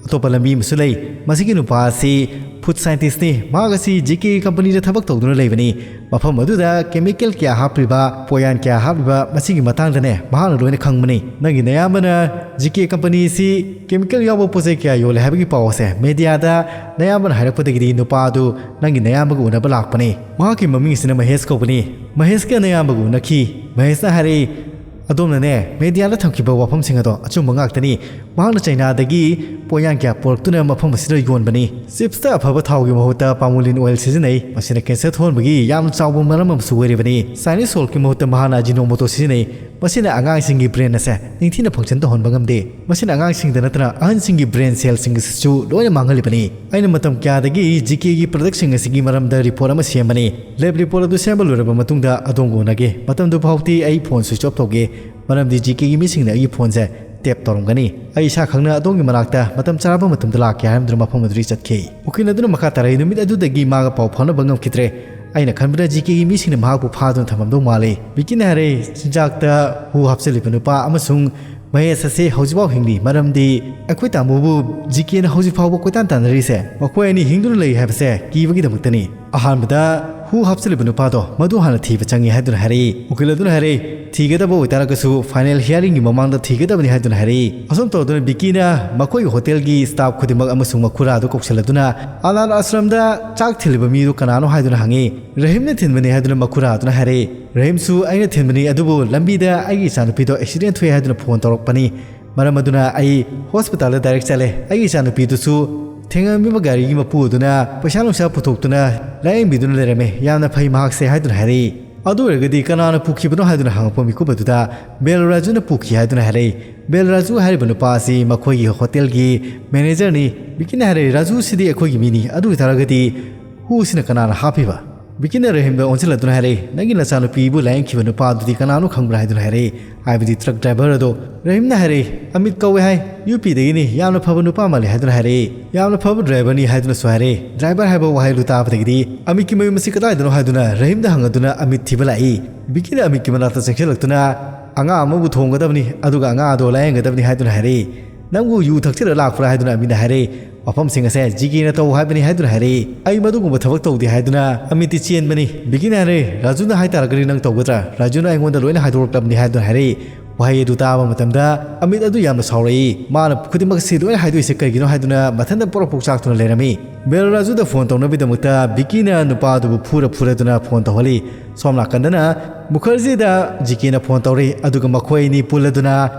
"ꯑꯇꯣꯞꯄ ꯂꯝꯕꯤ ꯑꯃꯁꯨ ꯂꯩ꯫ ꯃꯁꯤꯒꯤ ꯅꯨꯄꯥ ꯑꯁꯤ ꯐꯨꯗ ꯁꯥꯏꯟꯇꯤꯁꯅꯤ꯫ ꯃꯍꯥꯛ ꯑꯁꯤ ꯖꯤ ꯀꯦ ꯀꯝꯄꯅꯤꯗ ꯊꯕꯛ ꯇꯧꯗꯨꯅ ꯂꯩꯕꯅꯤ꯫ ꯃꯐꯝ ꯑꯗꯨꯗ ꯀꯦꯃꯤꯀꯦꯜ ꯀꯌꯥ ꯍꯥꯞꯂꯤꯕ, ꯄꯣꯌꯥꯟ ꯀꯌꯥ ꯍꯥꯞꯂꯤꯕ, ꯃꯁꯤꯒꯤ ꯃꯇꯥꯡꯗꯅꯦ ꯃꯍꯥꯛꯅ ꯂꯣꯏꯅ ꯈꯪꯕꯅꯤ꯫ ꯅꯪꯒꯤ ꯅꯌꯥꯝꯕꯅ ꯖꯤ ꯀꯦ ꯀꯝꯄꯅꯤ ꯑꯁꯤ ꯀꯦꯃꯤꯀꯦꯜ ꯌꯥꯎꯕ ꯄꯣꯠ ꯆꯩ ꯀꯌꯥ ꯌꯣꯜꯂꯦ ꯍꯥꯏꯕꯒꯤ ꯄꯥꯎ ꯑꯁꯦ ꯃꯦꯗꯤꯌꯥꯗ ꯅꯌꯥꯝꯕꯅ ꯍꯥꯏꯔꯛꯄꯗꯒꯤꯗꯤ ꯅꯨꯄꯥ ꯑꯗꯨ ꯅꯪꯒꯤ ꯅꯌꯥꯝꯕꯒ ꯎꯅꯕ ꯂꯥꯛꯄꯅꯤ꯫ ꯃꯍꯥꯛꯀꯤ ꯃꯃꯤꯡ ꯑꯁꯤꯅ ꯃꯍꯦꯁ ꯀꯧꯕꯅꯤ꯫ ꯃꯍꯦꯁꯀ ꯅꯌꯥꯝꯕꯒ ꯎꯅꯈꯤ꯫ ꯃꯍꯦꯁꯅ ꯍꯥꯏꯔꯛꯏ, ꯑꯗꯣꯝꯅꯅꯦ ꯃꯦꯗꯤꯌꯥꯗ ꯊꯝꯈꯤꯕ ꯋꯥꯐꯝꯁꯤꯡ ꯑꯗꯣ ꯑꯆꯨꯝꯕ ꯉꯥꯛꯇꯅꯤ꯫ ꯃꯍꯥꯛꯅ ꯆꯩꯅꯥꯗꯒꯤ ꯄꯣꯠꯌꯥꯟ ꯀꯌꯥ ꯄꯨꯔꯛꯇꯨꯅ ꯃꯐꯝ ꯑꯁꯤꯗ ꯌꯣꯟꯕꯅꯤ꯫ ꯆꯤꯞꯁꯇ ꯑꯐꯕ ꯊꯥꯎꯒꯤ ꯃꯍꯨꯠꯇ ꯄꯥꯃꯣꯂꯤꯟ ꯑꯣꯏꯜ ꯁꯤꯖꯤꯟꯅꯩ꯫ ꯃꯁꯤꯅ ꯀꯦꯟꯁꯔ ꯊꯣꯛꯍꯟꯕꯒꯤ ꯌꯥꯝꯅ ꯆꯥꯎꯕ ꯃꯔꯝ ꯑꯃꯁꯨ ꯑꯣꯏꯔꯤꯕꯅꯤ꯫ ꯆꯥꯏꯅꯤꯁ ꯁꯣꯜꯠꯀꯤ ꯃꯍꯨꯠꯇ ꯃꯍꯥꯛꯅ ꯑꯖꯤꯅꯣꯃꯣꯇꯣ ꯁꯤꯖꯤꯟꯅꯩ꯫ ꯃꯁꯤꯅ ꯑꯉꯥꯡꯁꯤꯡꯒꯤ ꯕ꯭ꯔꯦꯟ ꯑꯁꯦ ꯅꯤꯡꯊꯤꯅ ꯐꯪꯁꯟ ꯇꯧꯍꯟꯕ ꯉꯝꯗꯦ꯫ ꯃꯁꯤꯅ ꯑꯉꯥꯡꯁꯤꯡꯗ ꯅꯠꯇꯅ ꯑꯍꯟꯁꯤꯡꯒꯤ ꯕ꯭ꯔꯦꯟ ꯁꯦꯜꯁꯤꯡ ꯑꯁꯤꯁꯨ ꯂꯣꯏꯅ ꯃꯥꯡꯍꯜꯂꯤꯕꯅꯤ꯫ ꯑꯩꯅ ꯃꯇꯝ ꯀꯌꯥꯗꯒꯤ ꯖꯤ ꯀꯦꯒꯤ ꯄ꯭ꯔꯗꯛꯁꯤꯡ ꯑꯁꯤꯒꯤ ꯃꯔꯝꯗ ꯔꯤꯄꯣꯔꯠ ꯑꯃ ꯁꯦꯝꯕꯅꯤ꯫ ꯂꯦꯕ ꯔꯤꯄꯣꯔꯠ ꯑꯗꯨ ꯁꯦꯝꯕ ꯂꯣꯏꯔꯕ ꯃꯇꯨꯡꯗ ꯑꯗꯣꯝꯒ ꯎꯅꯒꯦ꯫ ꯃꯇꯝꯗꯨ ꯐꯥꯎꯗꯤ ꯑꯩ ꯐꯣꯟ ꯁ꯭ꯋꯤꯆ ꯑꯣꯐ ꯇꯧꯒꯦ, ꯃꯔꯝꯗꯤ ꯖꯤ ꯀꯦꯒꯤ ꯃꯤꯁꯤꯡꯅ ꯑꯩꯒꯤ ꯐꯣꯟꯁꯦ ꯇꯦꯞ ꯇꯧꯔꯝꯒꯅꯤ꯫ ꯑꯩ ꯏꯁꯥ ꯈꯪꯅ ꯑꯗꯣꯝꯒꯤ ꯃꯅꯥꯛꯇ ꯃꯇꯝ ꯆꯥꯔꯕ ꯃꯇꯝꯗ ꯂꯥꯛꯀꯦ ꯍꯥꯏꯔꯝꯗꯨꯅ ꯃꯐꯝ ꯑꯗꯨꯗꯒꯤ ꯆꯠꯈꯤ꯫ ꯎꯀꯤꯜ ꯑꯗꯨꯅ ꯃꯈꯥ ꯇꯥꯔꯛꯏ, ꯅꯨꯃꯤꯠ ꯑꯗꯨꯗꯒꯤ ꯃꯥꯒ ꯄꯥꯎ ꯐꯥꯎꯅꯕ ꯉꯝꯈꯤꯗ꯭ꯔꯦ꯫ ꯑꯩꯅ ꯈꯟꯕꯗ ꯖꯤ ꯀꯦꯒꯤ ꯃꯤꯁꯤꯡꯅ ꯃꯍꯥꯛꯄꯨ ꯐꯥꯗꯨꯅ ꯊꯝꯃꯝꯗꯧ ꯃꯥꯜꯂꯤ꯫ ꯕꯤꯀꯤꯅ ꯍꯥꯏꯔꯦ, ꯆꯤꯟꯖꯥꯛꯇ ꯍꯨ ꯍꯥꯞꯆꯤꯜꯂꯤꯕ ꯅꯨꯄꯥ ꯑꯃꯁꯨꯡ ꯃꯍꯦꯁ ꯑꯁꯤ ꯍꯧꯖꯤꯛꯐꯥꯎ ꯍꯤꯡꯂꯤ, ꯃꯔꯝꯗꯤ ꯑꯩꯈꯣꯏ ꯇꯥꯃꯣꯕꯨ ꯖꯤ ꯀꯦꯅ ꯍꯧꯖꯤꯛ ꯐꯥꯎꯕ ꯀꯣꯏꯇꯥꯟ ꯇꯥꯟꯅꯔꯤꯁꯦ ꯃꯈꯣꯏ ꯑꯅꯤ ꯍꯤꯡꯗꯨꯅ ꯂꯩ ꯍꯥꯏꯕꯁꯦ ꯀꯤꯕꯒꯤꯗꯃꯛꯇꯅꯤ꯫ ꯑꯍꯥꯟꯕꯗ ꯍꯨ ꯍꯥꯞꯆꯤꯜꯂꯤꯕ ꯅꯨꯄꯥꯗꯣ ꯃꯗꯨ ꯍꯥꯟꯅ ꯊꯤꯕ ꯆꯪꯉꯤ ꯍꯥꯏꯗꯨꯅ ꯍꯥꯏꯔꯛꯏ꯫ ꯎꯀꯤꯜ ꯑꯗꯨꯅ ꯍꯥꯏꯔꯛꯏ, ꯊꯤꯒꯗꯕ ꯑꯣꯏꯇꯥꯔꯒꯁꯨ ꯐꯥꯏꯅꯦꯜ ꯍꯤꯌꯥꯔꯤꯡꯒꯤ ꯃꯃꯥꯡꯗ ꯊꯤꯒꯗꯕꯅꯤ ꯍꯥꯏꯗꯨꯅ ꯍꯥꯏꯔꯛꯏ꯫ ꯑꯁꯨꯝ ꯇꯧꯗꯨꯅ ꯕꯤꯀꯤꯅ ꯃꯈꯣꯏꯒꯤ ꯍꯣꯇꯦꯜꯒꯤ ꯁ꯭ꯇꯥꯐ ꯈꯨꯗꯤꯡꯃꯛ ꯑꯃꯁꯨꯡ ꯃꯈꯨꯔꯥ ꯑꯗꯨ ꯀꯧꯁꯤꯜꯂꯗꯨꯅ ꯑꯅꯥꯊ ꯑꯥꯁ꯭ꯔꯝꯗ ꯆꯥꯛ ꯊꯤꯜꯂꯤꯕ ꯃꯤꯗꯨ ꯀꯅꯥꯅꯣ ꯍꯥꯏꯗꯨꯅ ꯍꯪꯉꯤ꯫ ꯔꯍꯤꯝꯅ ꯊꯤꯟꯕꯅꯤ ꯍꯥꯏꯗꯨꯅ ꯃꯈꯨꯔꯥ ꯑꯗꯨꯅ ꯍꯥꯏꯔꯛꯏ꯫ ꯔꯍꯤꯝꯁꯨ ꯑꯩꯅ ꯊꯤꯟꯕꯅꯤ, ꯑꯗꯨꯕꯨ ꯂꯝꯕꯤꯗ ꯑꯩꯒꯤ ꯏꯆꯥꯅꯨꯄꯤꯗꯣ ꯑꯦꯛꯁꯤꯗꯦꯟ ꯊꯣꯛꯑꯦ ꯍꯥꯏꯗꯨꯅ ꯐꯣꯟ ꯇꯧꯔꯛꯄꯅꯤ꯫ ꯃꯔꯝ ꯑꯗꯨꯅ ꯑꯩ ꯍꯣꯁꯄꯤꯇꯥꯜꯗ ꯗꯥꯏꯔꯦꯛ ꯆꯠꯂꯦ꯫ ꯑꯩꯒꯤ ꯏꯆꯥꯅꯨꯄꯤꯗꯨꯁꯨ ꯊꯦꯡꯉꯝꯃꯤꯕ ꯒꯥꯔꯤꯒꯤ ꯃꯄꯨ ꯑꯗꯨꯅ ꯄꯩꯁꯥ ꯅꯨꯡꯁꯥ ꯄꯨꯊꯣꯛꯇꯨꯅ ꯂꯥꯌꯦꯡꯕꯤꯗꯨꯅ ꯂꯩꯔꯝꯃꯦ꯫ ꯌꯥꯝꯅ ꯐꯩ ꯃꯍꯥꯛꯁꯦ ꯍꯥꯏꯗꯨꯅ ꯍꯥꯏꯔꯛꯏ꯫ ꯑꯗꯨ ꯑꯣꯏꯔꯒꯗꯤ ꯀꯅꯥꯅ ꯄꯨꯈꯤꯕꯅꯣ ꯍꯥꯏꯗꯨꯅ ꯍꯪꯉꯛꯄ ꯃꯤꯀꯨꯞ ꯑꯗꯨꯗ ꯕꯦꯜ ꯔꯥꯖꯨꯅ ꯄꯨꯈꯤ ꯍꯥꯏꯗꯨꯅ ꯍꯥꯏꯔꯛꯏ꯫ ꯕꯦꯜ ꯔꯥꯖꯨ ꯍꯥꯏꯔꯤꯕ ꯅꯨꯄꯥ ꯑꯁꯤ ꯃꯈꯣꯏꯒꯤ ꯍꯣꯇꯦꯜꯒꯤ ꯃꯦꯅꯦꯖꯔꯅꯤ꯫ ꯕꯤꯀꯤꯅ ꯍꯥꯏꯔꯛꯏ, "ꯔꯥꯖꯨꯁꯤꯗꯤ ꯑꯩꯈꯣꯏꯒꯤ ꯃꯤꯅꯤ, ꯑꯗꯨ ꯑꯣꯏꯇꯥꯔꯒꯗꯤ ꯍꯨꯁꯤꯅ ꯀꯅꯥꯅ ꯍꯥꯞꯄꯤꯕ?" ꯕꯤꯀꯤꯅ ꯔꯍꯤꯝꯗ ꯑꯣꯟꯁꯤꯜꯂꯗꯨꯅ ꯍꯥꯏꯔꯛꯏ, "ꯅꯪꯒꯤ ꯅꯆꯥꯅꯨꯄꯤꯕꯨ ꯂꯥꯌꯦꯡꯈꯤꯕ ꯅꯨꯄꯥ ꯑꯗꯨꯗꯤ ꯀꯅꯥꯅꯣ ꯈꯪꯕ꯭ꯔꯥ?" ꯍꯥꯏꯗꯨꯅ ꯍꯥꯏꯔꯛꯏ, ꯍꯥꯏꯕꯗꯤ ꯇ꯭ꯔꯛ ꯗ꯭ꯔꯥꯏꯚꯔ ꯑꯗꯣ꯫ ꯔꯍꯤꯝꯅ ꯍꯥꯏꯔꯛꯏ, "ꯑꯃꯤꯠ ꯀꯧꯋꯦ ꯍꯥꯏ, ꯌꯨ ꯄꯤꯗꯒꯤꯅꯤ, ꯌꯥꯝꯅ ꯐꯕ ꯅꯨꯄꯥ ꯃꯥꯜꯂꯤ" ꯍꯥꯏꯗꯨꯅ ꯍꯥꯏꯔꯛꯏ꯫ "ꯌꯥꯝꯅ ꯐꯕ ꯗ꯭ꯔꯥꯏꯚꯔꯅꯤ" ꯍꯥꯏꯗꯨꯅꯁꯨ ꯍꯥꯏꯔꯛꯏ꯫ ꯗ꯭ꯔꯥꯏꯚꯔ ꯍꯥꯏꯕ ꯋꯥꯍꯩ ꯑꯗꯨ ꯇꯥꯕꯗꯒꯤꯗꯤ ꯑꯃꯤꯠꯀꯤ ꯃꯌꯨꯝ ꯑꯁꯤ ꯀꯗꯥꯏꯗꯅꯣ ꯍꯥꯏꯗꯨꯅ ꯔꯍꯤꯝꯗ ꯍꯪꯉꯗꯨꯅ ꯑꯃꯤꯠ ꯊꯤꯕ ꯂꯥꯛꯏ꯫ ꯕꯤꯀꯤꯅ ꯑꯃꯤꯠꯀꯤ ꯃꯅꯥꯛꯇ ꯆꯪꯁꯤꯜꯂꯛꯇꯨꯅ, "ꯑꯉꯥꯡ ꯑꯃꯕꯨ ꯊꯣꯡꯒꯗꯕꯅꯤ, ꯑꯗꯨꯒ ꯑꯉꯥꯡ ꯑꯗꯣ ꯂꯥꯌꯦꯡꯒꯗꯕꯅꯤ" ꯍꯥꯏꯗꯨꯅ ꯍꯥꯏꯔꯛꯏ꯫ "ꯅꯪꯕꯨ ꯌꯨ ꯊꯛꯆꯤꯜꯂ ꯂꯥꯛꯄ꯭ꯔꯥ?" ꯍꯥꯏꯗꯨꯅ ꯑꯃꯤꯠꯅ ꯍꯥꯏꯔꯛꯏ꯫ "ꯃꯐꯝꯁꯤꯡ ꯑꯁꯦ ꯖꯤꯀꯦꯅ ꯇꯧ ꯍꯥꯏꯕꯅꯤ" ꯍꯥꯏꯗꯨꯅ ꯍꯥꯏꯔꯛꯏ꯫ "ꯑꯩ ꯃꯗꯨꯒꯨꯝꯕ ꯊꯕꯛ ꯇꯧꯗꯦ" ꯍꯥꯏꯗꯨꯅ ꯑꯃꯤꯠꯇꯤ ꯆꯦꯟꯕꯅꯤ꯫ ꯕꯤꯀꯤꯅ ꯍꯥꯏꯔꯛꯏ, "ꯔꯥꯖꯨꯅ ꯍꯥꯏꯇꯥꯔꯒꯗꯤ ꯅꯪ ꯇꯧꯒꯗ꯭ꯔꯥ? ꯔꯥꯖꯨꯅ ꯑꯩꯉꯣꯟꯗ ꯂꯣꯏꯅ ꯍꯥꯏꯗꯣꯔꯛꯂꯕꯅꯤ" ꯍꯥꯏꯗꯨꯅ ꯍꯥꯏꯔꯛꯏ꯫ ꯋꯥꯍꯩ ꯑꯗꯨ ꯇꯥꯕ ꯃꯇꯝꯗ ꯑꯃꯤꯠ ꯑꯗꯨ ꯌꯥꯝꯅ ꯁꯥꯎꯔꯛꯏ꯫ ꯃꯥꯅ ꯈꯨꯗꯤꯡꯃꯛ ꯑꯁꯤ ꯂꯣꯏꯅ ꯍꯥꯏꯗꯣꯛꯏꯁꯦ ꯀꯩꯒꯤꯅꯣ ꯍꯥꯏꯗꯨꯅ ꯃꯊꯟꯇ ꯄꯣꯔꯣꯛ ꯄꯣꯛ ꯆꯥꯛꯇꯨꯅ ꯂꯩꯔꯝꯃꯤ꯫ ꯕꯦꯜ ꯔꯥꯖꯨꯗ ꯐꯣꯟ ꯇꯧꯅꯕꯒꯤꯗꯃꯛꯇ ꯕꯤꯀꯤꯅ ꯅꯨꯄꯥ ꯑꯗꯨꯕꯨ ꯐꯨꯔ ꯐꯨꯔꯗꯨꯅ ꯐꯣꯟ ꯇꯧꯍꯜꯂꯤ꯫ ꯁꯣꯝ ꯅꯥꯀꯟꯗꯅ ꯃꯨꯈꯔꯖꯤꯗ ꯖꯤꯀꯦꯅ ꯐꯣꯟ ꯇꯧꯔꯤ, ꯑꯗꯨꯒ ꯃꯈꯣꯏ ꯑꯅꯤ ꯄꯨꯜꯂꯗꯨꯅ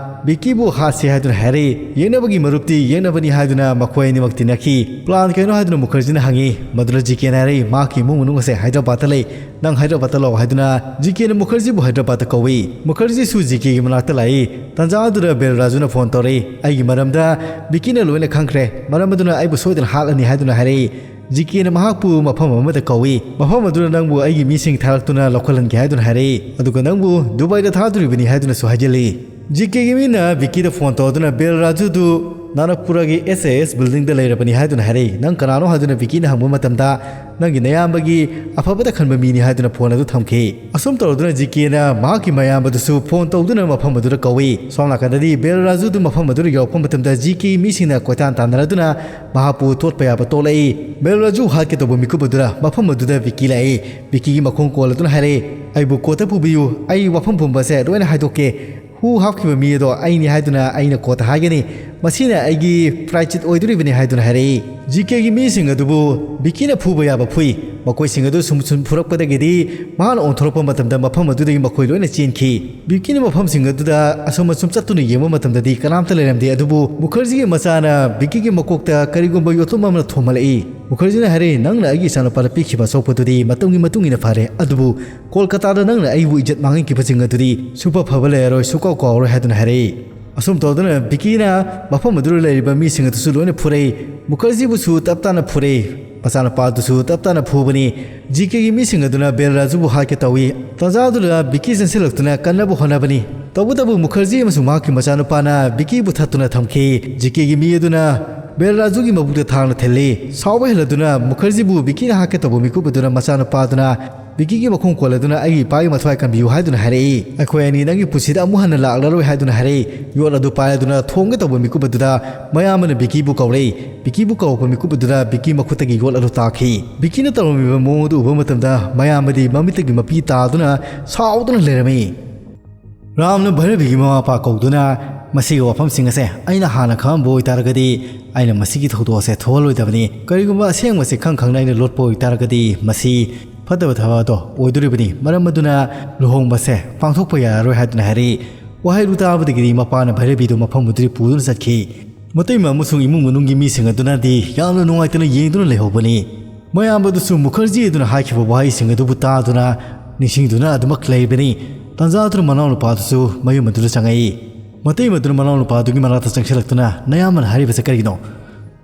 ꯕꯤꯀꯤꯕꯨ ꯍꯥꯠꯁꯤ ꯍꯥꯏꯗꯨꯅ ꯍꯥꯏꯔꯛꯏ꯫ ꯌꯦꯛꯅꯕꯒꯤ ꯃꯔꯨꯞꯇꯤ ꯌꯦꯛꯅꯕꯅꯤ ꯍꯥꯏꯗꯨꯅ ꯃꯈꯣꯏ ꯑꯅꯤꯃꯛ ꯇꯤꯟꯅꯈꯤ꯫ "ꯄ꯭ꯂꯥꯟ ꯀꯩꯅꯣ?" ꯍꯥꯏꯗꯨꯅ ꯃꯨꯈꯔꯖꯤꯅ ꯍꯪꯉꯤ꯫ ꯃꯗꯨꯗ ꯖꯤ ꯀꯦꯅ ꯍꯥꯏꯔꯛꯏ, "ꯃꯍꯥꯛꯀꯤ ꯏꯃꯨꯡ ꯃꯅꯨꯡ ꯑꯁꯦ ꯍꯥꯏꯗ꯭ꯔꯕꯥꯗꯇ ꯂꯩ꯫ ꯅꯪ ꯍꯥꯏꯗ꯭ꯔꯕꯥꯗꯇ ꯂꯥꯛꯑꯣ" ꯍꯥꯏꯗꯨꯅ ꯖꯤ ꯀꯦꯅ ꯃꯨꯈꯔꯖꯤꯕꯨ ꯍꯥꯏꯗ꯭ꯔꯕꯥꯗꯇ ꯀꯧꯏ꯫ ꯃꯨꯈꯔꯖꯤꯁꯨ ꯖꯤ ꯀꯦꯒꯤ ꯃꯅꯥꯛꯇ ꯂꯥꯛꯏ꯫ ꯇꯥꯟꯖꯥ ꯑꯗꯨꯗ ꯕꯦꯜ ꯔꯥꯖꯨꯅ ꯐꯣꯟ ꯇꯧꯔꯛꯏ꯫ "ꯑꯩꯒꯤ ꯃꯔꯝꯗ ꯕꯤꯀꯤꯅ ꯂꯣꯏꯅ ꯈꯪꯈ꯭ꯔꯦ꯫ ꯃꯔꯝ ꯑꯗꯨꯅ ꯑꯩꯕꯨ ꯁꯣꯏꯗꯅ ꯍꯥꯠꯂꯅꯤ" ꯍꯥꯏꯗꯨꯅ ꯍꯥꯏꯔꯛꯏ꯫ ꯖꯤ ꯀꯦꯅ ꯃꯍꯥꯛꯄꯨ ꯃꯐꯝ ꯑꯃꯗ ꯀꯧꯏ꯫ ꯃꯐꯝ ꯑꯗꯨꯗ ꯅꯪꯕꯨ ꯑꯩꯒꯤ ꯃꯤꯁꯤꯡ ꯊꯥꯔꯛꯇꯨꯅ ꯂꯧꯈꯠꯍꯟꯒꯦ ꯍꯥꯏꯗꯨꯅ ꯍꯥꯏꯔꯛꯏ꯫ ꯑꯗꯨꯒ ꯅꯪꯕꯨ ꯗꯨꯕꯥꯏꯗ ꯊꯥꯗꯣꯔꯤꯕꯅꯤ ꯍꯥꯏꯗꯨꯅꯁꯨ ꯍꯥꯏꯖꯤꯜꯂꯤ꯫ ꯖꯤ ꯀꯦꯒꯤ ꯃꯤꯅ ꯕꯤꯀꯤꯗ ꯐꯣꯟ ꯇꯧꯗꯨꯅ ꯕꯦꯜ ꯔꯥꯖꯨꯗꯨ ꯅꯥꯅꯛꯄꯨꯔꯥꯒꯤ ꯑꯦꯁ ꯑꯦ ꯑꯦꯁ ꯕꯤꯜꯗꯤꯡꯗ ꯂꯩꯔꯕꯅꯤ ꯍꯥꯏꯗꯨꯅ ꯍꯥꯏꯔꯛꯏ꯫ "ꯅꯪ ꯀꯅꯥꯅꯣ?" ꯍꯥꯏꯗꯨꯅ ꯕꯤꯀꯤꯅ ꯍꯪꯕ ꯃꯇꯝꯗ, "ꯅꯪꯒꯤ ꯅꯌꯥꯝꯕꯒꯤ ꯑꯐꯕꯗ ꯈꯟꯕ ꯃꯤꯅꯤ" ꯍꯥꯏꯗꯨꯅ ꯐꯣꯟ ꯑꯗꯨ ꯊꯝꯈꯤ꯫ ꯑꯁꯨꯝ ꯇꯧꯔꯗꯨꯅ ꯖꯤ ꯀꯦꯅ ꯃꯍꯥꯛꯀꯤ ꯃꯌꯥꯝꯕꯗꯨꯁꯨ ꯐꯣꯟ ꯇꯧꯗꯨꯅ ꯃꯐꯝ ꯑꯗꯨꯗ ꯀꯧꯏ꯫ ꯁꯣꯝ ꯅꯥꯀꯟꯗꯗꯤ ꯕꯦꯜ ꯔꯥꯖꯨꯗꯨ ꯃꯐꯝ ꯑꯗꯨꯗ ꯌꯧꯔꯛꯄ ꯃꯇꯝꯗ ꯖꯤ ꯀꯦꯒꯤ ꯃꯤꯁꯤꯡꯅ ꯀꯣꯏꯇꯥꯟ ꯇꯥꯟꯅꯔꯗꯨꯅ ꯃꯍꯥꯛꯄꯨ ꯇꯣꯠꯄ ꯌꯥꯕ ꯇꯣꯠꯂꯛꯏ꯫ ꯕꯦꯜ ꯔꯥꯖꯨ ꯍꯥꯠꯀꯦ ꯇꯧꯕ ꯃꯤꯀꯨꯞ ꯑꯗꯨꯗ ꯃꯐꯝ ꯑꯗꯨꯗ ꯕꯤꯀꯤ ꯂꯥꯛꯏ꯫ ꯕꯤꯀꯤꯒꯤ ꯃꯈꯣꯡ ꯀꯣꯜꯂꯗꯨꯅ ꯍꯥꯏꯔꯛꯏ, "ꯑꯩꯕꯨ ꯀꯣꯔꯠꯇ ꯄꯨꯕꯤꯌꯨ, ꯑꯩ ꯋꯥꯐꯝ ꯄꯨꯝꯕꯁꯦ ꯂꯣꯏꯅ ꯍꯥꯏꯗꯣꯛꯀꯦ꯫ ꯍꯨ ꯍꯥꯞꯈꯤꯕ ꯃꯤ ꯑꯗꯣ ꯑꯩꯅꯤ ꯍꯥꯏꯗꯨꯅ ꯑꯩꯅ ꯀꯣꯔꯠꯇ ꯍꯥꯏꯒꯅꯤ꯫ ꯃꯁꯤꯅ ꯑꯩꯒꯤ ꯄ꯭ꯔꯥꯏꯆꯤꯠ ꯑꯣꯏꯗꯣꯔꯤꯕꯅꯤ" ꯍꯥꯏꯗꯨꯅ ꯍꯥꯏꯔꯛꯏ꯫ ꯖꯤ ꯀꯦꯒꯤ ꯃꯤꯁꯤꯡ ꯑꯗꯨꯕꯨ ꯕꯤꯀꯤꯅ ꯐꯨꯕ ꯌꯥꯕ ꯐꯨꯏ꯫ ꯃꯈꯣꯏꯁꯤꯡ ꯑꯗꯨ ꯁꯨꯝ ꯁꯨꯝ ꯐꯨꯔꯛꯄꯗꯒꯤꯗꯤ ꯃꯍꯥꯛꯅ ꯑꯣꯟꯊꯣꯔꯛꯄ ꯃꯇꯝꯗ ꯃꯐꯝ ꯑꯗꯨꯗꯒꯤ ꯃꯈꯣꯏ ꯂꯣꯏꯅ ꯆꯦꯟꯈꯤ꯫ ꯕꯤꯀꯤꯅ ꯃꯐꯝꯁꯤꯡ ꯑꯗꯨꯗ ꯑꯁꯨꯝ ꯑꯁꯨꯝ ꯆꯠꯇꯨꯅ ꯌꯦꯡꯕ ꯃꯇꯝꯗꯗꯤ ꯀꯅꯥꯝꯇ ꯂꯩꯔꯝꯗꯦ, ꯑꯗꯨꯕꯨ ꯃꯨꯈꯔꯖꯤꯒꯤ ꯃꯆꯥꯅ ꯕꯤꯀꯤꯒꯤ ꯃꯀꯣꯛꯇ ꯀꯔꯤꯒꯨꯝꯕ ꯌꯣꯠꯇꯨꯝ ꯑꯃꯅ ꯊꯣꯝꯍꯜꯂꯛꯏ꯫ ꯃꯨꯈꯔꯖꯤꯅ ꯍꯥꯏꯔꯛꯏ, "ꯅꯪꯅ ꯑꯩꯒꯤ ꯏꯆꯥꯅꯨꯄꯥꯗ ꯄꯤꯈꯤꯕ ꯑꯁꯣꯛꯄꯗꯨꯗꯤ ꯃꯇꯝꯒꯤ ꯃꯇꯨꯡ ꯏꯟꯅ ꯐꯔꯦ, ꯑꯗꯨꯕꯨ ꯀꯣꯜꯀꯇꯥꯗ ꯅꯪꯅ ꯑꯩꯕꯨ ꯏꯖꯠ ꯃꯥꯡꯍꯟꯈꯤꯕꯁꯤꯡ ꯑꯗꯨꯗꯤ ꯁꯨꯡꯐ ꯐꯕ ꯂꯩꯔꯔꯣꯏ, ꯁꯨꯡꯀꯥꯎ ꯀꯥꯎꯔꯔꯣꯏ" ꯍꯥꯏꯗꯨꯅ ꯍꯥꯏꯔꯛꯏ꯫ ꯑꯁꯨꯝ ꯇꯧꯗꯨꯅ ꯕꯤꯀꯤꯅ ꯃꯐꯝ ꯑꯗꯨꯗ ꯂꯩꯔꯤꯕ ꯃꯤꯁꯤꯡ ꯑꯗꯨꯁꯨ ꯂꯣꯏꯅ ꯐꯨꯔꯛꯏ꯫ ꯃꯨꯈꯔꯖꯤꯕꯨꯁꯨ ꯇꯞ ꯇꯥꯅ ꯐꯨꯔꯛꯏ꯫ ꯃꯆꯥꯅꯨꯄꯥ ꯑꯗꯨꯁꯨ ꯇꯞ ꯇꯥꯅ ꯐꯨꯕꯅꯤ꯫ ꯖꯤ ꯀꯦꯒꯤ ꯃꯤꯁꯤꯡ ꯑꯗꯨꯅ ꯕꯦꯜ ꯔꯥꯖꯨꯕꯨ ꯍꯥꯠꯀꯦ ꯇꯧꯏ꯫ ꯇꯥꯟꯖꯥ ꯑꯗꯨꯗ ꯕꯤꯀꯤ ꯆꯦꯟꯁꯤꯜꯂꯛꯇꯨꯅ ꯀꯟꯅꯕ ꯍꯣꯠꯅꯕꯅꯤ꯫ ꯇꯧꯕꯇꯕꯨ ꯃꯨꯈꯔꯖꯤ ꯑꯃꯁꯨꯡ ꯃꯍꯥꯛꯀꯤ ꯃꯆꯥꯅꯨꯄꯥꯅ ꯕꯤꯀꯤꯕꯨ ꯊꯠꯇꯨꯅ ꯊꯝꯈꯤ꯫ ꯖꯤ ꯀꯦꯒꯤ ꯃꯤ ꯑꯗꯨꯅ ꯕꯦꯜ ꯔꯥꯖꯨꯒꯤ ꯃꯕꯨꯛꯇ ꯊꯥꯡꯅ ꯊꯤꯜꯂꯤ꯫ ꯁꯥꯎꯕ ꯍꯦꯜꯂꯗꯨꯅ ꯃꯨꯈꯔꯖꯤꯕꯨ ꯕꯤꯀꯤꯅ ꯍꯥꯠꯀꯦ ꯇꯧꯕ ꯃꯤꯀꯨꯞ ꯑꯗꯨꯅ ꯃꯆꯥꯅꯨꯄꯥꯗꯨꯅ ꯕꯤꯀꯤꯒꯤ ꯃꯈꯣꯡ ꯀꯣꯜꯂꯗꯨꯅ "ꯑꯩꯒꯤ ꯏꯄꯥꯒꯤ ꯃꯊ꯭ꯋꯥꯏ ꯀꯟꯕꯤꯌꯨ" ꯍꯥꯏꯗꯨꯅ ꯍꯥꯏꯔꯛꯏ꯫ "ꯑꯩꯈꯣꯏ ꯑꯅꯤ ꯅꯪꯒꯤ ꯄꯨꯟꯁꯤꯗ ꯑꯃꯨꯛ ꯍꯟꯅ ꯂꯥꯛꯂꯔꯣꯏ" ꯍꯥꯏꯗꯨꯅ ꯍꯥꯏꯔꯛꯏ꯫ ꯌꯣꯠ ꯑꯗꯨ ꯄꯥꯏꯔꯗꯨꯅ ꯊꯣꯝꯒꯦ ꯇꯧꯕ ꯃꯤꯀꯨꯞ ꯑꯗꯨꯗ ꯃꯌꯥꯝꯕꯅ ꯕꯤꯀꯤꯕꯨ ꯀꯧꯔꯛꯏ꯫ ꯕꯤꯀꯤꯕꯨ ꯀꯧꯔꯛꯄ ꯃꯤꯀꯨꯞ ꯑꯗꯨꯗ ꯕꯤꯀꯤ ꯃꯈꯨꯠꯇꯒꯤ ꯌꯣꯠ ꯑꯗꯨ ꯇꯥꯈꯤ꯫ ꯕꯤꯀꯤꯅ ꯇꯧꯔꯝꯃꯤꯕ ꯃꯑꯣꯡ ꯑꯗꯨ ꯎꯕ ꯃꯇꯝꯗ ꯃꯌꯥꯝꯕꯗꯤ ꯃꯃꯤꯠꯇꯒꯤ ꯃꯄꯤ ꯇꯥꯗꯨꯅ ꯁꯥꯎꯗꯨꯅ ꯂꯩꯔꯝꯃꯤ꯫ ꯔꯥꯝꯅ ꯚꯩꯔꯕꯤꯒꯤ ꯃꯃꯥ ꯃꯄꯥ ꯀꯧꯗꯨꯅ, "ꯃꯁꯤꯒꯤ ꯋꯥꯐꯝꯁꯤꯡ ꯑꯁꯦ ꯑꯩꯅ ꯍꯥꯟꯅ ꯈꯪꯉꯝꯕ ꯑꯣꯏꯇꯥꯔꯒꯗꯤ ꯑꯩꯅ ꯃꯁꯤꯒꯤ ꯊꯧꯗꯣꯛ ꯑꯁꯦ ꯊꯣꯛꯍꯜꯂꯣꯏꯗꯕꯅꯤ꯫ ꯀꯔꯤꯒꯨꯝꯕ ꯑꯁꯦꯡꯕꯁꯦ ꯈꯪ ꯈꯪꯅ ꯑꯩꯅ ꯂꯣꯠꯄ ꯑꯣꯏꯇꯥꯔꯒꯗꯤ ꯃꯁꯤ ꯐꯠꯇꯕ ꯊꯕꯛ ꯑꯗꯣ ꯑꯣꯏꯗꯣꯔꯤꯕꯅꯤ꯫ ꯃꯔꯝ ꯑꯗꯨꯅ ꯂꯨꯍꯣꯡꯕꯁꯦ ꯄꯥꯡꯊꯣꯛꯄ ꯌꯥꯔꯔꯣꯏ" ꯍꯥꯏꯗꯨꯅ ꯍꯥꯏꯔꯛꯏ꯫ ꯋꯥꯍꯩꯗꯨ ꯇꯥꯕꯗꯒꯤꯗꯤ ꯃꯄꯥꯅ ꯚꯩꯔꯕꯤꯗꯨ ꯃꯐꯝ ꯑꯗꯨꯗꯒꯤ ꯄꯨꯗꯨꯅ ꯆꯠꯈꯤ꯫ ꯃꯇꯩꯃ ꯑꯃꯁꯨꯡ ꯏꯃꯨꯡ ꯃꯅꯨꯡꯒꯤ ꯃꯤꯁꯤꯡ ꯑꯗꯨꯅꯗꯤ ꯌꯥꯝꯅ ꯅꯨꯡꯉꯥꯏꯇꯅ ꯌꯦꯡꯗꯨꯅ ꯂꯩꯍꯧꯕꯅꯤ꯫ ꯃꯌꯥꯝꯕꯗꯨꯁꯨ ꯃꯨꯈꯔꯖꯤ ꯑꯗꯨꯅ ꯍꯥꯏꯈꯤꯕ ꯋꯥꯍꯩꯁꯤꯡ ꯑꯗꯨꯕꯨ ꯇꯥꯗꯨꯅ ꯅꯤꯡꯁꯤꯡꯗꯨꯅ ꯑꯗꯨꯃꯛ ꯂꯩꯕꯅꯤ꯫ ꯇꯥꯟꯖꯥꯗꯨꯅ ꯃꯅꯥꯎꯅꯨꯄꯥꯗꯨꯁꯨ ꯃꯌꯨꯝ ꯑꯗꯨꯗ ꯆꯪꯉꯛꯏ꯫ ꯃꯇꯩꯃ ꯑꯗꯨꯅ ꯃꯅꯥꯎꯅꯨꯄꯥꯗꯨꯒꯤ ꯃꯅꯥꯛꯇ ꯆꯪꯁꯤꯜꯂꯛꯇꯨꯅ, "ꯅꯌꯥꯝꯕꯅ ꯍꯥꯏꯔꯤꯕꯁꯦ ꯀꯔꯤꯅꯣ?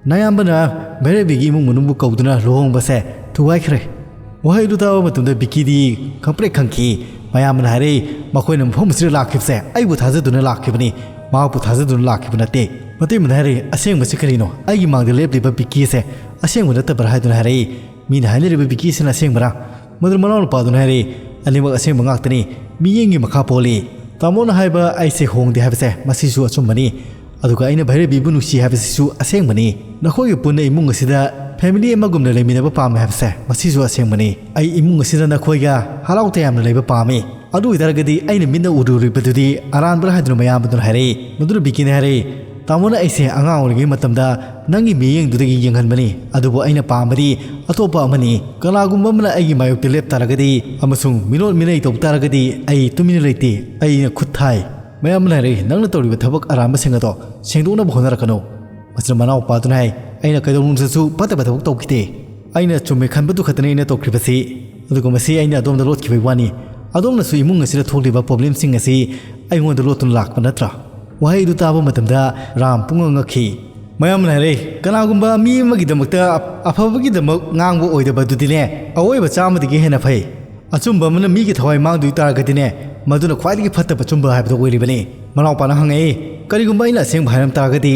ꯅꯌꯥꯝꯕꯅ ꯚꯩꯔꯕꯤꯒꯤ ꯏꯃꯨꯡ ꯃꯅꯨꯡꯕꯨ ꯀꯧꯗꯨꯅ ꯂꯨꯍꯣꯡꯕꯁꯦ ꯊꯨꯒꯥꯏꯈ꯭ꯔꯦ꯫" ꯋꯥꯍꯩꯗꯨ ꯇꯥꯕ ꯃꯇꯝꯗ ꯕꯤꯀꯤꯗꯤ ꯈꯪꯄ꯭ꯔꯦꯛ ꯈꯪꯈꯤ꯫ ꯃꯌꯥꯝꯕꯅ ꯍꯥꯏꯔꯛꯏ, "ꯃꯈꯣꯏꯅ ꯃꯐꯝ ꯑꯁꯤꯗ ꯂꯥꯛꯈꯤꯕꯁꯦ ꯑꯩꯕꯨ ꯊꯥꯖꯗꯨꯅ ꯂꯥꯛꯈꯤꯕꯅꯤ, ꯃꯍꯥꯛꯄꯨ ꯊꯥꯖꯗꯨꯅ ꯂꯥꯛꯈꯤꯕ ꯅꯠꯇꯦ꯫" ꯃꯇꯩꯃꯅ ꯍꯥꯏꯔꯛꯏ, "ꯑꯁꯦꯡꯕꯁꯤ ꯀꯔꯤꯅꯣ? ꯑꯩꯒꯤ ꯃꯥꯡꯗ ꯂꯦꯞꯂꯤꯕ ꯕꯤꯀꯤ ꯑꯁꯦ ꯑꯁꯦꯡꯕ ꯅꯠꯇꯕ꯭ꯔꯥ ꯍꯥꯏꯗꯨꯅ ꯍꯥꯏꯔꯛꯏ꯫ ꯃꯤꯅ ꯍꯥꯏꯅꯔꯤꯕ ꯕꯤꯀꯤ ꯑꯁꯤꯅ ꯑꯁꯦꯡꯕꯔꯥ? ꯃꯗꯨ ꯃꯅꯥꯎꯅꯨꯄꯥꯗꯨꯅ ꯍꯥꯏꯔꯛꯏ, "ꯑꯅꯤꯃꯛ ꯑꯁꯦꯡꯕ ꯉꯥꯛꯇꯅꯤ꯫ ꯃꯤꯠꯌꯦꯡꯒꯤ ꯃꯈꯥ ꯄꯣꯜꯂꯤ꯫ ꯇꯥꯃꯣꯅ ꯍꯥꯏꯕ ꯑꯩꯁꯦ ꯍꯣꯡꯗꯦ ꯍꯥꯏꯕꯁꯦ ꯃꯁꯤꯁꯨ ꯑꯆꯨꯝꯕꯅꯤ꯫ ꯑꯗꯨꯒ ꯑꯩꯅ ꯚꯩꯔꯕꯤꯕꯨ ꯅꯨꯡꯁꯤ ꯍꯥꯏꯕꯁꯤꯁꯨ ꯑꯁꯦꯡꯕꯅꯤ꯫ ꯅꯈꯣꯏꯒ ꯄꯨꯟꯅ ꯏꯃꯨꯡ ꯑꯁꯤꯗ ꯐꯦꯃꯤꯂꯤ ꯑꯃꯒꯨꯝꯅ ꯂꯩꯃꯤꯟꯅꯕ ꯄꯥꯝꯃꯦ ꯍꯥꯏꯕꯁꯦ ꯃꯁꯤꯁꯨ ꯑꯁꯦꯡꯕꯅꯤ꯫ ꯑꯩ ꯏꯃꯨꯡ ꯑꯁꯤꯗ ꯅꯈꯣꯏꯒ ꯍꯔꯥꯎ ꯇꯌꯥꯝꯅ ꯂꯩꯕ ꯄꯥꯝꯃꯤ꯫ ꯑꯗꯨ ꯑꯣꯏꯇꯥꯔꯒꯗꯤ ꯑꯩꯅ ꯃꯤꯠꯅ ꯎꯔꯨꯔꯤꯕꯗꯨꯗꯤ ꯑꯔꯥꯟꯕ꯭ꯔꯥ?" ꯍꯥꯏꯗꯨꯅ ꯃꯌꯥꯝꯕꯗꯨꯅ ꯍꯥꯏꯔꯛꯏ꯫ ꯃꯗꯨꯅ ꯕꯤꯀꯤꯅ ꯍꯥꯏꯔꯛꯏ, "ꯇꯥꯃꯣꯅ ꯑꯩꯁꯦ ꯑꯉꯥꯡ ꯑꯣꯏꯔꯤꯉꯩ ꯃꯇꯝꯗ ꯅꯪꯒꯤ ꯃꯤꯠꯌꯦꯡꯗꯨꯗꯒꯤ ꯌꯦꯡꯍꯟꯕꯅꯤ, ꯑꯗꯨꯕꯨ ꯑꯩꯅ ꯄꯥꯝꯕꯗꯤ ꯑꯇꯣꯞꯄ ꯑꯃꯅꯤ꯫ ꯀꯅꯥꯒꯨꯝꯕ ꯑꯃꯅ ꯑꯩꯒꯤ ꯃꯥꯌꯣꯛꯇ ꯂꯦꯞ ꯇꯥꯔꯒꯗꯤ ꯑꯃꯁꯨꯡ ꯃꯤꯅꯣꯠ ꯃꯤꯅꯩ ꯇꯧꯕ ꯇꯥꯔꯒꯗꯤ ꯑꯩ ꯇꯨꯃꯤꯟꯅ ꯂꯩꯇꯦ, ꯑꯩꯅ ꯈꯨꯠ ꯊꯥꯏ꯫" ꯃꯌꯥꯝꯕꯅ ꯍꯥꯏꯔꯛꯏ, "ꯅꯪꯅ ꯇꯧꯔꯤꯕ ꯊꯕꯛ ꯑꯔꯥꯟꯕꯁꯤꯡ ꯑꯗꯣ ꯁꯦꯡꯗꯣꯛꯅꯕ ꯍꯣꯠꯅꯔꯛꯀꯅꯨ꯫" ꯃꯁꯤꯗ ꯃꯅꯥꯎꯄꯥꯗꯨꯅ ꯍꯥꯏ, "ꯑꯩꯅ ꯀꯩꯗꯧꯅꯨꯡꯗꯁꯨ ꯐꯠꯇꯕ ꯊꯕꯛ ꯇꯧꯈꯤꯗꯦ꯫ ꯑꯩꯅ ꯆꯨꯝꯃꯦ ꯈꯟꯕꯗꯨ ꯈꯛꯇꯅꯤ ꯑꯩꯅ ꯇꯧꯈ꯭ꯔꯤꯕꯁꯤ꯫ ꯑꯗꯨꯒ ꯃꯁꯤ ꯑꯩꯅ ꯑꯗꯣꯝꯗ ꯂꯣꯠꯈꯤꯕꯒꯤ ꯋꯥꯅꯤ꯫ ꯑꯗꯣꯝꯅꯁꯨ ꯏꯃꯨꯡ ꯑꯁꯤꯗ ꯊꯣꯛꯂꯤꯕ ꯄ꯭ꯔꯣꯕ꯭ꯂꯦꯝꯁꯤꯡ ꯑꯁꯤ ꯑꯩꯉꯣꯟꯗ ꯂꯣꯠꯇꯨꯅ ꯂꯥꯛꯄ ꯅꯠꯇ꯭ꯔꯥ?" ꯋꯥꯍꯩꯗꯨ ꯇꯥꯕ ꯃꯇꯝꯗ ꯔꯥꯝ ꯄꯨꯡꯉꯛ ꯉꯛꯈꯤ꯫ ꯃꯌꯥꯝꯅ ꯍꯥꯏꯔꯛꯏ, "ꯀꯅꯥꯒꯨꯝꯕ ꯃꯤ ꯑꯃꯒꯤꯗꯃꯛꯇ ꯑꯐꯕꯒꯤꯗꯃꯛ ꯉꯥꯡꯕ ꯑꯣꯏꯗꯕ ꯑꯗꯨꯗꯤꯅꯦ, ꯑꯋꯣꯏꯕ ꯆꯥꯝꯃꯗꯒꯤ ꯍꯦꯟꯅ ꯐꯩ꯫ ꯑꯆꯨꯝꯕ ꯑꯃꯅ ꯃꯤꯒꯤ ꯊꯋꯥꯏ ꯃꯥꯡꯗꯣꯏ ꯇꯥꯔꯒꯗꯤꯅꯦ, ꯃꯗꯨꯅ ꯈ꯭ꯋꯥꯏꯗꯒꯤ ꯐꯠꯇꯕ ꯑꯆꯨꯝꯕ ꯍꯥꯏꯕꯗꯨ ꯑꯣꯏꯔꯤꯕꯅꯤ꯫" ꯃꯅꯥꯎꯄꯥꯅ ꯍꯪꯉꯛꯏ, "ꯀꯔꯤꯒꯨꯝꯕ ꯑꯩꯅ ꯑꯁꯦꯡꯕ ꯍꯥꯏꯔꯝ ꯇꯥꯔꯒꯗꯤ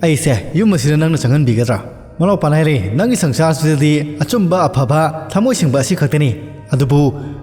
ꯑꯩꯁꯦ ꯌꯨꯝ ꯑꯁꯤꯗ ꯅꯪꯅ ꯆꯪꯍꯟꯕꯤꯒꯗ꯭ꯔꯥ?" ꯃꯅꯥꯎꯄꯥꯅ ꯍꯥꯏꯔꯛꯏ, "ꯅꯪꯒꯤ ꯁꯪꯁꯥꯔꯁꯤꯗꯗꯤ ꯑꯆꯨꯝꯕ, ꯑꯐꯕ, ꯊꯃꯣꯏ ꯁꯦꯡꯕ ꯑꯁꯤ ꯈꯛꯇꯅꯤ꯫ ꯑꯗꯨꯕꯨ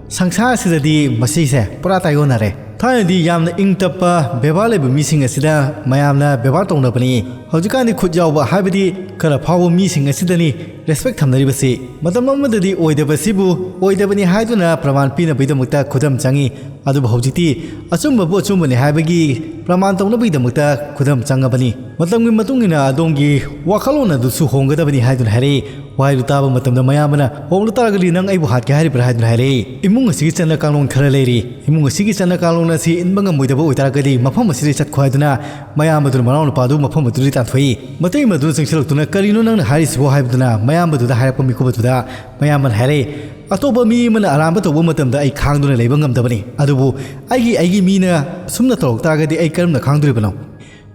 ꯁꯪꯁꯥꯔ ꯑꯁꯤꯗꯗꯤ ꯃꯁꯤꯁꯦ ꯄꯨꯔꯥ ꯇꯥꯏꯑꯣꯟꯅꯔꯦ꯫ ꯊꯥꯏꯅꯗꯤ ꯌꯥꯝꯅ ꯏꯪ ꯇꯞꯄ, ꯕꯦꯕꯥꯔ ꯂꯩꯕ ꯃꯤꯁꯤꯡ ꯑꯁꯤꯗ ꯃꯌꯥꯝꯅ ꯕꯦꯕꯥꯔ ꯇꯧꯅꯕꯅꯤ꯫ ꯍꯧꯖꯤꯛꯀꯥꯟꯗꯤ ꯈꯨꯠ ꯌꯥꯎꯕ ꯍꯥꯏꯕꯗꯤ ꯈꯔ ꯐꯥꯎꯕ ꯃꯤꯁꯤꯡ ꯑꯁꯤꯗꯅꯤ respect ꯊꯝꯅꯔꯤꯕꯁꯤ꯫ ꯃꯇꯝ ꯑꯃꯗꯗꯤ ꯑꯣꯏꯗꯕꯁꯤꯕꯨ ꯑꯣꯏꯗꯕꯅꯤ ꯍꯥꯏꯗꯨꯅ ꯄ꯭ꯔꯃꯥꯟ ꯄꯤꯅꯕꯒꯤꯗꯃꯛꯇ ꯈꯨꯗꯝ ꯆꯪꯏ꯫ ꯑꯗꯨꯕꯨ ꯍꯧꯖꯤꯛꯇꯤ ꯑꯆꯨꯝꯕꯕꯨ ꯑꯆꯨꯝꯕꯅꯤ ꯍꯥꯏꯕꯒꯤ ꯄ꯭ꯔꯃꯥꯟ ꯇꯧꯅꯕꯒꯤꯗꯃꯛꯇ ꯈꯨꯗꯝ ꯆꯪꯉꯕꯅꯤ꯫ ꯃꯇꯝꯒꯤ ꯃꯇꯨꯡ ꯏꯟꯅ ꯑꯗꯣꯝꯒꯤ ꯋꯥꯈꯜꯂꯣꯟ ꯑꯗꯨꯁꯨ ꯍꯣꯡꯒꯗꯕꯅꯤ ꯍꯥꯏꯗꯨꯅ ꯍꯥꯏꯔꯛꯏ꯫ ꯋꯥꯍꯩꯗꯨ ꯇꯥꯕ ꯃꯇꯝꯗ ꯃꯌꯥꯝꯕꯅ, "ꯍꯣꯡꯂ ꯇꯥꯔꯒꯗꯤ ꯅꯪ ꯑꯩꯕꯨ ꯍꯥꯠꯀꯦ ꯍꯥꯏꯔꯤꯕ꯭ꯔꯥ?" ꯍꯥꯏꯗꯨꯅ ꯍꯥꯏꯔꯛꯏ꯫ ꯏꯃꯨꯡ ꯑꯁꯤꯒꯤ ꯆꯠꯅ ꯀꯥꯡꯂꯣꯟ ꯈꯔ ꯂꯩꯔꯤ꯫ ꯏꯃꯨꯡ ꯑꯁꯤꯒꯤ ꯆꯠꯅ ꯀꯥꯡꯂꯣꯟ ꯑꯁꯤ ꯏꯟꯕ ꯉꯝꯃꯣꯏꯗꯕ ꯑꯣꯏꯇꯥꯔꯒꯗꯤ ꯃꯐꯝ ꯑꯁꯤꯗꯒꯤ ꯆꯠꯈꯣ ꯍꯥꯏꯗꯨꯅ ꯃꯌꯥꯝꯕꯗꯨꯅ ꯃꯅꯥꯎꯅꯨꯄꯥꯗꯨ ꯃꯐꯝ ꯑꯗꯨꯗꯒꯤ ꯇꯥꯟꯊꯣꯛꯏ꯫ ꯃꯇꯩ ꯃꯗꯨꯅ ꯆꯪꯁꯤꯜꯂꯛꯇꯨꯅ, "ꯀꯔꯤꯅꯣ ꯅꯪꯅ ꯍꯥꯏꯔꯤꯁꯤꯕꯣ?" ꯍꯥꯏꯕꯗꯨꯅ ꯃꯌꯥꯝꯕꯗꯨꯗ ꯍꯥꯏꯔꯛꯄ ꯃꯤꯀꯨꯞ ꯑꯗꯨꯗ ꯃꯌꯥꯝꯕꯅ ꯍꯥꯏꯔꯛꯏ, "ꯑꯇꯣꯞꯄ ꯃꯤ ꯑꯃꯅ ꯑꯔꯥꯟꯕ ꯇꯧꯕ ꯃꯇꯝꯗ ꯑꯩ ꯈꯥꯡꯗꯨꯅ ꯂꯩꯕ ꯉꯝꯗꯕꯅꯤ, ꯑꯗꯨꯕꯨ ꯑꯩꯒꯤ, ꯑꯩꯒꯤ ꯃꯤꯅ ꯁꯨꯝꯅ ꯇꯧꯔꯛ ꯇꯥꯔꯒꯗꯤ ꯑꯩ ꯀꯔꯝꯅ ꯈꯥꯡꯗꯣꯔꯤꯕꯅꯣ?"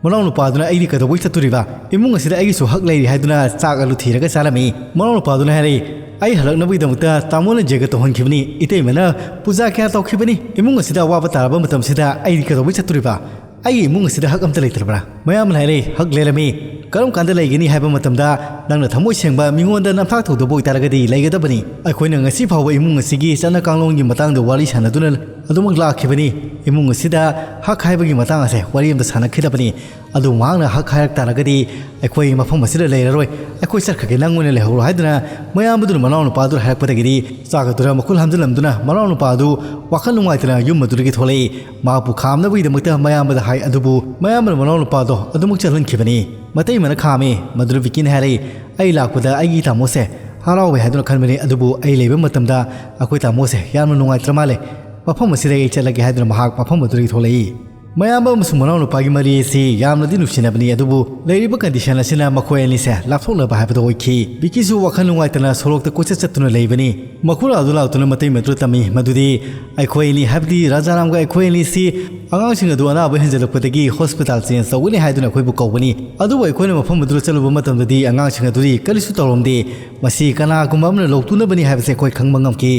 ꯃꯅꯥꯎꯅꯨꯄꯥꯗꯨꯅ, "ꯑꯩꯗꯤ ꯀꯩꯗꯧꯕꯩ ꯆꯠꯇꯣꯔꯤꯕ? ꯏꯃꯨꯡ ꯑꯁꯤꯗ ꯑꯩꯒꯤꯁꯨ ꯍꯛ ꯂꯩꯔꯤ" ꯍꯥꯏꯗꯨꯅ ꯆꯥꯛ ꯑꯗꯨ ꯊꯤꯔꯒ ꯆꯥꯔꯝꯃꯤ꯫ ꯃꯅꯥꯎꯅꯨꯄꯥꯗꯨꯅ ꯍꯥꯏꯔꯛꯏ, "ꯑꯩ ꯍꯜꯂꯛꯅꯕꯒꯤꯗꯃꯛꯇ ꯇꯥꯃꯣꯅ ꯌꯩꯒ ꯇꯧꯍꯟꯈꯤꯕꯅꯤ, ꯏꯇꯩꯃꯅ ꯄꯨꯖꯥ ꯀꯌꯥ ꯇꯧꯈꯤꯕꯅꯤ꯫ ꯏꯃꯨꯡ ꯑꯁꯤꯗ ꯑꯋꯥꯕ ꯇꯥꯔꯕ ꯃꯇꯝꯁꯤꯗ ꯑꯩꯗꯤ ꯀꯩꯗꯧꯕꯩ ꯆꯠꯇꯣꯔꯤꯕ? ꯑꯩꯒꯤ ꯏꯃꯨꯡ ꯑꯁꯤꯗ ꯍꯛ ꯑꯝꯇ ꯂꯩꯇ꯭ꯔꯕ꯭ꯔꯥ?" ꯃꯌꯥꯝꯕꯅ ꯍꯥꯏꯔꯛꯏ, "ꯍꯛ ꯂꯩꯔꯝꯃꯤ꯫ ꯀꯔꯝ ꯀꯥꯟꯗ ꯂꯩꯒꯅꯤ ꯍꯥꯏꯕ ꯃꯇꯝꯗ ꯅꯪꯅ ꯊꯃꯣꯏ ꯁꯦꯡꯕ, ꯃꯤꯉꯣꯟꯗ ꯅꯝꯊꯥꯛ ꯇꯧꯗꯕ ꯑꯣꯏꯇꯥꯔꯒꯗꯤ ꯂꯩꯒꯗꯕꯅꯤ꯫ ꯑꯩꯈꯣꯏꯅ ꯉꯁꯤ ꯐꯥꯎꯕ ꯏꯃꯨꯡ ꯑꯁꯤꯒꯤ ꯆꯠꯅ ꯀꯥꯡꯂꯣꯟꯒꯤ ꯃꯇꯥꯡꯗ ꯋꯥꯔꯤ ꯁꯥꯟꯅꯗꯨꯅ ꯑꯗꯨꯃꯛ ꯂꯥꯛꯈꯤꯕꯅꯤ꯫ ꯏꯃꯨꯡ ꯑꯁꯤꯗ ꯍꯛ ꯍꯥꯏꯕꯒꯤ ꯃꯇꯥꯡ ꯑꯁꯦ ꯋꯥꯔꯤ ꯑꯝꯇ ꯁꯥꯟꯅꯈꯤꯗꯕꯅꯤ꯫ ꯑꯗꯨ ꯃꯍꯥꯛꯅ ꯍꯛ ꯍꯥꯏꯔꯛ ꯇꯥꯔꯒꯗꯤ ꯑꯩꯈꯣꯏ ꯃꯐꯝ ꯑꯁꯤꯗ ꯂꯩꯔꯔꯣꯏ, ꯑꯩꯈꯣꯏ ꯆꯠꯈ꯭ꯔꯒꯦ, ꯅꯪ ꯑꯣꯏꯅ ꯂꯩꯍꯧꯔꯣ" ꯍꯥꯏꯗꯨꯅ ꯃꯌꯥꯝꯕꯗꯨꯅ ꯃꯅꯥꯎꯅꯨꯄꯥꯗꯨꯗ ꯍꯥꯏꯔꯛꯄꯗꯒꯤꯗꯤ ꯆꯥꯛ ꯑꯗꯨꯗ ꯃꯈꯨꯠ ꯍꯥꯝꯖꯤꯜꯂꯝꯗꯨꯅ ꯃꯅꯥꯎꯅꯨꯄꯥꯗꯨ ꯋꯥꯈꯜ ꯅꯨꯡꯉꯥꯏꯇꯅ ꯌꯨꯝ ꯑꯗꯨꯗꯒꯤ ꯊꯣꯛꯂꯛꯏ꯫ ꯃꯍꯥꯛꯄꯨ ꯈꯥꯝꯅꯕꯒꯤꯗꯃꯛꯇ ꯃꯌꯥꯝꯕꯗ ꯍꯥꯏ, ꯑꯗꯨꯕꯨ ꯃꯌꯥꯝꯕꯅ ꯃꯅꯥꯎꯅꯨꯄꯥꯗꯣ ꯑꯗꯨꯃꯛ ꯆꯠꯍꯟꯈꯤꯕꯅꯤ꯫ ꯃꯇꯩꯃꯅ ꯈꯥꯝꯃꯤ꯫ ꯃꯗꯨꯗ ꯚꯤꯀꯤꯅ ꯍꯥꯏꯔꯛꯏ, "ꯑꯩ ꯂꯥꯛꯄꯗ ꯑꯩꯒꯤ ꯇꯥꯃꯣꯁꯦ ꯍꯔꯥꯎꯋꯦ ꯍꯥꯏꯗꯨꯅ ꯈꯟꯕꯅꯤ, ꯑꯗꯨꯕꯨ ꯑꯩ ꯂꯩꯕ ꯃꯇꯝꯗ ꯑꯩꯈꯣꯏ ꯇꯥꯃꯣꯁꯦ ꯌꯥꯝꯅ ꯅꯨꯡꯉꯥꯏꯇ꯭ꯔ ꯃꯥꯜꯂꯦ꯫ ꯃꯐꯝ ꯑꯁꯤꯗꯒꯤ ꯑꯩ ꯆꯠꯂꯒꯦ" ꯍꯥꯏꯗꯨꯅ ꯃꯍꯥꯛ ꯃꯐꯝ ꯑꯗꯨꯗꯒꯤ ꯊꯣꯛꯂꯛꯏ꯫ ꯃꯌꯥꯝꯕ ꯑꯃꯁꯨꯡ ꯃꯅꯥꯎꯅꯨꯄꯥꯒꯤ ꯃꯔꯤ ꯑꯁꯤ ꯌꯥꯝꯅꯗꯤ ꯅꯨꯡꯁꯤꯅꯕꯅꯤ, ꯑꯗꯨꯕꯨ ꯂꯩꯔꯤꯕ condition ꯑꯁꯤꯅ ꯃꯈꯣꯏ ꯑꯅꯤꯁꯦ ꯂꯥꯞꯊꯣꯛꯅꯕ ꯍꯥꯏꯕꯗꯨ ꯑꯣꯏꯈꯤ꯫ ꯚꯤꯀꯤꯁꯨ ꯋꯥꯈꯜ ꯅꯨꯡꯉꯥꯏꯇꯅ ꯁꯣꯔꯣꯛꯇ ꯀꯣꯏꯆꯠ ꯆꯠꯇꯨꯅ ꯂꯩꯕꯅꯤ꯫ ꯃꯈꯨꯔꯥꯗꯨ ꯂꯥꯛꯇꯨꯅ ꯃꯇꯩ ꯃꯗꯨꯗ ꯇꯝꯃꯤ, ꯃꯗꯨꯗꯤ ꯑꯩꯈꯣꯏ ꯑꯅꯤ, ꯍꯥꯏꯕꯗꯤ ꯔꯥꯖꯥꯔꯥꯝꯒ ꯑꯩꯈꯣꯏ ꯑꯅꯤꯁꯤ ꯑꯉꯥꯡꯁꯤꯡ ꯑꯗꯨ ꯑꯅꯥꯕ ꯍꯦꯟꯖꯜꯂꯛꯄꯗꯒꯤ hospital change ꯇꯧꯒꯅꯤ ꯍꯥꯏꯗꯨꯅ ꯑꯩꯈꯣꯏꯕꯨ ꯀꯧꯕꯅꯤ꯫ ꯑꯗꯨꯕꯨ ꯑꯩꯈꯣꯏꯅ ꯃꯐꯝ ꯑꯗꯨꯗ ꯆꯠꯂꯨꯕ ꯃꯇꯝꯗꯗꯤ ꯑꯉꯥꯡꯁꯤꯡ ꯑꯗꯨꯗꯤ ꯀꯔꯤꯁꯨ ꯇꯧꯔꯝꯗꯦ꯫ ꯃꯁꯤ ꯀꯅꯥꯒꯨꯝꯕ ꯑꯃꯅ ꯂꯧꯇꯨꯅꯕꯅꯤ ꯍꯥꯏꯕꯁꯤ ꯑꯩꯈꯣꯏ ꯈꯪꯕ ꯉꯝꯈꯤ꯫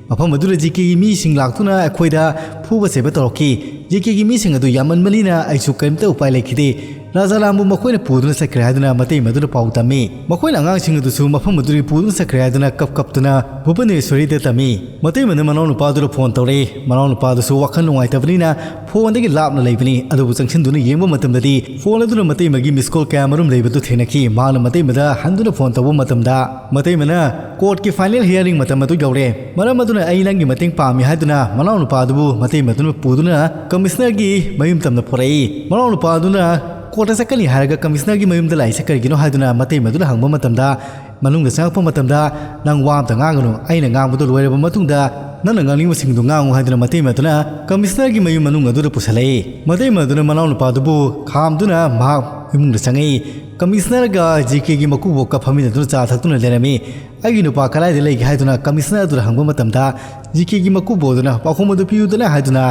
ꯃꯐꯝ ꯑꯗꯨꯗ ꯖꯦ ꯀꯦꯒꯤ ꯃꯤꯁꯤꯡ ꯂꯥꯛꯇꯨꯅ ꯑꯩꯈꯣꯏꯗ ꯐꯨꯕ ꯆꯩꯕ ꯇꯧꯔꯛꯈꯤ꯫ ꯖꯦ ꯀꯦꯒꯤ ꯃꯤꯁꯤꯡ ꯑꯗꯨ ꯌꯥꯝꯃꯟꯕꯅꯤꯅ ꯑꯩꯁꯨ ꯀꯔꯤꯝꯇ ꯎꯄꯥꯏ ꯂꯩꯈꯤꯗꯦ꯫ ꯔꯥꯖꯥꯔꯥꯝꯕꯨ ꯃꯈꯣꯏꯅ ꯄꯨꯗꯨꯅ ꯆꯠꯈ꯭ꯔꯦ ꯍꯥꯏꯗꯨꯅ ꯃꯇꯩꯃ ꯑꯗꯨꯅ ꯄꯥꯎ ꯇꯝꯃꯤ꯫ ꯃꯈꯣꯏꯅ ꯑꯉꯥꯡꯁꯤꯡ ꯑꯗꯨꯁꯨ ꯃꯐꯝ ꯑꯗꯨꯗꯒꯤ ꯄꯨꯗꯨꯅ ꯆꯠꯈ꯭ꯔꯦ ꯍꯥꯏꯗꯨꯅ ꯀꯞ ꯀꯞꯇꯨꯅ ꯚꯨꯕꯅꯦꯁ꯭ꯋꯔꯤꯗ ꯇꯝꯃꯤ꯫ ꯃꯇꯩꯃꯅ ꯃꯅꯥꯎꯅꯨꯄꯥ ꯑꯗꯨꯗ ꯐꯣꯟ ꯇꯧꯔꯛꯏ꯫ ꯃꯅꯥꯎꯅꯨꯄꯥ ꯑꯗꯨꯁꯨ ꯋꯥꯈꯜ ꯅꯨꯡꯉꯥꯏꯇꯕꯅꯤꯅ ꯐꯣꯟꯗꯒꯤ ꯂꯥꯞꯅ ꯂꯩꯕꯅꯤ꯫ ꯑꯗꯨꯕꯨ ꯆꯪꯁꯤꯟꯗꯨꯅ ꯌꯦꯡꯕ ꯃꯇꯝꯗꯗꯤ ꯐꯣꯟ ꯑꯗꯨꯅ ꯃꯇꯩꯃꯒꯤ ꯃꯤꯁ ꯀꯣꯜ ꯀꯌꯥ ꯃꯔꯨꯝ ꯂꯩꯕꯗꯨ ꯊꯦꯡꯅꯈꯤ꯫ ꯃꯍꯥꯛꯅ ꯃꯇꯩꯃꯗ ꯍꯟꯗꯨꯅ ꯐꯣꯟ ꯇꯧꯕ ꯃꯇꯝꯗ ꯃꯇꯩꯃꯅ ꯀꯣꯔꯠꯀꯤ ꯐꯥꯏꯅꯦꯜ ꯍꯤꯌꯥꯔꯤꯡ ꯃꯇꯝ ꯑꯗꯨ ꯌꯧꯔꯦ, ꯃꯔꯝ ꯑꯗꯨꯅ ꯑꯩ ꯅꯪꯒꯤ ꯃꯇꯦꯡ ꯄꯥꯝꯃꯤ ꯍꯥꯏꯗꯨꯅ ꯃꯅꯥꯎꯅꯨꯄꯥ ꯑꯗꯨꯕꯨ ꯃꯇꯩꯃ ꯑꯗꯨꯅ ꯄꯨꯗꯨꯅ ꯀꯃꯤꯁꯅꯔꯒꯤ ꯃꯌꯨꯝ ꯇꯝꯅ ꯄꯨꯔꯛꯏ꯫ ꯃꯅꯥꯎꯅꯨꯄꯥ ꯑꯗꯨꯅ ꯀꯣꯔꯠꯇ ꯆꯠꯀꯅꯤ ꯍꯥꯏꯔꯒ ꯀꯃꯤꯁꯅꯔꯒꯤ ꯃꯌꯨꯝꯗ ꯂꯥꯛꯏꯁꯦ ꯀꯔꯤꯒꯤꯅꯣ ꯍꯥꯏꯗꯨꯅ ꯃꯇꯩꯃ ꯑꯗꯨꯅ ꯍꯪꯕ ꯃꯇꯝꯗ, ꯃꯅꯨꯡꯗ ꯆꯪꯉꯛꯄ ꯃꯇꯝꯗ ꯅꯪ ꯋꯥ ꯑꯝꯇ ꯉꯥꯡꯒꯅꯨ, ꯑꯩꯅ ꯉꯥꯡꯕꯗꯣ ꯂꯣꯏꯔꯕ ꯃꯇꯨꯡꯗ ꯅꯪꯅ ꯉꯥꯡꯅꯤꯡꯕꯁꯤꯡꯗꯨ ꯉꯥꯡꯉꯨ ꯍꯥꯏꯗꯨꯅ ꯃꯇꯩꯃ ꯑꯗꯨꯅ ꯀꯃꯤꯁꯅꯔꯒꯤ ꯃꯌꯨꯝ ꯃꯅꯨꯡ ꯑꯗꯨꯗ ꯄꯨꯁꯜꯂꯛꯏ꯫ ꯃꯇꯩꯃ ꯑꯗꯨꯅ ꯃꯅꯥꯎꯅꯨꯄꯥ ꯑꯗꯨꯕꯨ ꯈꯥꯝꯗꯨꯅ ꯃꯍꯥꯛ ꯏꯃꯨꯡꯗ ꯆꯪꯉꯛꯏ꯫ ꯀꯃꯤꯁꯅꯔꯒ ꯖꯤ ꯀꯦꯒꯤ ꯃꯀꯨꯕꯣꯛꯀ ꯐꯝꯃꯤꯟꯅꯗꯨꯅ ꯆꯥ ꯊꯛꯇꯨꯅ ꯂꯩꯔꯝꯃꯤ꯫ ꯑꯩꯒꯤ ꯅꯨꯄꯥ ꯀꯗꯥꯏꯗ ꯂꯩꯒꯦ ꯍꯥꯏꯗꯨꯅ ꯀꯃꯤꯁꯅꯔ ꯑꯗꯨꯗ ꯍꯪꯕ ꯃꯇꯝꯗ ꯖꯤ ꯀꯦꯒꯤ ꯃꯀꯨꯕꯣꯛ ꯑꯗꯨꯅ ꯄꯥꯎꯈꯨꯝ ꯑꯗꯨ ꯄꯤꯌꯨꯗꯅ ꯍꯥꯏꯗꯨꯅ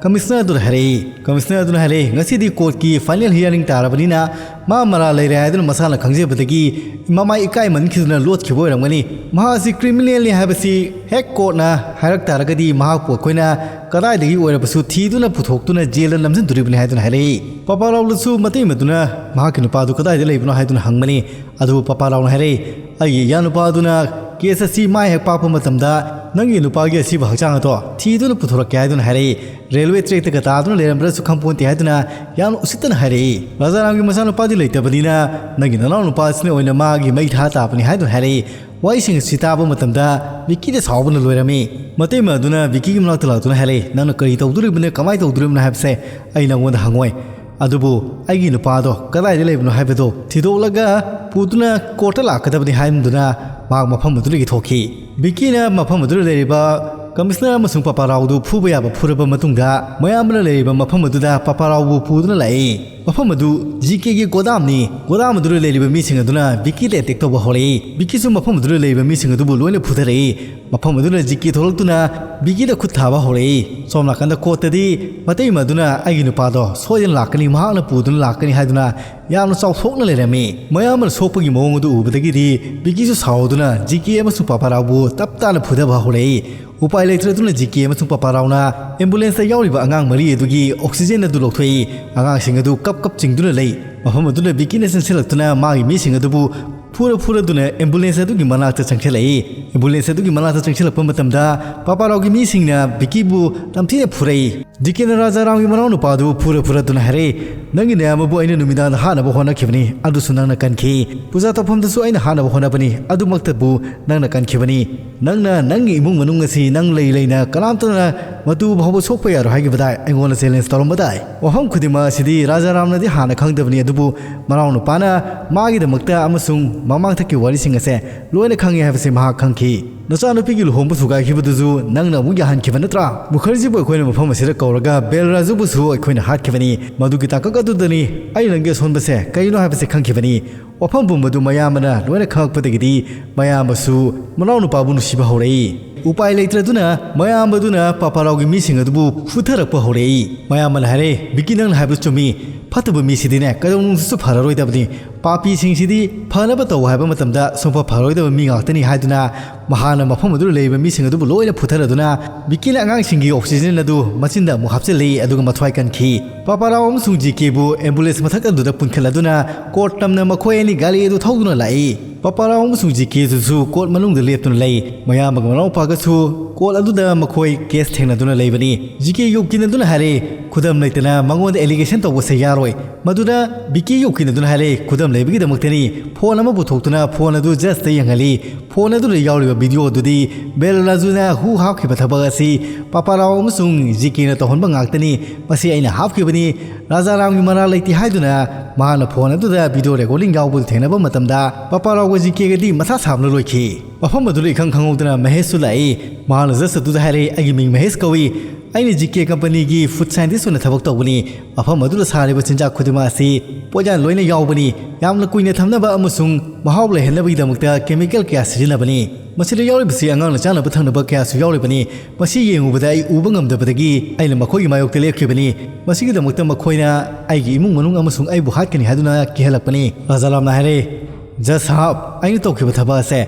ꯀꯃꯤꯁꯅꯔ ꯑꯗꯨꯗ ꯍꯥꯏꯔꯛꯏ꯫ ꯀꯃꯤꯁꯅꯔ ꯑꯗꯨꯅ ꯍꯥꯏꯔꯛꯏ, ꯉꯁꯤꯗꯤ ꯀꯣꯔꯠꯀꯤ ꯐꯥꯏꯅꯦꯜ ꯍꯤꯌꯥꯔꯤꯡ ꯇꯥꯔꯕꯅꯤꯅ ꯃꯥ ꯃꯔꯥꯜ ꯂꯩꯔꯦ ꯍꯥꯏꯗꯨꯅ ꯃꯁꯥꯅ ꯈꯪꯖꯕꯗꯒꯤ ꯃꯃꯥꯏ ꯏꯀꯥꯏꯃꯟꯈꯤꯗꯨꯅ ꯂꯣꯠꯈꯤꯕ ꯑꯣꯏꯔꯝꯒꯅꯤ꯫ ꯃꯍꯥꯛ ꯑꯁꯤ ꯀ꯭ꯔꯤꯃꯤꯅꯦꯜꯅꯤ ꯍꯥꯏꯕꯁꯤ ꯍꯦꯛ ꯀꯣꯔꯠꯅ ꯍꯥꯏꯔꯛ ꯇꯥꯔꯒꯗꯤ ꯃꯍꯥꯛꯄꯨ ꯑꯩꯈꯣꯏꯅ ꯀꯗꯥꯏꯗꯒꯤ ꯑꯣꯏꯔꯕꯁꯨ ꯊꯤꯗꯨꯅ ꯄꯨꯊꯣꯛꯇꯨꯅ ꯖꯦꯜꯗ ꯅꯝꯁꯤꯟꯗꯣꯔꯤꯕꯅꯤ ꯍꯥꯏꯗꯨꯅ ꯍꯥꯏꯔꯛꯏ꯫ ꯄꯄꯥ ꯔꯥꯎꯗꯁꯨ ꯃꯇꯩꯃꯗꯨꯅ ꯃꯍꯥꯛꯀꯤ ꯅꯨꯄꯥꯗꯨ ꯀꯗꯥꯏꯗ ꯂꯩꯕꯅꯣ ꯍꯥꯏꯗꯨꯅ ꯍꯪꯕꯅꯤ꯫ ꯑꯗꯨꯕꯨ ꯄꯄꯥ ꯔꯥꯎꯅ ꯍꯥꯏꯔꯛꯏ, ꯑꯩꯒꯤ ꯏꯌꯥꯅꯨꯄꯥ ꯑꯗꯨꯅ ꯀꯦꯁ ꯑꯁꯤ ꯃꯥꯏ ꯍꯦꯛ ꯄꯥꯛꯄ ꯃꯇꯝꯗ ꯅꯪꯒꯤ ꯅꯨꯄꯥꯒꯤ ꯑꯁꯤꯕ ꯍꯛꯆꯥꯡ ꯑꯗꯣ ꯊꯤꯗꯨꯅ ꯄꯨꯊꯣꯔꯛꯀꯦ ꯍꯥꯏꯗꯨꯅ ꯍꯥꯏꯔꯛꯏ꯫ ꯔꯦꯜꯋꯦ ꯇ꯭ꯔꯦꯛꯇꯒ ꯇꯥꯗꯨꯅ ꯂꯩꯔꯝꯕ꯭ꯔꯁꯨ ꯈꯪꯄꯣꯟꯇꯦ ꯍꯥꯏꯗꯨꯅ ꯌꯥꯝꯅ ꯎꯁꯤꯠꯇꯅ ꯍꯥꯏꯔꯛꯏ꯫ ꯔꯥꯖꯥꯔꯥꯝꯒꯤ ꯃꯆꯥꯅꯨꯄꯥꯗꯤ ꯂꯩꯇꯕꯅꯤꯅ ꯅꯪꯒꯤ ꯅꯅꯥꯎ ꯅꯨꯄꯥ ꯑꯁꯤꯅ ꯑꯣꯏꯅ ꯃꯥꯒꯤ ꯃꯩ ꯊꯥ ꯇꯥꯕꯅꯤ ꯍꯥꯏꯗꯨꯅ ꯍꯥꯏꯔꯛꯏ꯫ ꯋꯥꯍꯩꯁꯤꯡ ꯑꯁꯤ ꯇꯥꯕ ꯃꯇꯝꯗ ꯕꯤꯀꯤꯗ ꯁꯥꯎꯕꯅ ꯂꯣꯏꯔꯝꯃꯤ꯫ ꯃꯇꯩꯃ ꯑꯗꯨꯅ ꯕꯤꯀꯤꯒꯤ ꯃꯅꯥꯛꯇ ꯂꯥꯛꯇꯨꯅ ꯍꯥꯏꯔꯛꯏ, ꯅꯪꯅ ꯀꯔꯤ ꯇꯧꯗꯣꯔꯤꯕꯅꯣ, ꯀꯃꯥꯏꯅ ꯇꯧꯗꯣꯔꯤꯕꯅꯣ ꯍꯥꯏꯕꯁꯦ ꯑꯩ ꯅꯪꯉꯣꯟꯗ ꯍꯪꯉꯣꯏ꯫ ꯑꯗꯨꯕꯨ ꯑꯩꯒꯤ ꯅꯨꯄꯥꯗꯣ ꯀꯗꯥꯏꯗ ꯂꯩꯕꯅꯣ ꯍꯥꯏꯕꯗꯣ ꯊꯤꯗꯣꯛꯂꯒ ꯄꯨꯗꯨꯅ ꯀꯣꯔꯠꯇ ꯂꯥꯛꯀꯗꯕꯅꯤ ꯍꯥꯏꯗꯨꯅ ꯃꯍꯥꯛ ꯃꯐꯝ ꯑꯗꯨꯗꯒꯤ ꯊꯣꯛꯈꯤ꯫ ꯕꯤꯀꯤꯅ ꯃꯐꯝ ꯑꯗꯨꯗ ꯂꯩꯔꯤꯕ ꯀꯃꯤꯁꯅꯔ ꯑꯃꯁꯨꯡ ꯄꯄꯥ ꯔꯥꯎꯗꯨ ꯐꯨꯕ ꯌꯥꯕ ꯐꯨꯔꯕ ꯃꯇꯨꯡꯗ ꯃꯌꯥꯝꯕꯅ ꯂꯩꯔꯤꯕ ꯃꯐꯝ ꯑꯗꯨꯗ ꯄꯄꯥ ꯔꯥꯎꯕꯨ ꯄꯨꯗꯨꯅ ꯂꯥꯛꯏ꯫ ꯃꯐꯝ ꯑꯗꯨ ꯖꯤ ꯀꯦꯒꯤ ꯒꯣꯗꯥꯝꯅꯤ꯫ ꯒꯣꯗꯥꯝ ꯑꯗꯨꯗ ꯂꯩꯔꯤꯕ ꯃꯤꯁꯤꯡ ꯑꯗꯨꯅ ꯕꯤꯀꯤꯗ ꯑꯦꯇꯦꯛ ꯇꯧꯕ ꯍꯧꯔꯛꯏ꯫ ꯕꯤꯀꯤꯁꯨ ꯃꯐꯝ ꯑꯗꯨꯗ ꯂꯩꯔꯤꯕ ꯃꯤꯁꯤꯡ ꯑꯗꯨꯕꯨ ꯂꯣꯏꯅ ꯐꯨꯊꯔꯛꯏ꯫ ꯃꯐꯝ ꯑꯗꯨꯗ ꯖꯤ ꯀꯦ ꯊꯣꯛꯂꯛꯇꯨꯅ ꯕꯤꯀꯤꯗ ꯈꯨꯠ ꯊꯥꯕ ꯍꯧꯔꯛꯏ꯫ ꯁꯣꯝ ꯅꯥꯀꯟꯗ ꯀꯣꯔꯠꯇꯗꯤ ꯃꯇꯩꯃ ꯑꯗꯨꯅ ꯑꯩꯒꯤ ꯅꯨꯄꯥꯗꯣ ꯁꯣꯏꯗꯅ ꯂꯥꯛꯀꯅꯤ, ꯃꯍꯥꯛꯅ ꯄꯨꯗꯨꯅ ꯂꯥꯛꯀꯅꯤ ꯍꯥꯏꯗꯨꯅ ꯌꯥꯝꯅ ꯆꯥꯎꯊꯣꯛꯅ ꯂꯩꯔꯝꯃꯤ꯫ ꯃꯌꯥꯝꯕꯅ ꯁꯣꯛꯄꯒꯤ ꯃꯑꯣꯡ ꯑꯗꯨ ꯎꯕꯗꯒꯤꯗꯤ ꯕꯤꯀꯤꯁꯨ ꯁꯥꯎꯗꯨꯅ ꯖꯤ ꯀꯦ ꯑꯃꯁꯨꯡ ꯄꯄꯥ ꯔꯥꯎꯕꯨ ꯇꯞ ꯇꯥꯅ ꯐꯨꯊꯕ ꯍꯧꯔꯛꯏ꯫ ꯎꯄꯥꯏ ꯂꯩꯇ꯭ꯔꯗꯨꯅ ꯖꯤ ꯀꯦ ꯑꯃꯁꯨꯡ ꯄꯄꯥ ꯔꯥꯎꯅ ꯑꯦꯝꯕꯨꯂꯦꯟꯁꯇ ꯌꯥꯎꯔꯤꯕ ꯑꯉꯥꯡ ꯃꯔꯤ ꯑꯗꯨꯒꯤ ꯑꯣꯛꯁꯤꯖꯦꯟ ꯑꯗꯨ ꯂꯧꯊꯣꯛꯏ꯫ ꯑꯉꯥꯡꯁꯤꯡ ꯑꯗꯨ ꯀꯞ ꯀꯞ ꯆꯤꯡꯗꯨꯅ ꯂꯩ꯫ ꯃꯐꯝ ꯑꯗꯨꯗ ꯕꯤꯀꯤꯅ ꯆꯪꯁꯤꯜꯂꯛꯇꯨꯅ ꯃꯥꯒꯤ ꯃꯤꯁꯤꯡ ꯑꯗꯨꯕꯨ ꯐꯨꯔ ꯐꯨꯔꯗꯨꯅ ambulance ꯑꯗꯨꯒꯤ ꯃꯅꯥꯛꯇ ꯆꯪꯁꯤꯜꯂꯛꯏ꯫ Ambulance ꯑꯗꯨꯒꯤ ꯃꯅꯥꯛꯇ ꯆꯪꯁꯤꯜꯂꯛꯄ ꯃꯇꯝꯗ ꯄꯥꯄꯥꯔꯥꯎꯒꯤ ꯃꯤꯁꯤꯡꯅ ꯕꯤꯀꯤꯕꯨ ꯅꯝꯊꯤꯅ ꯐꯨꯔꯛꯏ꯫ ꯖꯤꯀꯦꯅ ꯔꯥꯖꯥꯔꯥꯝꯒꯤ ꯃꯅꯥꯎꯅꯨꯄꯥ ꯑꯗꯨ ꯐꯨꯔ ꯐꯨꯔꯗꯨꯅ ꯍꯥꯏꯔꯛꯏ, "ꯅꯪꯒꯤ ꯅꯌꯥꯝꯕꯕꯨ ꯑꯩꯅ ꯅꯨꯃꯤꯗꯥꯡꯗ ꯍꯥꯠꯅꯕ ꯍꯣꯠꯅꯈꯤꯕꯅꯤ, ꯑꯗꯨꯁꯨ ꯅꯪꯅ ꯀꯟꯈꯤ꯫ ꯄꯨꯖꯥ ꯇꯧꯐꯝꯗꯁꯨ ꯑꯩꯅ ꯍꯥꯠꯅꯕ ꯍꯣꯠꯅꯕꯅꯤ, ꯑꯗꯨꯃꯛꯇꯕꯨ ꯅꯪꯅ ꯀꯟꯈꯤꯕꯅꯤ꯫ ꯅꯪꯅ ꯅꯪꯒꯤ ꯏꯃꯨꯡ ꯃꯅꯨꯡ ꯑꯁꯤ ꯅꯪ ꯂꯩ ꯂꯩꯅ ꯀꯅꯥꯝꯇꯅ ꯃꯇꯨ ꯐꯥꯎꯕ ꯁꯣꯛꯄ ꯌꯥꯔꯣꯏ ꯍꯥꯏꯈꯤꯕꯗꯥꯏ? ꯑꯩꯉꯣꯟꯗ challenge ꯇꯧꯔꯝꯕꯗꯥꯏ?" ꯋꯥꯐꯝ ꯈꯨꯗꯤꯡꯃꯛ ꯑꯁꯤꯗꯤ ꯔꯥꯖꯥꯔꯥꯝꯅꯗꯤ ꯍꯥꯟꯅ ꯈꯪꯗꯕꯅꯤ, ꯑꯗꯨꯕꯨ ꯃꯅꯥꯎꯅꯨꯄꯥꯅ ꯃꯥꯒꯤꯗꯃꯛꯇ ꯑꯃꯁꯨꯡ ꯃꯃꯥꯡꯊꯛꯀꯤ ꯋꯥꯔꯤꯁꯤꯡ ꯑꯁꯦ ꯂꯣꯏꯅ ꯈꯪꯉꯦ ꯍꯥꯏꯕꯁꯤ ꯃꯍꯥꯛ ꯈꯪꯈꯤ꯫ "ꯅꯆꯥꯅꯨꯄꯤꯒꯤ ꯂꯨꯍꯣꯡꯕ ꯊꯨꯒꯥꯏꯈꯤꯕꯗꯨꯁꯨ ꯅꯪꯅ ꯑꯃꯨꯛ ꯌꯥꯍꯟꯈꯤꯕ ꯅꯠꯇ꯭ꯔꯥ? ꯃꯨꯈꯔꯖꯤꯕꯨ ꯑꯩꯈꯣꯏꯅ ꯃꯐꯝ ꯑꯁꯤꯗ ꯀꯧꯔꯒ ꯕꯦꯜꯔꯥꯖꯨꯕꯨꯁꯨ ꯑꯩꯈꯣꯏꯅ ꯍꯥꯠꯈꯤꯕꯅꯤ꯫ ꯃꯗꯨꯒꯤ ꯇꯥꯡꯀꯛ ꯑꯗꯨꯗꯅꯤ ꯑꯩꯅ ꯅꯪꯒꯤ ꯑꯁꯣꯟꯕꯁꯦ ꯀꯔꯤꯅꯣ ꯍꯥꯏꯕꯁꯦ ꯈꯪꯈꯤꯕꯅꯤ꯫ ꯋꯥꯐꯝ ꯄꯨꯝꯕꯗꯨ ꯃꯌꯥꯝꯕꯅ ꯂꯣꯏꯅ ꯈꯪꯉꯛꯄꯗꯒꯤꯗꯤ ꯃꯌꯥꯝꯕꯁꯨ ꯃꯅꯥꯎꯅꯨꯄꯥꯕꯨ ꯅꯨꯡꯁꯤꯕ ꯍꯧꯔꯛꯏ꯫ ꯎꯄꯥꯏ ꯂꯩꯇ꯭ꯔꯗꯨꯅ ꯃꯌꯥꯝꯕꯗꯨꯅ ꯄꯥꯄꯥꯔꯥꯎꯒꯤ ꯃꯤꯁꯤꯡ ꯑꯗꯨꯕꯨ ꯐꯨꯊꯔꯛꯄ ꯍꯧꯔꯛꯏ꯫ ꯃꯌꯥꯝꯕꯅ ꯍꯥꯏꯔꯦ, "ꯕꯤꯀꯤ, ꯅꯪꯅ ꯍꯥꯏꯕꯗꯨ ꯆꯨꯝꯃꯤ꯫ ꯐꯠꯇꯕ ꯃꯤꯁꯤꯗꯤꯅꯦ ꯀꯩꯗꯧꯅꯨꯡꯗꯁꯨ ꯐꯔꯔꯣꯏꯗꯕꯅꯤ꯫ ꯄꯥꯄꯤꯁꯤꯡꯁꯤꯗꯤ ꯐꯅꯕ ꯇꯧ ꯍꯥꯏꯕ ꯃꯇꯝꯗ ꯁꯨꯡꯐ ꯐꯔꯣꯏꯗꯕ ꯃꯤ ꯉꯥꯛꯇꯅꯤ" ꯍꯥꯏꯗꯨꯅ ꯃꯍꯥꯛꯅ ꯃꯐꯝ ꯑꯗꯨꯗ ꯂꯩꯔꯤꯕ ꯃꯤꯁꯤꯡ ꯑꯗꯨꯕꯨ ꯂꯣꯏꯅ ꯐꯨꯊꯔꯗꯨꯅ ꯕꯤꯀꯤꯅ ꯑꯉꯥꯡꯁꯤꯡꯒꯤ oxygen ꯑꯗꯨ ꯃꯆꯤꯟꯗ ꯑꯃꯨꯛ ꯍꯥꯞꯆꯤꯜꯂꯤ, ꯑꯗꯨꯒ ꯃꯊ꯭ꯋꯥꯏ ꯀꯟꯈꯤ꯫ ꯄꯥꯄꯥꯔꯥꯎ ꯑꯃꯁꯨꯡ ꯖꯤ ꯀꯦꯕꯨ ambulance ꯃꯊꯛ ꯑꯗꯨꯗ ꯄꯨꯟꯈꯠꯂꯗꯨꯅ ꯀꯣꯔꯠ ꯇꯝꯅ ꯃꯈꯣꯏ ꯑꯅꯤ ꯒꯥꯔꯤ ꯑꯗꯨ ꯊꯧꯗꯨꯅ ꯂꯥꯛꯏ꯫ ꯄꯥꯄꯥꯔꯥꯎ ꯑꯃꯁꯨꯡ ꯖꯤ ꯀꯦꯗꯨꯁꯨ ꯀꯣꯔꯠ ꯃꯅꯨꯡꯗ ꯂꯦꯞꯇꯨꯅ ꯂꯩ꯫ ꯃꯌꯥꯝꯕꯒ ꯃꯅꯥꯎꯄꯥꯒꯁꯨ ꯀꯣꯔꯠ ꯑꯗꯨꯗ ꯃꯈꯣꯏ case ꯊꯦꯡꯅꯗꯨꯅ ꯂꯩꯕꯅꯤ꯫ ꯖꯤ ꯀꯦ ꯌꯣꯛꯀꯤꯟ ꯑꯗꯨꯅ ꯍꯥꯏꯔꯦ, "ꯈꯨꯗꯝ ꯂꯩꯇꯅ ꯃꯉꯣꯟꯗ allegation ꯇꯧꯕꯁꯦ ꯌꯥꯔꯣꯏ"꯫ ꯃꯗꯨꯗ ꯕꯤꯀꯤ ꯌꯣꯛꯀꯤꯟ ꯑꯗꯨꯅ ꯍꯥꯏꯔꯦ, "ꯈꯨꯗꯝ ꯂꯩꯕꯒꯤꯗꯃꯛꯇꯅꯤ"꯫ Phone ꯑꯃ ꯄꯨꯊꯣꯛꯇꯨꯅ phone ꯑꯗꯨ judgeꯇ ꯌꯦꯡꯍꯜꯂꯤ꯫ Phone ꯑꯗꯨꯗ ꯌꯥꯎꯔꯤꯕ video ꯑꯗꯨꯗꯤ ꯕꯦꯜ ꯔꯥꯖꯨꯅ ꯍꯨ ꯍꯥꯞꯈꯤꯕ ꯊꯕꯛ ꯑꯁꯤ ꯄꯥꯄꯥꯔꯥꯎ ꯑꯃꯁꯨꯡ ꯖꯤ ꯀꯦꯅ ꯇꯧꯍꯟꯕ ꯉꯥꯛꯇꯅꯤ꯫ "ꯃꯁꯤ ꯑꯩꯅ ꯍꯥꯞꯈꯤꯕꯅꯤ"꯫ ꯔꯥꯖꯥꯔꯥꯝꯒꯤ ꯃꯔꯥꯜ ꯂꯩꯇꯦ ꯍꯥꯏꯗꯨꯅ ꯃꯍꯥꯛꯅ phone ꯑꯗꯨꯗ video recording ꯌꯥꯎꯕꯗꯨ ꯊꯦꯡꯅꯕ ꯃꯇꯝꯗ ꯄꯥꯄꯥꯔꯥꯎꯒ ꯖꯤ ꯀꯦꯒꯗꯤ ꯃꯊꯥ ꯁꯥꯕꯅ ꯂꯣꯏꯈꯤ꯫ ꯃꯐꯝ ꯑꯗꯨꯗ ꯏꯈꯪ ꯈꯪꯍꯧꯗꯅ ꯃꯍꯦꯁꯁꯨ ꯂꯥꯛꯏ꯫ ꯃꯍꯥꯛꯅ judge ꯑꯗꯨꯗ ꯍꯥꯏꯔꯛꯏ, "ꯑꯩꯒꯤ ꯃꯤꯡ ꯃꯍꯦꯁ ꯀꯧꯏ꯫ ꯑꯩꯅ ꯖꯤ ꯀꯦ companyꯒꯤ food scientist ꯑꯣꯏꯅ ꯊꯕꯛ ꯇꯧꯕꯅꯤ꯫ ꯃꯐꯝ ꯑꯗꯨꯗ ꯁꯥꯔꯤꯕ ꯆꯤꯟꯖꯥꯛ ꯈꯨꯗꯤꯡꯃꯛ ꯑꯁꯤ ꯄꯣꯠꯌꯥꯟ ꯂꯣꯏꯅ ꯌꯥꯎꯕꯅꯤ꯫ ꯌꯥꯝꯅ ꯀꯨꯏꯅ ꯊꯝꯅꯕ ꯑꯃꯁꯨꯡ ꯃꯍꯥꯎ ꯂꯩꯍꯟꯅꯕꯒꯤꯗꯃꯛꯇ chemical ꯀꯌꯥ ꯁꯤꯖꯤꯟꯅꯕꯅꯤ꯫ ꯃꯁꯤꯗ ꯌꯥꯎꯔꯤꯕꯁꯤ ꯑꯉꯥꯡꯅ ꯆꯥꯅꯕ ꯊꯛꯅꯕ ꯀꯌꯥꯁꯨ ꯌꯥꯎꯔꯤꯕꯅꯤ꯫ ꯃꯁꯤ ꯌꯦꯡꯉꯨꯕꯗ ꯑꯩ ꯎꯕ ꯉꯝꯗꯕꯗꯒꯤ ꯑꯩꯅ ꯃꯈꯣꯏꯒꯤ ꯃꯥꯌꯣꯛꯇ ꯂꯦꯞꯈꯤꯕꯅꯤ꯫ ꯃꯁꯤꯒꯤꯗꯃꯛꯇ ꯃꯈꯣꯏꯅ ꯑꯩꯒꯤ ꯏꯃꯨꯡ ꯃꯅꯨꯡ ꯑꯃꯁꯨꯡ ꯑꯩꯕꯨ ꯍꯥꯠꯀꯅꯤ ꯍꯥꯏꯗꯨꯅ ꯀꯤꯍꯜꯂꯛꯄꯅꯤ"꯫ ꯔꯥꯖꯥꯔꯥꯝꯅ ꯍꯥꯏꯔꯦ, "Judge ꯁꯥꯍꯕ, ꯑꯩꯅ ꯇꯧꯈꯤꯕ ꯊꯕꯛ ꯑꯁꯦ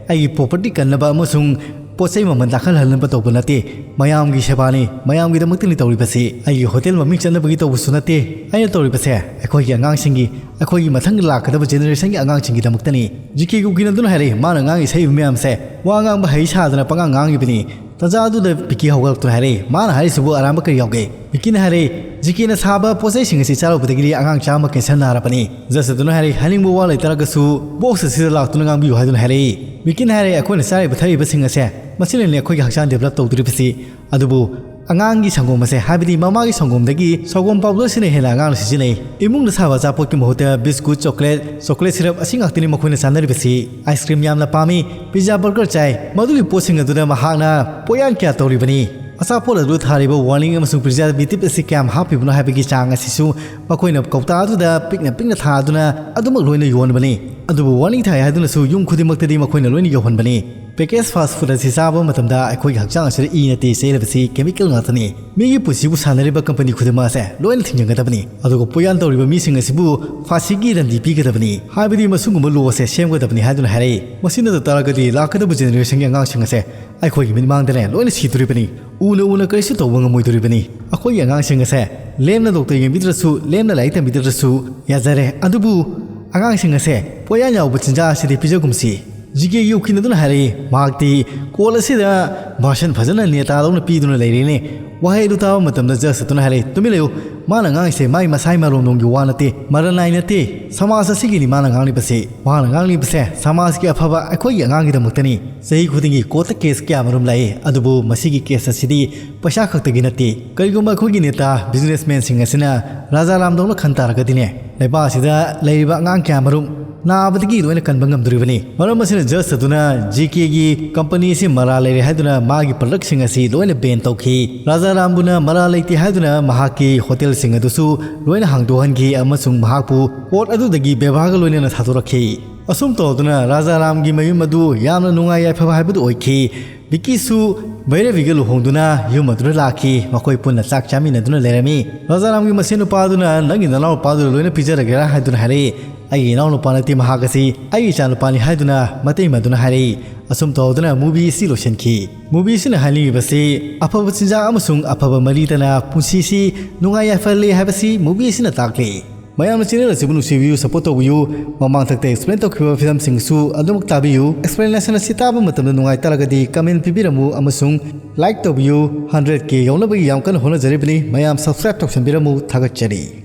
ꯑꯩꯒꯤ property ꯀꯟꯅꯕ ꯑꯃꯁꯨꯡ ꯄꯣꯠ ꯆꯩ ꯃꯃꯜ ꯇꯥꯡꯈꯠꯍꯟꯅꯕ ꯇꯧꯕ ꯅꯠꯇꯦ, ꯃꯌꯥꯝꯒꯤ ꯁꯦꯕꯥꯅꯤ, ꯃꯌꯥꯝꯒꯤꯗꯃꯛꯇꯅꯤ ꯇꯧꯔꯤꯕꯁꯤ꯫ ꯑꯩꯒꯤ ꯍꯣꯇꯦꯜ ꯃꯃꯤꯡ ꯆꯠꯅꯕꯒꯤ ꯇꯧꯕꯁꯨ ꯅꯠꯇꯦ꯫ ꯑꯩꯅ ꯇꯧꯔꯤꯕꯁꯦ ꯑꯩꯈꯣꯏꯒꯤ ꯑꯉꯥꯡꯁꯤꯡꯒꯤ, ꯑꯩꯈꯣꯏꯒꯤ ꯃꯊꯪ ꯂꯥꯛꯀꯗꯕ ꯖꯦꯅꯦꯔꯦꯁꯟꯒꯤ ꯑꯉꯥꯡꯁꯤꯡꯒꯤꯗꯃꯛꯇꯅꯤ꯫ ꯖꯤ ꯀꯦꯒꯤ ꯎꯀꯤꯜ ꯑꯗꯨꯅ ꯍꯥꯏꯔꯛꯏ, ꯃꯥꯅ ꯉꯥꯡꯉꯤ ꯁꯛꯏꯕ ꯃꯌꯥꯝꯁꯦ ꯋꯥ ꯉꯥꯡꯕ ꯍꯩ ꯁꯥꯗꯅ ꯄꯉꯥꯡ ꯉꯥꯡꯉꯤꯕꯅꯤ꯫ ꯇꯟꯖꯥ ꯑꯗꯨꯗ ꯕꯤꯀꯤ ꯍꯧꯒꯠꯂꯛꯇꯨꯅ ꯍꯥꯏꯔꯛꯏ, ꯃꯥꯅ ꯍꯥꯏꯔꯤꯁꯤꯕꯨ ꯑꯔꯥꯟꯕ ꯀꯔꯤ ꯌꯥꯎꯒꯦ? ꯕꯤꯀꯤꯅ ꯍꯥꯏꯔꯛꯏ, ꯖꯤ ꯀꯦꯅ ꯁꯥꯕ ꯄꯣꯠ ꯆꯩꯁꯤꯡ ꯑꯁꯤ ꯆꯥꯔꯨꯕꯗꯒꯤꯗꯤ ꯑꯉꯥꯡ ꯆꯥꯝꯃ ꯀꯦꯟꯁꯔ ꯅꯥꯔꯕꯅꯤ꯫ ꯖꯁ ꯑꯗꯨꯅ ꯍꯥꯏꯔꯛꯏ, ꯍꯥꯏꯅꯤꯡꯕ ꯋꯥ ꯂꯩꯇꯥꯔꯒꯁꯨ ꯕꯣꯛꯁ ꯑꯁꯤꯗ ꯂꯥꯛꯇꯨꯅ ꯉꯥꯡꯕꯤꯌꯨ ꯍꯥꯏꯗꯨꯅ ꯍꯥꯏꯔꯛꯏ꯫ ꯕꯤꯀꯤꯅ ꯍꯥꯏꯔꯛꯏ, ꯑꯩꯈꯣꯏꯅ ꯆꯥꯔꯤꯕ ꯊꯛꯏꯕꯁꯤꯡ ꯑꯁꯦ, ꯃꯁꯤꯅꯅꯤ ꯑꯩꯈꯣꯏꯒꯤ ꯍꯛꯆꯥꯡ ꯗꯦꯕꯂꯞ ꯇꯧꯗꯣꯔꯤꯕꯁꯤ꯫ ꯑꯗꯨꯕꯨ ꯑꯉꯥꯡꯒꯤ ꯁꯪꯒꯣꯝ ꯑꯁꯦ, ꯍꯥꯏꯕꯗꯤ ꯃꯃꯥꯒꯤ ꯁꯪꯒꯣꯝꯗꯒꯤ ꯁꯪꯒꯣꯝ ꯄꯥꯎꯗꯔꯁꯤꯅ ꯍꯦꯟꯅ ꯑꯉꯥꯡꯅ ꯁꯤꯖꯤꯟꯅꯩ꯫ ꯏꯃꯨꯡꯗ ꯁꯥꯕ ꯑꯆꯥꯄꯣꯠꯀꯤ ꯃꯍꯨꯠꯇ ꯕꯤꯁꯀꯨꯠ, ꯆꯣꯀ꯭ꯂꯦꯠ, ꯆꯣꯀ꯭ꯂꯦꯠ ꯁꯤꯔꯞ ꯑꯁꯤ ꯉꯥꯛꯇꯅꯤ ꯃꯈꯣꯏꯅ ꯆꯥꯅꯔꯤꯕꯁꯤ꯫ ꯑꯥꯏꯁ ꯀ꯭ꯔꯤꯝ ꯌꯥꯝꯅ ꯄꯥꯝꯃꯤ, ꯄꯤꯖꯥ, ꯕꯔꯒꯔ ꯆꯥꯏ꯫ ꯃꯗꯨꯒꯤ ꯄꯣꯠꯁꯤꯡ ꯑꯗꯨꯗ ꯃꯍꯥꯛꯅ ꯄꯣꯠꯌꯥꯟ ꯀꯌꯥ ꯇꯧꯔꯤꯕꯅꯤ꯫ ꯑꯆꯥꯄꯣꯠ ꯑꯗꯨ ꯊꯥꯔꯤꯕ ꯋꯥꯔꯅꯤꯡ ꯑꯃꯁꯨꯡ ꯄ꯭ꯔꯤꯖꯥꯔꯕꯦꯇꯤꯞ ꯑꯁꯤ ꯀꯌꯥꯝ ꯍꯥꯞꯄꯤꯕꯅꯣ ꯍꯥꯏꯕꯒꯤ ꯆꯥꯡ ꯑꯁꯤꯁꯨ ꯃꯈꯣꯏꯅ ꯀꯧꯇꯥ ꯑꯗꯨꯗ ꯄꯤꯛꯅ ꯄꯤꯛꯅ ꯊꯥꯗꯨꯅ ꯑꯗꯨꯃꯛ ꯂꯣꯏꯅ ꯌꯣꯟꯕꯅꯤ꯫ ꯑꯗꯨꯕꯨ ꯋꯥꯔꯅꯤꯡ ꯊꯥꯏ ꯍꯥꯏꯗꯨꯅꯁꯨ ꯌꯨꯝ ꯈꯨꯗꯤꯡꯃꯛꯇꯗꯤ ꯃꯈꯣꯏꯅ ꯂꯣꯏꯅ ꯌꯧꯍꯟꯕꯅꯤ꯫ ꯄꯦꯀꯦꯖ ꯐꯥꯁ ꯐꯨꯗ ꯑꯁꯤ ꯆꯥꯕ ꯃꯇꯝꯗ ꯑꯩꯈꯣꯏꯒꯤ ꯍꯛꯆꯥꯡ ꯑꯁꯤꯗ ꯏ ꯅꯠꯇꯦ ꯆꯦꯜꯂꯤꯕꯁꯤ ꯀꯦꯃꯤꯀꯦꯜ ꯉꯥꯛꯇꯅꯤ꯫ ꯃꯤꯒꯤ ꯄꯨꯟꯁꯤꯕꯨ ꯁꯥꯟꯅꯔꯤꯕ ꯀꯝꯄꯅꯤ ꯈꯨꯗꯤꯡꯃꯛ ꯑꯁꯦ ꯂꯣꯏꯅ ꯊꯤꯡꯖꯤꯟꯒꯗꯕꯅꯤ꯫ ꯑꯗꯨꯒ ꯄꯣꯠꯌꯥꯟ ꯇꯧꯔꯤꯕ ꯃꯤꯁꯤꯡ ꯑꯁꯤꯕꯨ ꯐꯥꯁꯤꯒꯤ ꯗꯟꯗꯤ ꯄꯤꯒꯗꯕꯅꯤ꯫ ꯍꯥꯏꯕꯗꯤ ꯃꯁꯤꯒꯨꯝꯕ ꯂꯣ ꯑꯁꯦ ꯁꯦꯝꯒꯗꯕꯅꯤ ꯍꯥꯏꯗꯨꯅ ꯍꯥꯏꯔꯛꯏ꯫ ꯃꯁꯤ ꯅꯠꯇ ꯇꯥꯔꯒꯗꯤ ꯂꯥꯛꯀꯗꯕ ꯖꯦꯅꯦꯔꯦꯁꯟꯒꯤ ꯑꯉꯥꯡꯁꯤꯡ ꯑꯁꯦ ꯑꯩꯈꯣꯏꯒꯤ ꯃꯤꯠꯃꯥꯡꯗꯅꯦ ꯂꯣꯏꯅ ꯁꯤꯗꯣꯔꯤꯕꯅꯤ꯫ ꯎꯅ ꯎꯅ ꯀꯔꯤꯁꯨ ꯇꯧꯕ ꯉꯝꯃꯣꯏꯗꯣꯔꯤꯕꯅꯤ꯫ ꯑꯩꯈꯣꯏꯒꯤ ꯑꯉꯥꯡꯁꯤꯡ ꯑꯁꯦ ꯂꯦꯝꯅ ꯗꯣꯛꯇꯔ ꯌꯦꯡꯕꯤꯗ꯭ꯔꯁꯨ, ꯂꯦꯝꯅ ꯂꯥꯏꯔꯤꯛ ꯇꯝꯕꯤꯗ꯭ꯔꯁꯨ ꯌꯥꯖꯔꯦ꯫ ꯑꯗꯨꯕꯨ ꯑꯉꯥꯡꯁꯤꯡ ꯑꯁꯦ ꯄꯣꯠꯌꯥꯟ ꯌꯥꯎꯕ ꯆꯤꯟꯖꯥꯛ ꯑꯁꯤꯗꯤ ꯄꯤꯖꯒꯨꯝꯁꯤ꯫ ꯖꯤ ꯀꯦꯒꯤ ꯎꯀꯤꯜ ꯑꯗꯨꯅ ꯍꯥꯏꯔꯛꯏ, ꯃꯍꯥꯛꯇꯤ ꯀꯣꯔꯠ ꯑꯁꯤꯗ ꯚꯥꯁꯟ ꯐꯖꯅ ꯅꯦꯇꯥꯗꯧꯅ ꯄꯤꯗꯨꯅ ꯂꯩꯔꯦꯅꯦ꯫ ꯋꯥꯍꯩ ꯑꯗꯨ ꯇꯥꯕ ꯃꯇꯝꯗ ꯖꯁ ꯑꯗꯨꯅ ꯍꯥꯏꯔꯛꯏ, ꯇꯨꯃꯤꯟ ꯂꯩꯌꯨ, ꯃꯥꯅ ꯉꯥꯡꯉꯤꯁꯦ ꯃꯥꯒꯤ ꯃꯁꯥꯒꯤ ꯃꯔꯣꯝꯗꯣꯝꯒꯤ ꯋꯥ ꯅꯠꯇꯦ, ꯃꯔꯅꯥꯏ ꯅꯠꯇꯦ, ꯁꯃꯥꯖ ꯑꯁꯤꯒꯤꯅꯤ ꯃꯥꯅ ꯉꯥꯡꯂꯤꯕꯁꯤ꯫ ꯃꯥꯅ ꯉꯥꯡꯂꯤꯕꯁꯦ ꯁꯃꯥꯖꯀꯤ ꯑꯐꯕ ꯑꯩꯈꯣꯏꯒꯤ ꯑꯉꯥꯡꯒꯤꯗꯃꯛꯇꯅꯤ꯫ ꯆꯍꯤ ꯈꯨꯗꯤꯡꯒꯤ ꯀꯣꯔꯠꯇ ꯀꯦꯁ ꯀꯌꯥ ꯃꯔꯨꯝ ꯂꯥꯛꯏ, ꯑꯗꯨꯕꯨ ꯃꯁꯤꯒꯤ ꯀꯦꯁ ꯑꯁꯤꯗꯤ ꯄꯩꯁꯥ ꯈꯛꯇꯒꯤ ꯅꯠꯇꯦ꯫ ꯀꯔꯤꯒꯨꯝꯕ ꯑꯩꯈꯣꯏꯒꯤ ꯅꯦꯇꯥ ꯕꯤꯖꯤꯅꯦꯁꯃꯦꯟꯁꯤꯡ ꯑꯁꯤꯅ ꯔꯥꯖꯥ ꯔꯥꯝꯗꯧꯅ ꯈꯟ ꯇꯥꯔꯒꯗꯤꯅꯦ, ꯂꯩꯕꯥꯛ ꯑꯁꯤꯗ ꯂꯩꯔꯤꯕ ꯑꯉꯥꯡ ꯀꯌꯥ ꯃꯔꯨꯝ ꯅꯥꯕꯗꯒꯤ ꯂꯣꯏꯅ ꯀꯟꯕ ꯉꯝꯗꯣꯔꯤꯕꯅꯤ꯫ ꯃꯔꯝ ꯑꯁꯤꯅ ꯖꯁ ꯑꯗꯨꯅ ꯖꯤ ꯀꯦꯒꯤ ꯀꯝꯄꯅꯤ ꯑꯁꯤ ꯃꯔꯥꯜ ꯂꯩꯔꯦ ꯍꯥꯏꯗꯨꯅ ꯃꯥꯒꯤ ꯄ꯭ꯔꯗꯛꯁꯤꯡ ꯑꯁꯤ ꯂꯣꯏꯅ ꯕꯦꯟ ꯇꯧꯈꯤ꯫ ꯔꯥꯖꯥ ꯔꯥꯝꯕꯨꯅ ꯃꯔꯥꯜ ꯂꯩꯇꯦ ꯍꯥꯏꯗꯨꯅ ꯃꯍꯥꯛꯀꯤ ꯍꯣꯇꯦꯜꯁꯤꯡ ꯑꯗꯨꯁꯨ ꯂꯣꯏꯅ ꯍꯥꯡꯗꯣꯛꯍꯟꯈꯤ ꯑꯃꯁꯨꯡ ꯃꯍꯥꯛꯄꯨ ꯀꯣꯔꯠ ꯑꯗꯨꯗꯒꯤ ꯕꯦꯕꯥꯔꯒ ꯂꯣꯏꯅꯅ ꯊꯥꯗꯣꯔꯛꯈꯤ꯫ ꯑꯁꯨꯝ ꯇꯧꯗꯨꯅ ꯔꯥꯖꯥ ꯔꯥꯝꯒꯤ ꯃꯌꯨꯝ ꯑꯗꯨ ꯌꯥꯝꯅ ꯅꯨꯡꯉꯥꯏ ꯌꯥꯏꯐꯕ ꯍꯥꯏꯕꯗꯨ ꯑꯣꯏꯈꯤ꯫ ꯕꯤꯀꯤꯁꯨ ꯚꯩꯔꯕꯤꯒ ꯂꯨꯍꯣꯡꯗꯨꯅ ꯌꯨꯝ ꯑꯗꯨꯗ ꯂꯥꯛꯈꯤ꯫ ꯃꯈꯣꯏ ꯄꯨꯟꯅ ꯆꯥꯛ ꯆꯥꯃꯤꯟꯅꯗꯨꯅ ꯂꯩꯔꯝꯃꯤ꯫ ꯔꯥꯖꯥꯔꯥꯝꯒꯤ ꯃꯁꯦꯟ ꯅꯨꯄꯥꯗꯨꯅ, "ꯅꯪꯒꯤ ꯅꯅꯥꯎ ꯅꯨꯄꯥꯗꯨꯗ ꯂꯣꯏꯅ ꯄꯤꯖꯔꯒꯦꯔꯥ?" ꯍꯥꯏꯗꯨꯅ ꯍꯥꯏꯔꯛꯏ꯫ "ꯑꯩꯒꯤ ꯏꯅꯥꯎ ꯅꯨꯄꯥ ꯅꯠꯇꯦ, ꯃꯍꯥꯛ ꯑꯁꯤ ꯑꯩꯒꯤ ꯏꯆꯥ ꯅꯨꯄꯥꯅꯤ," ꯍꯥꯏꯗꯨꯅ ꯃꯇꯩꯃ ꯑꯗꯨꯅ ꯍꯥꯏꯔꯛꯏ꯫ ꯑꯁꯨꯝ ꯇꯧꯗꯅ movie ꯑꯁꯤ ꯂꯣꯏꯁꯤꯟꯈꯤ꯫ Movie ꯑꯁꯤꯅ ꯍꯥꯏꯅꯤꯡꯂꯤꯕꯁꯤ ꯑꯐꯕ ꯆꯤꯟꯖꯥꯛ ꯑꯃꯁꯨꯡ ꯑꯐꯕ ꯃꯔꯤꯗꯅ ꯄꯨꯟꯁꯤꯁꯤ ꯅꯨꯡꯉꯥꯏ ꯌꯥꯏꯐꯍꯜꯂꯤ ꯍꯥꯏꯕꯁꯤ movie ꯑꯁꯤꯅ ꯇꯥꯛꯂꯤ꯫ ꯃꯌꯥꯝꯅ channel ꯑꯁꯤꯕꯨ ꯅꯨꯡꯁꯤꯕꯤꯌꯨ, support ꯇꯧꯕꯤꯌꯨ꯫ ꯃꯃꯥꯡꯊꯛꯇ explain ꯇꯧꯈꯤꯕ ꯐꯤꯂꯝꯁꯤꯡꯁꯨ ꯑꯗꯨꯃꯛ ꯇꯥꯕꯤꯌꯨ꯫ Explanation ꯑꯁꯤ ꯇꯥꯕ ꯃꯇꯝꯗ ꯅꯨꯡꯉꯥꯏ ꯇꯥꯔꯒꯗꯤ comment ꯄꯤꯕꯤꯔꯝꯃꯨ ꯑꯃꯁꯨꯡ like ꯇꯧꯕꯤꯌꯨ꯫ Hundred K ꯌꯧꯅꯕꯒꯤ ꯌꯥꯝ ꯀꯟꯅ ꯍꯣꯠꯅꯖꯔꯤꯕꯅꯤ꯫ ꯃꯌꯥꯝ subscribe ꯇꯧꯁꯟꯕꯤꯔꯝꯃꯨ꯫ ꯊꯥꯒꯠꯆꯔꯤ꯫